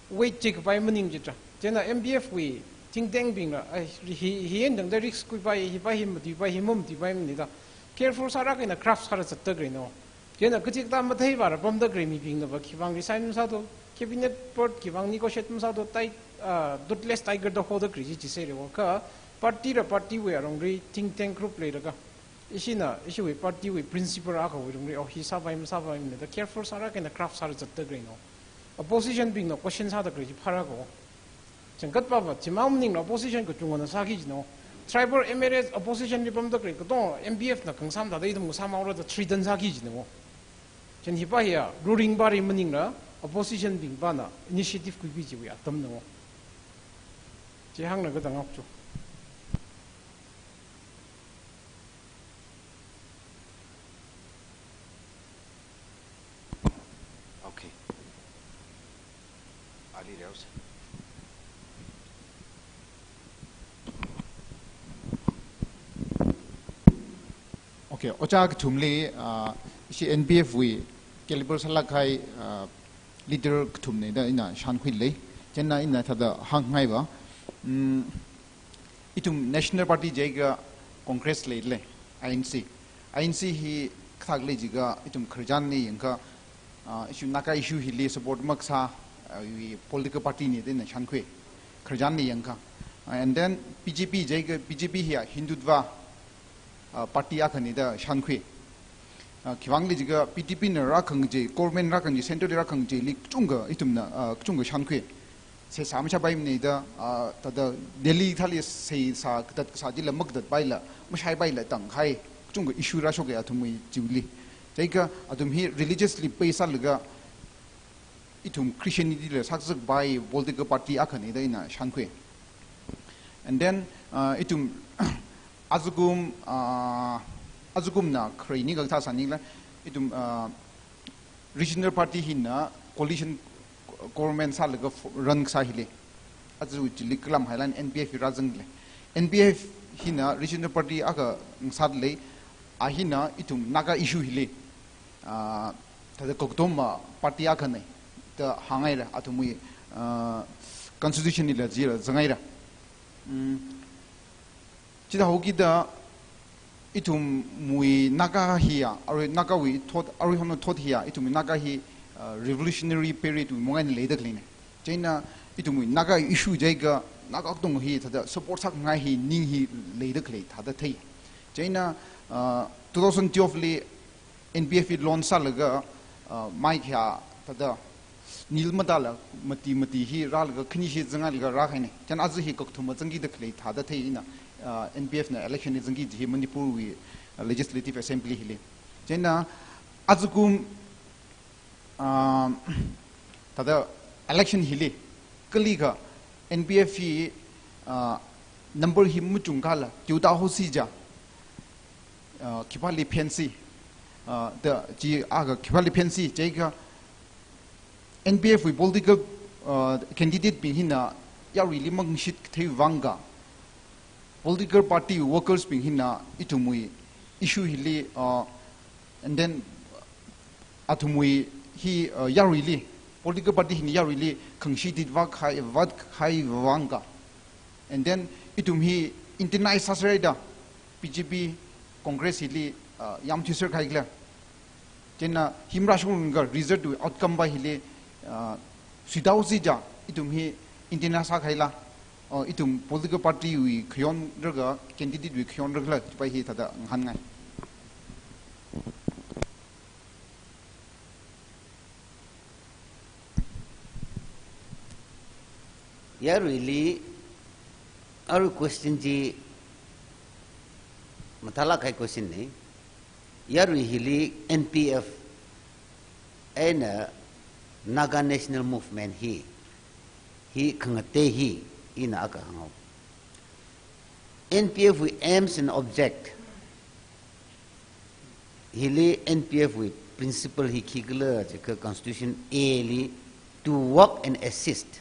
weight chi kapai maning chitra. Chieina M B F wui think tank bingna, ai, hi, hi eina tangda risk khuipai, hipai hi matuipai, hi mamatuipai maningda. Careful sālaga eina craft sālaga zatda khalei no. Chieina kachikathā matheiva ra pamda khalei mibingnava khivang resign masāthu, cabinet post khivang negotiate masāthu, tai, ah, toothless tiger da hoda khalei chi chi sālei wo. Kha party ra party wui alungli think tank group leilaga, ishina, ishiwui party wui principle akhawui alungli, oh, hi sāpai masāpai maningda careful sālaga eina craft sālaga zatda khalei no. Opposition bingna question sāda khalei chi phālāka wo. Changkat papa, chimang maningla opposition kachungana sāki jino. Tribal M L As opposition li pamda khalei katonga M B F na khangasam thāda ithum ngasāmhaora da threaten sāki jino. Chieina hipa hiya, ruling party maningla opposition bingpana initiative khuipai chiwui atamna wo. Chi hānglaga tanghaochu. Okay. Ali Reus. Okay, ojā kathumli, ah, ishi N P F wui caliber sālāk kahai, ah, leader kathumna da ina shānkhuilei. Chieina ina thāda hāngngai va. Mm, ithum National Party jiakha Congress leilei, I N C. I N C hi kathā lei jiakha ithum khararchan eina yangakha, ah, issue, Naga issue hili support makasā, ah, wui political party na da ina shānkhui. Khararchan eina yangakha. Ah, and then B J P jiakha, B J P hiya Hindutva, ah, party akhana da shānkhui. Ah, khivang lei jiakha B J P na rākhangachei, government rākhangachei, central li rākhangacheili kachungkha ithumna, ah, kachungkha shānkhui. Seisā mashāpai maningda, ah, thāda Delhi thāli seisā katat kasā chila makatatpaila, mashaipaila tangkahai, kachungkha issue rāshokei athumwui chiwuili. Jiakha athum hi religiously based sālaga, ithum Christianity la sakzakpai political party akhana da ina shānkhui. And then, uh, ithum ajakum, uh, ajakumna kharei nikha kathā sānila, ithum, uh, regional party hina coalition government sālaga fo-, run kasā hili. Aja chili khalam hailala N P F hi rāzanglei. N P F hina regional party akha ngasālei, a hina ithum Naga issue hili, ah, thāda kakatoma party akhana da hāngngaira, athumwui, ah, constitution lila jila zangngaira. Mm. Chithāhaokida ithumwui Naga hiya, arui Nagawui thot, aruihon thot hiya, ithumwui Naga hi, ah, revolutionary period wui mong eina leida khaleina. Chieina ithumwui Naga issue jiakha Naga katonga hi thāda support sākhangai hi ning hi leida khalei thāda thei. Chieina, ah, two thousand twelve li N P F hi launch sālaga, ah, mai khayā thāda nil matāla mati mati hi rālaga khani hi zanglaga rākahaina. Chieina aja hi kakathuma zangkida khalei thāda thei ina, ah, N P F na election li zangki kaji hi Manipur wui, ah, Legislative Assembly hili. Chieina ajakum, ah, thāda election hili, kalikha N P F hi, ah, number hi machungkhala, teoda haosi ja, ah, khipāli phensi, ah, da chi akha khipāli phensi, jiakha N P F wui political, ah, candidate bing hina yaruili mangshit kathei vangkha, political party workers bing hina ithumwui issue hili, ah, and then athumwui hi, uh, yaruili, political party hina yaruili khangashit vātkahai, vātkahai vangkha. And then ithum hi internalize sāserhaida, B J P, Congress hili, uh, yamthuiserkahai khala. Chieina hi marāshungrumkha result wui outcome va hili, uh, suitāhaosi ja, ithum hi internalize sākahaila, uh, ithum political party wui khayon rakha, candidate wui khayon rakhala, chipa hi thāda ngahānngai. Yaruili, arui question chi mathālāk kahai question na. Yarui hili N P F eina Naga National Movement hi, hi khangatei hi, ina akha hānghao. N P F wui aims and object, hili N P F wui principle hi khikhala jiakha Constitution A li, "To work and assist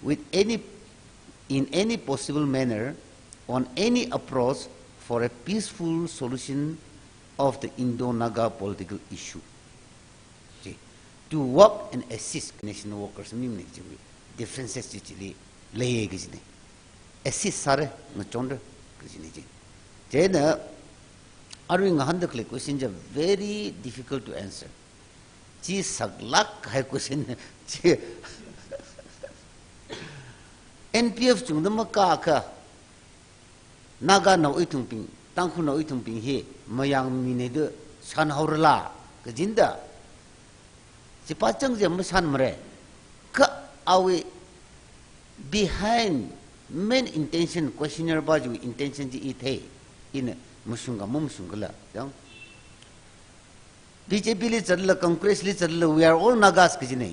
with any, in any possible manner on any approach for a peaceful solution of the Indo-Naga political issue." Chi, "To work and assist national workers" mi mani chi, differences chi chili leiya kajina. Assist sāra, ngachonra kajina chi. Chieina arui ngahānda khalei question chi very difficult to answer. Chi saklāk kahai question chi. N P F chungda makākha, Naganao ithum bing, Tangkhulnao ithum bing hi mayāngmina da shānhaorala kajina da. Chi pāchang chi mashānmara. Kha awui behind main intention, questionnaire pa chiwui intention chi i thei. Ina mashungkha, mamashungkhala. Yang B J P li zatlala, Congress li zatlala, "We are all Nagas" kajina.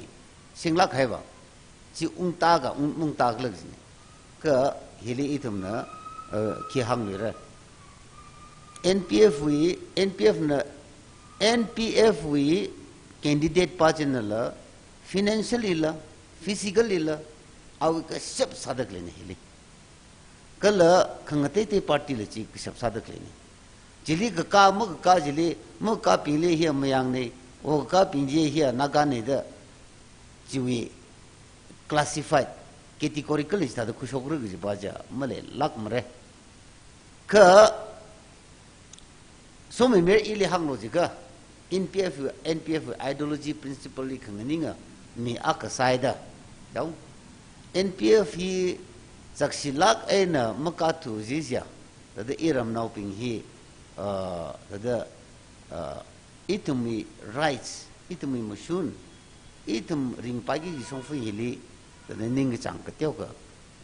Singlāk haiva. Chi ungta ka, ung, ungta khala kajina. Kha hili ithumna, uh, khi hāngluira. N P F wui, N P F na, N P F wui candidate pa chinala, financially la, physically la, awui kashap sāda khaleina hili. Kala khangateitei party la chi kashap sāda khaleina. Chili kakā, makakā chili, makakābingli hiya mayāngna, o kakābing chi hiya Nagana da, chiwui classified, categorical chithāda khuishokra kaji pa chi maleilākmara. Kha, somi mer ili hānglu jiakha, N P F, N P F ideology principle li khanganinga mi akha sāi da. Chao, N P F hi zakshilāk eina makathu jiakha, thāda iramnaobing hi, uh, thāda, uh, ithumwui rights, ithumwui mashun, ithum ringphāki kaji shongfa hili, thāda ningkachāng kateokha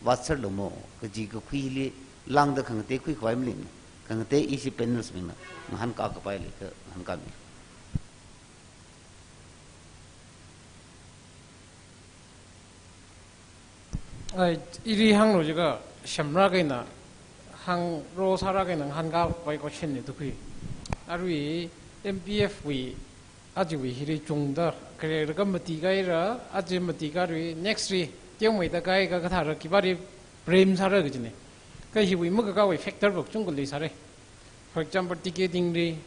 vātserlu mo, kaji kakhui hili lāngda khangatei khuikhavai maleimana. Khangatei ishi panels bingna ngahānkā kapai leikha ngahānkāmi. Ai, ili hānglu jiakha, shamrāk eina, hāngro sārāk eina ngahānkāpai question na da khui. Arui M P F wui, achiwui hili chungda, kare rakam mati kahaira, aja mati kahaira, next li, teomeida kahai kathāra khipāli blame sāra kajina. Kha hiwui makakāwui factor va kachungkha leisāra. For example, ticketing li,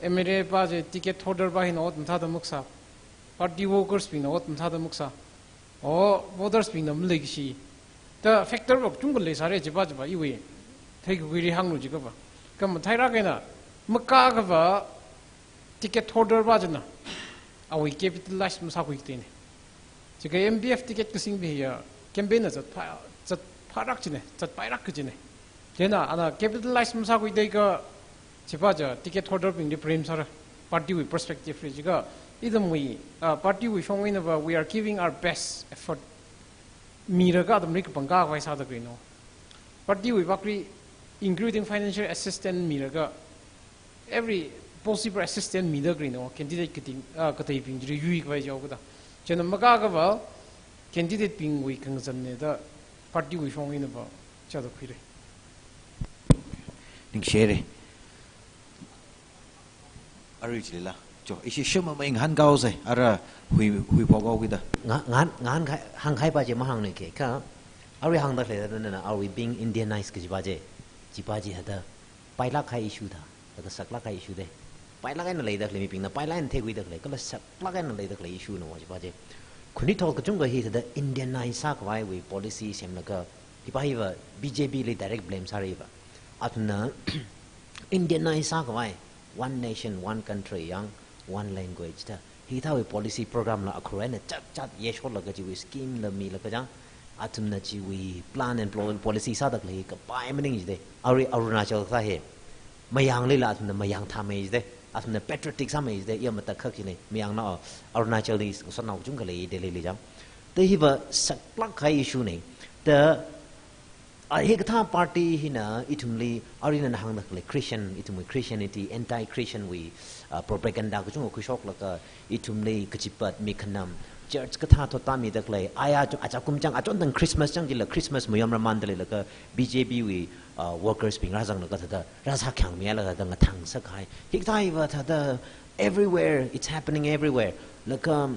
M L A pa chi ticket holder pa hina ot mathāda maksā, party workers bingna ot mathāda maksā, o voters bingna maleikashi. Da factor va kachungkha leisāra chipa chipa iwui theikakhuili hānglu jiakha va. Kha matheirāk eina, makakā va ticket holder pa china awui capitalize masākhui kateina. Jiakha M P F ticket kasingbing hiya campaign na zatphā, zatphālāk kajina, zatpailāk kajina. Chieina ana capitalize masākhuida kha, chipa chi ticket holder bingli blame sāra, party wui perspective li jiakha, ithumwui, ah, party wui shong eina va, we are giving our best effort. Milaga athumli kapangkā khavai sāda khaleina. Party wui vakli, including financial assistance milaga, every possible assistance mida khaleina, candidate kating, ah, kateibing chili yuikhavai jihaokida. Chieina makakā va, candidate bingwui khangazanna da, party wui shong eina va, chāda khuira. Ningshire. Arui chilila. Cho, ishi shuma mai ngahānkāhaosa, ara hui, huiphok haokida. Nga, ngahān, ngahānkai, hāngkahai pa chi mahāngna kha, kha, arui hāngda khalei thāda nana, are we being Indianized kaji pa chi, chipa chi thāda, pailāk kahai issue da, thāda saklāk kahai issue da. Pailāk eina leida khalei mibingna, pailāk eina theikhuida khalei, kala saklāk eina leida khalei issue na chipa chi. Khanuithot kachungkha hi thāda Indianize sākhavaiwui policy semlaga, hipa hiva B J P li direct blame sāra hiva. Athumna Indianize sākhavai, one nation, one country yang, one language da. Hithāwui policy program la akhur eina chat chat yesholaga chiwui scheme la milaga chang, athumna chiwui plan and pol-, policy sāda khalei kapai maning jida. Arui Arunachal kathā hi, mayānglila athumna mayāng thāmei jida. Athumna patriotic sāmei jida. Iya matakhak jina, mayāngnao, Arunachal li ngasotnao kachungkha lei Delhi li chang. Da hiva saklāk kahai issue na. Da A hikathā party hina ithumli, arui nana hāngda khalei Christian, ithumwui Christianity, anti-Christian wui, uh, propaganda kachungkha khuishoklaga, ithumli kachipat, mikhanam, church kathā thottamida khalei, aya chu achakum chang, achon tang Christmas chang jila, Christmas mayom ramanda leilaga, B J P wui, uh, workers bing rāzanglaga thāda, rāsākhayang milaga thāda ngathāngasakhai. Hikathā hiva thāda, everywhere, it's happening everywhere. Laga,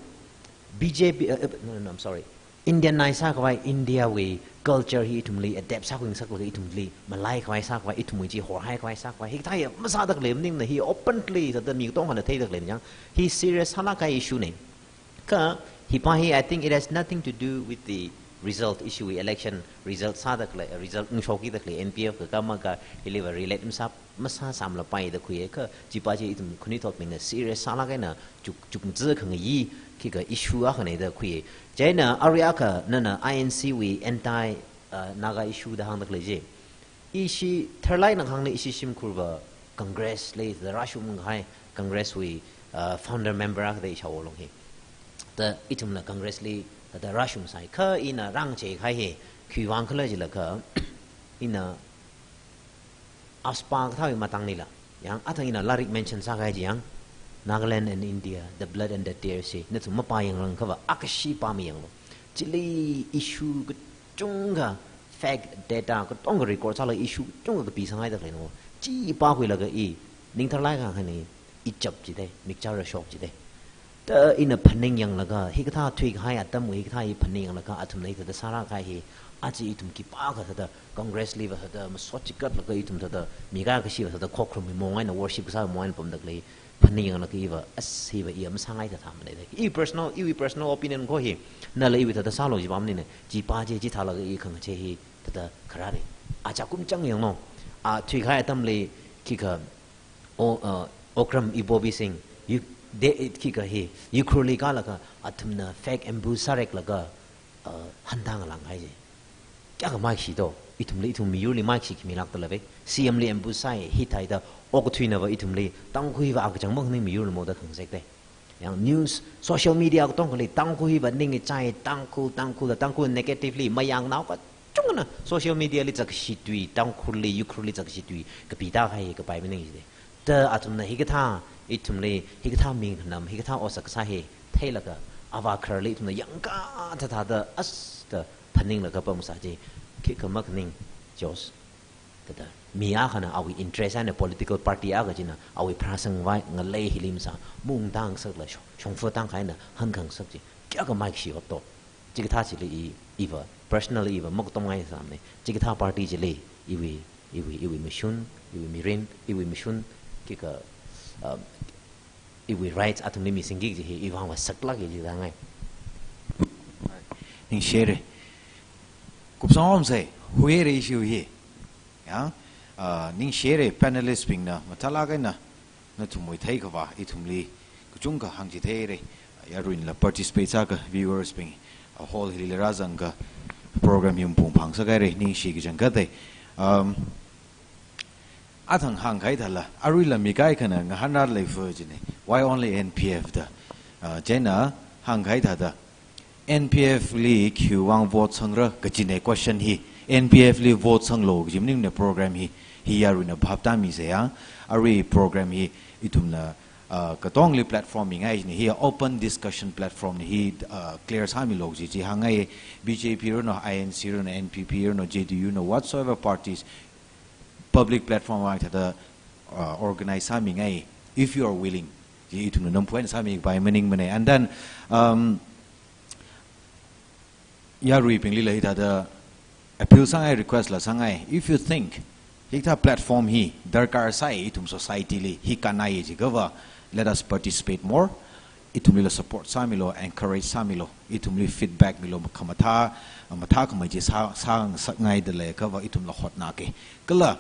B J P, uh, uh, no, no, no, I'm sorry. Indianize sākhavai, India wui culture hi ithumli adapt sākhuingasaklaga ithumli malaikhavai sākhavai, ithumwui chi horhaikhavai sākhavai. Hikathā hi masāda khalei maningmana, hi openly thāda mi katonga na theida khalei yang. Hi serious sālāk kahai issue na. Kha, hipa hi, I think it has nothing to do with the result issue, election result sāda khalei, result ngashokida khalei, N P F ka kama ka, hiliva relate masā, masāsamlapaida khuiya, kha chipa chi ithum khanuithotbingna serious sālāk eina chuk, chukmajā khangayi, khikha issue akhana da khuiya. Chieina arui akha nana I N C wui anti, uh, Naga issue da hāngda khalei chi. Ishi tharlai nang hāngna ishi shimkhurva Congress li da rāshungkahai Congress wui, uh, founder member akha da isha Wolong hi. Da ithumna Congress li da rāshungsai. Kha ina rāngachei kahai hi, khiwuivang khala jilaga, ina AFSPA kathāwui matang lila. Yang athang ina lairik mention sākahai chi yang, Nagaland and India, the blood and the tears chi, nathum mapāyangrang akhava, akhashi pāmayanglu. Chili issue kachungkha, fact, data, katonga record sālaga issue kachungkha kapisanghaida khaleina. Chi pākhuilaga i, ning tharlai kahai ni, i chap jida, mikchar rāshok jida. Da ina phaningyanglaga, hikathā thuikahai atamwui hikathā hi phaningyanglaga, athumna hithāda sārākahai hi, aja ithum khipākha thāda, Congress liva thāda, masot chikatlaga ithum thāda, mi kayākha shiva thāda, khokharum hi mong eina worship kasā mong eina pamda khalei, phaningyanglaga iva, as hiva i masāngai thāthāmana da. I personal, iwui personal opinion ko hi, nala iwui thāda sālu jiva maningmana, chipa chi chithālaga i khangachei hi, thāda kharāra. Achakum chang yanglu. A thuikahai atamli, khikha, O, uh, Okram Ibobi Singh, U-, de, khikha hi, Ukhrulli kālaga athumna fake ambush sāreklaga, uh, hantang langkahai chi. Kayākha maikshi to, ithumli, ithum miyurli maikshi khimilākda lave. C M li ambush sāi, hithāda, okathuinava ithumli, Tangkhul hiva akachang makhaning miyurli moda khangasekda. Yang news, social media katongali, Tangkhul hiva ningchai, Tangkhul, Tangkhul da, Tangkhul negatively, mayangnao kachungana, social media li zakkashi tui, Tangkhulli, Ukhrulli zakkashi tui, kapida kahai kapai maning jida. Da athumna hikathā, ithumli, hikathā mikhanam, hikathā otsak kasā hi, theilaga, ava khararli ithumna yangkā thāthāda, as da phaninglaga pamsā chi, khikha makhaning, Josh. Thāda, mi akhana awui interest eina political party akha china, awui pharāsangvai ngalei hili masā, maungtāngasakla shong, shongfa tangkha eina hankhangasak chi, kayākha maikshi hotto. Chikathā chili i, iva, personally iva, makatomngai sāmana. Chikathā party chili, iwui, iwui, iwui mashun, iwui mirin, iwui mashun, khikha, um, iwui rights athumli misingki kaji hi, iwui vangva saklāka jida ngai. Ningshire. Kupsang om sai, huire issue hi. Ya, ah, ningshire panelist bingna, mathālāk eina, nathumwui theikhavā, ithumli, kachungkha hāngchitheire, yaruila participate sākha viewers bing, ah, hall hili rāzangkha program hi mapung phangsak haire, ningshi kachangkhatta. Um, athang hāngkahai thāla, aruila mi kaikhana ngahānrālei fu jina, why only N P F da, ah, chieina hāngkahai thāda, N P F li khiwuivang vote sangra kajina question hi, N P F li vote sanglu kaji maningmana program hi, hi yaruina bhap tāmisei ya, arui program hi ithumna, ah, katongli platform mingai jina, hi open discussion platform na hi, ah, clear sāmilu kaji chi hāngngai, B J P ranu, I N C ranu, N P P ranu, J D U ranu, whatsoever parties, public platform wui thāda, ah, organize sāmingai, if you are willing, chi ithumna namphu eina sāmikapai maningmana. And then, um, yaruibinglila hithāda appeal sāngai, request la sāngai. If you think hikathā platform hi darkar sai ithum society li, hi kannai jiakhava, let us participate more. Ithumlila support sāmilu, encourage sāmilu. Ithumli feedback milu, khamathā, mathākhamei chi sā, sāngasakngaida leiakhava ithumla hotnāka. Kala,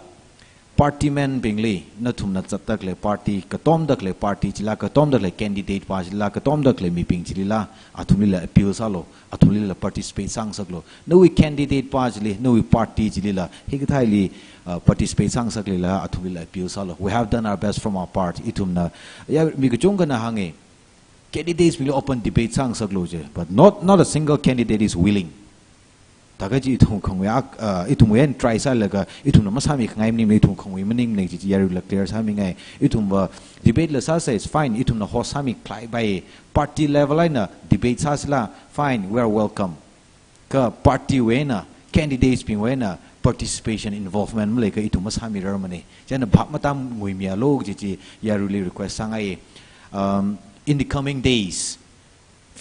party man bingli, nathumna zatda khalei party, katomda khalei party chila, katomda khalei candidate pa chila, katomda khalei mibing chilila, athumlila appeal sālu, athumlila participate sāngasaklu. Nawui candidate pa chili, nawui party chilila, hikathāli, uh, participate sāngasakli la, athumlila appeal sālu. We have done our best from our part, ithumna. Ya, mi kachungkhana hānga, candidates bingli open debate sāngasaklu ji, but not, not a single candidate is willing. Thākha chi ithum khangwui ak, uh, ithumwui eina try sālaga, ithumna masāmikhangai maningmana, ithum khangwui maningmana chi, chi yaruila clear sāmingai. Ithumva debate la sāsa, it's fine. Ithumna host sāmikhalei bai, party level eina debate sāsila, fine, we are welcome. Kha party wui eina, candidates bingwui eina participation, involvement maleikha ithum masāmirarmana. Chieina phap matamnguimialu kaji chi yaruili request sāngai. Um, in the coming days,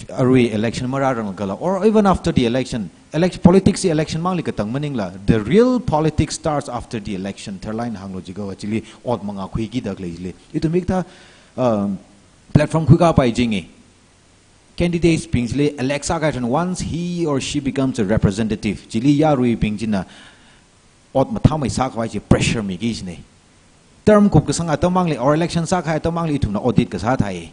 arui election marāranglakhala, or even after the election, elect-, politics hi election mangli katang maningla, the real politics starts after the election. Tharlāk eina hānglu jiakha, chili ot mangā khuikida khalei chili. Ithum hikathā, um, platform khuikapai jingi. Candidates bing chili elect sākahai tharan, once he or she becomes a representative, chili yaruibing china ot mathāmei sākhavai chi pressure miki kajina. Term kupkasang atam mangli, or election sākahai atam mangli ithumna audit kasā thāi.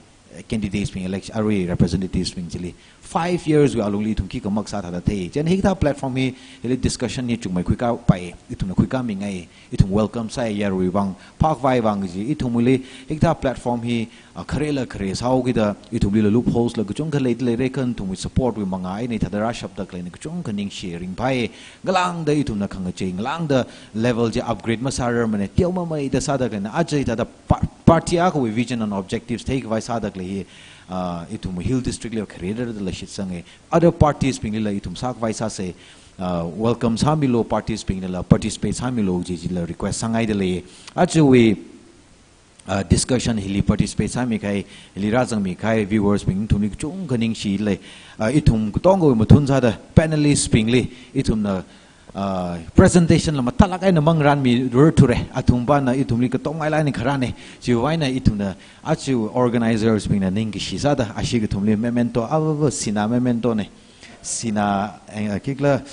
Candidates bing, election, arui representatives bing chili. Five years wui alungli ithum khikha makasā thāda thei. Chieina hikathā platform hi, hili discussion hi chungmei khuikapai, ithumna khuikamingai, ithum welcome sāi yaruiwui vang, phākhavai vang kaji, ithumwuili hikathā platform hi, ah, kharela khare sāhaokida, ithumlila loopholes la kachungkha leida leira, kha nathumwui support wui mangā eina hithāda rāshapda khaleina kachungkha ningshi ringphai. Ngalāngda ithumna khangachei, ngalāngda level chi upgrade masārarmana, teomeida sāda khaleina, aja hithāda pa-, party akhawui vision and objectives theikhavai sāda khalei hi, ah, ithum Hill District li kharerada la shitsanga. Other parties binglila ithum sākhavai sāsa, ah, welcome sāmilu, parties binglila participate sāmilu kaji chila request sāngaida lei. Ajawui, ah, discussion hili participate sāmikahai, hili rāzangmikahai viewers bing nathumli kachungkha ningshilei. Ah, ithum katongawui mathun sāda panelist bingli ithumna, ah, presentation la mathālāk eina mangarānmirarthura. Athumpana ithumli katong ngailāk eina kharāna. Chiwui eina ithumna, aja organizers bingna ningkashi sāda, ashi kathumli memento, avava sinā memento na. Sinā, eh, khikhala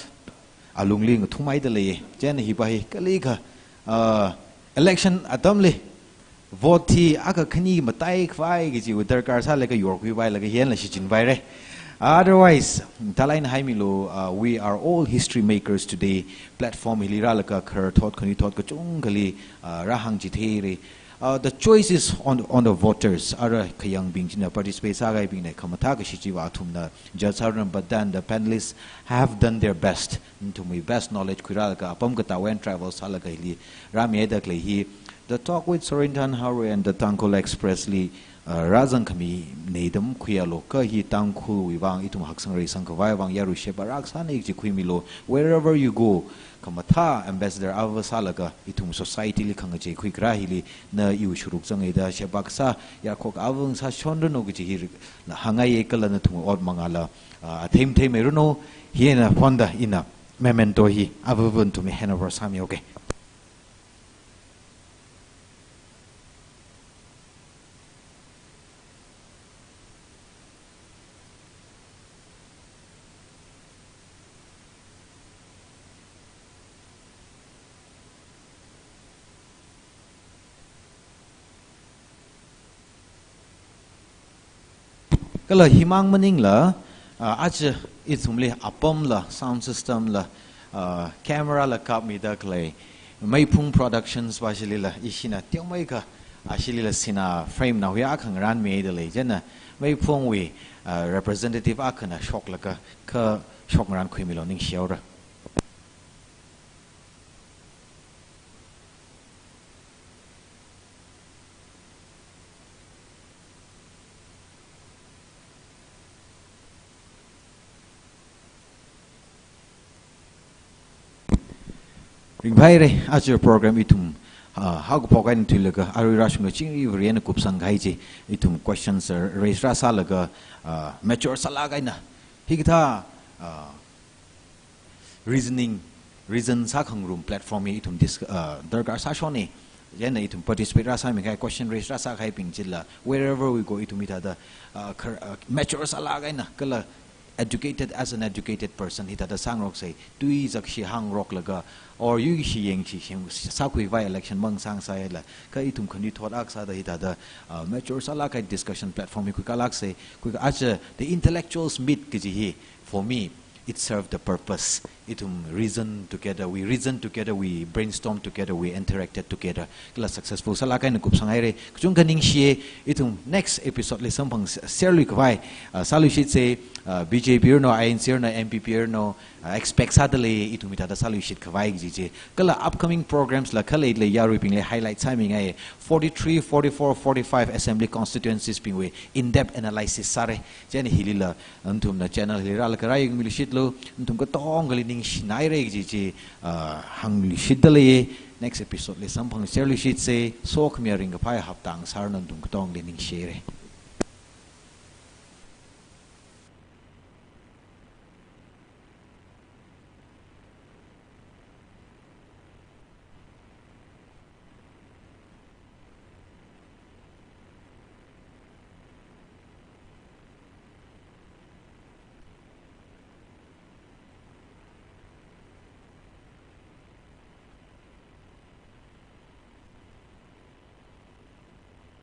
alungli ngathumhaida lei. Chieina hipa hi kalikha, ah, election atamli vote hi akha khani mataikhavai kajiwui darkar sālaga yorkhuipailaga hi eina la shichinpaira. Otherwise, tharlāk eina haimilu, ah, we are all history makers today. Platform hili rālaga khararthot, khanuithot kachungkhali, ah, rāhāngchitheira. Uh, the choice is on, on the voters. Ara khayangbing china, participate sākahaibingna khamathā kashi chiva athumna judge sāranu, but then the panelists have done their best. Nathumwui best knowledge khuirālaga, apam katāwui eina travel sālaga hili rāmihaida khalei hi. The Talk with Sorinthan Haorei and the Tangkhul Express li, uh, rāzangkhami neidam khuialu, kha hi Tangkhulwui vang, ithum haksang reisang khavai vang yarui sheba rākasāna kaji khuimilu. Wherever you go, khamathā ambassador ava sālaga, ithum society li khangachei khuikarā hili, na iwui shuruk zangaida sheba kasā, yarkhok ava ngasāshonranu kaji hi ri-, na hāngngaiya kala nathum ot mangāla, ah, athei matheimeiranu, hi eina phonda ina memento hi avava nathumli handover sāmihaoga. Kala himang maningla, ah, aja ithumli apamla, sound system la, ah, camera la kapmida khalei Meiphung Productions va shilila, ishina teomeikha, ah, shilila sinā frame na huya khangarānmida lei, chieina Meiphungwui, ah, representative akhana shoklaga, kha shokngarānkhuimilu, ningshihaora. Ringphāhaira, aja program ithum, ah, haokaphok eina thuilaga, arui rāshungda chingri vare eina kupsangkahai chi, ithum questions, uh, raise rāsālaga, ah, mature sālāk eina, hikathā, ah, reasoning, reason sākhangarum platform hi ithum dis-, uh, darkar sāshona. Chieina ithum participate rāsāmikahai, question raise rāsākahaibing chila, wherever we go, ithum hithāda, uh, khar-, uh, mature sālāk eina, kala educated, as an educated person, hithāda sāngaroksa, tui zakshi hāngaroklaga, or yuishi yangshi shing sākhuivai election mangasāngasāla, kha ithum khanuithot akha sāda hithāda, uh, mature sālāk kahai discussion platform hi khuikālāksa, khuikā aja, the intellectuals meet kaji hi, for me, it served the purpose. ithum reason together, we reason together, we brainstorm together, we interacted together. Kala successful sālāk eina kupsang haira. Kachungkha ningshiya, ithum next episode li samphang s-, serlui khavai, uh, sāluishitsa, uh, B J P rano, I N C rano, N P P rano, uh, expect sādalei, ithum hithāda sāluishit khavai kaji chi. Kala upcoming programs la khalei lei yaruibingli highlight sāmingai. Forty-three, forty-four, forty-five assembly constituencies bingwui in-depth analysis sāra. Chieina hilila, nathumna channel hili rālaga rāyangmiluishitlu, nathum katongali ningshinaira kaji chi, ah, hāngluishitdalei. Next episode li samphang serluishitsa, sokhami ringkaphā hapta ngasāranu, nathum katongali ningshihaira.